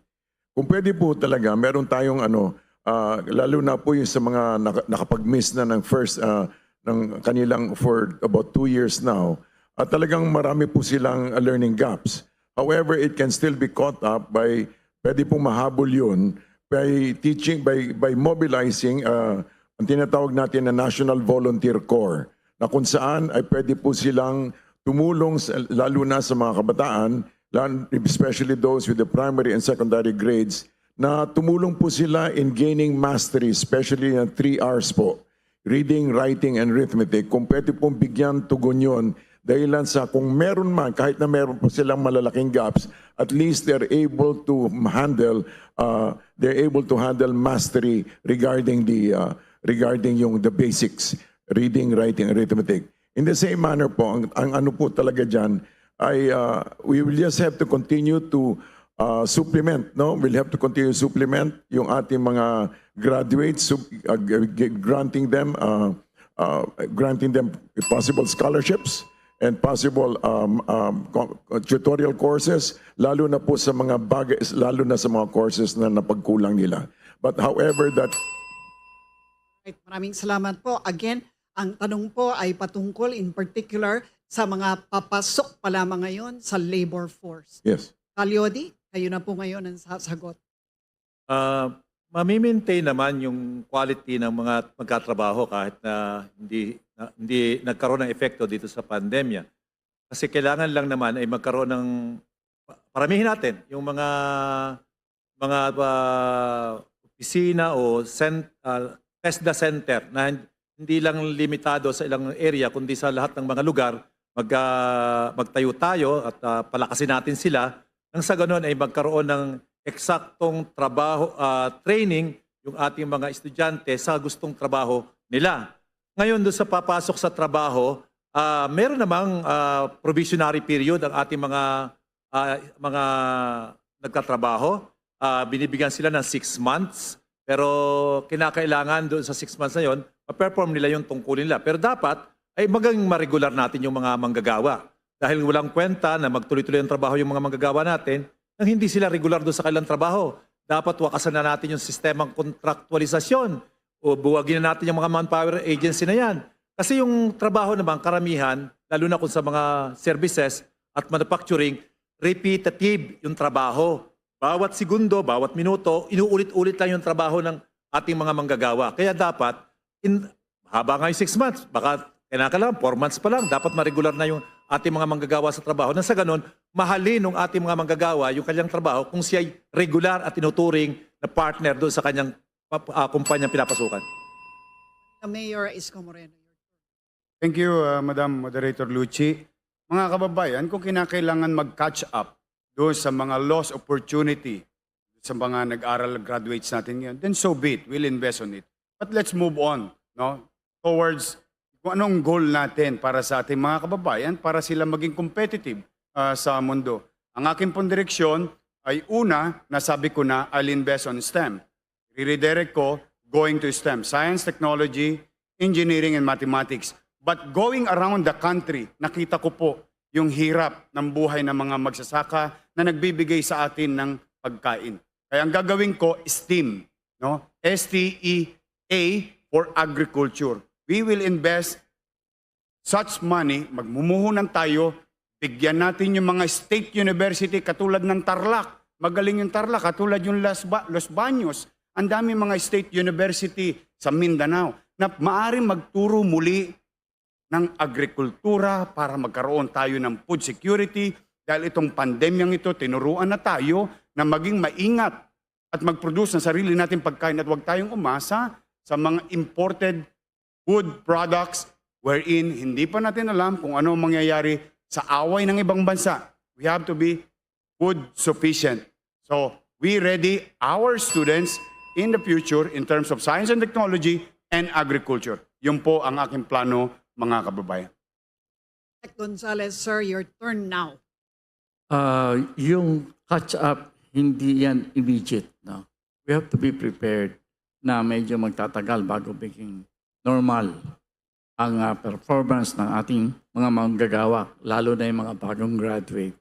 Kung pwede po talaga, meron tayong ano, ah, lalo na po yung sa mga naka- nakapag-miss na ng first, ah, ng kanilang for about two years now, at talagang marami po silang ah, learning gaps. However, it can still be caught up by, pwede pong mahabol yun by teaching, by, by mobilizing ah, ang tinatawag natin na National Volunteer Corps, na kung saan ay pwede po silang tumulong sa, lalo na sa mga kabataan, lan- especially those with the primary and secondary grades, na tumulong po sila in gaining mastery, especially ng three R's po, reading, writing, and arithmetic. Kung pwede pong bigyan tugon yun, dahilan sa kung meron man, kahit na meron po silang malalaking gaps, at least they're able to handle uh, they're able to handle mastery regarding the uh, regarding yung the basics, reading, writing, arithmetic. In the same manner po, ang, ang ano po talaga dyan ay uh, we will just have to continue to uh, supplement, no? We'll have to continue to supplement yung ating mga graduates, sub, uh, g- g- granting them uh, uh, granting them possible scholarships and possible um, um, co- tutorial courses, lalo na po sa mga bagay, lalo na sa mga courses na napagkulang nila. But however that Right, maraming salamat po. Again, ang tanong po ay patungkol in particular sa mga papasok pa lamang ngayon sa labor force. Yes. Kalyodi, kayo na po ngayon ang sasagot. Ah, mamimaintain naman yung quality ng mga magkatrabaho kahit na hindi na, hindi nagkaroon ng epekto dito sa pandemya. Kasi kailangan lang naman ay magkaroon ng paramihin natin yung mga mga ah, opisina o cent, ah, TESDA center na hindi lang limitado sa ilang area kundi sa lahat ng mga lugar mag, ah, magtayo tayo at ah, palakasin natin sila nang sa ganoon ay magkaroon ng eksaktong trabaho ah, training yung ating mga estudyante sa gustong trabaho nila. Ngayon, doon sa papasok sa trabaho, ah, meron namang ah, probationary period ang ating mga ah, mga nagtatrabaho. Ah, binibigyan sila ng six months, pero kinakailangan doon sa six months na yon, ma-perform nila yung tungkulin nila. Pero dapat ay maging maregular natin yung mga manggagawa. Dahil walang kwenta na magtuloy-tuloy ang trabaho yung mga manggagawa natin nang hindi sila regular doon sa kanilang trabaho. Dapat wakasan na natin yung sistemang kontraktualisasyon o buwagin na natin yung mga manpower agency na yan. Kasi yung trabaho naman, karamihan, lalo na kung sa mga services at manufacturing, repetitive yung trabaho. Bawat segundo, bawat minuto, inuulit-ulit lang yung trabaho ng ating mga manggagawa. Kaya dapat, in, haba nga yung six months, baka kailangan four months pa lang, dapat ma-regular na yung ating mga manggagawa sa trabaho. Nang sa ganun, mahalin ng ating mga manggagawa yung kanyang trabaho kung siya'y regular at tinuturing na partner doon sa kanyang pap- ah, kumpanyang pinapasukan. Mayor Isko Moreno. Thank you, uh, Madam Moderator Luchi. Mga kababayan, kung kinakailangan mag-catch up doon sa mga lost opportunity sa mga nag-aral, graduates natin ngayon, then so be it. We'll invest on it. But let's move on, no? Towards kung anong goal natin para sa ating mga kababayan para sila maging competitive uh, sa mundo. Ang aking pong direksyon ay una, nasabi ko na, I'll invest on STEM. Redirect ko, going to STEM, science, technology, engineering, and mathematics. But going around the country, nakita ko po yung hirap ng buhay ng mga magsasaka na nagbibigay sa atin ng pagkain. Kaya ang gagawin ko, STEAM, no? S T E A for agriculture. We will invest such money, magmumuhunan tayo, bigyan natin yung mga state university katulad ng Tarlac. Magaling yung Tarlac, katulad yung Las Ba- Los Baños. Ang dami mga state university sa Mindanao. na maaring magturo muli ng agrikultura para magkaroon tayo ng food security, dahil itong pandemyang ito, tinuruan na tayo na maging maingat at mag-produce ng sarili nating pagkain at huwag tayong umasa sa mga imported food products wherein hindi pa natin alam kung ano ang mangyayari sa away ng ibang bansa. We have to be food sufficient. So, we ready our students in the future in terms of science and technology and agriculture. Yun po ang aking plano, mga kababayan. Sec Gonzalez, sir, your turn now. Ah, yung catch up, hindi yan immediate. No? We have to be prepared na medyo magtatagal bago maging normal ang ah, performance ng ating mga manggagawa, lalo na yung mga bagong graduate.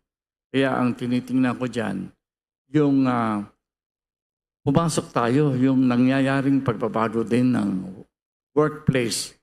Kaya ang tinitingnan ko dyan, yung ah, pumasok tayo, yung nangyayaring pagbabago din ng workplace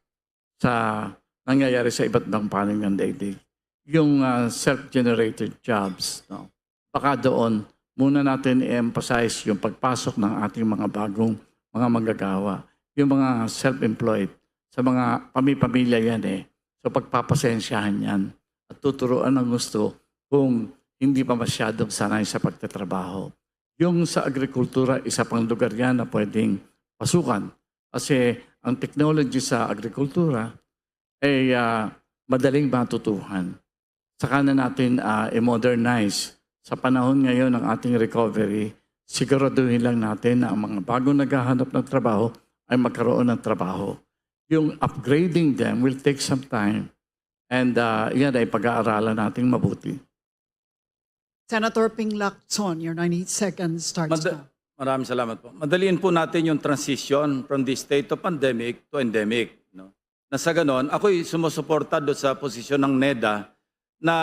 sa nangyayari sa iba't ibang panig ng daigdig. Yung ah, self-generated jobs, no? Baka doon muna natin i-emphasize yung pagpasok ng ating mga bagong mga manggagawa, yung mga self-employed, sa mga pamipamilya yan eh. So pagpapasensyahan yan at tuturuan ng gusto kung hindi pa masyadong sanay sa pagtatrabaho. Yung sa agrikultura, isa pang lugar yan na pwedeng pasukan. Kasi ang technology sa agrikultura ay ah, madaling matutuhan. Saka na natin ah, i-modernize. Sa panahon ngayon ng ating recovery, siguraduhin lang natin na ang mga bagong naghahanap ng trabaho ay magkaroon ng trabaho. Yung upgrading them will take some time. And ah, yan ay pag-aaralan nating mabuti. Senator Ping Lacson, your ninety seconds starts Mad- now. Maraming salamat po. Madaliin po natin yung transition from the state of pandemic to endemic. No? Na sa ganon, ako'y sumusuporta do sa posisyon ng NEDA na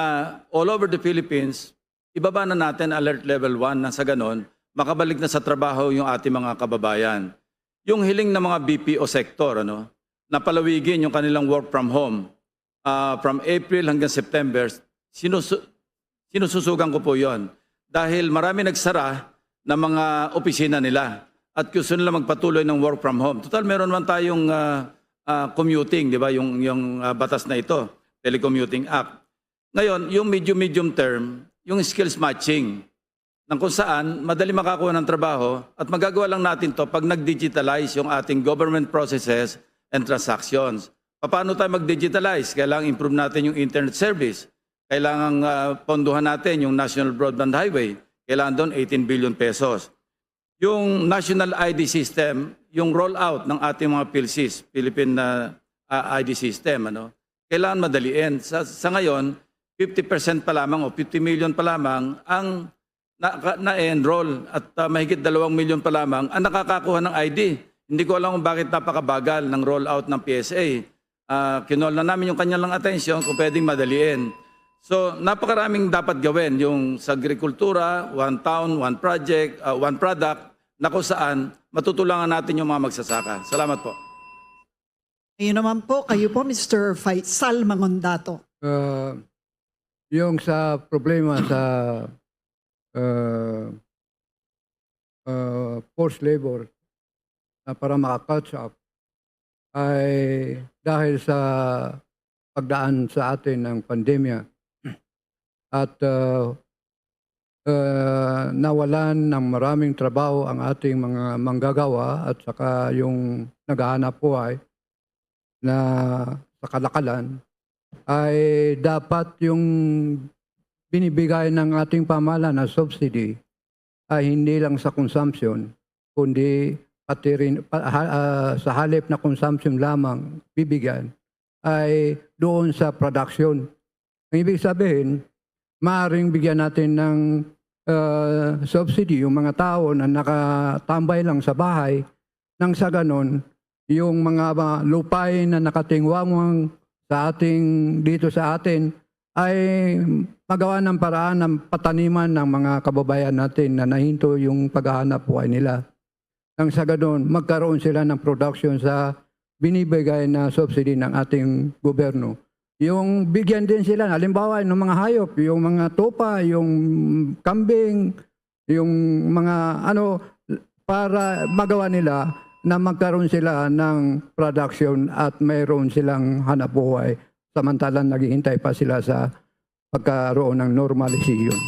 all over the Philippines, ibaba na natin alert level one na sa ganon, makabalik na sa trabaho yung ating mga kababayan. Yung hiling ng mga B P O sector, ano, napalawigin yung kanilang work from home ah, from April hanggang September, sinusu- sinususugan ko po yon. Dahil marami nagsara ng mga opisina nila at gusto nila magpatuloy ng work from home. Total, meron naman tayong ah, ah, commuting, di ba? Yung, yung ah, batas na ito, Telecommuting Act. Ngayon, yung medium-medium term, yung skills matching, nang kung saan madali makakuha ng trabaho at magagawa lang natin to pag nag-digitalize yung ating government processes and transactions. Paano tayo mag-digitalize? Kailangan improve natin yung internet service. Kailangan ah, pondohan natin yung National Broadband Highway. Kailangan doon eighteen billion pesos. Yung national I D system, yung rollout ng ating mga PhilSys, Philippine ah, ah, I D system, ano, kailangan madaliin. Sa, sa ngayon, fifty percent pa lamang o fifty million pa lamang ang na, na-enroll at ah, mahigit dalawang milyon pa lamang ang nakakakuha ng I D. Hindi ko alam kung bakit napakabagal ng rollout ng P S A. Ah, kinol na namin yung kanyang lang atensyon kung pwedeng madaliin. So, napakaraming dapat gawin, yung sa agrikultura, one town, one project, ah, one product, na kung saan matutulangan natin yung mga magsasaka. Salamat po. Ayun naman po, kayo po, Mister Faisal Mangondato. Ah, yung sa problema sa ah, ah, forced labor na para maka-catch up ay dahil sa pagdaan sa atin ng pandemya at ah, ah, nawalan ng maraming trabaho ang ating mga manggagawa at saka yung naghahanap buhay na sa kalakalan ay dapat yung binibigay ng ating pamahalaan na subsidy ay hindi lang sa consumption, kundi pati rin pa- ha- ah, sa halip na consumption lamang bibigyan ay doon sa production. Ang ibig sabihin, maaring bigyan natin ng ah, subsidy yung mga tao na nakatambay lang sa bahay nang sa ganon yung mga ba- lupay na nakatingwangwang sa ating dito sa atin ay magawa ng paraan ng pataniman ng mga kababayan natin na nahinto yung paghahanap buhay nila. Nang sa ganon, magkaroon sila ng production sa binibigay na subsidy ng ating gobyerno. Yung bigyan din sila, halimbawa, ng mga hayop, yung mga tupa, yung kambing, yung mga ano, para magawa nila na magkaroon sila ng production at mayroon silang hanapbuhay, samantalang naghihintay pa sila sa pagkaroon ng normalisasyon.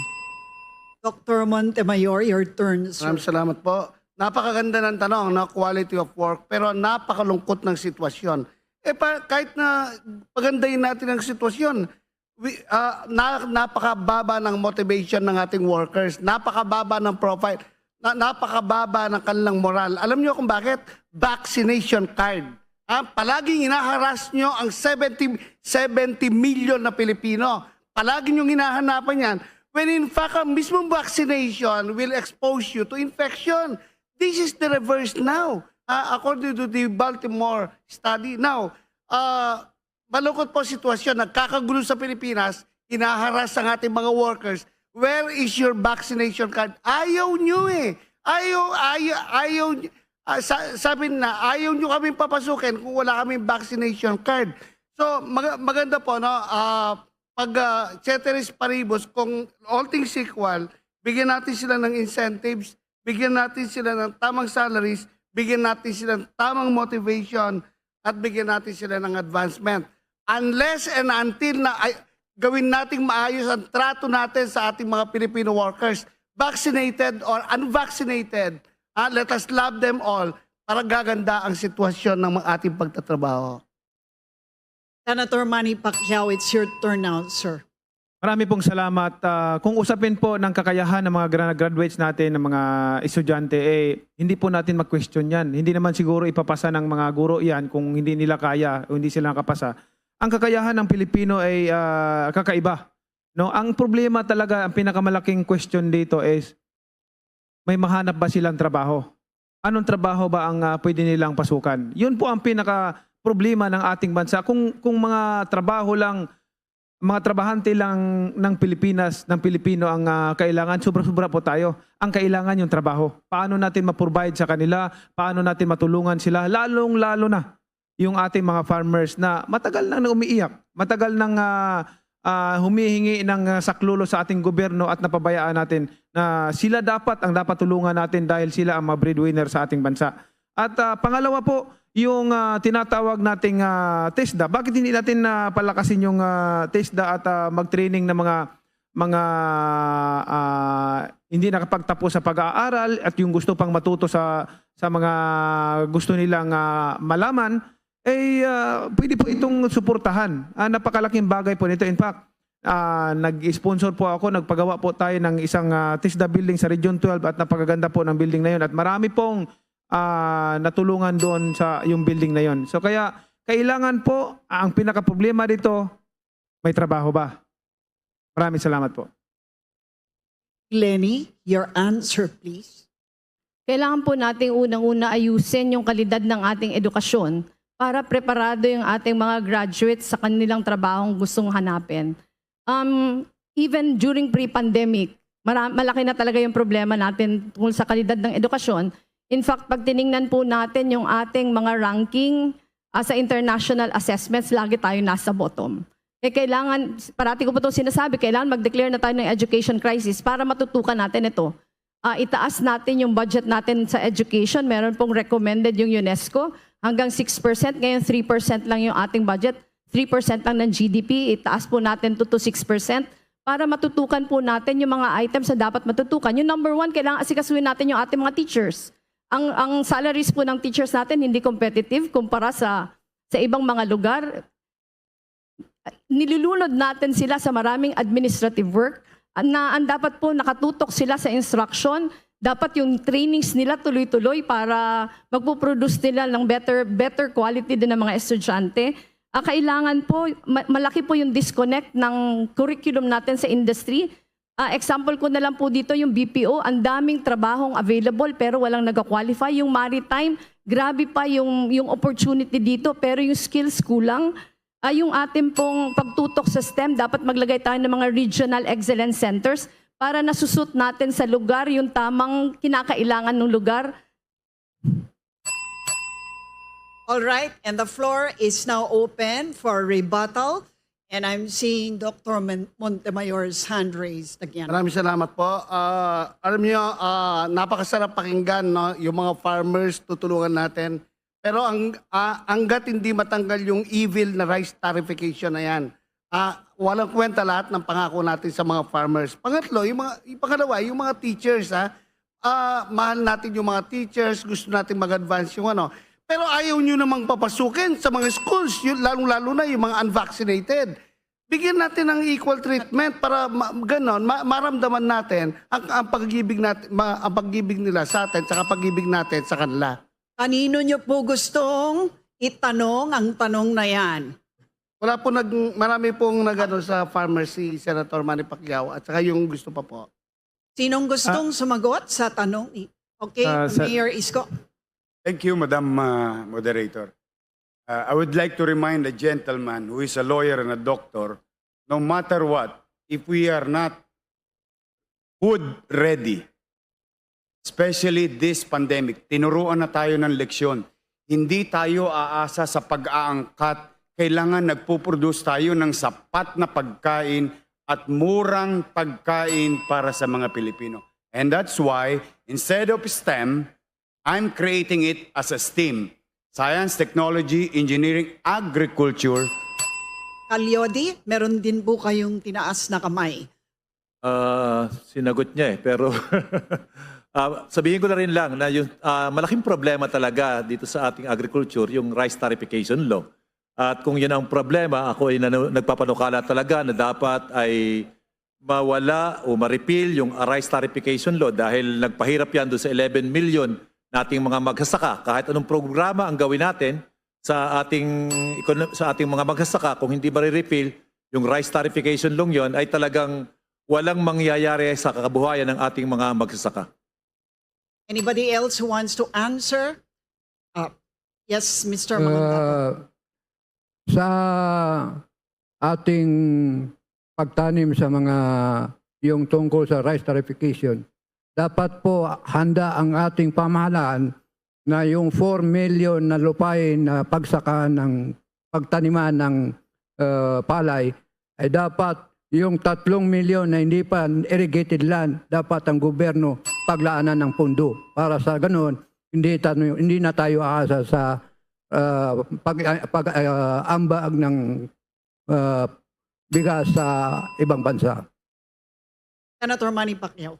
Doctor Montemayor, your turn, sir. Maraming salamat po. Napakaganda ng tanong, no? Quality of work, pero napakalungkot ng sitwasyon. Eh, pa, kahit na pagandahin natin ang sitwasyon, we, ah, na, napakababa ng motivation ng ating workers, napakababa ng profile, na, napakababa ng kanilang moral. Alam niyo kung bakit? Vaccination card. Ah, palaging hinaharas nyo ang seventy, seventy million na Pilipino. Palagi nyo hinahanapan yan. When in fact, ang mismong vaccination will expose you to infection. This is the reverse now, ah, according to the Baltimore study. Now, ah, malungkot po ang sitwasyon. Nagkakagulo sa Pilipinas, hinaharas ang ating mga workers. Where is your vaccination card? Ayaw nyo eh. Ayaw, ayaw, ayaw. Ah, sa, sabi na, ayaw nyo kaming papasukin kung wala kaming vaccination card. So, mag- maganda po, no? Ah, pag ah, ceteris paribus, kung all things equal, bigyan natin sila ng incentives, bigyan natin sila ng tamang salaries, bigyan natin sila ng tamang motivation, at bigyan natin sila ng advancement. Unless and until na ay, gawin nating maayos ang trato natin sa ating mga Filipino workers, vaccinated or unvaccinated, ah, let us love them all para gaganda ang sitwasyon ng mga ating pagtatrabaho. Senator Manny Pacquiao, it's your turn now, sir. Marami pong salamat. Ah, kung usapin po ng kakayahan ng mga gra- graduates natin, ng mga estudyante, eh, hindi po natin mag-question yan. Hindi naman siguro ipapasa ng mga guro yan kung hindi nila kaya o hindi sila nakapasa. Ang kakayahan ng Pilipino ay ah, kakaiba. No? Ang problema talaga, ang pinakamalaking question dito is, may mahanap ba silang trabaho? Anong trabaho ba ang ah, pwede nilang pasukan? Yun po ang pinaka problema ng ating bansa. Kung kung mga trabaho lang, mga trabahante lang ng Pilipinas, ng Pilipino ang ah, kailangan, sobra-sobra po tayo. Ang kailangan yung trabaho. Paano natin ma-provide sa kanila? Paano natin matulungan sila? Lalong-lalo na yung ating mga farmers na matagal nang umiiyak, matagal nang ah, ah, humihingi ng ah, saklolo sa ating gobyerno at napabayaan natin na sila dapat ang dapat tulungan natin dahil sila ang mga breadwinner sa ating bansa. At ah, pangalawa po, yung ah, tinatawag nating ah, TESDA. Bakit hindi natin ah, palakasin yung ah, TESDA at ah, mag-training ng mga mga ah, hindi nakapagtapos sa pag-aaral at yung gusto pang matuto sa sa mga gusto nilang ah, malaman, eh ah, pwede po itong suportahan. Ah, napakalaking bagay po nito. In fact, ah, nag-sponsor po ako, nagpagawa po tayo ng isang ah, TESDA building sa Region twelve at napakaganda po ng building na yun at marami pong ah, natulungan doon sa yung building na yun. So kaya kailangan po, ang pinaka-problema dito, may trabaho ba? Maraming salamat po. Lenny, your answer, please. Kailangan po nating unang-una ayusin yung kalidad ng ating edukasyon para preparado yung ating mga graduates sa kanilang trabahong gustong hanapin. Um, even during pre-pandemic, mara- malaki na talaga yung problema natin tungkol sa kalidad ng edukasyon. In fact, pag tiningnan po natin yung ating mga ranking ah, sa international assessments, lagi tayo nasa bottom. Eh, kailangan, parati ko po itong sinasabi, kailangan mag-declare na tayo ng education crisis para matutukan natin ito. Ah, itaas natin yung budget natin sa education. Meron pong recommended yung UNESCO, hanggang six percent. Ngayon, three percent lang yung ating budget. Three percent lang ng G D P. Itaas po natin to, to six percent para matutukan po natin yung mga items na dapat matutukan. Yung number one, kailangan asikasuhin natin yung ating mga teachers. Ang, ang salaries po ng teachers natin hindi competitive kumpara sa, sa ibang mga lugar. Nilulunod natin sila sa maraming administrative work na ang dapat po nakatutok sila sa instruction, dapat yung trainings nila tuloy-tuloy para magpo-produce nila ng better, better quality din ng mga estudyante. Ah, kailangan po, ma- malaki po yung disconnect ng curriculum natin sa industry. Ah, example ko na lang po dito yung B P O, ang daming trabahong available pero walang nag-qualify. Yung maritime, grabe pa yung, yung opportunity dito pero yung skills kulang. Ah, yung atin pong pagtutok sa STEM, dapat maglagay tayo ng mga regional excellence centers para nasusut natin sa lugar yung tamang kinakailangan ng lugar. All right, and the floor is now open for rebuttal. And I'm seeing Doctor Mon- Montemayor's hand raised again. Maraming salamat po. Ah, alam niyo, ah, napakasarap pakinggan, no? Yung mga farmers, tutulungan natin. Pero ang ah, hanggat hindi matanggal yung evil na rice tarification na yan, ah, walang kwenta lahat ng pangako natin sa mga farmers. Pangatlo, yung mga, yung pangalawa, yung mga teachers, ha? Ah, mahal natin yung mga teachers, gusto natin mag-advance yung ano. Pero ayaw nyo namang papasukin sa mga schools, yun, lalong-lalo na yung mga unvaccinated. Bigyan natin ng equal treatment para ma- ganon, ma- maramdaman natin ang, ang pag-ibig natin, ma- ang pag-ibig nila sa atin, sa pag-ibig natin sa kanila. Kanino nyo po gustong itanong ang tanong na yan? Wala po nag marami pong nagano sa farmers, si Senator Manny Pacquiao at saka yung gusto pa po. Sinong gustong sumagot sa tanong ni? Okay, Ah, sa- Mayor Isko. Thank you, Madam uh, Moderator. Uh, I would like to remind the gentleman who is a lawyer and a doctor, no matter what, if we are not food ready, especially this pandemic, tinuruan na tayo ng leksyon. Hindi tayo aasa sa pag-aangkat. Kailangan nagpo-produce tayo ng sapat na pagkain at murang pagkain para sa mga Pilipino. And that's why, instead of STEM, I'm creating it as a STEAM. Science, Technology, Engineering, Agriculture. Kalyodi, meron din po kayong tinaas na kamay. Ah, sinagot niya eh. Pero ah, sabihin ko na rin lang na yung ah, malaking problema talaga dito sa ating agriculture, yung rice tarification law. At kung yun ang problema, ako ay nanu- nagpapanukala talaga na dapat ay mawala o ma-repeal yung rice tarification law dahil nagpahirap yan doon sa eleven million nating mga magsasaka. Kahit anong programa ang gawin natin sa ating ekono- sa ating mga magsasaka, kung hindi ma-repeal yung rice tarification law yon, ay talagang walang mangyayari sa kabuhayan ng ating mga magsasaka. Anybody else who wants to answer? Ah, yes, Mister Mangandato. Uh, sa ating pagtanim sa mga, yung tungkol sa rice tarification, dapat po handa ang ating pamahalaan na yung four million na lupain na pagsakaan ng pagtaniman ng uh, palay ay dapat yung tatlong milyon na hindi pa irrigated land, dapat ang gobyerno paglaanan ng pondo para sa ganun hindi tayo, hindi na tayo aasa sa uh, pag, pag uh, ambag ng uh, bigas sa ibang bansa. Senator Manny Pacquiao.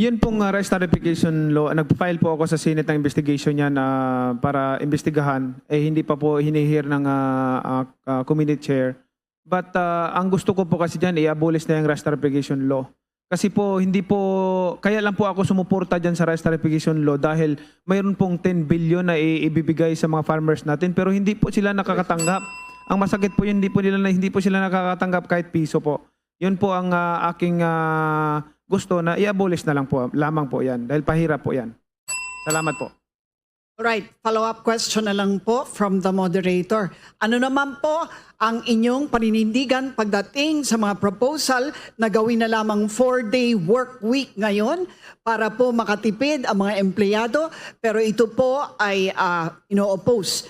Yun pong uh, rice tarification law, nag-file po ako sa Senate ng investigation niyan uh, para investigahan. Eh, hindi pa po hinihir ng uh, uh, uh, committee chair. But uh, ang gusto ko po kasi dyan, i-abolish na yung rice tarification law. Kasi po, hindi po, kaya lang po ako sumuporta dyan sa rice tarification law dahil mayroon pong ten billion na i- ibibigay sa mga farmers natin pero hindi po sila nakakatanggap. Ang masakit po yun, hindi po nila hindi po sila nakakatanggap kahit piso po. Yun po ang uh, aking uh, gusto na i-abolish na lang po lamang po yan dahil pahirap po yan. Salamat po. Alright, follow-up question na lang po from the moderator. Ano naman po ang inyong paninindigan pagdating sa mga proposal na gawin na lamang four-day work week ngayon para po makatipid ang mga empleyado, pero ito po ay uh, ino-oppose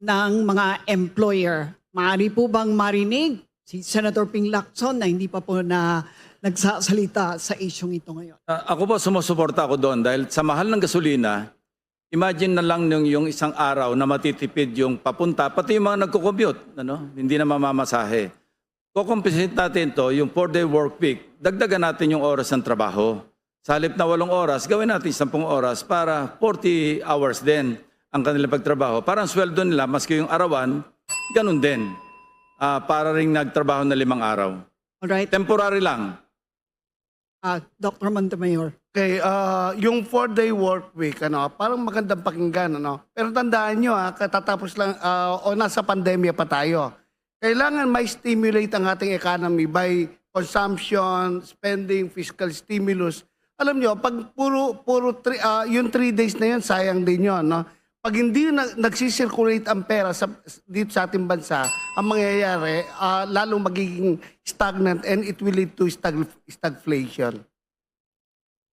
ng mga employer. Maaari po bang marinig si Senator Ping Lacson na hindi pa po na nagsasalita sa isyong ito ngayon? Uh, ako po, sumusuporta ako doon dahil sa mahal ng gasolina, imagine na lang yung, yung isang araw na matitipid yung papunta, pati yung mga nagko-commute, ano? Hindi na mamamasahe. Kukumpensate natin to, yung four-day work week, dagdagan natin yung oras ng trabaho. Sa halip na walong oras, gawin natin sampung oras para forty hours din ang kanilang pagtrabaho. Para ang sweldo nila, maski yung arawan, ganun din. Uh, para rin nagtrabaho na limang araw. Alright. Temporary lang. Uh, Doctor Montemayor. Okay, uh, yung four-day work week, ano, parang magandang pakinggan, ano. Pero tandaan nyo, ah, katatapos lang, uh, o nasa pandemya pa tayo. Kailangan may stimulate ang ating economy by consumption, spending, fiscal stimulus. Alam nyo, pag puro, puro three, uh, yung three days na yun, sayang din yun, no? Pag hindi na, nagsisirculate ang pera sa, dito sa ating bansa, ang mangyayari, uh, lalong magiging stagnant and it will lead to stag, stagflation.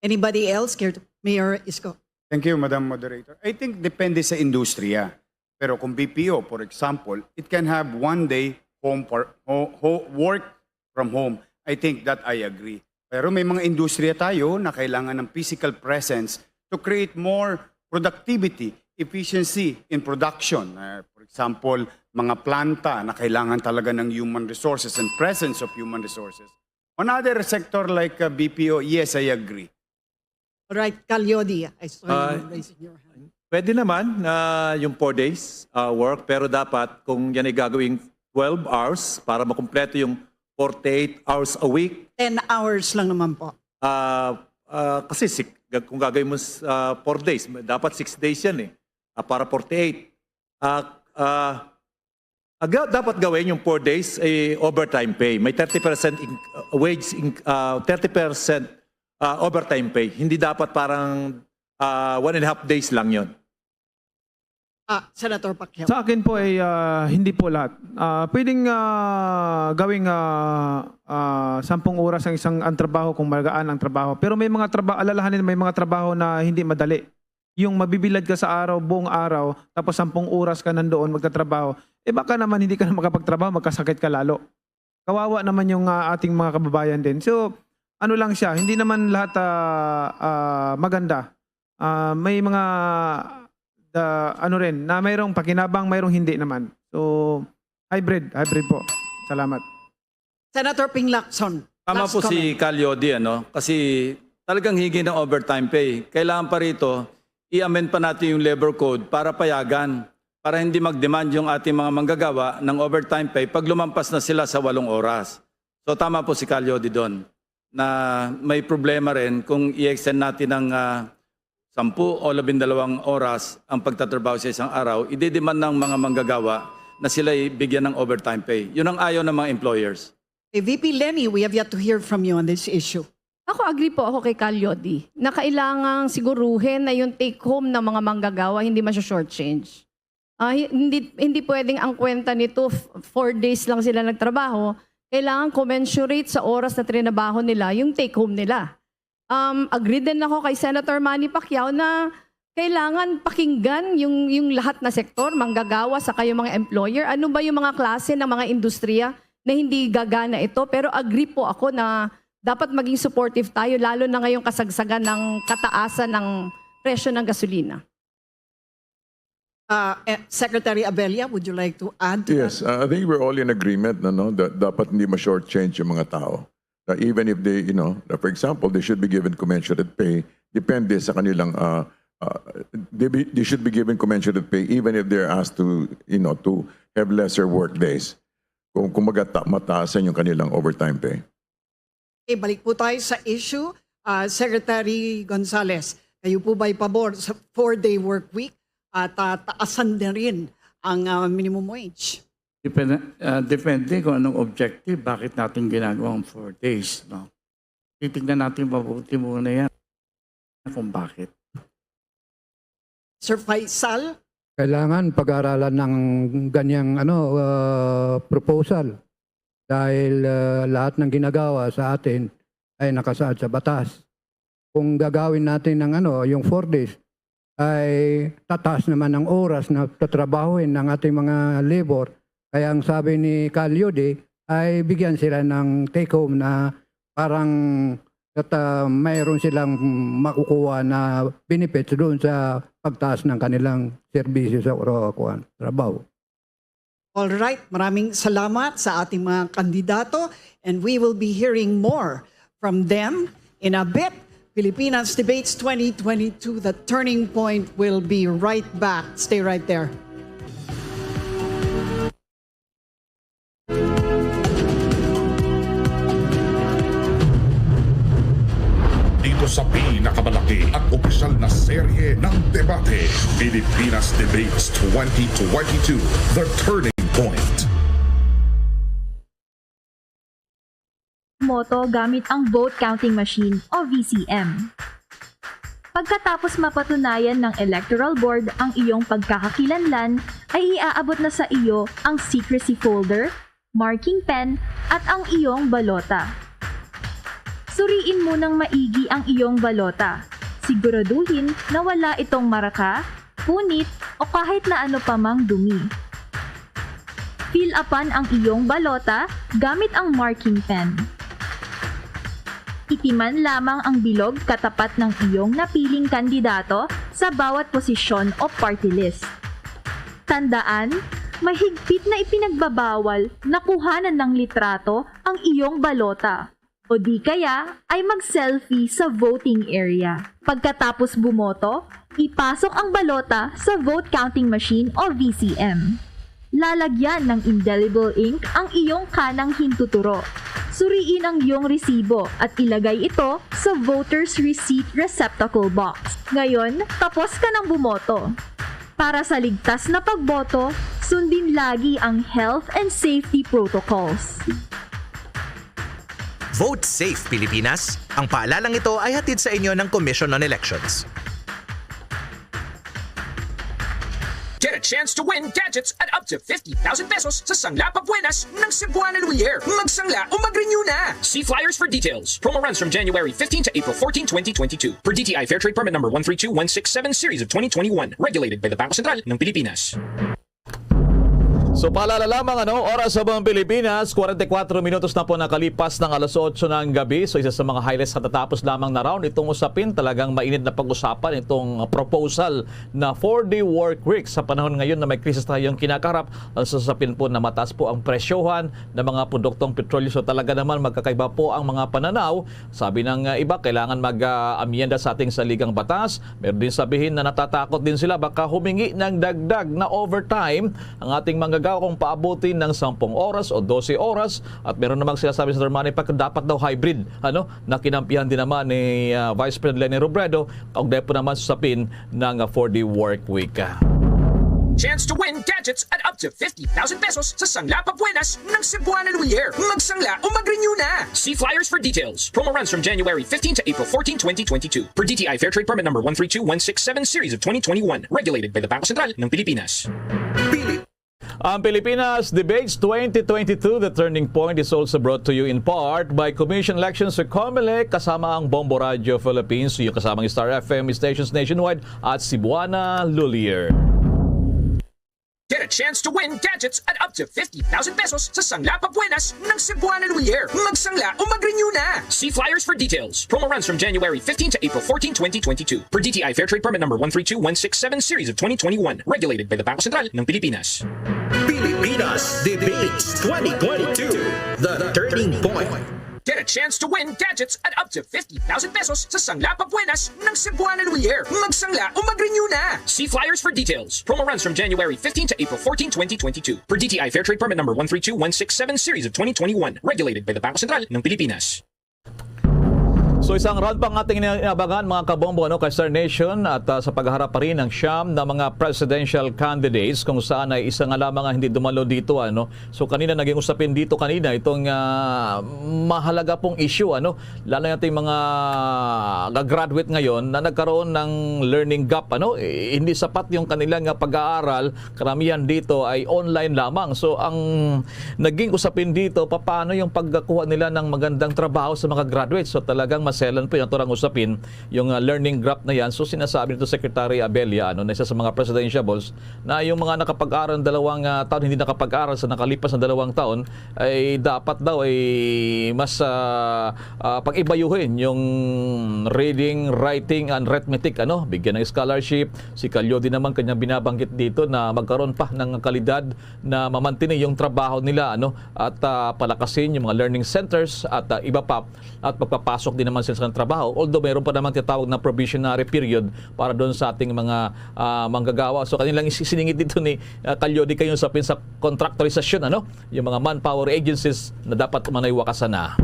Anybody else? Care to, Mayor Isko. Thank you, Madam Moderator. I think depende sa industriya. Pero kung B P O, for example, it can have one day home for ho- ho- work from home. I think that I agree. Pero may mga industriya tayo na kailangan ng physical presence to create more productivity, efficiency in production. Uh, for example, mga planta na kailangan talaga ng human resources and presence of human resources. On other sector like uh, B P O, yes, I agree. All right, Kalyodi, I saw Ah, you raising your hand. Pwede naman na yung four days uh, work, pero dapat kung yan ay gagawing twelve hours para makumpleto yung forty-eight hours a week, Ten hours lang naman po. ah ah, kasi sik- gag- kung gagawin mo sa four days, dapat six days yan eh, ah, para forty-eight. Ah ah, aga- dapat gawin yung four days eh, overtime pay. May thirty percent in, uh, wage, in, ah, thirty percent ah, overtime pay. Hindi dapat parang ah, one and a half days lang yon. Ah, Senator Pacquiao. Sa akin po ay ah, hindi po lahat. Ah, pwedeng ah, gawing ah, ah, sampung oras ang isang ang trabaho kung magaan ang trabaho. Pero may mga trabaho, alalahanin may mga trabaho na hindi madali. Yung mabibilad ka sa araw, buong araw, tapos sampung oras ka nandoon magtatrabaho, eh baka naman hindi ka na makapagtrabaho, magkasakit ka lalo. Kawawa naman yung ah, ating mga kababayan din. So, ano lang siya, hindi naman lahat ah, ah, maganda. Ah, may mga the, ano rin, na mayroong pakinabang, mayroong hindi naman. So, hybrid, hybrid po. Salamat. Senator Ping Lacson. Tama last po si comment. Kalyodi, ano? Kasi talagang higi ng overtime pay. Kailangan pa rito, i-amend pa natin yung labor code para payagan, para hindi mag-demand yung ating mga manggagawa ng overtime pay pag lumampas na sila sa walong oras. So tama po si Kalyodi doon na may problema rin kung i-extend natin ng ah, sampu o labindalawang oras ang pagtatrabaho sa isang araw, i-demand ng mga manggagawa na sila bigyan ng overtime pay. Yun ang ayaw ng mga employers. Eh, V P Leni, we have yet to hear from you on this issue. Ako, agree po ako kay Kalyodi na kailangang siguruhin na yung take-home ng mga manggagawa hindi masya-shortchange. Ah, hi- hindi, hindi pwedeng ang kwenta nito, f- four days lang sila nagtrabaho. Kailangan commensurate sa oras na trinabaho nila yung take-home nila. Um, agree din ako kay Senator Manny Pacquiao na kailangan pakinggan yung, yung lahat na sektor, manggagawa, sa kayo mga employer. Ano ba yung mga klase ng mga industriya na hindi gagana ito? Pero agree po ako na dapat maging supportive tayo, lalo na ngayong kasagsagan ng kataasan ng presyo ng gasolina. Uh, eh, Secretary Abella, would you like to add to Yes, uh, I think we're all in agreement na, no, that dapat hindi ma-shortchange yung mga tao. That even if they, you know, that for example, they should be given commensurate pay, depende sa kanilang, uh, uh, they, be, they should be given commensurate pay even if they're asked to, you know, to have lesser work days. Kung kumbaga ta- mataas yung kanilang overtime pay. Okay, balik po tayo sa issue. Ah, Secretary Gonzales, kayo po ba'y pabor sa four-day work week at ah, taasan na rin ang ah, minimum wage? Depende, ah, depende kung anong objective, bakit natin ginagawa ang four days, no? Titignan natin mabuti muna yan kung bakit. Sir Faisal? Kailangan pag-aralan ng ganyang ano, ah, proposal dahil ah, lahat ng ginagawa sa atin ay nakasaad sa batas. Kung gagawin natin ng ano, yung four days, ay tataas naman ang oras na tatrabahuin ng ating mga labor. Kaya ang sabi ni Kalyodi ay bigyan sila ng take-home na parang at ah, mayroon silang makukuha na benefits doon sa pagtaas ng kanilang serbisyo sa oro-, kuwan, trabaho. All right, maraming salamat sa ating mga kandidato and we will be hearing more from them in a bit. Pilipinas Debates twenty twenty-two, The Turning Point, will be right back. Stay right there. Dito sa pinakamalaki at opisyal na serye ng debate, Pilipinas Debates twenty twenty-two, The Turning Point. Boto gamit ang vote counting machine o V C M. Pagkatapos mapatunayan ng Electoral Board ang iyong pagkakakilanlan, ay iaabot na sa iyo ang secrecy folder, marking pen, at ang iyong balota. Suriin munang maigi ang iyong balota. Siguraduhin na wala itong marka, punit, o kahit na ano pa mang dumi. Fill upan ang iyong balota gamit ang marking pen. Itiman lamang ang bilog katapat ng iyong napiling kandidato sa bawat posisyon o party list. Tandaan, mahigpit na ipinagbabawal na kuhanan ng litrato ang iyong balota. O di kaya ay mag-selfie sa voting area. Pagkatapos bumoto, ipasok ang balota sa vote counting machine o V C M. Lalagyan ng indelible ink ang iyong kanang hintuturo. Suriin ang iyong resibo at ilagay ito sa voter's receipt receptacle box. Ngayon, tapos ka nang bumoto. Para sa ligtas na pagboto, sundin lagi ang health and safety protocols. Vote Safe, Pilipinas. Ang paalalang ito ay hatid sa inyo ng Commission on Elections. Get a chance to win gadgets at up to fifty thousand pesos sa Sangla Pabuenas ng Cebuana Lumiere. Magsangla o mag-renew na! See flyers for details. Promo runs from January fifteen to April fourteen, twenty twenty-two. Per D T I Fair Trade Permit number one three two one six seven series of twenty twenty-one. Regulated by the Bangko Sentral ng Pilipinas. So paalala lamang, ano, oras sa buong Pilipinas, forty-four minutos na po nakalipas ng alas otso ng gabi. So isa sa mga highlights katatapos lamang na round itong usapin, talagang mainit na pag-usapan itong proposal na four-day work week sa panahon ngayon na may krisis tayong kinakaharap, sa usapin po na mataas po ang presyohan ng mga produktong petrolyo. So talaga naman magkakaiba po ang mga pananaw. Sabi ng uh, iba, kailangan mag-amyenda sa ating saligang batas. Meron din sabihin na natatakot din sila baka humingi ng dagdag na overtime ang ating manggagawa kung paabutin ng sampung oras o dose oras. At meron namang sinasabi sa Germany pa dapat daw hybrid, ano, na kinampihan din naman ni uh, Vice President Leni Robredo, kaugnay po naman sa usapin ng uh, four-day work week. Chance to win gadgets at up to fifty thousand pesos sa Sangla Pabuenas ng Cebuana Lumiere. Magsangla o mag-renew na! See flyers for details. Promo runs from January fifteen to April fourteen, twenty twenty-two. Per D T I Fair Trade Permit number one three two one six seven series of twenty twenty-one. Regulated by the Bangko Sentral ng Pilipinas. Ang Pilipinas Debates twenty twenty-two, The Turning Point, is also brought to you in part by Commission Elections sa Comelec, kasama ang Bombo Radio Philippines, yung kasamang Star F M stations nationwide at Cebuana Lulier. Get a chance to win gadgets at up to fifty thousand pesos sa Sangla Pabuenas ng Cebuana Lumiere. Magsangla o mag-renew na! See flyers for details. Promo runs from January fifteen to April fourteen, twenty twenty-two. Per D T I Fair Trade Permit number one three two one six seven series of twenty twenty-one. Regulated by the Bangko Sentral ng Pilipinas. Pilipinas Debates twenty twenty-two, The Turning Point. Get a chance to win gadgets at up to fifty thousand pesos sa Sangla Pabuenas ng Cebuana Lumiere. Magsangla o mag-renew na! See flyers for details. Promo runs from January fifteen to April fourteen, twenty twenty-two. Per D T I Fair Trade Permit number one three two one six seven series of twenty twenty-one. Regulated by the Bangko Sentral ng Pilipinas. So isang round pa ang ating ina- inabangan, mga kabombo, ano, kay Star Nation, at ah, sa pagharap pa rin ng siyam na mga presidential candidates kung saan ay isa nga lamang ang hindi dumalo dito, ano. So kanina naging usapin dito kanina itong ah, mahalaga pong issue, ano, lalo na ating mga ga-graduate ngayon na nagkaroon ng learning gap, ano. Eh, hindi sapat yung kanilang ah, pag-aaral, karamihan dito ay online lamang. So ang naging usapin dito, paano yung pagkakuha nila ng magandang trabaho sa mga graduates. So talagang maselan po yung naturang usapin, yung ah, learning gap na yan. So sinasabi nito Secretary Abella, ano, na isa sa mga presidentiables, na yung mga nakapag-aral ng dalawang ah, taon, hindi nakapag-aral sa nakalipas na dalawang taon, ay dapat daw ay mas ah, ah, pag-ibayuhin yung reading, writing, and arithmetic, ano, bigyan ng scholarship. Si Calio din naman kanyang binabanggit dito na magkaroon pa ng kalidad na mamantini yung trabaho nila, ano, at ah, palakasin yung mga learning centers at ah, iba pa, at magpapasok din naman sila sa trabaho, although mayroon pa naman tinatawag na probationary period para doon sa ating mga ah, manggagawa. So kanilang isisiningit dito ni ah, Calio di kayo sa pinsa contractorization, ano, yung mga manpower agencies na dapat umano'y wakasan na.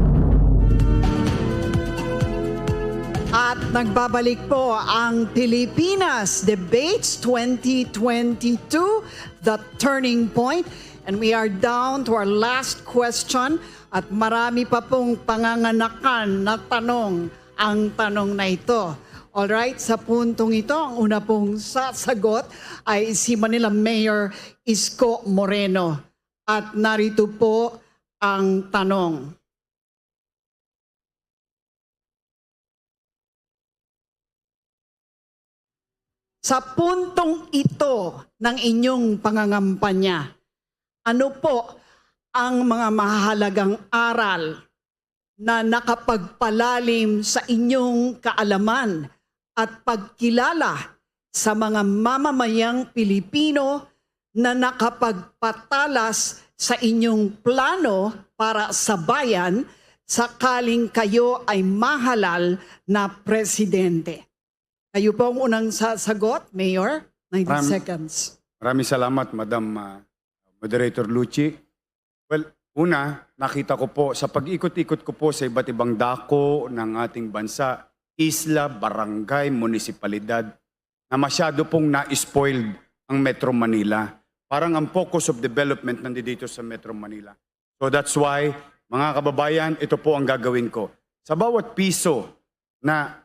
At nagbabalik po ang Pilipinas Debates twenty twenty-two, The Turning Point. And we are down to our last question. At marami pa pong panganganakan na tanong ang tanong na ito. Alright, sa puntong ito, ang una pong sasagot ay si Manila Mayor Isko Moreno. At narito po ang tanong. Sa puntong ito ng inyong pangangampanya, Ano po ang mga mahalagang aral na nakapagpalalim sa inyong kaalaman at pagkilala sa mga mamamayang Pilipino na nakapagpatalas sa inyong plano para sa bayan sakaling kayo ay mahalal na presidente? Kayo po ang unang sasagot, Mayor. Ninety Maram- seconds. Maraming salamat, Madam, ah, Moderator Luchi. Well, una, nakita ko po sa pag-ikot-ikot ko po sa iba't ibang dako ng ating bansa, isla, barangay, munisipalidad, na masyado pong na-spoiled ang Metro Manila. Parang ang focus of development nandito sa Metro Manila. So that's why, mga kababayan, ito po ang gagawin ko. Sa bawat piso na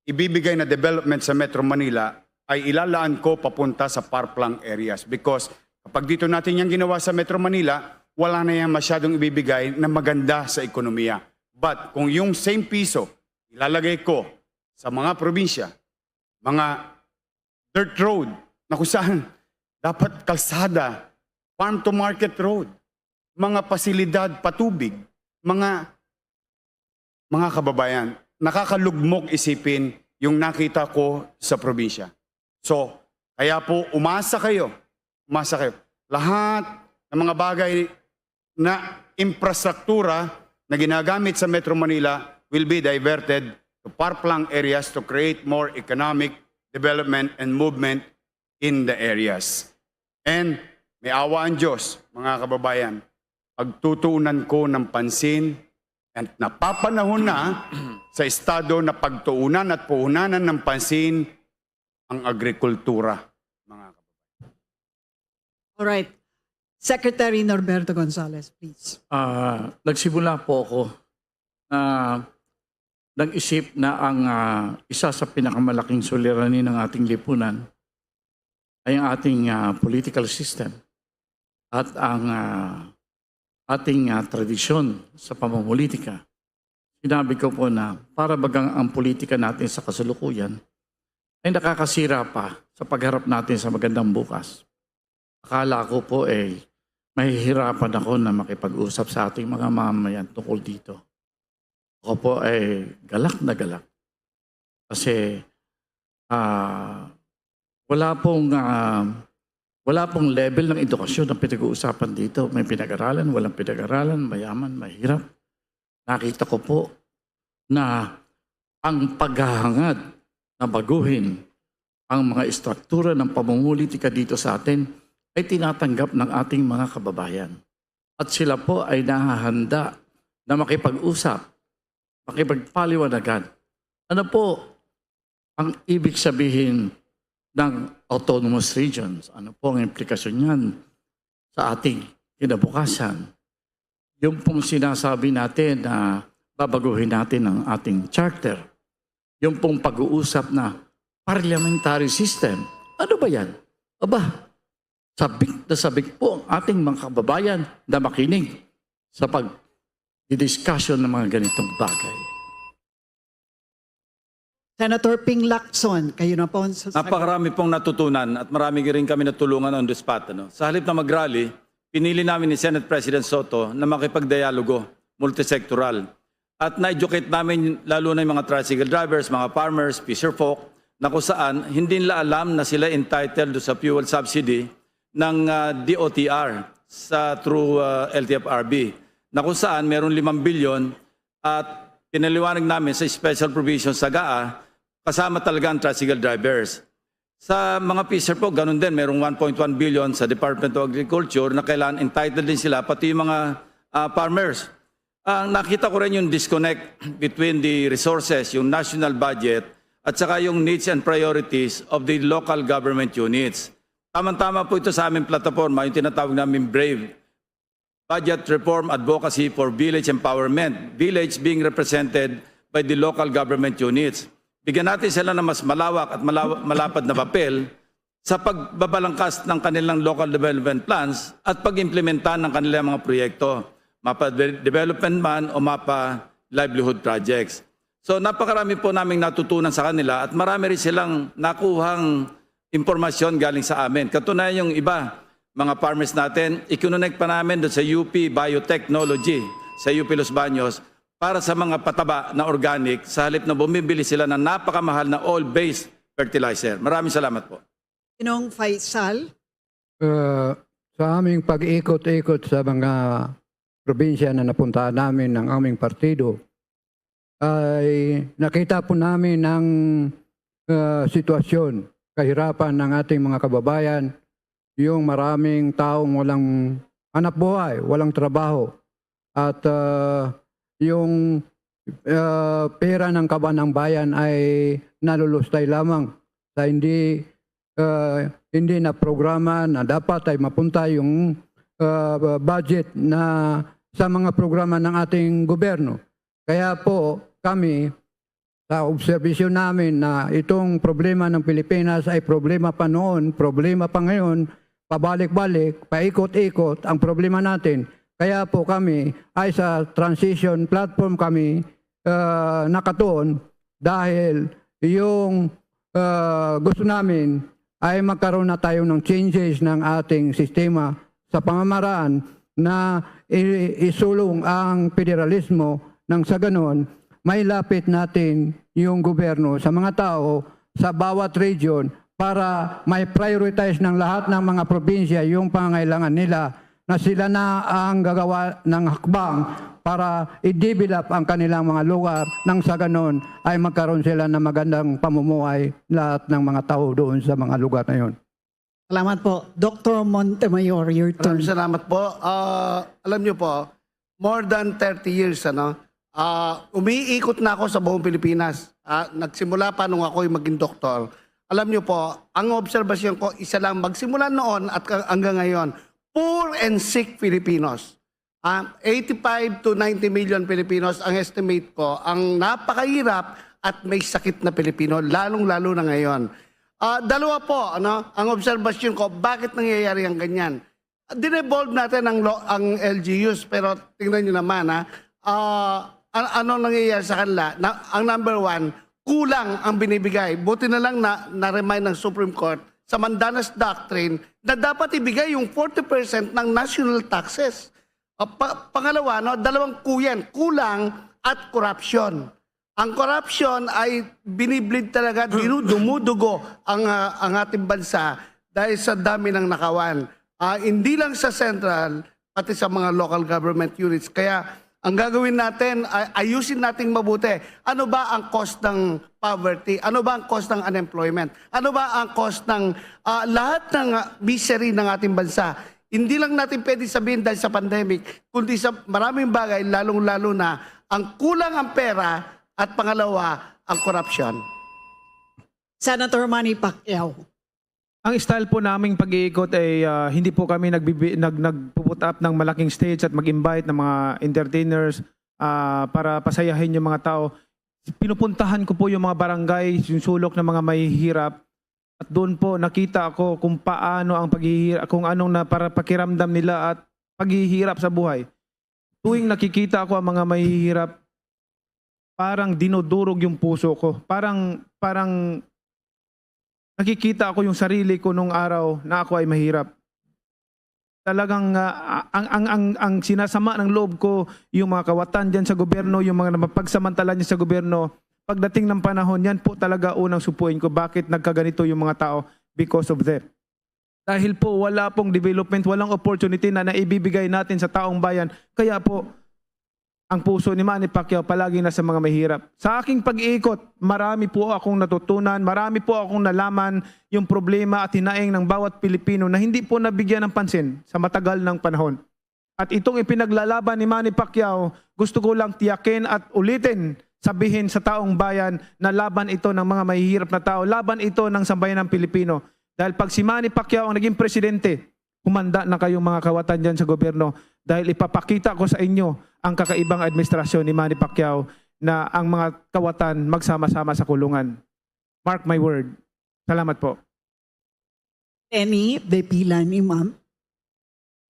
ibibigay na development sa Metro Manila, ay ilalaan ko papunta sa far-flung areas. Because kapag dito natin yung ginawa sa Metro Manila, wala na yan masyadong ibibigay na maganda sa ekonomiya. But kung yung same piso ilalagay ko sa mga probinsya, mga dirt road na kung saan dapat kalsada, farm to market road, mga pasilidad patubig, mga, mga kababayan, nakakalugmok isipin yung nakita ko sa probinsya. So, kaya po, umasa kayo, umasa kayo. Lahat ng mga bagay na infrastruktura na ginagamit sa Metro Manila will be diverted to far-flung areas to create more economic development and movement in the areas. And may awa ang Diyos, mga kababayan, pagtutuunan ko ng pansin at napapanahon na sa Estado na pagtuunan at puhunanan ng pansin ang agrikultura, mga kababayan. Alright. Secretary Norberto Gonzales, please. Ah, nagsimula po ako na nag-isip na ang, ah, isa sa pinakamalaking suliranin ng ating lipunan ay ang ating, ah, political system at ang, ah, ating, ah, tradisyon sa pamumulitika. Sinabi ko po na para bagang ang politika natin sa kasalukuyan ay nakakasira pa sa pagharap natin sa magandang bukas. Akala ko po, eh, mahihirapan ako na makipag-usap sa ating mga mamamayan tungkol dito. Ako po ay galak na galak. Kasi, ah, wala pong, ah, wala pong level ng edukasyon ang pinag-uusapan dito. May pinag-aralan, walang pinag-aralan, mayaman, mahirap. Nakita ko po na ang paghahangad na baguhin ang mga estruktura ng pamumulitika dito sa atin ay tinatanggap ng ating mga kababayan. At sila po ay nahahanda na makipag-usap, makipagpaliwanagan. Ano po ang ibig sabihin ng autonomous regions? Ano po ang implikasyon niyan sa ating kinabukasan? Yung pong sinasabi natin na babaguhin natin ang ating charter, yung pong pag-uusap na parliamentary system, ano ba yan? Aba, sabik na sabik po ang ating mga kababayan na makinig sa pag-discussion ng mga ganitong bagay. Senator Ping Lacson, kayo na po ang sasagot. Napakarami pong natutunan at marami rin kami natulungan on the spot, ano. Sa halip na mag-rally, pinili namin ni Senate President Soto na makipagdialogo, multisektoral. At na-educate namin lalo na yung mga tricycle drivers, mga farmers, fisherfolk, na kung saan hindi nila alam na sila entitled do sa fuel subsidy ng, ah, D O T R sa through, ah, L T F R B, na kung saan meron limang bilyon at pinaliwanag namin sa special provision sa GAA, kasama talaga ang tricycle drivers. Sa mga fisher po, ganun din, merong one point one billion sa Department of Agriculture na kailangan entitled din sila, pati yung mga, ah, farmers. Ang nakita ko rin yung disconnect between the resources, yung national budget, at saka yung needs and priorities of the local government units. Tama-tama po ito sa aming plataforma, yung tinatawag namin BRAVE, Budget Reform Advocacy for Village Empowerment, village being represented by the local government units. Bigyan natin sila ng mas malawak at malaw-, malapad na papel sa pagbabalangkas ng kanilang local development plans at pag-implementa ng kanilang mga proyekto, mapa de-, development man o mapa livelihood projects. So, napakarami po naming natutunan sa kanila at marami rin silang nakuhang impormasyon galing sa amin. Katunayan, yung iba, mga farmers natin, i-connect pa namin doon sa U P Biotechnology, sa U P Los Baños, para sa mga pataba na organic, sa halip na bumibili sila ng napakamahal na oil-based fertilizer. Maraming salamat po. Ginong Faisal. Uh, sa aming pag-ikot-ikot sa mga probinsya na napuntahan namin ng aming partido, ay nakita po namin ang uh, sitwasyon, kahirapan ng ating mga kababayan, yung maraming taong walang hanap buhay, walang trabaho, at uh, yung uh, pera ng kaban ng bayan ay nalulustay lamang sa hindi uh, hindi na programa na dapat ay mapunta yung uh, budget na sa mga programa ng ating gobyerno. Kaya po kami, sa obserbasyon namin na itong problema ng Pilipinas ay problema pa noon, problema pa ngayon, pabalik-balik, paikot-ikot ang problema natin. Kaya po kami ay sa transition platform kami uh, nakatuon dahil yung uh, gusto namin ay magkaroon na tayo ng changes ng ating sistema sa pamamaraan na isulong ang federalismo nang sa ganon may lapit natin yung gobyerno sa mga tao sa bawat region para may prioritize ng lahat ng mga probinsya yung pangangailangan nila na sila na ang gagawa ng hakbang para i-develop ang kanilang mga lugar nang sa ganon ay magkaroon sila ng magandang pamumuhay lahat ng mga tao doon sa mga lugar na yun. Salamat po. Doctor Montemayor, your turn. Maraming salamat po. Uh, alam niyo po, more than thirty years, ano, uh, umiikot na ako sa buong Pilipinas. Uh, nagsimula pa nung ako'y maging doktor. Alam niyo po, ang obserbasyon ko, isa lang, magsimula noon at hanggang ngayon, poor and sick Filipinos. Um, eighty-five to ninety million Filipinos ang estimate ko ang napakahirap at may sakit na Pilipino, lalong-lalo na ngayon. Uh, dalawa po, ano, ang obserbasyon ko, bakit nangyayari ang ganyan? Dinevolve natin ang, ang L G Us, pero tingnan nyo naman, ha, uh, an- anong nangyayari sa kanila? Na, ang number one, kulang ang binibigay. Buti na lang na na-remind ng Supreme Court sa Mandanas Doctrine na dapat ibigay yung forty percent ng national taxes. Uh, pa- pangalawa, no, dalawang kuyan, kulang at korupsyon. Ang korupsyon ay biniblid talaga, dinu- dumudugo ang, uh, ang ating bansa dahil sa dami ng nakawan. Uh, hindi lang sa central, pati sa mga local government units. Kaya ang gagawin natin ay ayusin nating mabuti. Ano ba ang cause ng poverty? Ano ba ang cause ng unemployment? Ano ba ang cause ng uh, lahat ng uh, misery ng ating bansa? Hindi lang natin pwede sabihin dahil sa pandemic, kundi sa maraming bagay, lalong-lalo na ang kulang ang pera at pangalawa, ang korupsyon. Senator Manny Pacquiao. Ang style po naming pag-iikot ay uh, hindi po kami nagbibi, nag, nagpuput up ng malaking stage at mag-invite ng mga entertainers uh, para pasayahin yung mga tao. Pinupuntahan ko po yung mga barangay, yung sulok ng mga mahihirap. At doon po nakita ako kung paano ang paghihirap, kung anong na para pakiramdam nila at paghihirap sa buhay. Tuwing nakikita ko ang mga mahihirap, parang dinudurog yung puso ko. Parang parang nakikita ko yung sarili ko nung araw na ako ay mahirap. Talagang uh, ang, ang, ang, ang sinasama ng loob ko, yung mga kawatan dyan sa gobyerno, yung mga napagsamantala dyan sa gobyerno, pagdating ng panahon, yan po talaga unang supuin ko bakit nagkaganito yung mga tao because of that. Dahil po wala pong development, walang opportunity na naibibigay natin sa taong bayan. Kaya po, ang puso ni Manny Pacquiao palagi na sa mga mahirap. Sa aking pag-iikot, marami po akong natutunan, marami po akong nalaman yung problema at hinaing ng bawat Pilipino na hindi po nabigyan ng pansin sa matagal ng panahon. At itong ipinaglalaban ni Manny Pacquiao, gusto ko lang tiyakin at ulitin, sabihin sa taong bayan na laban ito ng mga mahihirap na tao, laban ito ng sambayan ng Pilipino. Dahil pag si Manny Pacquiao ang naging presidente, humanda na kayong mga kawatan dyan sa gobyerno dahil ipapakita ko sa inyo ang kakaibang administrasyon ni Manny Pacquiao na ang mga kawatan magsama-sama sa kulungan. Mark my word. Salamat po. Any, Bepilan, Imam.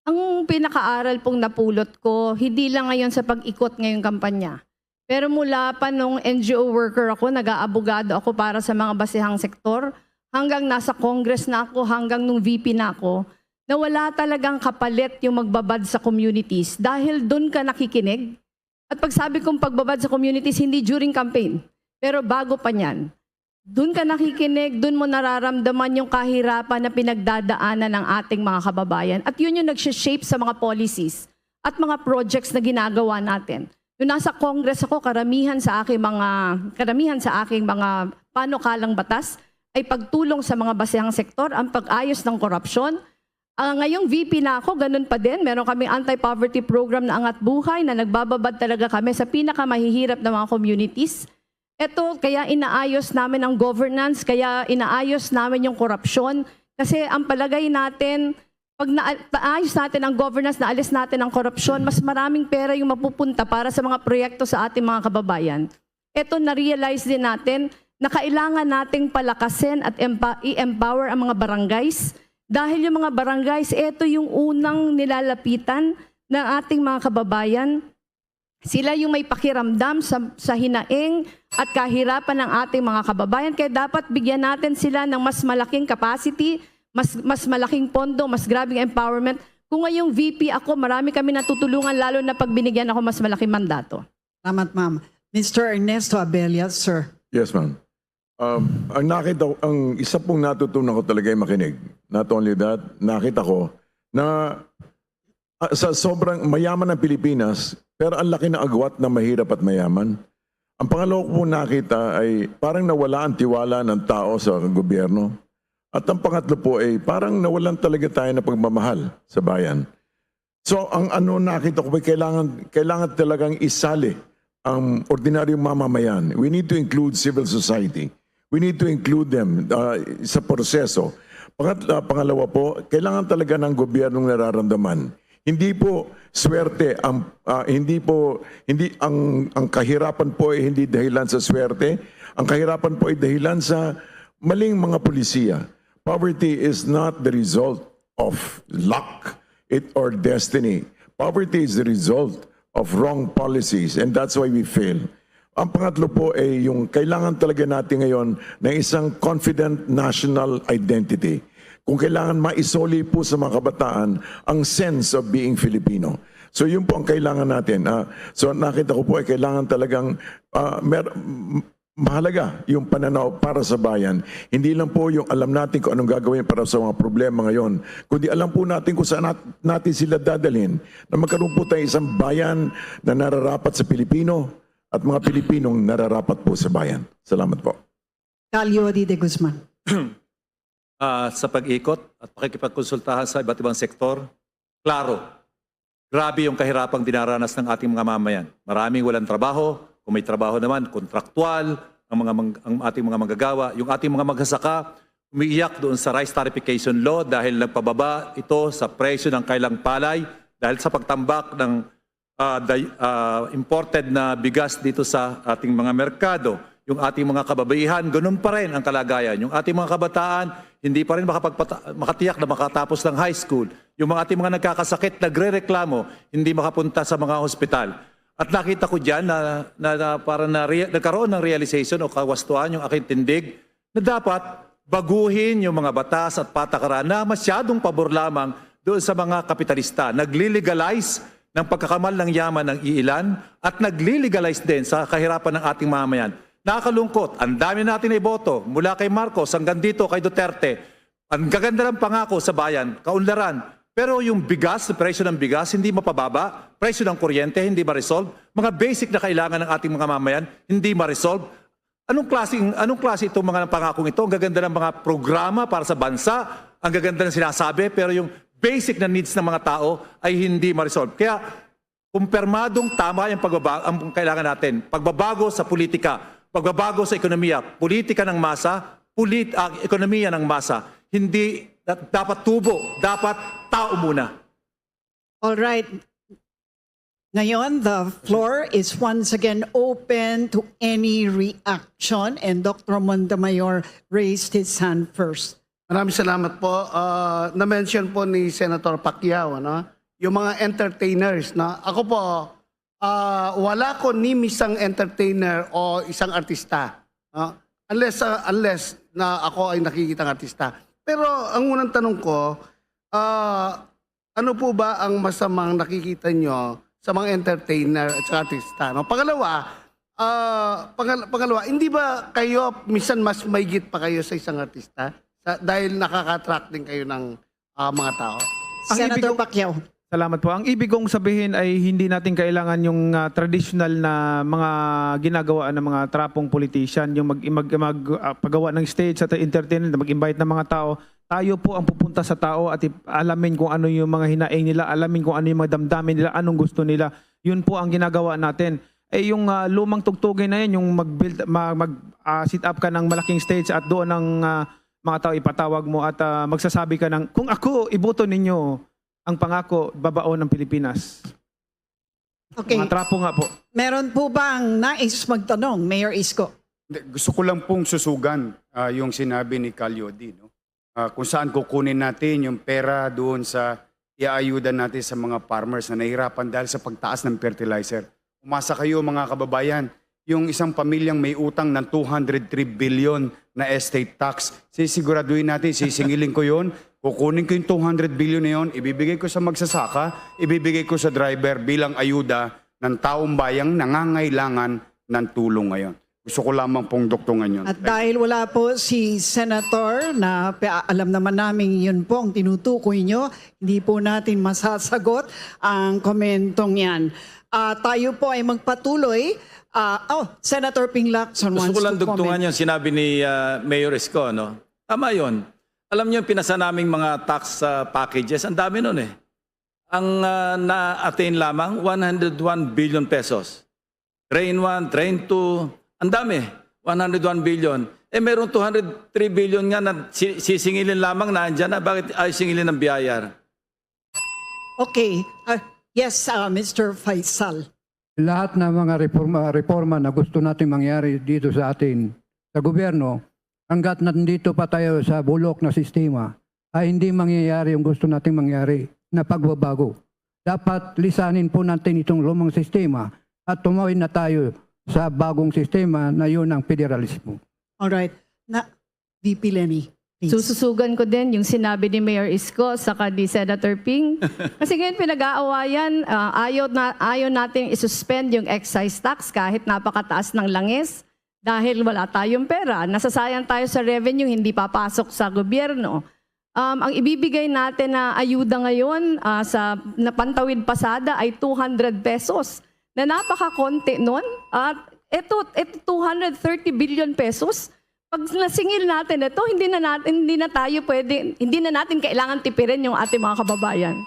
Ang pinakaaral pong napulot ko, hindi lang ngayon sa pag-ikot ngayong kampanya, pero mula pa nung N G O worker ako, nag-aabogado ako para sa mga basihang sektor, hanggang nasa Congress na ako, hanggang nung V P na ako, na wala talagang kapalit yung magbabad sa communities dahil dun ka nakikinig. At pagsabi kong pagbabad sa communities, hindi during campaign, pero bago pa niyan. Dun ka nakikinig, dun mo nararamdaman yung kahirapan na pinagdadaanan ng ating mga kababayan. At yun yung nagsha-shape sa mga policies at mga projects na ginagawa natin. Nung nasa Congress ako, karamihan sa aking mga karamihan sa aking mga panukalang batas ay pagtulong sa mga basehang sektor, ang pag-ayos ng korupsyon. Ah, ngayong V P na ako, ganun pa din. Meron kaming anti-poverty program na Angat Buhay na nagbababad talaga kami sa pinakamahihirap na mga communities. Ito, kaya inaayos namin ang governance, kaya inaayos namin yung korupsyon. Kasi ang palagay natin, pag na-, naayos natin ang governance, naalis natin ang korupsyon, mas maraming pera yung mapupunta para sa mga proyekto sa ating mga kababayan. Ito, na-realize din natin na kailangan nating palakasin at empa-, i-empower ang mga barangays. Dahil yung mga barangays, ito yung unang nilalapitan ng ating mga kababayan. Sila yung may pakiramdam sa, sa hinaing at kahirapan ng ating mga kababayan. Kaya dapat bigyan natin sila ng mas malaking capacity, mas, mas malaking pondo, mas grabing empowerment. Kung ngayong V P ako, marami kami natutulungan, lalo na pag binigyan ako mas malaking mandato. Salamat, ma'am. Mister Ernesto Abella, sir. Yes, ma'am. Um, ang nakita ko, ang isa pong natutunan ko talaga ay makinig. Not only that, nakita ko na ah, sa sobrang mayaman ng Pilipinas, pero ang laki ng agwat ng mahirap at mayaman. Ang pangalawa ko pong nakita ay parang nawala ang tiwala ng tao sa gobyerno. At ang pangatlo po ay parang nawalan talaga tayo ng pagmamahal sa bayan. So, ang ano nakita ko po, kailangan, kailangan talagang isali ang ordinaryong mamamayan. We need to include civil society. We need to include them uh, sa proseso. Pangat, uh, pangalawa po, kailangan talaga ng gobyernong nararamdaman. Hindi po swerte ang uh, hindi po hindi ang ang kahirapan po ay hindi dahilan sa swerte. Ang kahirapan po ay dahilan sa maling mga polisiya. Poverty is not the result of luck it or destiny. Poverty is the result of wrong policies, and that's why we fail. Ang pangatlo po ay yung kailangan talaga natin ngayon ng isang confident national identity. Kung kailangan maisoli po sa mga kabataan ang sense of being Filipino. So yun po ang kailangan natin. Ah, so nakita ko po ay kailangan talagang ah, mer- mahalaga yung pananaw para sa bayan. Hindi lang po yung alam natin kung anong gagawin para sa mga problema ngayon, kundi alam po natin kung saan nat- natin sila dadalhin na magkaroon po tayo isang bayan na nararapat sa Pilipino at mga Pilipinong nararapat po sa bayan. Salamat po. Calio D. De Guzman. Ah, sa pag-ikot at pakikipagkonsultahan sa iba't ibang sektor, klaro, grabe yung kahirapang dinaranas ng ating mga mamayan. Maraming walang trabaho, kung may trabaho naman, kontraktual, ang, mga mang- ang ating mga manggagawa, yung ating mga magsasaka, umiiyak doon sa rice tariffication law dahil nagpababa ito sa presyo ng kailang palay dahil sa pagtambak ng ah, day- ah, imported na bigas dito sa ating mga merkado. Yung ating mga kababaihan, ganun pa rin ang kalagayan. Yung ating mga kabataan, hindi pa rin makapagpata- makatiyak na makatapos ng high school. Yung mga ating mga nagkakasakit, nagre-reklamo, hindi makapunta sa mga hospital. At nakita ko dyan na, na, na parang na, nagkaroon ng realization o kawastuhan yung aking tindig na dapat baguhin yung mga batas at patakaran na masyadong pabor lamang doon sa mga kapitalista. Nagli-legalize ng pagkakamal ng yaman ng iilan at nagli-legalize din sa kahirapan ng ating mamamayan. Nakakalungkot, ang dami natin na iboto, mula kay Marcos hanggang dito kay Duterte. Ang gaganda ng pangako sa bayan, kaunlaran. Pero yung bigas, presyo ng bigas, hindi mapababa. Presyo ng kuryente, hindi ma-resolve. Mga basic na kailangan ng ating mga mamayan, hindi ma-resolve. Anong klase, anong klase itong mga pangakong ito? Ang gaganda ng mga programa para sa bansa, ang gaganda ng sinasabi, pero yung basic na needs ng mga tao ay hindi ma-resolve. Kaya, kumpirmadong tama yung pagbaba ang kailangan natin. Pagbabago sa politika, pagbabago sa ekonomiya, politika ng masa, polit ah, ekonomiya ng masa. Hindi da- dapat tubo, dapat tao muna. All right. Ngayon, the floor is once again open to any reaction, and Doctor Montemayor raised his hand first. Maraming salamat po. Ah, na-mention po ni Senator Pacquiao, ano, yung mga entertainers. No? Ako po, ah, wala ko ni isang entertainer o isang artista. No? Unless, ah, unless na ako ay nakikita ng artista. Pero ang unang tanong ko, Ah, ano po ba ang masamang nakikita nyo sa mga entertainer at saka artista, no? Pangalawa, ah, pangal-, pangalawa, hindi ba kayo minsan mas maigit pa kayo sa isang artista? Sa, dahil nakaka-attract din kayo ng, ah, mga tao? Ang Senator ibig ko Pacquiao. Salamat po. Ang ibig kong sabihin ay hindi natin kailangan yung, ah, traditional na mga ginagawa ng mga trapong politician, yung mag-, mag-, mag-, ah, paggawa ng stage at entertainment, mag-invite ng mga tao. Tayo po ang pupunta sa tao at ip-, alamin kung ano yung mga hinaing nila, alamin kung ano yung mga damdamin nila, anong gusto nila. Yun po ang ginagawa natin. Eh, yung, ah, lumang tugtugin na yun, yung mag-build, ma-, mag, ah, set up ka ng malaking stage at doon ang, ah, mga tao ipatawag mo at, ah, magsasabi ka ng, "Kung ako, iboto ninyo ang pangako, babaon ng Pilipinas." Okay. Mga trapo nga po. Meron po bang nais magtanong, Mayor Isko? Hindi, gusto ko lang pong susugan, ah, yung sinabi ni Kal Yodi, no? Ah, kung saan kukunin natin yung pera doon sa iaayuda natin sa mga farmers na nahihirapan dahil sa pagtaas ng fertilizer. Umasa kayo, mga kababayan, yung isang pamilyang may utang ng two hundred three billion na estate tax, sisiguraduhin natin, sisingilin ko yon, kukunin ko yung two hundred billion na yon, ibibigay ko sa magsasaka, ibibigay ko sa driver bilang ayuda ng taong bayang nangangailangan ng tulong ngayon. Gusto ko lamang pong dugtungan yun. At dahil wala po si Senator, na pa-, alam naman namin yun po ang tinutukoy nyo, hindi po natin masasagot ang komentong yan. Ah, tayo po ay magpatuloy. Ah, oh, Senator Ping Lacson wants to comment. Gusto ko lang dugtungan yung sinabi ni, ah, Mayor Isko, no? Tama yun. Alam niyo, yung pinasa naming mga tax, ah, packages, ang dami nun eh. Ang, ah, na-attain lamang, one hundred one billion pesos. Train one, train two, ang dami. One hundred one billion. Eh, merong two hundred three billion nga na si-, sisingilin lamang na andyan na. Bakit ay singilin ng B I R? Okay. Ah, yes, ah, Mister Faisal. Lahat ng mga reforma, reforma na gusto natin mangyari dito sa atin, sa gobyerno, hanggat nandito pa tayo sa bulok na sistema, ay hindi mangyayari yung gusto nating mangyari na pagbabago. Dapat lisanin po natin itong lumang sistema at tumawid na tayo sa bagong sistema na yun ang federalismo. Alright. Na, V P Leni, please. Sususugan ko din yung sinabi ni Mayor Isko saka ni Senator Ping. Kasi ngayon pinag-aawayan, ah, ayaw na, ayaw natin i-suspend yung excise tax kahit napakataas ng langis dahil wala tayong pera. Nasasayang tayo sa revenue, hindi papasok sa gobyerno. Um, ang ibibigay natin na ayuda ngayon, ah, sa Napantawid Pasada ay two hundred pesos na napakakonti nun. At eto, eto two hundred thirty billion pesos, pag nasingil natin ito, hindi na natin, hindi na tayo pwede, hindi na natin kailangan tipirin yung ating mga kababayan.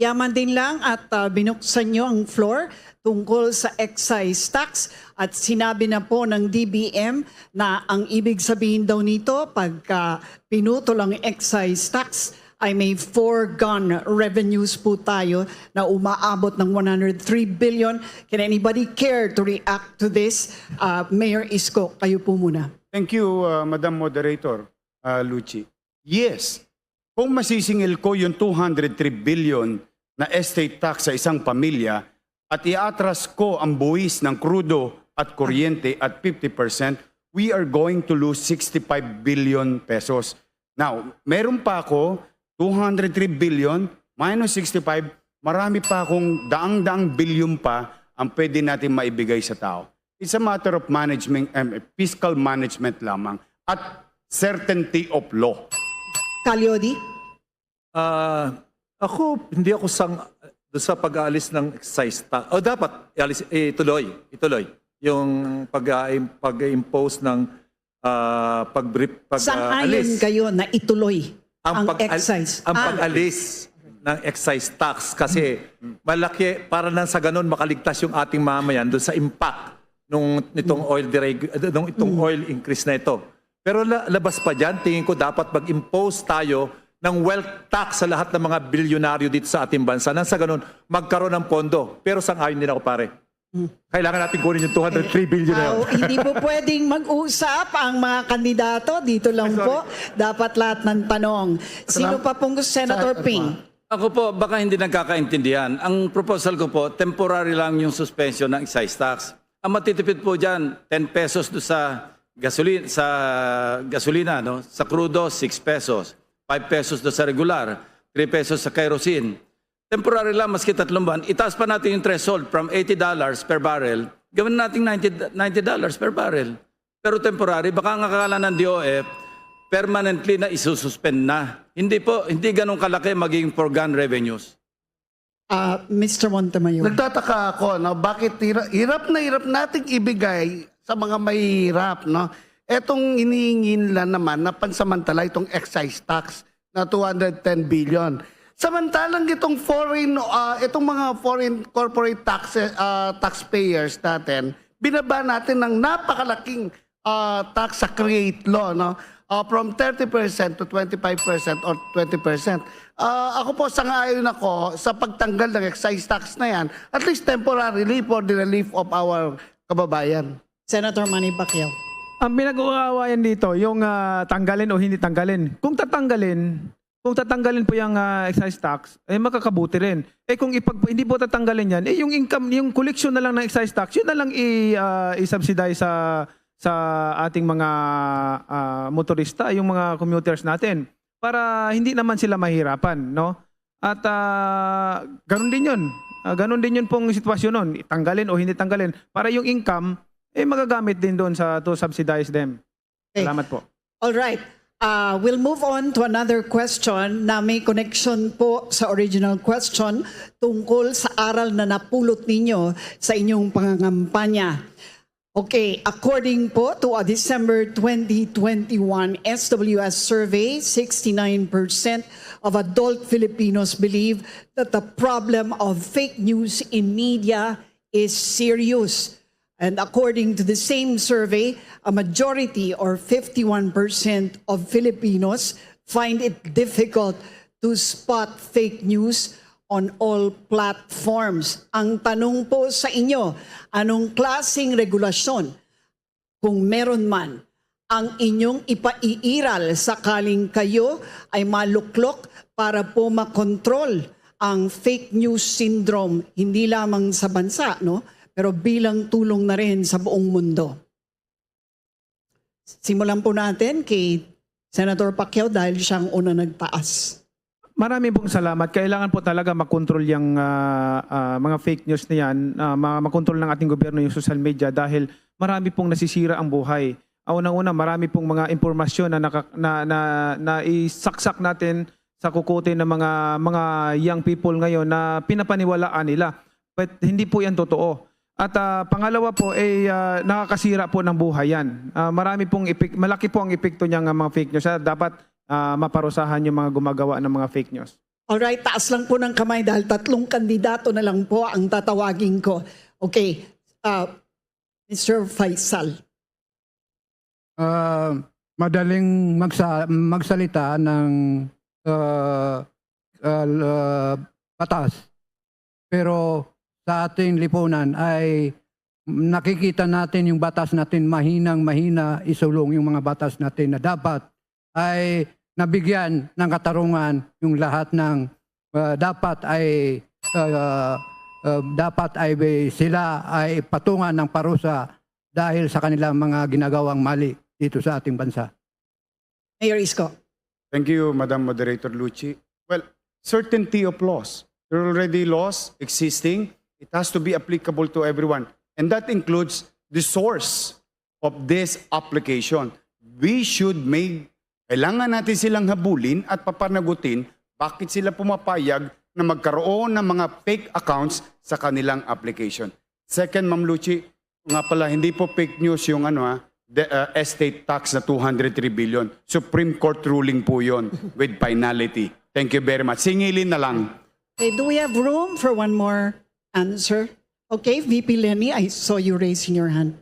Yaman din lang at, ah, binuksan nyo ang floor tungkol sa excise tax at sinabi na po ng D B M na ang ibig sabihin daw nito, pagka pinutol ang excise tax, ay may foregone revenues po tayo na umaabot ng one hundred three billion. Can anybody care to react to this? Ah, Mayor Isko, kayo po muna. Thank you, uh, Madam Moderator, uh, Luchi. Yes, kung masisingil ko yung two hundred three billion na estate tax sa isang pamilya at iatras ko ang buwis ng krudo at kuryente at fifty percent, we are going to lose sixty-five billion pesos. Now, meron pa ako two hundred three billion minus sixty-five, marami pa akong daang-daang bilyon pa ang pwede natin maibigay sa tao. It's a matter of management, um, fiscal management lamang at certainty of law. Kal Yodi? Ah, ako, hindi ako sang, doon sa pag-aalis ng excise tax. O dapat, ialis, ituloy, ituloy. Yung pag, ah, im-, pag-impose ng, ah, pag-, pag, ah, Sang-ayon alis. Kayo na ituloy ang ang pag-al-, excise? Ang Ah. pag-alis ng excise tax kasi malaki, para nang sa ganun makaligtas yung ating mamayan doon sa impact nung, nitong Mm. oil dereg-, nung itong Mm. oil increase na ito. Pero la-, labas pa dyan, tingin ko dapat mag-impose tayo ng wealth tax sa lahat ng mga bilyonaryo dito sa ating bansa. Nang sa ganun, magkaroon ng pondo. Pero sang-ayon din ako, pare. Mm. Kailangan natin kunin yung two hundred three billion na yun. Ah, hindi po pwedeng mag-usap ang mga kandidato. Dito lang Ay, sorry. po. Dapat lahat ng tanong. Sino Salam-, pa pong Senator sa-, Ping? Ako po, baka hindi nagkakaintindihan. Ang proposal ko po, temporary lang yung suspension ng excise tax. Ang matitipid po dyan, ten pesos do sa gasoli-, sa gasolina, no? Sa krudo, six pesos. Five pesos do sa regular. three pesos sa kerosene. Temporary lang, maski tatlong buwan, itaas pa natin yung threshold from eighty dollars per barrel, gawin natin ninety, ninety dollars per barrel. Pero temporary, baka ang akala ng D O F, permanently na isususpend na. Hindi po, hindi ganun kalaki magiging foregone revenues. Uh, Mr. Montemayor. Nagtataka ako, no, bakit hira- hirap na hirap nating ibigay sa mga mahihirap, no? Etong hinihingi nila naman na pansamantala itong excise tax na two hundred ten billion. Samantalang itong foreign, ah, itong mga foreign corporate tax, ah, taxpayers natin, binaba natin ng napakalaking ah, tax sa create law, no? Ah, from thirty percent to twenty-five percent or twenty percent. Ah, ako po, sangayon ako sa pagtanggal ng excise tax na yan, at least temporarily, for the relief of our kababayan. Senator Manny Pacquiao. Ang pinag-uuawayan dito, yung ah, tanggalin o hindi tanggalin. Kung tatanggalin, kung tatanggalin po yung ah, excise tax, eh makakabuti rin. Eh kung ipag, hindi po tatanggalin yan, eh yung income, yung collection na lang ng excise tax, yun na lang i, ah, i-subsidize sa sa ating mga ah, motorista, yung mga commuters natin, para hindi naman sila mahirapan, no? At ah, ganun din yun. Ah, ganun din yun pong sitwasyon nun. Tanggalin o hindi tanggalin, para yung income, eh magagamit din doon sa to subsidize them. Okay. Salamat po. All right. Uh, we'll move on to another question na may connection po sa original question tungkol sa aral na napulot ninyo sa inyong pangangampanya. Okay, according po to a December twenty twenty-one S W S survey, sixty-nine percent of adult Filipinos believe that the problem of fake news in media is serious. And according to the same survey, a majority or fifty-one percent of Filipinos find it difficult to spot fake news on all platforms. Ang tanong po sa inyo, anong klaseng regulasyon, kung meron man, ang inyong ipaiiral sakaling kayo ay maluklok para po makontrol ang fake news syndrome, hindi lamang sa bansa, no? Pero bilang tulong na rin sa buong mundo. Simulan po natin kay Senator Pacquiao dahil siya ang una nagtaas. Marami pong salamat. Kailangan po talaga makontrol yung ah, ah, mga fake news na yan. Ah, ma- makontrol ng ating gobyerno yung social media dahil marami pong nasisira ang buhay. Ah, unang-una, marami pong mga impormasyon na, naka, na, na, na isaksak natin sa kukote ng mga mga young people ngayon na pinapaniwalaan nila. But hindi po yan totoo. At ah, pangalawa po, eh, ah, nakakasira po ng buhay yan. Ah, marami pong epek- malaki po ang epekto niya ng mga fake news. Ah, dapat ah, maparusahan yung mga gumagawa ng mga fake news. Alright, taas lang po ng kamay dahil tatlong kandidato na lang po ang tatawagin ko. Okay, uh, Mister Faisal. Ah, madaling magsa- magsalita ng ah, ah, ah, batas. Pero sa ating lipunan ay nakikita natin yung batas natin mahinang mahina isulong yung mga batas natin na dapat ay nabigyan ng katarungan yung lahat ng ah, dapat ay ah, ah, dapat ay sila ay patungan ng parusa dahil sa kanilang mga ginagawang mali dito sa ating bansa. Mayor Isko. Thank you, Madam Moderator Luchi. Well, certainty of laws. There are already laws existing. It has to be applicable to everyone. And that includes the source of this application. We should make, kailangan natin silang habulin at papanagutin bakit sila pumapayag na magkaroon ng mga fake accounts sa kanilang application. Second, Ma'am Luchi, nga pala, hindi po fake news yung ano ha, the, uh, estate tax na two hundred three billion. Supreme Court ruling po yon with finality. Thank you very much. Singilin na lang. Okay, do we have room for one more answer? Okay, V P Leni, I saw you raising your hand.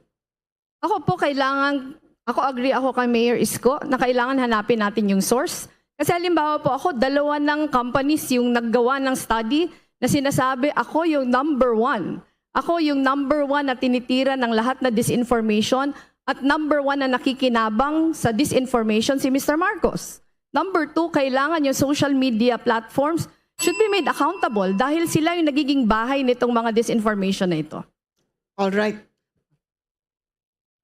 Ako po, kailangan, ako agree ako kay Mayor Isko na kailangan hanapin natin yung source. Kasi halimbawa po ako, dalawa ng companies yung naggawa ng study na sinasabi, "Ako yung number one. Ako yung number one na tinitira ng lahat na disinformation at number one na nakikinabang sa disinformation si Mister Marcos." Number two, kailangan yung social media platforms should be made accountable dahil sila yung nagiging bahay nitong mga disinformation na ito. All right.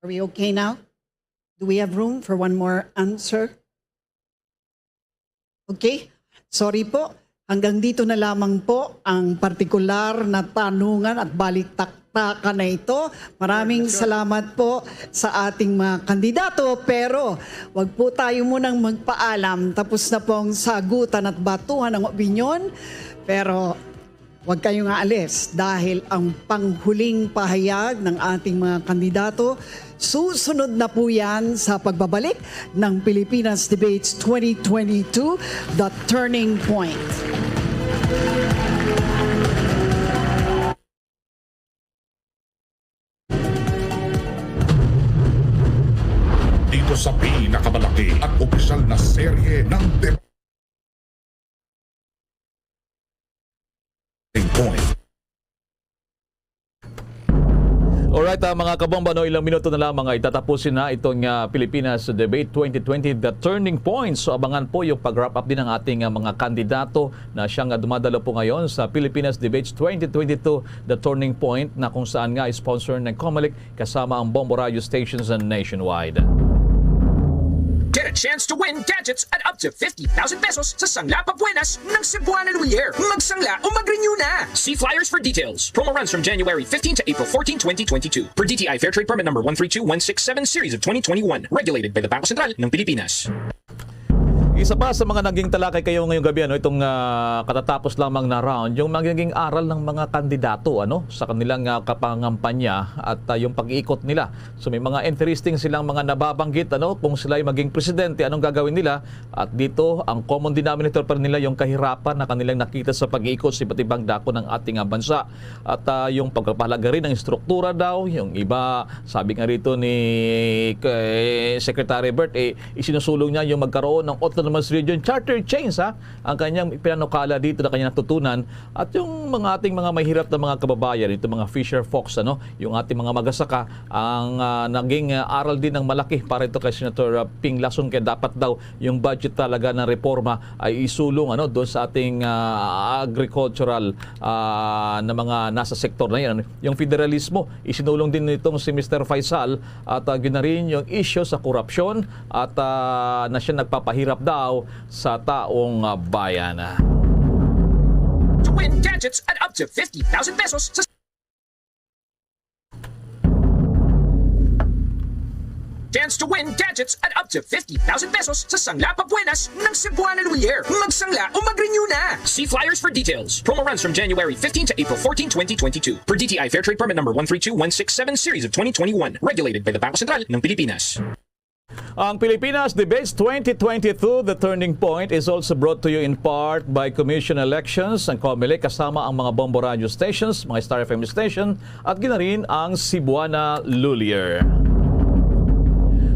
Are we okay now? Do we have room for one more answer? Okay. Sorry po, hanggang dito na lamang po ang partikular na tanungan at balitaktakan na ito. Maraming salamat po sa ating mga kandidato, pero wag po tayo munang magpaalam. Tapos na pong sagutan at batuhan ang opinyon, pero wag kayong aalis dahil ang panghuling pahayag ng ating mga kandidato, susunod na po yan sa pagbabalik ng Pilipinas Debates twenty twenty-two, The Turning Point. Dito sa pinakamalaki at opisyal na serye ng Debating Point. Alright, ah, mga kabomba, no, ilang minuto na lamang ay tatapusin na itong, ah, Pilipinas Debate twenty twenty, The Turning Point. So, abangan po yung pag-wrap up din ng ating, ah, mga kandidato na siyang, ah, dumadalo po ngayon sa Pilipinas Debates twenty twenty-two, The Turning Point, na kung saan nga sponsor ng Comelec kasama ang Bombo Radio Stations nationwide. Get a chance to win gadgets at up to fifty thousand pesos sa Sangla Pabuenas ng Cebuana New Year. Magsangla o mag-renew na! See flyers for details. Promo runs from January fifteen to April fourteen, twenty twenty-two. Per D T I Fair Trade Permit number one three two one six seven, series of twenty twenty-one. Regulated by the Bangko Sentral ng Pilipinas. Isa pa sa mga naging talakay kayo ngayong gabi, ano, itong, ah, katatapos lamang na round, yung magiging aral ng mga kandidato, ano, sa kanilang, ah, kapangampanya at, ah, yung pag-iikot nila. So, may mga interesting silang mga nababanggit, ano, kung sila'y maging presidente, anong gagawin nila? At dito, ang common denominator pa rin nila yung kahirapan na kanilang nakita sa pag-iikot sa iba't ibang dako ng ating, ah, bansa. At, ah, yung pagpapahalaga rin ng struktura daw, yung iba, sabi nga rito ni, eh, Secretary Bert, eh, isinusulong niya yung magkaroon ng autonomous region charter change, ha? Ang kanyang pinanukala dito na kanyang natutunan at yung mga ating mga mahirap na mga kababayan, ito mga fisher folks, ano, yung ating mga magasaka, ang, ah, naging, ah, aral din ng malaki para ito kay Senator, ah, Ping Lacson, kaya dapat daw yung budget talaga ng reforma ay isulong, ano, doon sa ating, ah, agricultural, ah, na mga nasa sektor na yan. Yung federalismo, isinulong din nitong si Mister Faisal at, ah, ginarin yung issue sa korupsyon at, ah, na siya nagpapahirap daw sa taong, ah, bayan. To win gadgets at up to fifty thousand pesos sa Chance to win gadgets at up to fifty thousand pesos sa Sangla Pabuenas ng Cebuana New Year. Magsangla o mag-renew na! See flyers for details. Promo runs from January fifteen to April fourteen, twenty twenty-two. Per D T I Fair Trade Permit number one three two one six seven, series of twenty twenty-one. Regulated by the Bangko Sentral ng Pilipinas. Ang Pilipinas Debates twenty twenty-two, The Turning Point, is also brought to you in part by Commission Elections, ang Comelec, kasama ang mga Bombo Radio Stations, mga Star F M station, at ginarin ang Cebuana Lulier.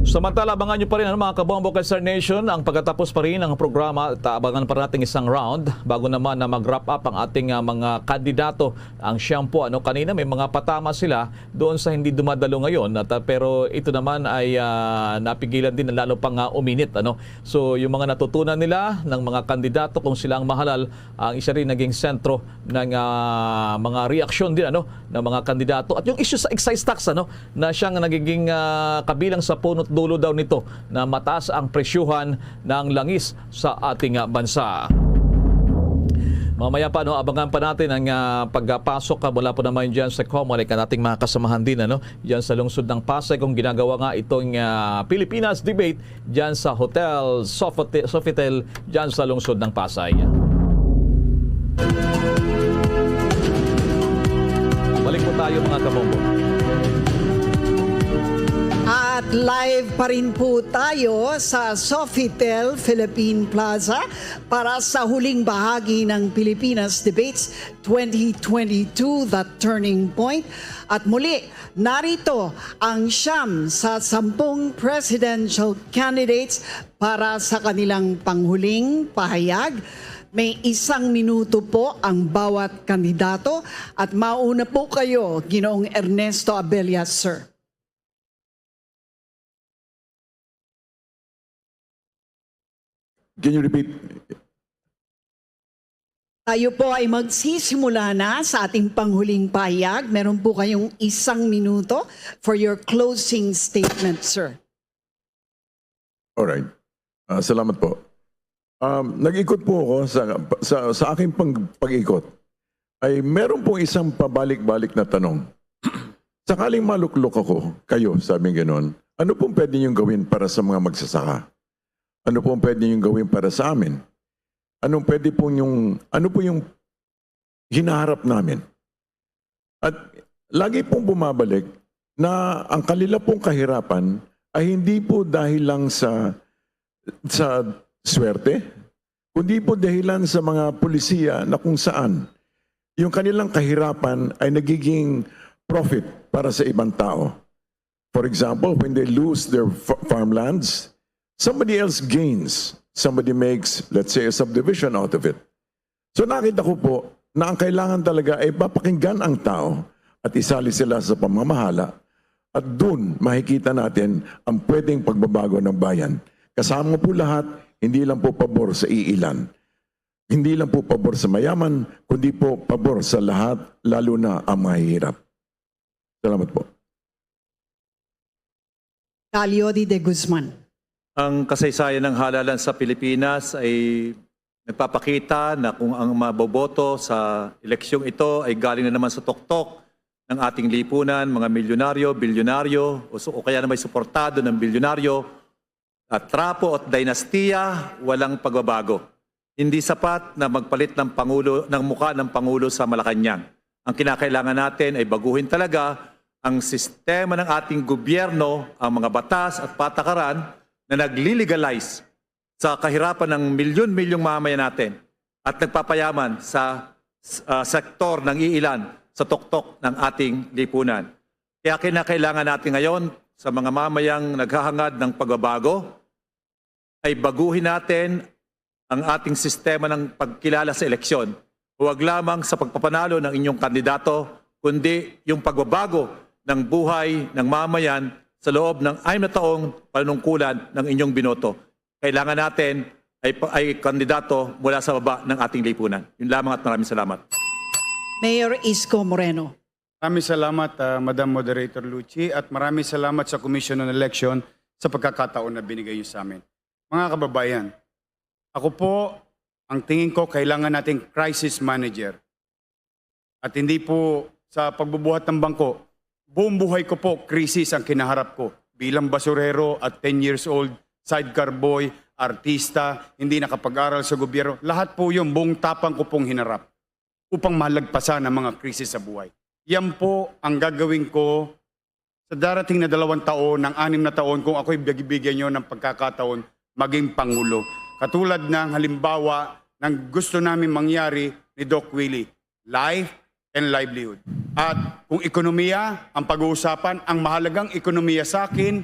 Samantala, abangan nyo pa rin, ano, mga kabombo kay Star Nation, ang pagkatapos pa rin ng programa at abangan pa natin isang round bago naman na mag-wrap up ang ating, ah, mga kandidato. Ang siyam po, ano, kanina may mga patama sila doon sa hindi dumadalo ngayon, at, ah, pero ito naman ay, ah, napigilan din na lalo pang, ah, uminit, ano. So, yung mga natutunan nila ng mga kandidato, kung sila ang mahalal, ang isa rin naging sentro ng, ah, mga reaksyon din, ano, ng mga kandidato. At yung issue sa excise tax, ano, na siyang nagiging, ah, kabilang sa punot dulo daw nito na mataas ang presyuhan ng langis sa ating, ah, bansa. Mamaya pa, no, abangan pa natin ang, ah, pagpasok, ah, mula po naman dyan sa Comelec at ating mga kasamahan din, ano, dyan sa lungsod ng Pasay, kung ginagawa nga itong, ah, Pilipinas Debate dyan sa Hotel Sofitel, Sofitel dyan sa lungsod ng Pasay. Balik po tayo, mga kabombo. At live pa rin po tayo sa Sofitel Philippine Plaza para sa huling bahagi ng Pilipinas Debates twenty twenty-two, The Turning Point. At muli, narito ang siyam sa sampung presidential candidates para sa kanilang panghuling pahayag. May isang minuto po ang bawat kandidato at mauna po kayo, Ginoong Ernesto Abella, sir. Can you repeat? Tayo po ay magsisimula na sa ating panghuling pahayag. Meron po kayong isang minuto for your closing statement, sir. All right. Ah, salamat po. Um, nag-ikot po ako sa, sa, sa aking pang-, pag-ikot. Ay meron pong isang pabalik-balik na tanong. Sakaling maluklok ako, kayo, sabi ganoon, ano pong pwede niyong gawin para sa mga magsasaka? Ano pong pwede niyong gawin para sa amin? Anong pwede pong yung, ano po yung hinaharap namin? At lagi pong bumabalik na ang kanila pong kahirapan ay hindi po dahil lang sa, sa swerte, kundi po dahilan sa mga pulisiya na kung saan yung kanilang kahirapan ay nagiging profit para sa ibang tao. For example, when they lose their fa-, farmlands, somebody else gains. Somebody makes, let's say, a subdivision out of it. So nakita ko po na ang kailangan talaga ay papakinggan ang tao at isali sila sa pamamahala. At doon makikita natin ang pwedeng pagbabago ng bayan. Kasama po lahat, hindi lang po pabor sa iilan. Hindi lang po pabor sa mayaman, kundi po pabor sa lahat, lalo na ang mahihirap. Salamat po. Talio di de Guzman. Ang kasaysayan ng halalan sa Pilipinas ay nagpapakita na kung ang maboboto sa eleksyong ito ay galing na naman sa tuktok ng ating lipunan, mga milyonaryo, bilyonaryo, o, su- o kaya na may suportado ng bilyonaryo, at trapo at dinastiya, walang pagbabago. Hindi sapat na magpalit ng pangulo, ng mukha ng pangulo sa Malacañang. Ang kinakailangan natin ay baguhin talaga ang sistema ng ating gobyerno, ang mga batas at patakaran na naglilegalize sa kahirapan ng milyon-milyong mamamayan natin at nagpapayaman sa, ah, sektor ng iilan sa tuktok ng ating lipunan. Kaya kinakailangan natin ngayon sa mga mamayang naghahangad ng pagbabago ay baguhin natin ang ating sistema ng pagkilala sa eleksyon. Huwag lamang sa pagpapanalo ng inyong kandidato, kundi yung pagbabago ng buhay ng mamayan sa loob ng anim na taong panunungkulan ng inyong binoto. Kailangan natin ay, ay kandidato mula sa baba ng ating lipunan. Yun lamang at maraming salamat. Mayor Isko Moreno. Maraming salamat, ah, Madam Moderator Lucy, at maraming salamat sa Commission on Election sa pagkakataon na binigay niyo sa amin. Mga kababayan, ako po, ang tingin ko, kailangan nating crisis manager. At hindi po sa pagbubuhat ng bangko, buong buhay ko po, krisis ang kinaharap ko. Bilang basurero at ten years old, sidecar boy, artista, hindi nakapag-aral sa gobyerno, lahat po yun, buong tapang ko pong hinarap upang malagpasan ang mga krisis sa buhay. Yan po ang gagawin ko sa darating na dalawang taon, ng anim na taon, kung ako'y bigyan niyo ng pagkakataon maging Pangulo. Katulad ng halimbawa ng gusto namin mangyari ni Doc Willie, life and livelihood. At kung ekonomiya ang pag-uusapan, ang mahalagang ekonomiya sa akin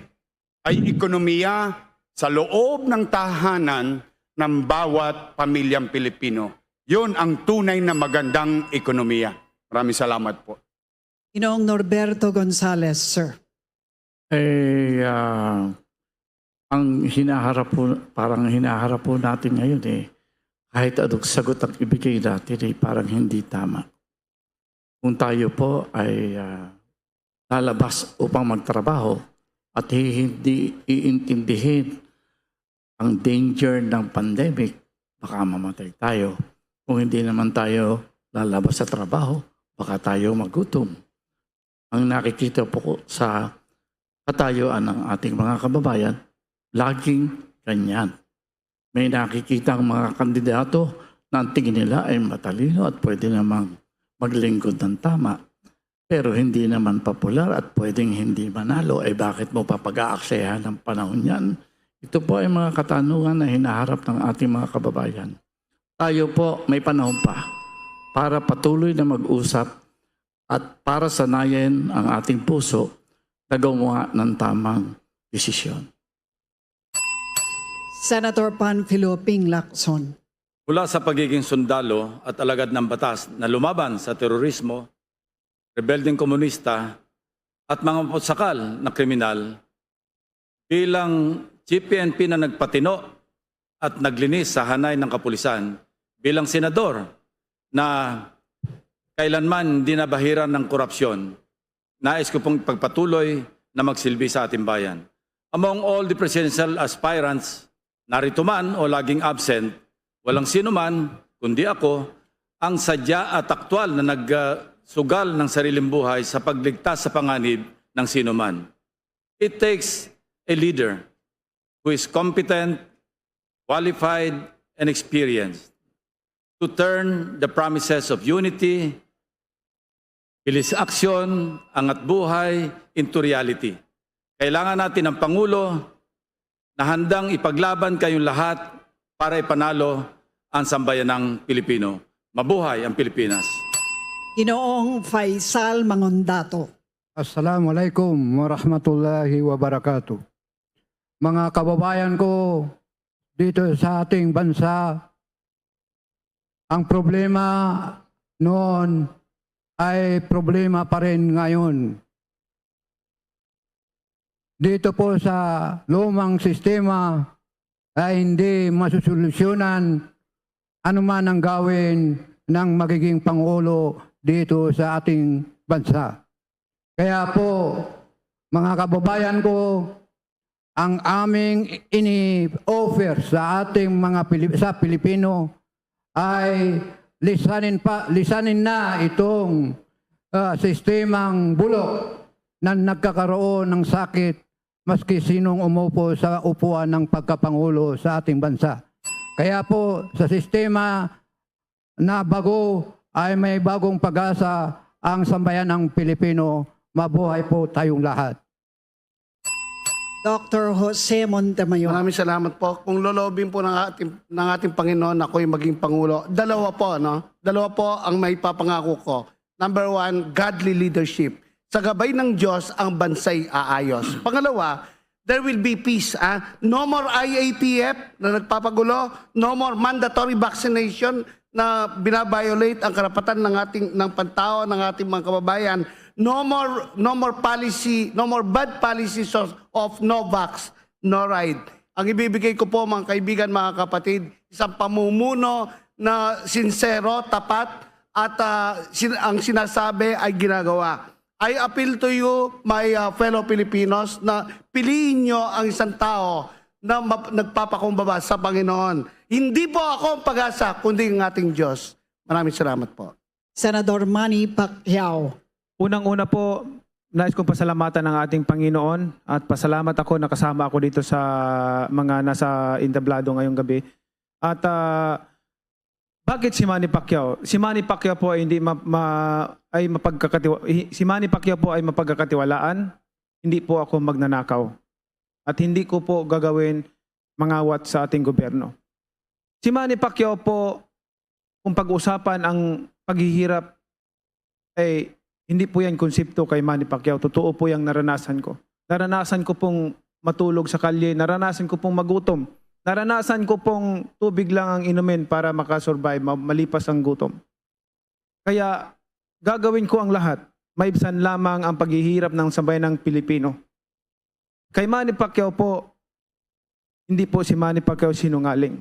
ay ekonomiya sa loob ng tahanan ng bawat pamilyang Pilipino. Yun ang tunay na magandang ekonomiya. Maraming salamat po. Ginoong Norberto Gonzales, sir. Eh, ah, ang hinaharap po, parang hinaharap po natin ngayon eh, kahit anong sagot ang ibigay natin eh, parang hindi tama. Kung tayo po ay ah, lalabas upang magtrabaho at hi- hindi iintindihin ang danger ng pandemic, baka mamatay tayo. Kung hindi naman tayo lalabas sa trabaho, baka tayo magutom. Ang nakikita po ko sa katayuan ng ating mga kababayan, laging ganyan. May nakikita ang mga kandidato na ang tingin nila ay matalino at pwede namang maglingkod ng tama. Pero hindi naman popular at pwedeng hindi manalo, ay bakit mo papag-aaksayahan ang panahon yan? Ito po ay mga katanungan na hinaharap ng ating mga kababayan. Tayo po, may panahon pa para patuloy na mag-usap at para sanayin ang ating puso na gumawa ng tamang desisyon. Senator Panfilo Ping Lacson. Mula sa pagiging sundalo at alagad ng batas na lumaban sa terorismo, rebeldeng komunista, at mga maputsakal na kriminal, bilang G P N P na nagpatino at naglinis sa hanay ng kapulisan, bilang senador na kailanman hindi nabahiran ng korupsyon, nais ko pong ipagpatuloy na magsilbi sa ating bayan. Among all the presidential aspirants, narito man o laging absent, Walang sino man, kundi ako, ang sadya at aktual na nagsugal ng sariling buhay sa pagligtas sa panganib ng sino man. It takes a leader who is competent, qualified, and experienced to turn the promises of unity, bilis aksyon, angat buhay into reality. Kailangan natin ng Pangulo na handang ipaglaban kayong lahat para ipanalo ang sambayanang Pilipino. Mabuhay ang Pilipinas! Ginoong Faisal Mangondato. Assalamualaikum warahmatullahi wabarakatuh. Mga kababayan ko dito sa ating bansa, ang problema noon ay problema pa rin ngayon. Dito po sa lumang sistema ay hindi masusolusyonan anuman ang gawin ng magiging pangulo dito sa ating bansa. Kaya po, mga kababayan ko, ang aming ini-offer sa ating mga Pili- sa Pilipino ay lisanin pa lisanin na itong ah, sistemang bulok na nagkakaroon ng sakit maski sinong umupo sa upuan ng pagkapangulo sa ating bansa. Kaya po, sa sistema na bago ay may bagong pag-asa ang sambayanang Pilipino. Mabuhay po tayong lahat. Doctor Jose Montemayor. Maraming salamat po. Kung lolobin po ng ating, ng ating Panginoon, ako'y maging Pangulo. Dalawa po, no? Dalawa po ang may papangako ko. Number one, godly leadership. Sa gabay ng Diyos, ang bansay aayos. Pangalawa, there will be peace. Ah? No more I A T F na nagpapagulo. No more mandatory vaccination na binabiolate ang karapatan ng ating ng pantao ng ating mga kababayan. No more no more policy, no more bad policies of, of no vax, no ride. Ang ibibigay ko po, mga kaibigan, mga kapatid, isang pamumuno na sinsero, tapat, at ah, sin- ang sinasabi ay ginagawa. I appeal to you, my ah, fellow Filipinos, na piliin nyo ang isang tao na map- nagpapakumbaba sa Panginoon. Hindi po ako ang pag-asa, kundi ang ating Diyos. Maraming salamat po. Senador Manny Pacquiao. Unang-una po, nais kong pasalamatan ang ating Panginoon at pasalamat ako, nakasama ako dito sa mga nasa entablado ngayong gabi. At ah, bakit si Manny Pacquiao? Si Manny Pacquiao po ay hindi ma- ma- ay mapagkakatiwa- hi- si Manny Pacquiao po ay mapagkakatiwalaan. Hindi po ako magnanakaw. At hindi ko po gagawin mangawat sa ating gobyerno. Si Manny Pacquiao po, kung pag-usapan ang paghihirap, ay hindi po yan konsepto kay Manny Pacquiao. Totoo po yung naranasan ko. Naranasan ko pong matulog sa kalye, naranasan ko pong magutom. Naranasan ko pong tubig lang ang inumin para makasurvive, ma- malipas ang gutom. Kaya gagawin ko ang lahat, maibsan lamang ang paghihirap ng sambayanang Pilipino. Kay Manny Pacquiao po, hindi po si Manny Pacquiao sinungaling.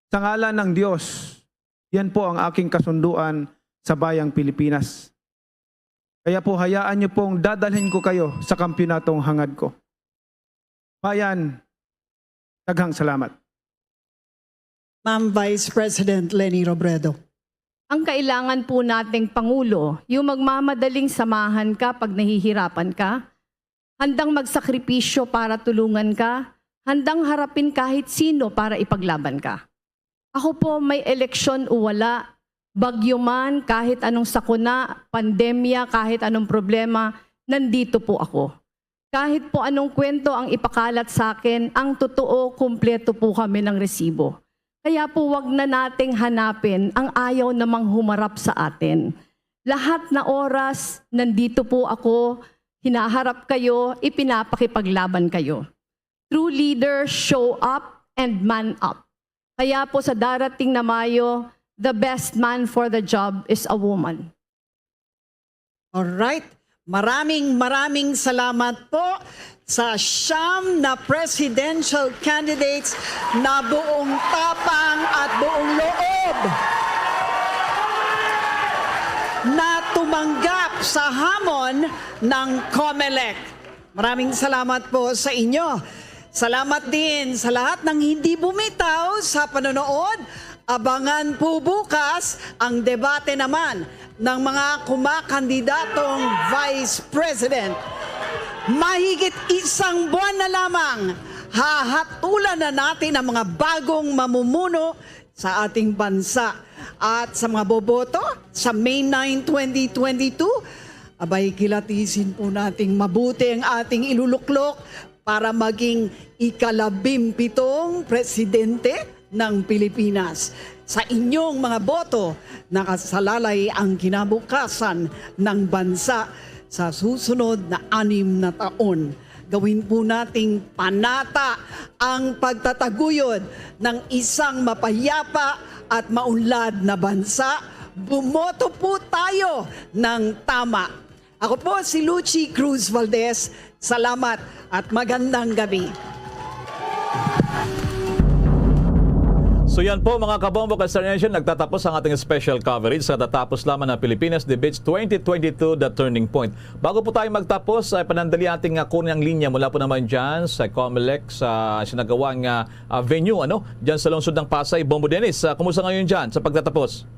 Sa ngalan ng Diyos, yan po ang aking kasunduan sa bayang Pilipinas. Kaya po hayaan niyo pong dadalhin ko kayo sa kampyonatong hangad ko. Bayan, daghang salamat. Ma'am Vice President Leni Robredo. Ang kailangan po nating Pangulo, yung magmamadaling samahan ka pag nahihirapan ka, handang magsakripisyo para tulungan ka, handang harapin kahit sino para ipaglaban ka. Ako po, may eleksyon o wala, bagyo man, kahit anong sakuna, pandemya, kahit anong problema, nandito po ako. Kahit po anong kwento ang ipakalat sa akin, ang totoo, kumpleto po kami ng resibo. Kaya po, wag na nating hanapin ang ayaw namang humarap sa atin. Lahat na oras, nandito po ako, hinaharap kayo, ipinapakipaglaban kayo. True leaders show up and man up. Kaya po, sa darating na Mayo, the best man for the job is a woman. Alright. Maraming maraming salamat po sa siyam na presidential candidates na buong tapang at buong loob na tumanggap sa hamon ng Comelec. Maraming salamat po sa inyo. Salamat din sa lahat ng hindi bumitaw sa panonood Abangan po bukas ang debate naman ng mga kumakandidatong Vice President. Mahigit isang buwan na lamang, hahatulan na natin ang mga bagong mamumuno sa ating bansa. At sa mga boboto, sa May nine, twenty twenty-two, abay, kilatisin po nating mabuti ang ating iluluklok para maging ikalabimpitong presidente ng Pilipinas. Sa inyong mga boto, nakasalalay ang kinabukasan ng bansa sa susunod na anim na taon. Gawin po nating panata ang pagtataguyod ng isang mapayapa at maunlad na bansa. Bumoto po tayo ng tama. Ako po si Lucy Cruz Valdez. Salamat at magandang gabi. So yan po, mga kabombo, ka Star Nation, nagtatapos ang ating special coverage sa tatapos lamang ng Pilipinas Debates twenty twenty-two, The Turning Point. Bago po tayo magtapos, ay panandali ating uh, kunin ang linya mula po naman dyan sa Comelec, sa sinagawang uh, uh, venue, ano, dyan sa lungsod ng Pasay. Bombo Dennis, uh, kumusta ngayon dyan sa pagtatapos?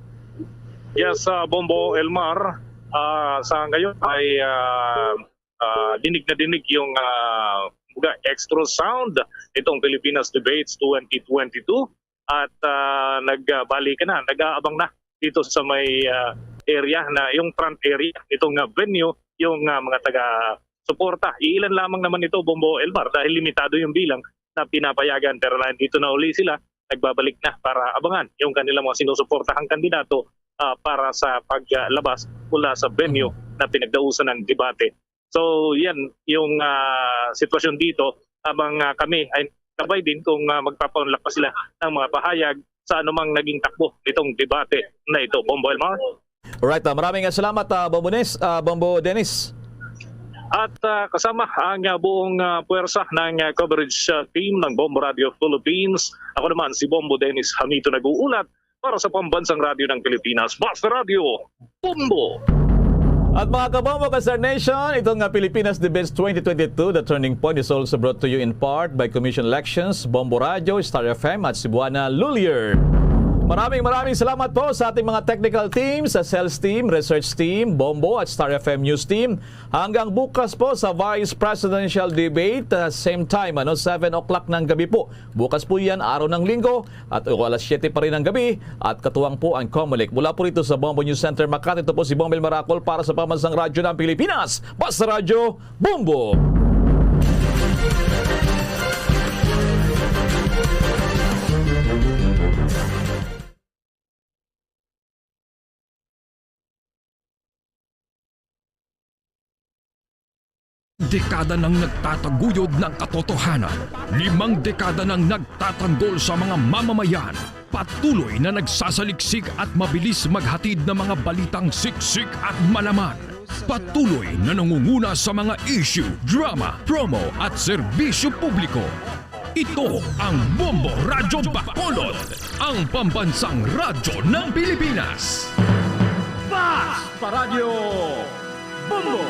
Yes, uh, Bombo Elmar, uh, sa ngayon ay uh, uh, dinig na dinig yung uh, extra sound itong Pilipinas Debates twenty twenty-two at uh, nagbalik na, nag-aabang na dito sa may uh, area na yung front area nitong uh, venue yung uh, mga taga suporta. Iilan lamang naman ito, Bombo Elmar, dahil limitado yung bilang na pinapayagan, pero nandito na uli sila, nagbabalik na para abangan yung kanilang mga sinusuportahang kandidato uh, para sa paglabas mula sa venue na pinagdausan ng debate. So yan yung uh, sitwasyon dito habang uh, kami ay sabay din kung uh, magpapaunlak pa sila ng mga pahayag sa anumang naging takbo nitong debate na ito. Bombo Elmar? Alright, uh, maraming salamat uh, Bombo, Nis, uh, Bombo Dennis. At uh, kasama ang uh, buong uh, puwersa ng uh, coverage uh, team ng Bombo Radio Philippines, ako naman si Bombo Dennis Hamito nag-uulat para sa Pambansang Radyo ng Pilipinas, Basta Radyo, Bombo! At mga kabombo ka Star Nation, itong nga Pilipinas Debates twenty twenty-two, The Turning Point is also brought to you in part by Commission Elections, Bombo Radio, Star F M at Cebuana Lhuillier. Maraming maraming salamat po sa ating mga technical team, sa sales team, research team, Bombo at Star F M News Team. Hanggang bukas po sa Vice Presidential Debate, uh, same time, ano, seven o'clock ng gabi po. Bukas po yan, araw ng linggo, at alas siyete pa rin ng gabi, at katuwang po ang Comelec. Mula po rito sa Bombo News Center, Makati, ito po si Bombo Marakol para sa Pamansang Radyo ng Pilipinas. Basta Radyo, Bombo! Dekada nang nagtataguyod ng katotohanan. Limang dekada nang nagtatanggol sa mga mamamayan. Patuloy na nagsasaliksik at mabilis maghatid ng mga balitang siksik at malaman. Patuloy na nangunguna sa mga issue, drama, promo at serbisyo publiko. Ito ang Bombo Radyo Bacolod, ang pambansang radyo ng Pilipinas. Basta Radyo Bombo!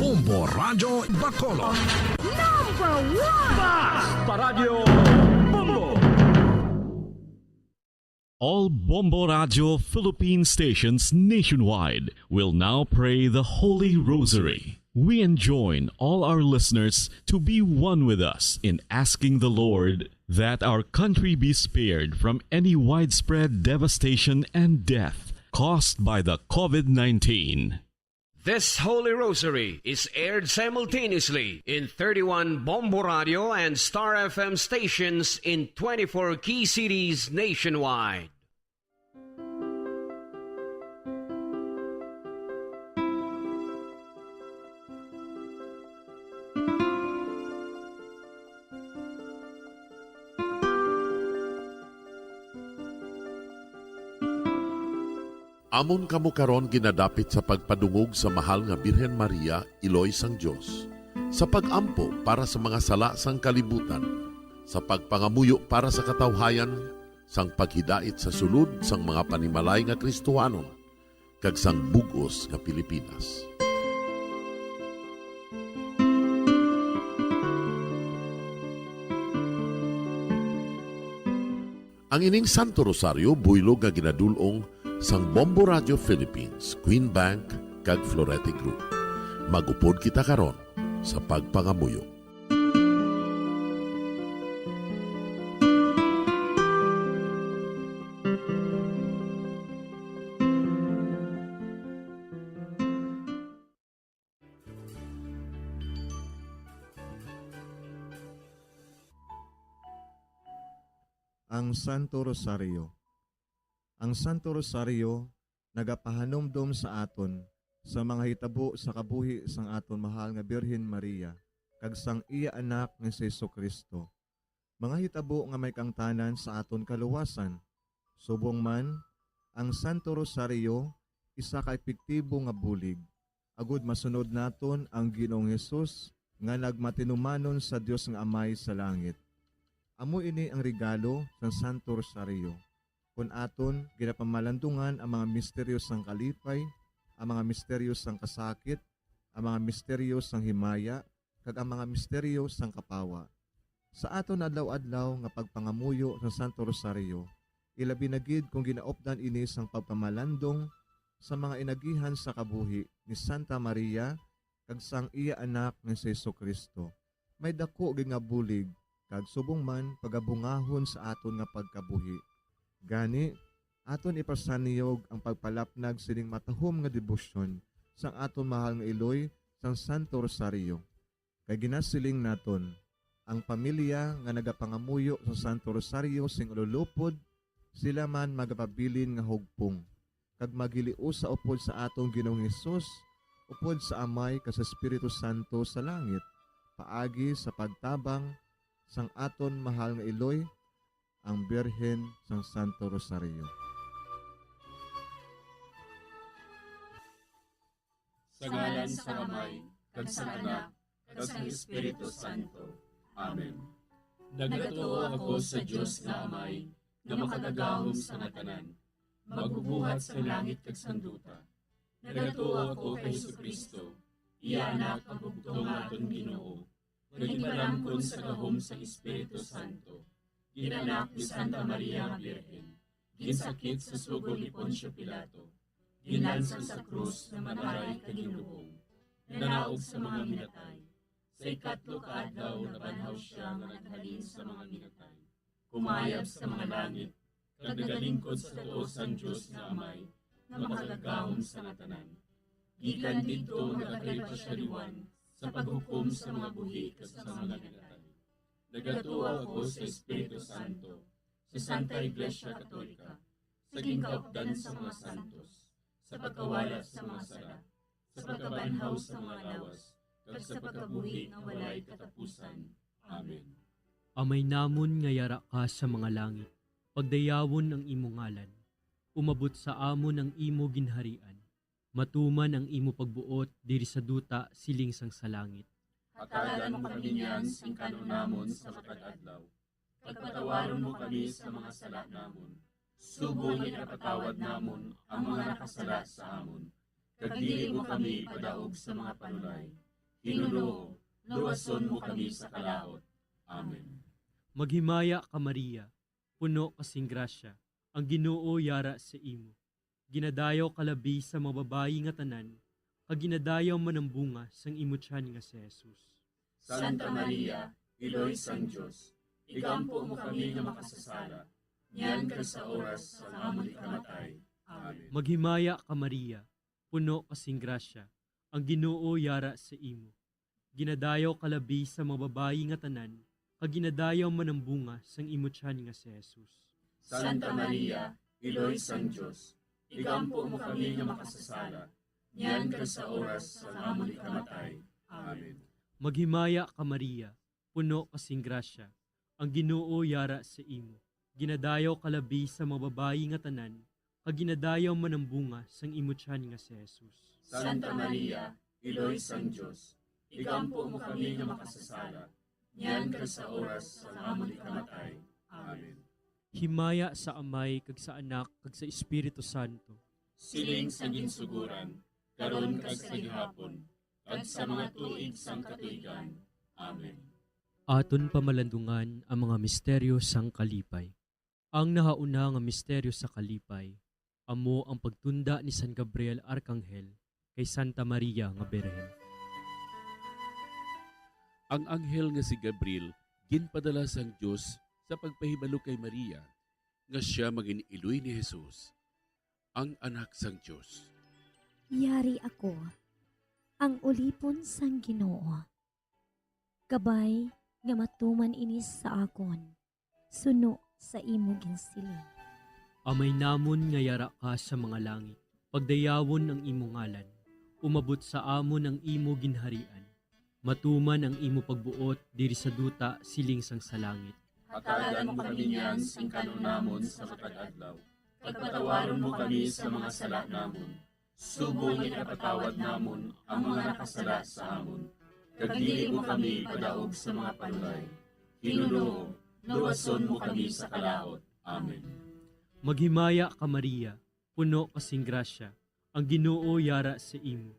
Bombo Radyo Bacolod. Number one! Basta Radyo Bombo! All Bombo Radio Philippine stations nationwide will now pray the Holy Rosary. We enjoin all our listeners to be one with us in asking the Lord that our country be spared from any widespread devastation and death caused by the COVID nineteen. This Holy Rosary is aired simultaneously in thirty-one Bombo Radio and Star F M stations in twenty-four key cities nationwide. Amon kamo karon ginadapit sa pagpadungog sa Mahal nga Birhen Maria, Iloy sang Dios, sa pag-ampo para sa mga sala sang kalibutan, sa pagpangamuyo para sa katawhayan, sang paghidait sa sulod sang mga panimalay nga Kristohanon, kag sang bug-os nga Pilipinas. Ang ining Santo Rosario buylog nga ginadul-ong sang Bombo Radio Philippines, Queen Bank, kag Florete Group. Mag-upod kita karon sa pagpangamuyo. Ang Santo Rosario. Ang Santo Rosario nagapahanumdom sa aton sa mga hitabo sa kabuhi sang aton mahal nga Birhen Maria kag sang iya Anak nga si Jesu-Cristo, mga hitabo nga may kaangtanan sa aton kaluwasan. Subong man, ang Santo Rosario isa ka epektibo nga bulig agud masunod naton ang Ginoong Hesus nga nagmatinumanon sa Dios nga Amay sa langit. Amo ini ang regalo sang Santo Rosario, kon aton ginapamalandungan ang mga misteryo sang kalipay, ang mga misteryo sang kasakit, ang mga misteryo sang himaya, kag ang mga misteryo sang kapawa. Sa aton adlaw-adlaw nga pagpangamuyo sa Santo Rosario, ilabi na gid kon ginaupdan ini sang pagpamalandong sa mga inagihan sa kabuhi ni Santa Maria kag sang iya Anak nga si Jesu-Cristo, may daku gid nga bulig kag subong man pagabungahon sa aton nga pagkabuhi. Gani, aton ipasaniyog ang pagpalapnag sining matahom nga debosyon sang aton mahal nga iloy sang Santo Rosario. Kay ginasiling naton, ang pamilya nga nagapangamuyo sa Santo Rosario sing ululupod, sila man magapabilin nga hugpong, kag maghiliusa upod sa aton Ginoong Hesus, upod sa Amay kag sa Espiritu Santo sa langit, paagi sa pagtabang sang aton mahal nga iloy, ang Birhen sang Santo Rosario. Sa ngalan sang Amay, kag sang Anak, kag sang Espiritu Santo. Amen. Nagatuo ako sa Dios nga Amay, nga makagagahom sa nga tanan, magbubuhat sang langit kag sang duta. Nagatuo ako kay Jesu-Cristo, iya Anak, ang bugtong nga aton Ginoo, nga ginpalamkon sa gahom sang Espiritu Santo. Ginanak ni Santa Maria nga Birhen. Ginsakit sa sugo ni Poncio Pilato. Ginlansang sa krus nga mataray kag ginlubong. Nanaog sa mga minatay. Sa ikatlo ka adlaw nabanhaw sia nga naghalin sa mga minatay. Kumayab sa mga langit, kag nagalingkod sa tuo sang Dios nga Amay, nga makagagahom sa nga tanan. Gikan didto nagakari pa sia liwan sa paghukom sa mga buhi kag sa mga minatay. Nagatuo ako sa Espiritu Santo, sa Santa Iglesia Katolika, sa ginkaupdan sa mga santos, sa pagkawala sa mga sala, sa pagkabanhaw sa mga lawas, kag sa pagkabuhi nga walay katapusan. Amen. Amay namon nga yara ka sa mga langit, pagdayawon ang imo ngalan. Umabot sa amon ang imo ginharian. Matuman ang imo pagbuot diri sa duta siling sang sa langit. Hatagan mo kami niyan sing kan-on namon sa matag adlaw. Kag patawaron mo kami sa mga sala namon, subong nga ginapatawad namon ang mga nakasala sa amon. Kag dili mo kami ipadaog sa mga panulay. Ginoo, luwason mo kami sa kalaut. Amen. Maghimaya ka, Maria, puno ka sing grasya, ang Ginoo yara sa imo. Ginadayaw ka labi sa mga babayi nga tanan, kag ginadayaw man ang bunga sang imo tiyan nga si Jesus. Santa Maria, Iloy sang Dios, igampo mo kami nga makasasala, niyan kag sa oras sang amon ikamatay. Amen. Maghimaya ka, Maria, puno ka sing grasya, ang Ginoo yara sa imo. Ginadayaw ka labi sa mga babayi nga tanan, kag ginadayaw man ang bunga sang imo tiyan nga si Jesus. Santa Maria, Iloy sang Dios, igampo mo kami nga makasasala, niyan kag sa oras sang amon ikamatay. Amen. Maghimaya ka, Maria, puno ka sing grasya, ang Ginoo yara sa imo. Ginadayaw ka labi sa mga babayi nga tanan, kag ginadayaw man ang bunga sang imo tiyan nga si Jesus. Santa Maria, Iloy sang Dios, igampo mo kami nga makasasala, niyan kag sa oras sang amon ikamatay. Amen. Himaya sa Amay, kag sa Anak, kag sa Espiritu Santo. Siling sa ginsugoran, karon kag sa gihapon, kag sa mga tuig sang katuigan. Amen. Aton pamalandungan ang mga misteryo sang kalipay. Ang nahauna nga misteryo sa kalipay amo ang pagtunda ni San Gabriel Arkanghel kay Santa Maria nga Birhen. Ang anghel nga si Gabriel ginpadala sang Dios sa pagpahibalo kay Maria nga sia magin-iloy ni Jesus, ang Anak sang Dios. Yari ako, ang ulipon sang Ginoo. Kabay nga matuman ini sa akon, suno sa imo ginsiling. Amay namon nga yara ka sa mga langit, pagdayawon ang imo ngalan. Umabot sa amon ang imo ginharian. Matuman ang imo pagbuot diri sa duta siling sang sa langit. Hatagan mo kami niyan sing kan-on namon sa matag adlaw, kag patawaron mo kami sa mga sala namon, subong nga ginapatawad namon ang mga nakasala sa amon, kag dili mo kami ipadaog sa mga panulay. Ginoo, luwason mo kami sa kalaut. Amen. Maghimaya ka, Maria, puno ka sing grasya, ang Ginoo yara sa imo.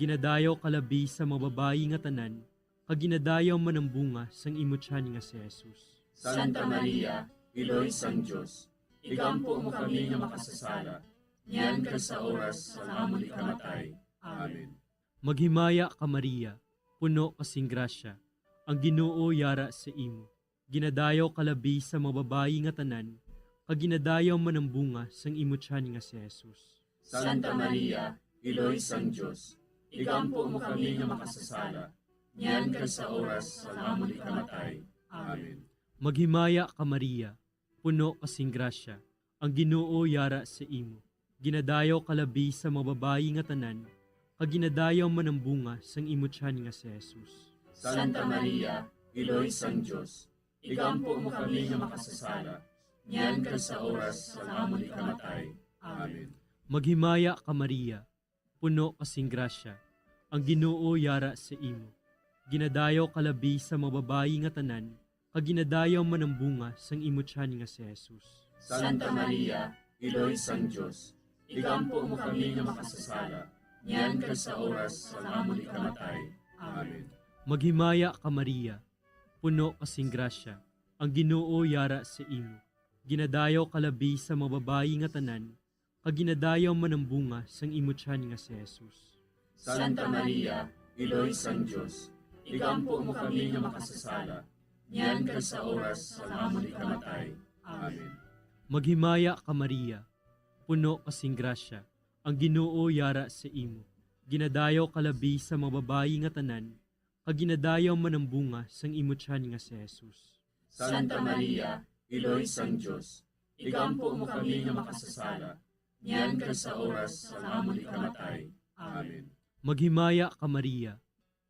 Ginadayaw ka labi sa mga babayi nga tanan, kag ginadayaw man ang bunga sang imo tiyan nga si Jesus. Santa Maria, Iloy sang Dios, igampo mo kami nga makasasala, niyan kag sa oras sang amon ikamatay. Amen. Maghimaya ka, Maria, puno ka sing grasya, ang Ginoo yara sa imo. Ginadayaw ka labi sa mga babayi nga tanan, kag ginadayaw man ang bunga sang imo tiyan nga si Jesus. Santa Maria, Iloy sang Dios, igampo mo kami nga makasasala, niyan kag sa oras sang amon ikamatay. Amen. Maghimaya ka, Maria, puno ka sing grasya, ang Ginoo yara sa imo. Ginadayaw ka labi sa mga babayi nga tanan, kag ginadayaw man ang bunga sang imo tiyan nga si Jesus. Santa Maria, Iloy sang Dios, igampo mo kami nga makasasala, niyan kag sa oras sang amon ikamatay. Amen. Maghimaya ka, Maria, puno ka sing grasya, ang Ginoo yara sa imo. Ginadayaw ka labi sa mga babayi nga tanan, kag ginadayaw man ang bunga sang imo tiyan nga si Jesus. Santa Maria, Iloy sang Dios, igampo mo kami nga makasasala, niyan kag sa oras sang amon ikamatay. Amen. Maghimaya ka, Maria, puno ka sing grasya, ang Ginoo yara sa imo. Ginadayaw ka labi sa mga babayi nga tanan, kag ginadayaw man ang bunga sang imo tiyan nga si Jesus. Santa Maria, Iloy sang Dios, igampo mo kami nga makasasala, niyan kag sa oras sang amon ikamatay. Amen. Maghimaya ka, Maria, puno ka sing grasya, ang Ginoo yara sa imo. Ginadayaw ka labi sa mga babayi nga tanan, kag ginadayaw man ang bunga sang imo tiyan nga si Jesus. Santa Maria, Iloy sang Dios, igampo mo kami nga makasasala, niyan kag sa oras sang amon ikamatay. Amen. Maghimaya ka, Maria,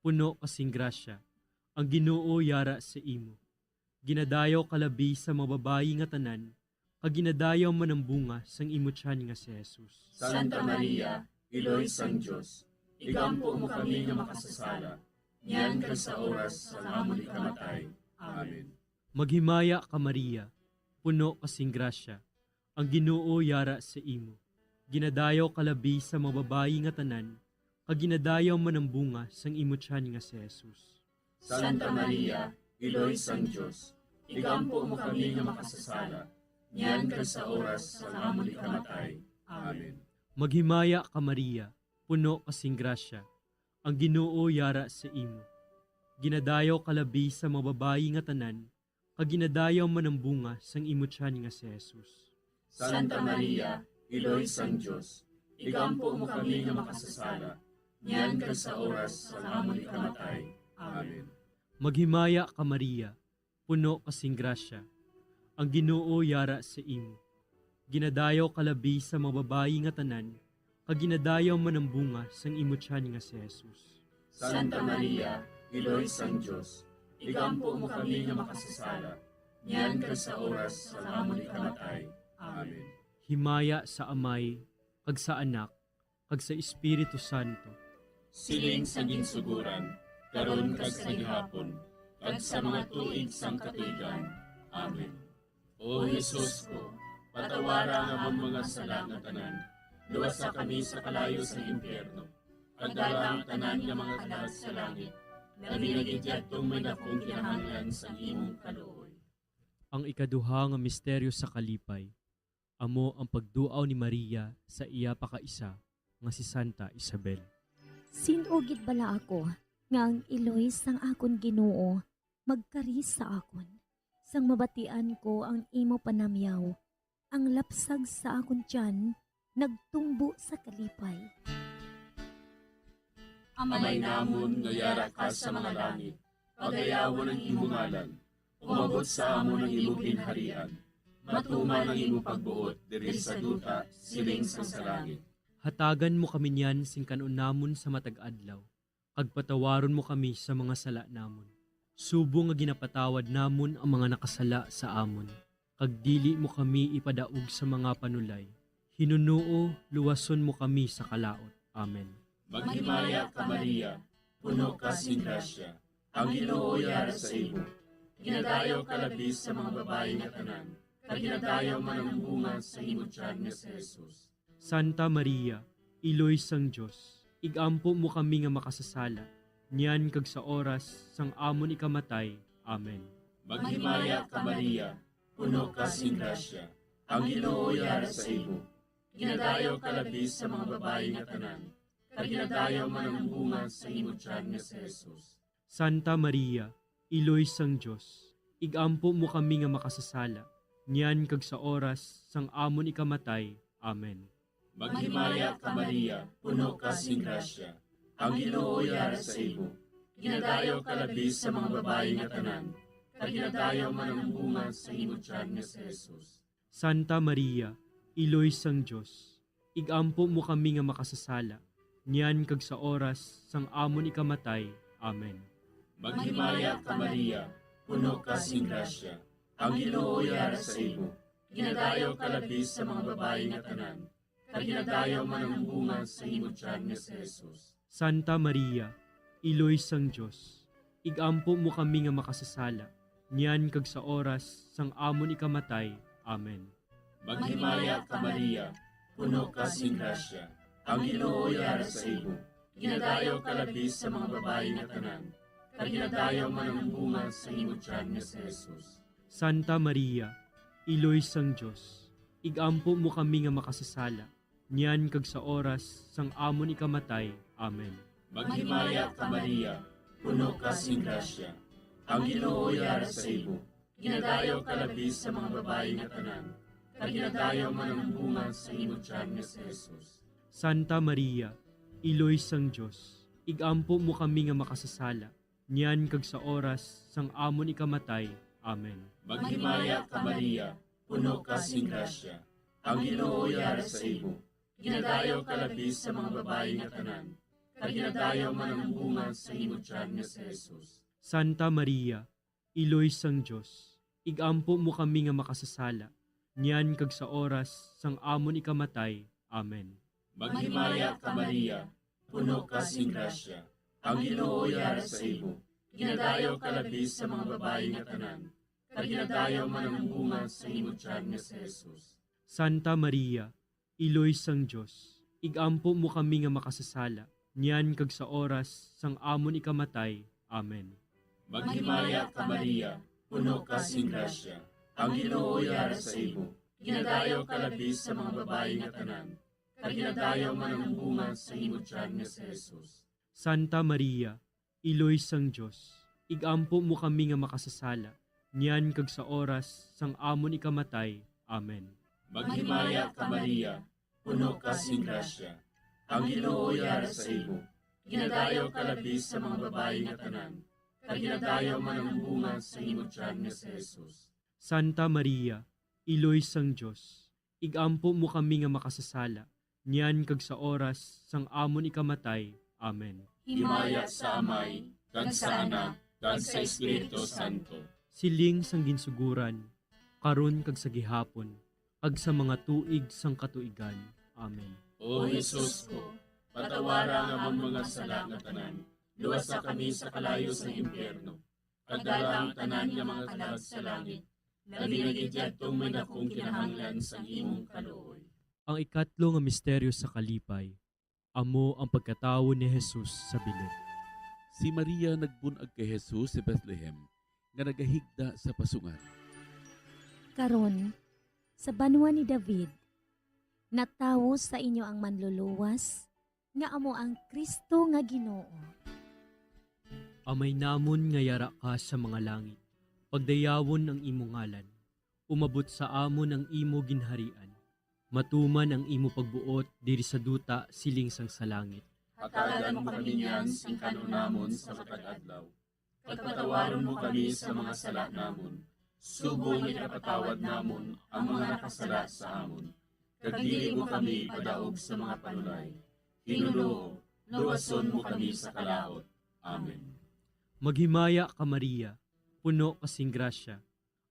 puno ka sing grasya, ang Ginoo yara sa imo. Ginadayaw ka labi sa mga babayi nga tanan, kag ginadayaw man ang bunga sang imo tiyan nga si Jesus. Santa Maria, Iloy sang Dios, igampo mo kami nga makasasala, niyan kag sa oras sang amon ikamatay. Amen. Maghimaya ka, Maria, puno ka sing grasya, ang Ginoo yara sa imo. Ginadayaw ka labi sa mga babayi nga tanan, kag ginadayaw man ang bunga sang imo tiyan nga si Jesus. Santa Maria, Iloy sang Dios, igampo mo kami nga makasasala, niyan kag sa oras sang amon ikamatay. Amen. Maghimaya ka, Maria, puno ka sing grasya, ang Ginoo yara sa imo. Ginadayaw ka labi sa mga babayi nga tanan, kag ginadayaw man ang bunga sang imo tiyan nga si Jesus. Santa Maria, Iloy sang Dios, igampo mo kami nga makasasala, niyan kag sa oras sang amon ikamatay. Amen. Maghimaya ka, Maria, puno ka sing grasya, ang Ginoo yara sa imo. Ginadayaw ka labi sa mga babayi nga tanan, kag ginadayaw man ang bunga sang imo tiyan nga si Jesus. Santa Maria, Iloy sang Dios, igampo mo kami nga makasasala, niyan kag sa oras sang amon ikamatay. Amen. Himaya sa Amay, kag sa Anak, kag sa Espiritu Santo. Siling sa ginsugoran, karon kag sa gihapon, kag sa mga tuig sang katuigan. Amen. O Jesus ko, patawara ang amon mga sala nga tanan, luwasa kami sa kalayo sa impyerno, kag dala ang tanan nga mga kalag sa langit, labi na gid yadtong may dakong kinahanglan sang imong kaluoy. Ang ikaduha nga misteryo sa kalipay amo ang pagduaw ni Maria sa iya pakaisa nga si Santa Isabel. Sin-o gid bala ako nga ang iloy sang akon Ginoo magkari sa akon, sang mabatian ko ang imo panamyaw? Ang lapsag sa akon tiyan nagtumbo sa kalipay. Amay namon nga yara ka sa mga langit, pagayawon ang imo ngalan. Umabot sa amon ang imo ginharian. Matuman ang imo pagbuot diri sa duta, siling sang sa langit. Hatagan mo kami niyan sing kan-on namon sa matag adlaw, kag patawaron mo kami sa mga sala namon, subong nga ginapatawad namon ang mga nakasala sa amon, kag dili mo kami ipadaog sa mga panulay. Hinunoo, luwason mo kami sa kalaut. Amen. Maghimaya ka, Maria, puno ka sing grasya, ang Ginoo yara sa imo. Ginadayaw ka labi sa mga babayi nga tanan, kag ginadayaw man ang bunga sa imo tiyan nga si Jesus. Santa Maria, Iloy sang Dios, ig-ampo mo kami nga makasasala, niyan kag sa oras sang amon ikamatay. Amen. Maghimaya ka, Maria, puno ka sing grasya, ang Ginoo yara sa imo. Ginadayaw ka labi sa mga babayi nga tanan, kag ginadayaw man ang bunga sa imo tiyan nga si Jesus. Santa Maria, Iloy sang Dios, ig-ampo mo kami nga makasasala, niyan kag sa oras sang amon ikamatay. Amen. Maghimaya ka, Maria, puno ka sing grasya, ang Ginoo yara sa imo. Ginadayaw ka labi sa mga babayi nga tanan, kag ginadayaw man ang bunga sa imo tiyan nga si Jesus. Santa Maria, Iloy sang Dios, ig-ampo mo kami nga makasasala, niyan kag sa oras sang amon ikamatay. Amen. Maghimaya ka, Maria, puno ka sing grasya, ang Ginoo yara sa imo. Ginadayaw ka labi sa mga babayi nga tanan, kag ginadayaw man ang bunga sa imo tiyan nga si Jesus. Santa Maria, Iloy sang Dios, ig-ampo mo kami nga makasasala, niyan kag sa oras sang amon ikamatay. Amen. Maghimaya ka, Maria, puno ka sing grasya, ang Ginoo yara sa imo. Ginadayaw ka labi sa mga babayi nga tanan, kag ginadayaw man ang bunga sa imo tiyan nga si Jesus. Santa Maria, Iloy sang Dios, ig-ampo mo kami nga makasasala, niyan kag sa oras sang amon ikamatay. Amen. Maghimaya ka, Maria, puno ka sing grasya, ang Ginoo yara sa imo. Ginadayaw ka labi sa mga babayi nga tanan, kag ginadayaw man ang bunga sa imo tiyan nga si Jesus. Santa Maria, Iloy sang Dios, ig-ampo mo kami nga makasasala, niyan kag sa oras sang amon ikamatay. Amen. Maghimaya ka, Maria, puno ka sing grasya, ang Ginoo yara sa imo. Ginadayaw ka labi sa mga babayi nga tanan, kag ginadayaw man ang bunga sa imo tiyan nga si Jesus. Santa Maria, Iloy sang Dios, ig-ampo mo kami nga makasasala, niyan kag sa oras sang amon ikamatay. Amen. Maghimaya ka, Maria, puno ka sing grasya, ang Ginoo yara sa imo. Ginadayaw ka labi sa mga babayi nga tanan, kag ginadayaw man ang bunga sa imo tiyan nga si Jesus. Santa Maria, Iloy sang Dios, ig-ampo mo kami nga makasasala, niyan kag sa oras sang amon ikamatay. Amen. Maghimaya ka, Maria, puno ka sing grasya, ang Ginoo yara sa imo. Ginadayaw ka labi sa mga babayi nga tanan, kag ginadayaw man ang bunga sa imo tiyan nga si Jesus. Santa Maria, Iloy sang Dios, ig-ampo mo kami nga makasasala, niyan kag sa oras sang amon ikamatay. Amen. Maghimaya ka, Maria, puno ka sing grasya, ang Ginoo yara sa imo. Ginadayaw ka labi sa mga babayi nga tanan, kag ginadayaw man ang bunga sa imo tiyan nga si Jesus. Santa Maria, Iloy sang Dios, ig-ampo mo kami nga makasasala, niyan kag sa oras sang amon ikamatay. Amen. Himaya sa Amay, kag sa Anak, kag sa Espiritu Santo. Siling sang ginsuguran, karon kag sa gihapon, kag sa mga tuig sang katuigan. Amen. O Jesus ko, patawara ang amon mga sala nga tanan, luwasa kami sa kalayo sang impyerno, kag dala ang tanan nga mga kalag sa langit, labi na gid yadtong may dakong kinahanglan sang imong kaluoy. Ang ikatlo nga misteryo sa kalipay, amo ang pagkatawo ni Jesus sa bilin. Si Maria nagbun-ag kay Jesus sa Bethlehem, nga nagahigda sa pasungan. Karon, sa banwa ni David, natawo sa inyo ang Manluluwas, nga amo ang Cristo nga Ginoo. Amay namon nga yara ka sa mga langit, pagdayawon ang imo ngalan. Umabot sa amon ang imo ginharian. Matuman ang imo pagbuot diri sa duta siling sang sa langit. Hatagan mo kami niyan sing kan-on namon sa matag adlaw. Kag patawaron mo kami sa mga sala namon, subong nga ginapatawad namon ang mga nakasala sa amon. Kag dili mo kami ipadaog sa mga panulay. Ginoo, luwason mo kami sa kalaut. Amen. Maghimaya ka, Maria, puno ka sing grasya,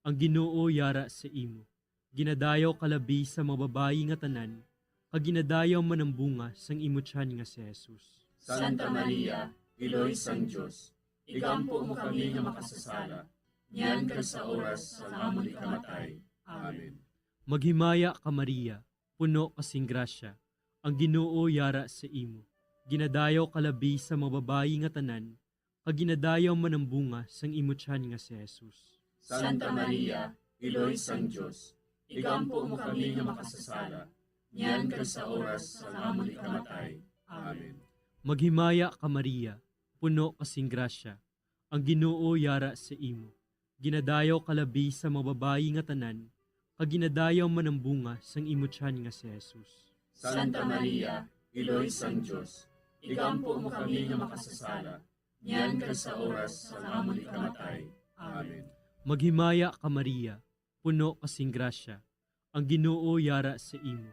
ang Ginoo yara sa imo. Ginadayaw ka labi sa mga babayi nga tanan, kag ginadayaw man ang bunga sang imo tiyan nga si Jesus. Santa Maria, Iloy sang Dios, igampo mo kami nga makasasala, niyan kag sa oras sang amon ikamatay. Amen. Maghimaya ka, Maria, puno ka sing grasya, ang Ginoo yara sa imo. Ginadayaw ka labi sa mga babayi nga tanan, kag ginadayaw man ang bunga sang imo tiyan nga si Jesus. Santa Maria, Iloy sang Dios, igampo mo kami nga makasasala, niyan kag sa oras sang amon ikamatay. Amen. Maghimaya ka, Maria, puno ka sing grasya, ang Ginoo yara sa imo. Ginadayaw ka labi sa mga babayi nga tanan, kag ginadayaw man ang bunga sang imo tiyan nga si Jesus. Santa Maria, Iloy sang Dios, igampo mo kami nga makasasala, niyan kag sa oras sang amon ikamatay. Amen. Maghimaya ka, Maria, puno ka sing grasya, ang Ginoo yara sa imo.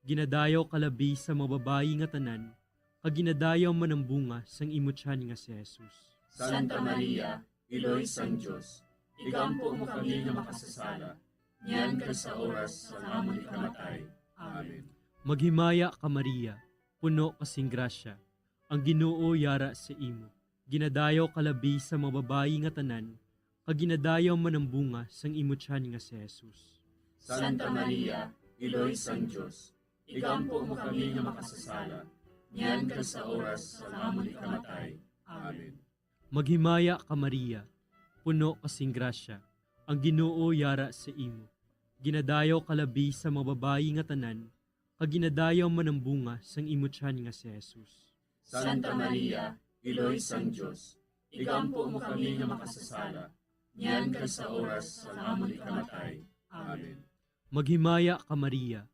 Ginadayaw ka labi sa mga babayi nga tanan, kag ginadayaw man ang bunga sang imo tiyan nga si Jesus. Santa Maria, Iloy sang Dios, igampo mo kami nga makasasala, niyan kag sa oras sang amon ikamatay. Amen. Maghimaya ka, Maria, puno ka sing grasya, ang Ginoo yara sa imo. Ginadayaw ka labi sa mga babayi nga tanan, kag ginadayaw man ang bunga sang imo tiyan nga si Jesus. Santa Maria, Iloy sang Dios, igampo mo kami nga makasasala, niyan kag sa oras sang amon ikamatay. Amen. Maghimaya ka, Maria, puno ka sing grasya, ang Ginoo yara sa imo. Ginadayaw ka labi sa mga babayi nga tanan, kag ginadayaw man ang bunga sang imo tiyan nga si Jesus. Santa Maria, Iloy sang Dios, igampo mo kami nga makasasala, niyan kag sa oras sang amon ikamatay. Amen. Maghimaya ka, Maria,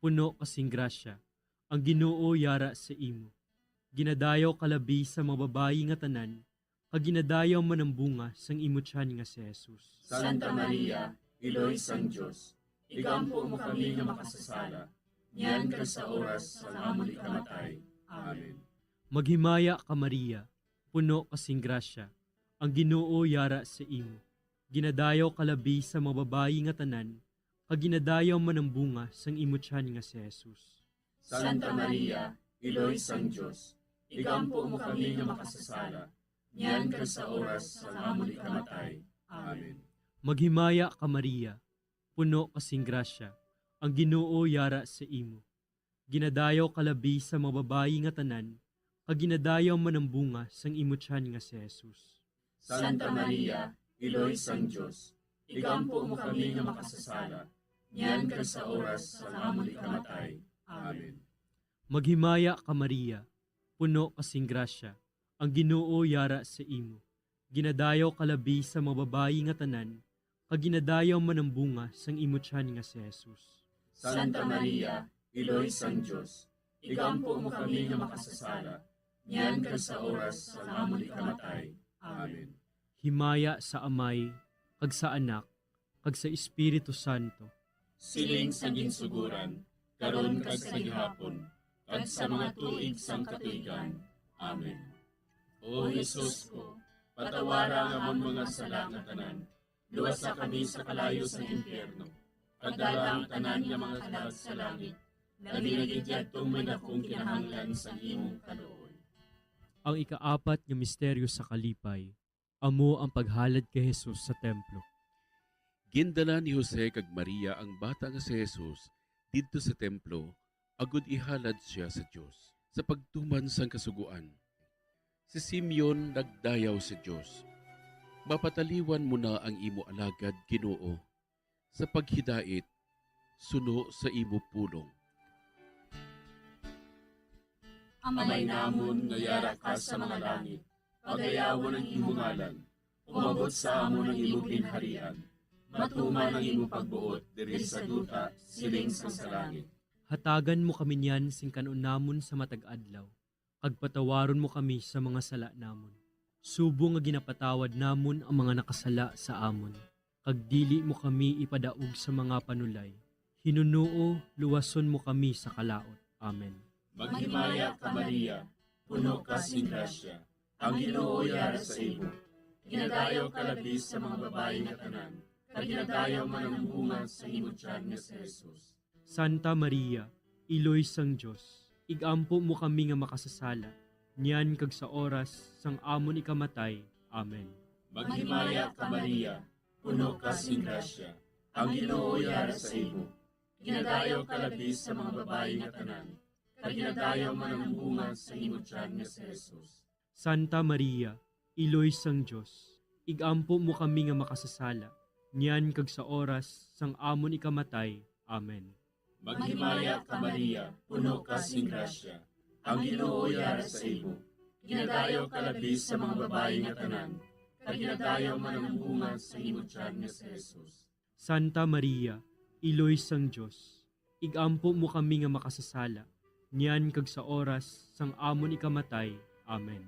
puno ka sing grasya, ang Ginoo yara sa imo. Ginadayaw ka labi sa mga babayi nga tanan, kag ginadayaw man ang bunga sang imo tiyan nga si Jesus. Santa Maria, Iloy sang Dios, igampo mo kami nga makasasala, niyan kag sa oras sang amon ikamatay. Amen. Maghimaya ka, Maria, puno ka sing grasya, ang Ginoo yara sa imo. Ginadayaw ka labi sa mga babayi nga tanan, kag ginadayaw man ang bunga sang imo tiyan nga si Jesus. Santa Maria, Iloy sang Dios, igampo mo kami nga makasasala, niyan kag sa oras sang amon ikamatay. Amen. Maghimaya ka, Maria, puno ka sing grasya, ang Ginoo yara sa imo. Ginadayaw ka labi sa mga babayi nga tanan, kag ginadayaw man ang bunga sang imo tiyan nga si Jesus. Santa Maria, Iloy sang Dios, igampo mo kami nga makasasala, niyan kag sa oras sang amon ikamatay. Amen. Maghimaya ka, Maria, puno ka sing grasya, ang Ginoo yara sa imo. Ginadayaw ka labi sa mga babayi nga tanan, kag ginadayaw man ang bunga sang imo tiyan nga si Jesus. Santa Maria, Iloy sang Dios, igampo mo kami nga makasasala, niyan kag sa oras sang amon ikamatay. Amen. Himaya sa Amay, kag sa Anak, kag sa Espiritu Santo. Siling sa ginsuguran, karon kag sa gihapon, kag sa mga tuig sang katuigan. Amen. O Jesus ko, patawara ang amon mga sala nga tanan, luwasa kami sa kalayo sang impyerno, pagdala ang tanan nga mga kalag sa langit, labi na gid yadtong may dakong kinahanglan sang imong kaluoy. Ang ikaapat nga misteryo sa kalipay, amo ang paghalad kay Jesus sa templo. Gindala ni Jose kag Maria ang bata nga si Jesus didto sa templo agod ihalad sia sa Dios. Sa pagtuman sang Kasugoan, si Simeon nagdayaw sa Dios, "Mapataliwan mo na ang imo alagad, Ginoo, sa paghidait suno sa imo pulong. Amay namon nga yara ka sa mga langit, pagayawon ang imo ngalan, umabot sa amon ang imo ginharian, matuman ang imo pagbuot diri sa duta, siling sang sa langit. Hatagan mo kami niyan sing kan-on namon sa matag adlaw, kag patawaron mo kami sa mga sala namon, subong nga ginapatawad namon ang mga nakasala sa amon, kag dili mo kami ipadaog sa mga panulay. Hinunoo, luwason mo kami sa kalaut. Amen. Maghimaya ka, Maria, puno ka sing grasya, ang Ginoo yara sa imo. Ginadayaw ka labi sa mga babayi nga tanan, kag ginadayaw man ang bunga sa imo tiyan nga si Jesus. Santa Maria, Iloy sang Dios, ig-ampo mo kami nga makasasala, niyan kag sa oras sang amon ikamatay. Amen. Maghimaya ka, Maria, puno ka sing grasya, ang Ginoo yara sa imo. Ginadayaw ka labi sa mga babayi nga tanan, kag ginadayaw man ang bunga sa imo tiyan nga si Jesus. Santa Maria, Iloy sang Dios, ig-ampo mo kami nga makasasala, niyan kag sa oras sang amon ikamatay. Amen. Maghimaya ka, Maria, puno ka sing grasya, ang Ginoo yara sa imo. Ginadayaw ka labi sa mga babayi nga tanan, kag ginadayaw man ang bunga sa imo tiyan nga si Jesus. Santa Maria, Iloy sang Dios, ig-ampo mo kami nga makasasala, niyan kag sa oras sang amon ikamatay. Amen.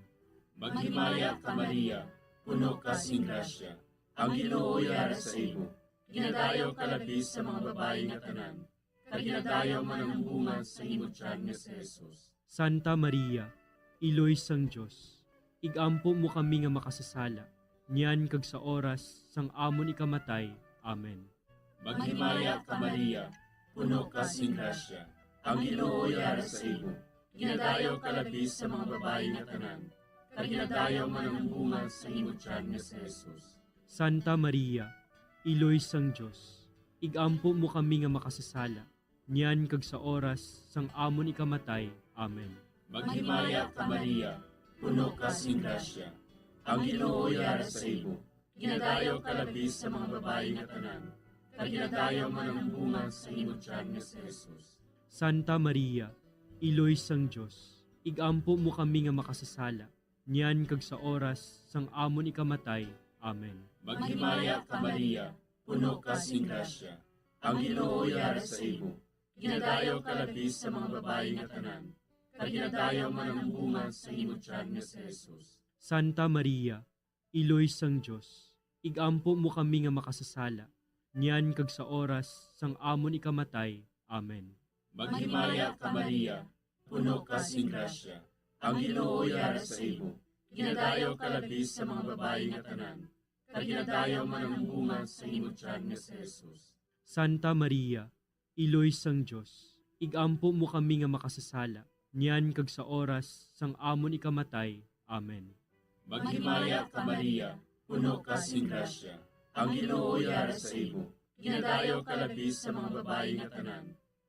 Maghimaya ka, Maria, puno ka sing grasya, ang Ginoo yara sa imo. Ginadayaw ka labi sa mga babayi nga tanan, kag ginadayaw man ang bunga sa imo tiyan nga si Jesus. Santa Maria, Iloy sang Dios, ig-ampo mo kami nga makasasala, niyan kag sa oras sang amon ikamatay. Amen. Maghimaya ka, Maria, puno ka sing grasya, ang Ginoo yara sa imo. Ginadayaw ka labi sa mga babayi nga tanan, kag ginadayaw man ang bunga sa imo tiyan nga si Jesus. Santa Maria, Iloy sang Dios, ig-ampo mo kami nga makasasala, niyan kag sa oras sang amon ikamatay. Amen. Maghimaya ka, Maria, puno ka sing grasya, ang Ginoo yara sa imo. Ginadayaw ka labi sa mga babayi nga tanan, kag ginadayaw man ang bunga sa imo tiyan nga si Jesus. Santa Maria, Iloy sang Dios, ig-ampo mo kami nga makasasala, niyan kag sa oras sang amon ikamatay. Amen. Maghimaya ka, Maria, puno ka sing grasya, ang Ginoo yara sa imo. Ginadayaw ka labi sa mga babayi nga tanan, kag ginadayaw man ang bunga sa imo tiyan nga si Jesus. Santa Maria, Iloy sang Dios, ig-ampo mo kami nga makasasala, niyan kag sa oras sang amon ikamatay. Amen. Maghimaya ka, Maria, puno ka sing grasya, ang Ginoo yara sa imo. Ginadayaw ka labi sa mga babayi nga tanan, kag ginadayaw man ang bunga sa imo tiyan nga si Jesus. Santa Maria, Iloy sang Dios, ig-ampo mo kami nga makasasala, niyan kag sa oras sang amon ikamatay. Amen. Maghimaya ka, Maria, puno ka sing grasya, ang Ginoo yara sa imo. Ginadayaw ka labi sa mga babayi nga tanan,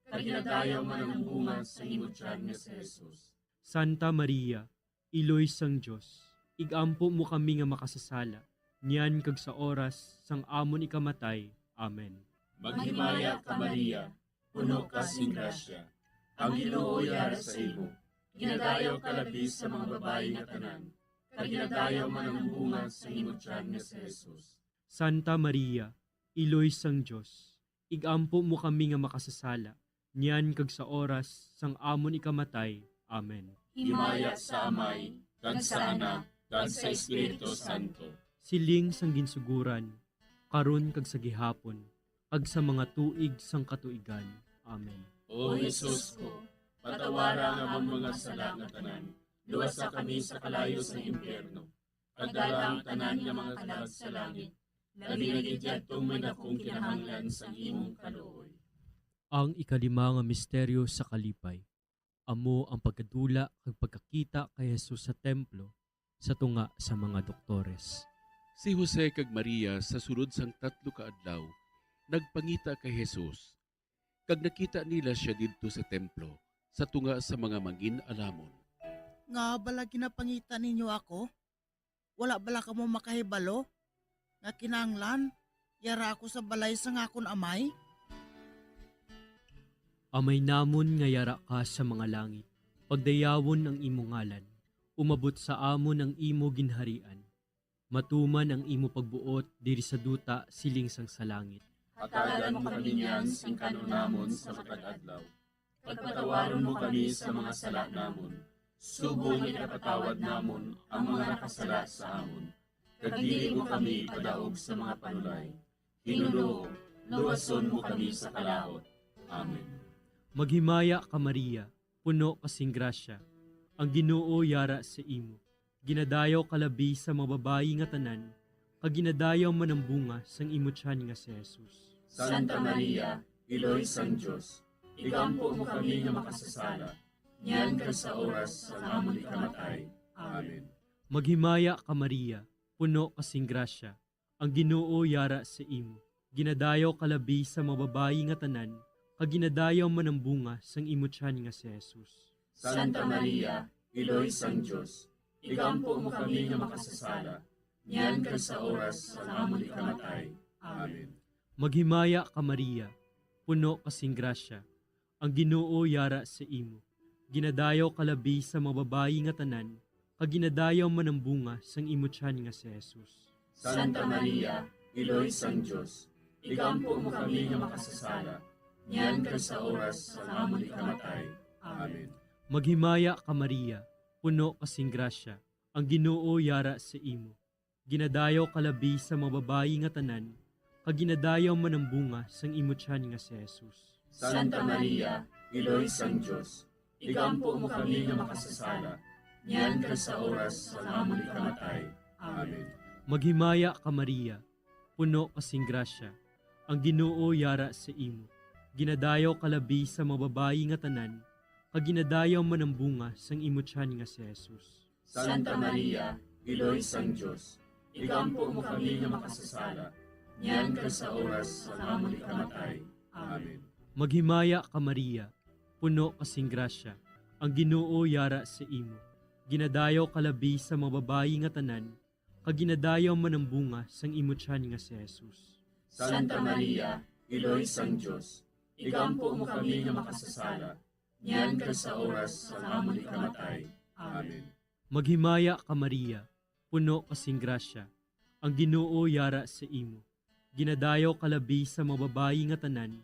kag ginadayaw man ang bunga sa imo tiyan nga si Jesus. Santa Maria, Iloy sang Dios, ig-ampo mo kami nga makasasala, niyan kag sa oras sang amon ikamatay. Amen. Maghimaya ka, Maria, puno ka sing grasya, ang Ginoo yara sa imo. Ginadayaw ka labi sa mga babayi nga tanan, kag ginadayaw man ang bunga sa imo tiyan nga si Jesus. Santa Maria, Iloy sang Dios, ig-ampo mo kami nga makasasala, niyan kag sa oras sang amon ikamatay. Amen. Himaya sa Amay, kag sa Anak, kag sa Espiritu Santo. Siling sang ginsuguran, karon kag sa gihapon, kag sa mga tuig sang katuigan. Amen. O Jesus ko, patawara ang amon mga sala nga tanan, luwasa kami sa kalayo sang impyerno, kag dala ang tanan nga mga kalag sa langit, labi na gid yadtong may dakong kinahanglan sang imong kaluoy. Ang ikalima nga misteryo sa kalipay, amo ang pagkadula kag pagkakita kay Jesus sa templo sa tunga sa mga doktores. Si Jose kag Maria sa sulod sang tatlo ka adlaw nagpangita kay Jesus, kag nakita nila sia didto sa templo sa tunga sa mga mangin-alamon. Ngaa bala ginapangita ninyo ako? Wala bala kamo makahibalo nga kinahanglan Yara ako sa balay sang akon Amay. Amay namon nga yara ka sa mga langit, pagdayawon ang imo ngalan. Umabot sa amon ang imo ginharian. Matuman ang imo pagbuot diri sa duta siling sang sa langit. Hatagan mo kami niyan sing kan-on namon sa matag adlaw. Pagpatawaron mo kami sa mga sala namon, subong nga ginapatawad namon ang mga nakasala sa amon. Kag dili mo kami ipadaog sa mga panulay. Ginoo, luwason mo kami sa kalaut. Amen. Maghimaya ka, Maria, puno ka sing grasya. Ang Ginoo yara sa imo. Ginadayaw ka labi sa mga babayi nga tanan, kag ginadayaw man ang bunga sang imo tiyan nga si Jesus. Santa Maria, Iloy sang Dios, igampo mo kami nga makasasala, niyan kag sa oras sang amon ikamatay. Amen. Maghimaya ka, Maria, puno ka sing grasya. Ang Ginoo yara sa imo. Ginadayaw ka labi sa mga babayi nga tanan, kag ginadayaw man ang bunga sang imo tiyan nga si Jesus. Santa Maria, Iloy sang Dios, igampo mo kami nga makasasala, niyan kag sa oras sang amon ikamatay. Amen. Maghimaya ka, Maria, puno ka sing grasya. Ang Ginoo yara sa imo. Ginadayaw ka labi sa mga babayi nga tanan, kag ginadayaw man ang bunga sang imo tiyan nga si Jesus. Santa Maria, Iloy sang Dios, igampo mo kami nga makasasala, niyan kag sa oras sang amon ikamatay. Amen. Maghimaya ka, Maria, puno ka sing grasya, ang Ginoo yara sa imo. Ginadayaw ka labi sa mga babayi nga tanan, kag ginadayaw man ang bunga sang imo tiyan nga si Jesus. Santa Maria, Iloy sang Dios, igampo mo kami nga makasasala, niyan kag sa oras sang amon ikamatay. Amen. Maghimaya ka, Maria, puno ka sing grasya, ang Ginoo yara sa imo. Ginadayaw ka labi sa mga babayi nga tanan, kag ginadayaw man ang bunga sang imo tiyan nga si Jesus. Santa Maria, Iloy sang Dios, igampo mo kami nga makasasala, niyan kag sa oras sang amon ikamatay. Amen. Maghimaya ka, Maria, puno ka sing grasya, ang Ginoo yara sa imo. Ginadayaw ka labi sa mga babayi nga tanan, kag ginadayaw man ang bunga sang imo tiyan nga si Jesus. Santa Maria, Iloy sang Dios, igampo mo kami nga makasasala, niyan kag sa oras sang amon ikamatay. Amen. Maghimaya ka, Maria, puno ka sing grasya, ang Ginoo yara sa imo. Ginadayaw ka labi sa mga babayi nga tanan,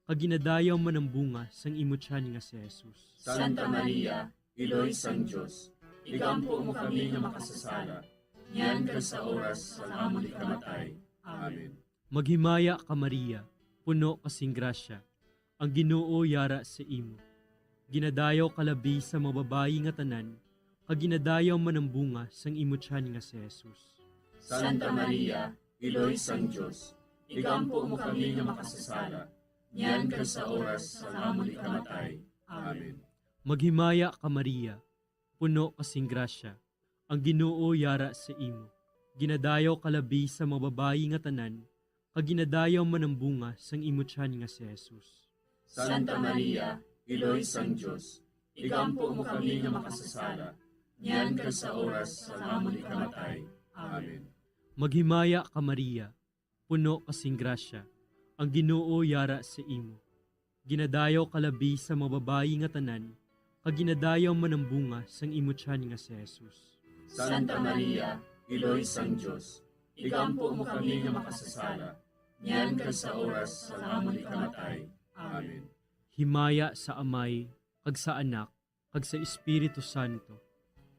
kag ginadayaw man ang bunga sang imo tiyan nga si Jesus. Santa Maria, Iloy sang Dios, igampo mo kami nga makasasala, niyan kag sa oras sang amon ikamatay. Amen. Maghimaya ka, Maria, puno ka sing grasya, ang Ginoo yara sa imo. Ginadayaw ka labi sa mga babayi nga tanan, kag ginadayaw man ang bunga sang imo tiyan nga si Jesus. Santa Maria, Iloy sang Dios, igampo mo kami nga makasasala, niyan kag sa oras sang amon ikamatay. Amen. Maghimaya ka, Maria, puno ka sing grasya, ang Ginoo yara sa imo. Ginadayaw ka labi sa mga babayi nga tanan, kag ginadayaw man ang bunga sang imo tiyan nga si Jesus. Santa Maria, Iloy sang Dios, igampo mo kami nga makasasala, niyan kag sa oras sang amon ikamatay. Amen. Maghimaya ka, Maria, puno ka sing grasya, ang Ginoo yara sa imo. Ginadayaw ka labi sa mga babayi nga tanan, kag ginadayaw man ang bunga sang imo tiyan nga si Jesus. Santa Maria, Iloy sang Dios, igampo mo kami nga makasasala, niyan kag sa oras sang amon ikamatay. Amen. Himaya sa Amay, kag sa Anak, kag sa Espiritu Santo.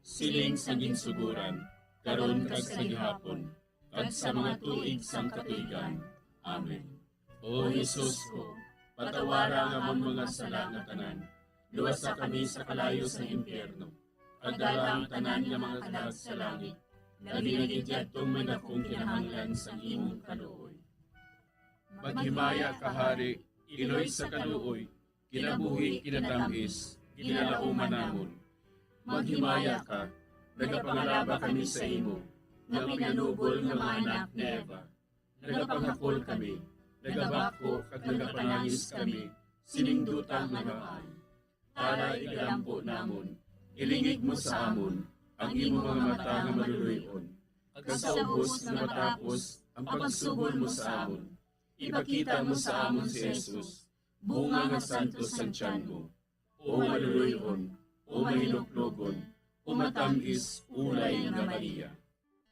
Siling sa ginsugoran, karon kag sa gihapon, kag sa mga tuig sang katuigan. Amen. O Jesus ko, patawara ang amon mga sala nga tanan, luwasa kami sa kalayo sang impyerno, kag dala ang tanan nga mga kalag sa langit, labi na gid yadtong may dakong kinahanglan sang imong kaluoy. Maghimaya ka, Hari, Iloy sa kaluoy, kinabuhi, kinatam-is, ginalauman namon. Maghimaya ka, nagapangalaba kami sa imo, nga pinanubol nga mga anak ni Eva. Nagapangakol kami, nagabakho kag nagapanangis kami, sining duta nga naay. Tara, igalampo namon, ilingig mo sa amon ang imo mga mata nga maluluy-on, kag sa ubos nga matapos, Ang pagsuhol mo sa amon, ipakita mo sa amon si Jesus, bunga nga santos sang tiyan mo. O maluloy-on, o mahinuklogon, o matam-is ulay nga Maria.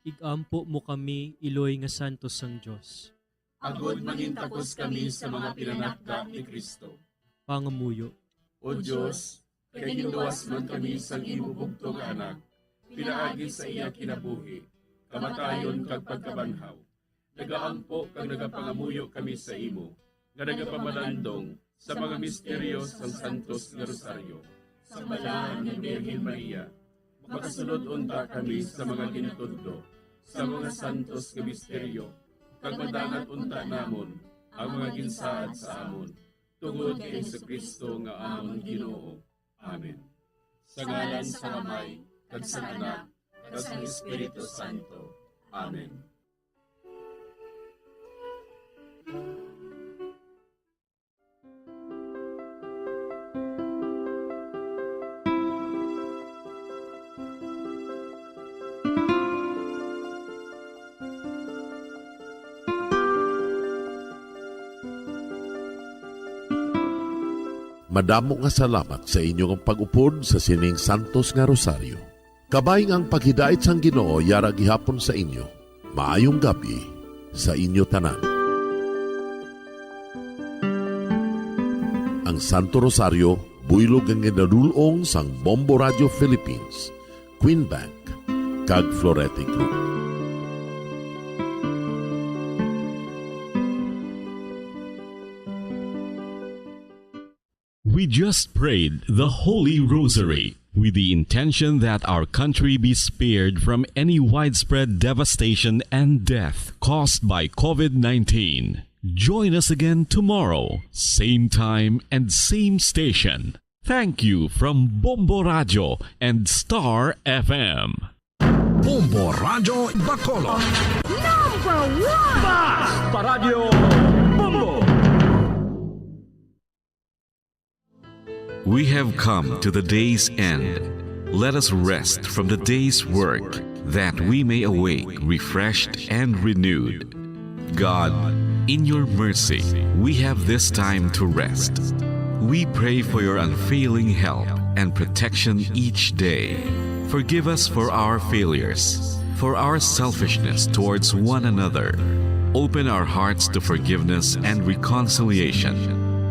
Ig-ampo mo kami, iloy nga santos sang Dios. Agod mangintakos kami sa mga pinanakda ni Cristo. Pangamuyo. O Dios, kay ginluwas man kami sang imo bugtong nga Anak, pinaagi sa iya kinabuhi, kamatayon kag pagkabanhaw. Nagaampo kag nagapangamuyo kami sa imo, nga nagapamalandong sa mga misteryo sang Santos nga Rosaryo. Sa Balaan nga Birhen Maria, makasulod unta kami sa mga ginatudlo sa mga santos nga misteryo, kag madangat unta namon ang mga ginsaad sa amon, tungod kay Jesu-Cristo nga amon Ginoo. Amen. Sa ngalan sang Amay, kag sang Anak, kag sang Espiritu Santo. Amen. Madamo nga salamat sa inyo nga pag-upod sa sining santos nga rosaryo. Kabay nga ang paghidait sang Ginoo yara gihapon sa inyo. Maayong gab-i sa inyo tanan. Ang Santo Rosario, buylog nga ginadul-ong sang Bombo Radio Philippines, Queen Bank, kag Florete Group. We just prayed the Holy Rosary with the intention that our country be spared from any widespread devastation and death caused by covid nineteen. Join us again tomorrow, same time and same station. Thank you from Bombo Radio and Star F M. Bombo Radio Bacolod. Number one! Basta Radyo Bombo! We have come to the day's end. Let us rest from the day's work, that we may awake refreshed and renewed. God, in your mercy, we have this time to rest. We pray for your unfailing help and protection each day. Forgive us for our failures, for our selfishness towards one another. Open our hearts to forgiveness and reconciliation.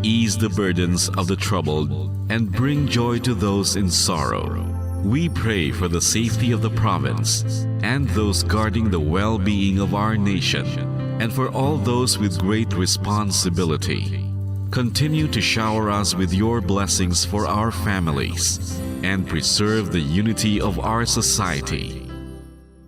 Ease the burdens of the troubled and bring joy to those in sorrow. We pray for the safety of the province and those guarding the well-being of our nation, and for all those with great responsibility. Continue to shower us with your blessings for our families and preserve the unity of our society.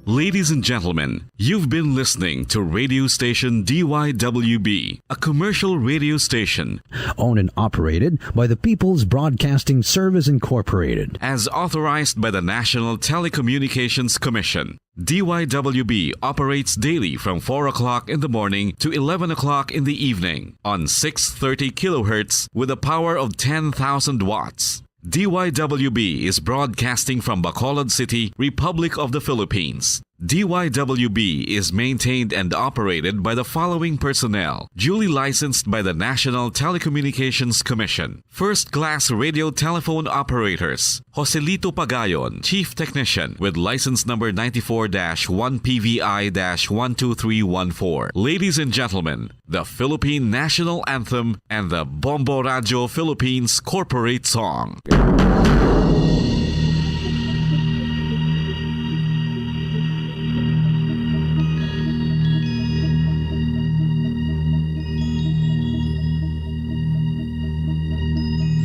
Ladies and gentlemen, you've been listening to radio station D Y W B, a commercial radio station owned and operated by the People's Broadcasting Service Incorporated. As authorized by the National Telecommunications Commission. D Y W B operates daily from four o'clock in the morning to eleven o'clock in the evening on six thirty kilohertz with a power of ten thousand watts. D Y W B is broadcasting from Bacolod City, Republic of the Philippines. D Y W B is maintained and operated by the following personnel, duly licensed by the National Telecommunications Commission. First class radio telephone operators, Joselito Pagayon, Chief Technician, with license number ninety-four dash one P V I dash one two three one four. Ladies and gentlemen, the Philippine National Anthem and the Bombo Radio Philippines Corporate Song.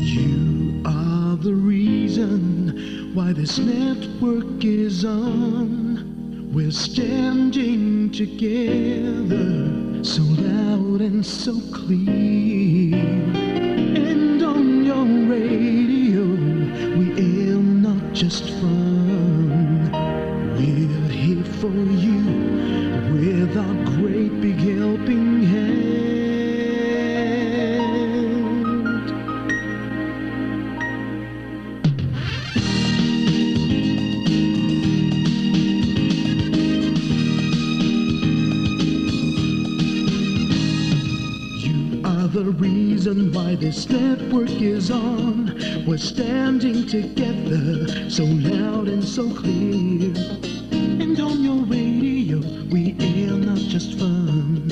You are the reason why this network is on. We're standing together, so loud and so clear. And on your radio, we aim not just fun. We're here for you with our great big helping hand. The reason why this network is on. We're standing together, so loud and so clear. And on your radio, we air not just fun.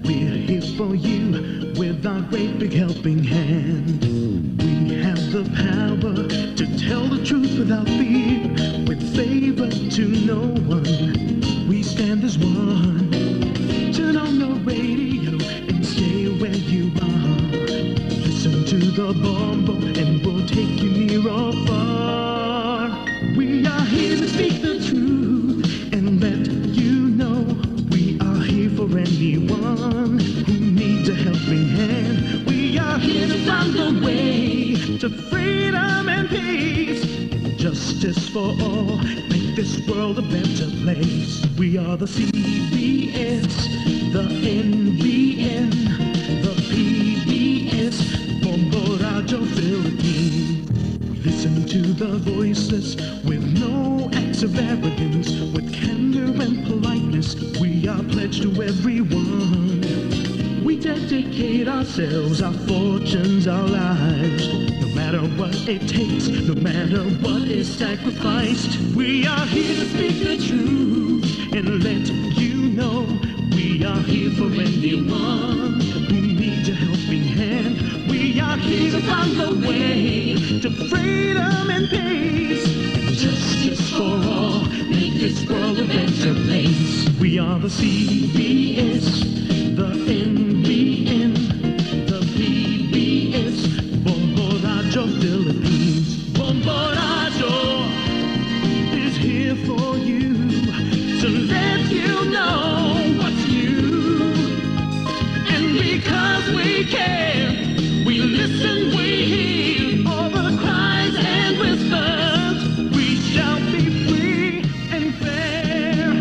We're here for you with our great big helping hand. We have the power to tell the truth without fear, with favor to no one. We stand as one. Turn on your radio and stay where you are. Listen to the Bombo and we'll take you near or far. We are here to speak the truth and let you know we are here for anyone who needs a helping hand. We are here to find the way to freedom and peace, justice for all. Make this world a better place. We are the C B S, the N B N, the P B S, Bombo Radio Philippines. We listen to the voices with no acts of arrogance, with candor and politeness. We are pledged to everyone. We dedicate ourselves, our fortunes, our lives. No matter what it takes, no matter what is sacrificed, we are here to speak the truth and let you know we are here for anyone who needs a helping hand. We are here to find the way to freedom and peace and justice for all. Make this world a better place. We are the C B S, the N B N, the P B S, Bombo Radio Philippines. Bombo Radio is here for you to let you know what's new. And because we care, we listen, we hear all the cries and whispers. We shall be free and fair.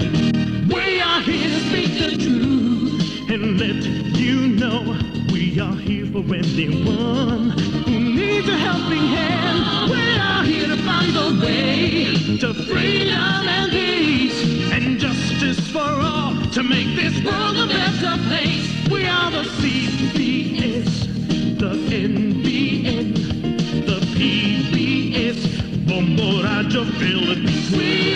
We are here to speak the truth and let you know we are here for anyone who needs a helping hand. We are here to find the way to freedom and peace and justice for all, to make this world a better place. We are the C B S, the N B N, the P B S, Bombo Radio Philippines. We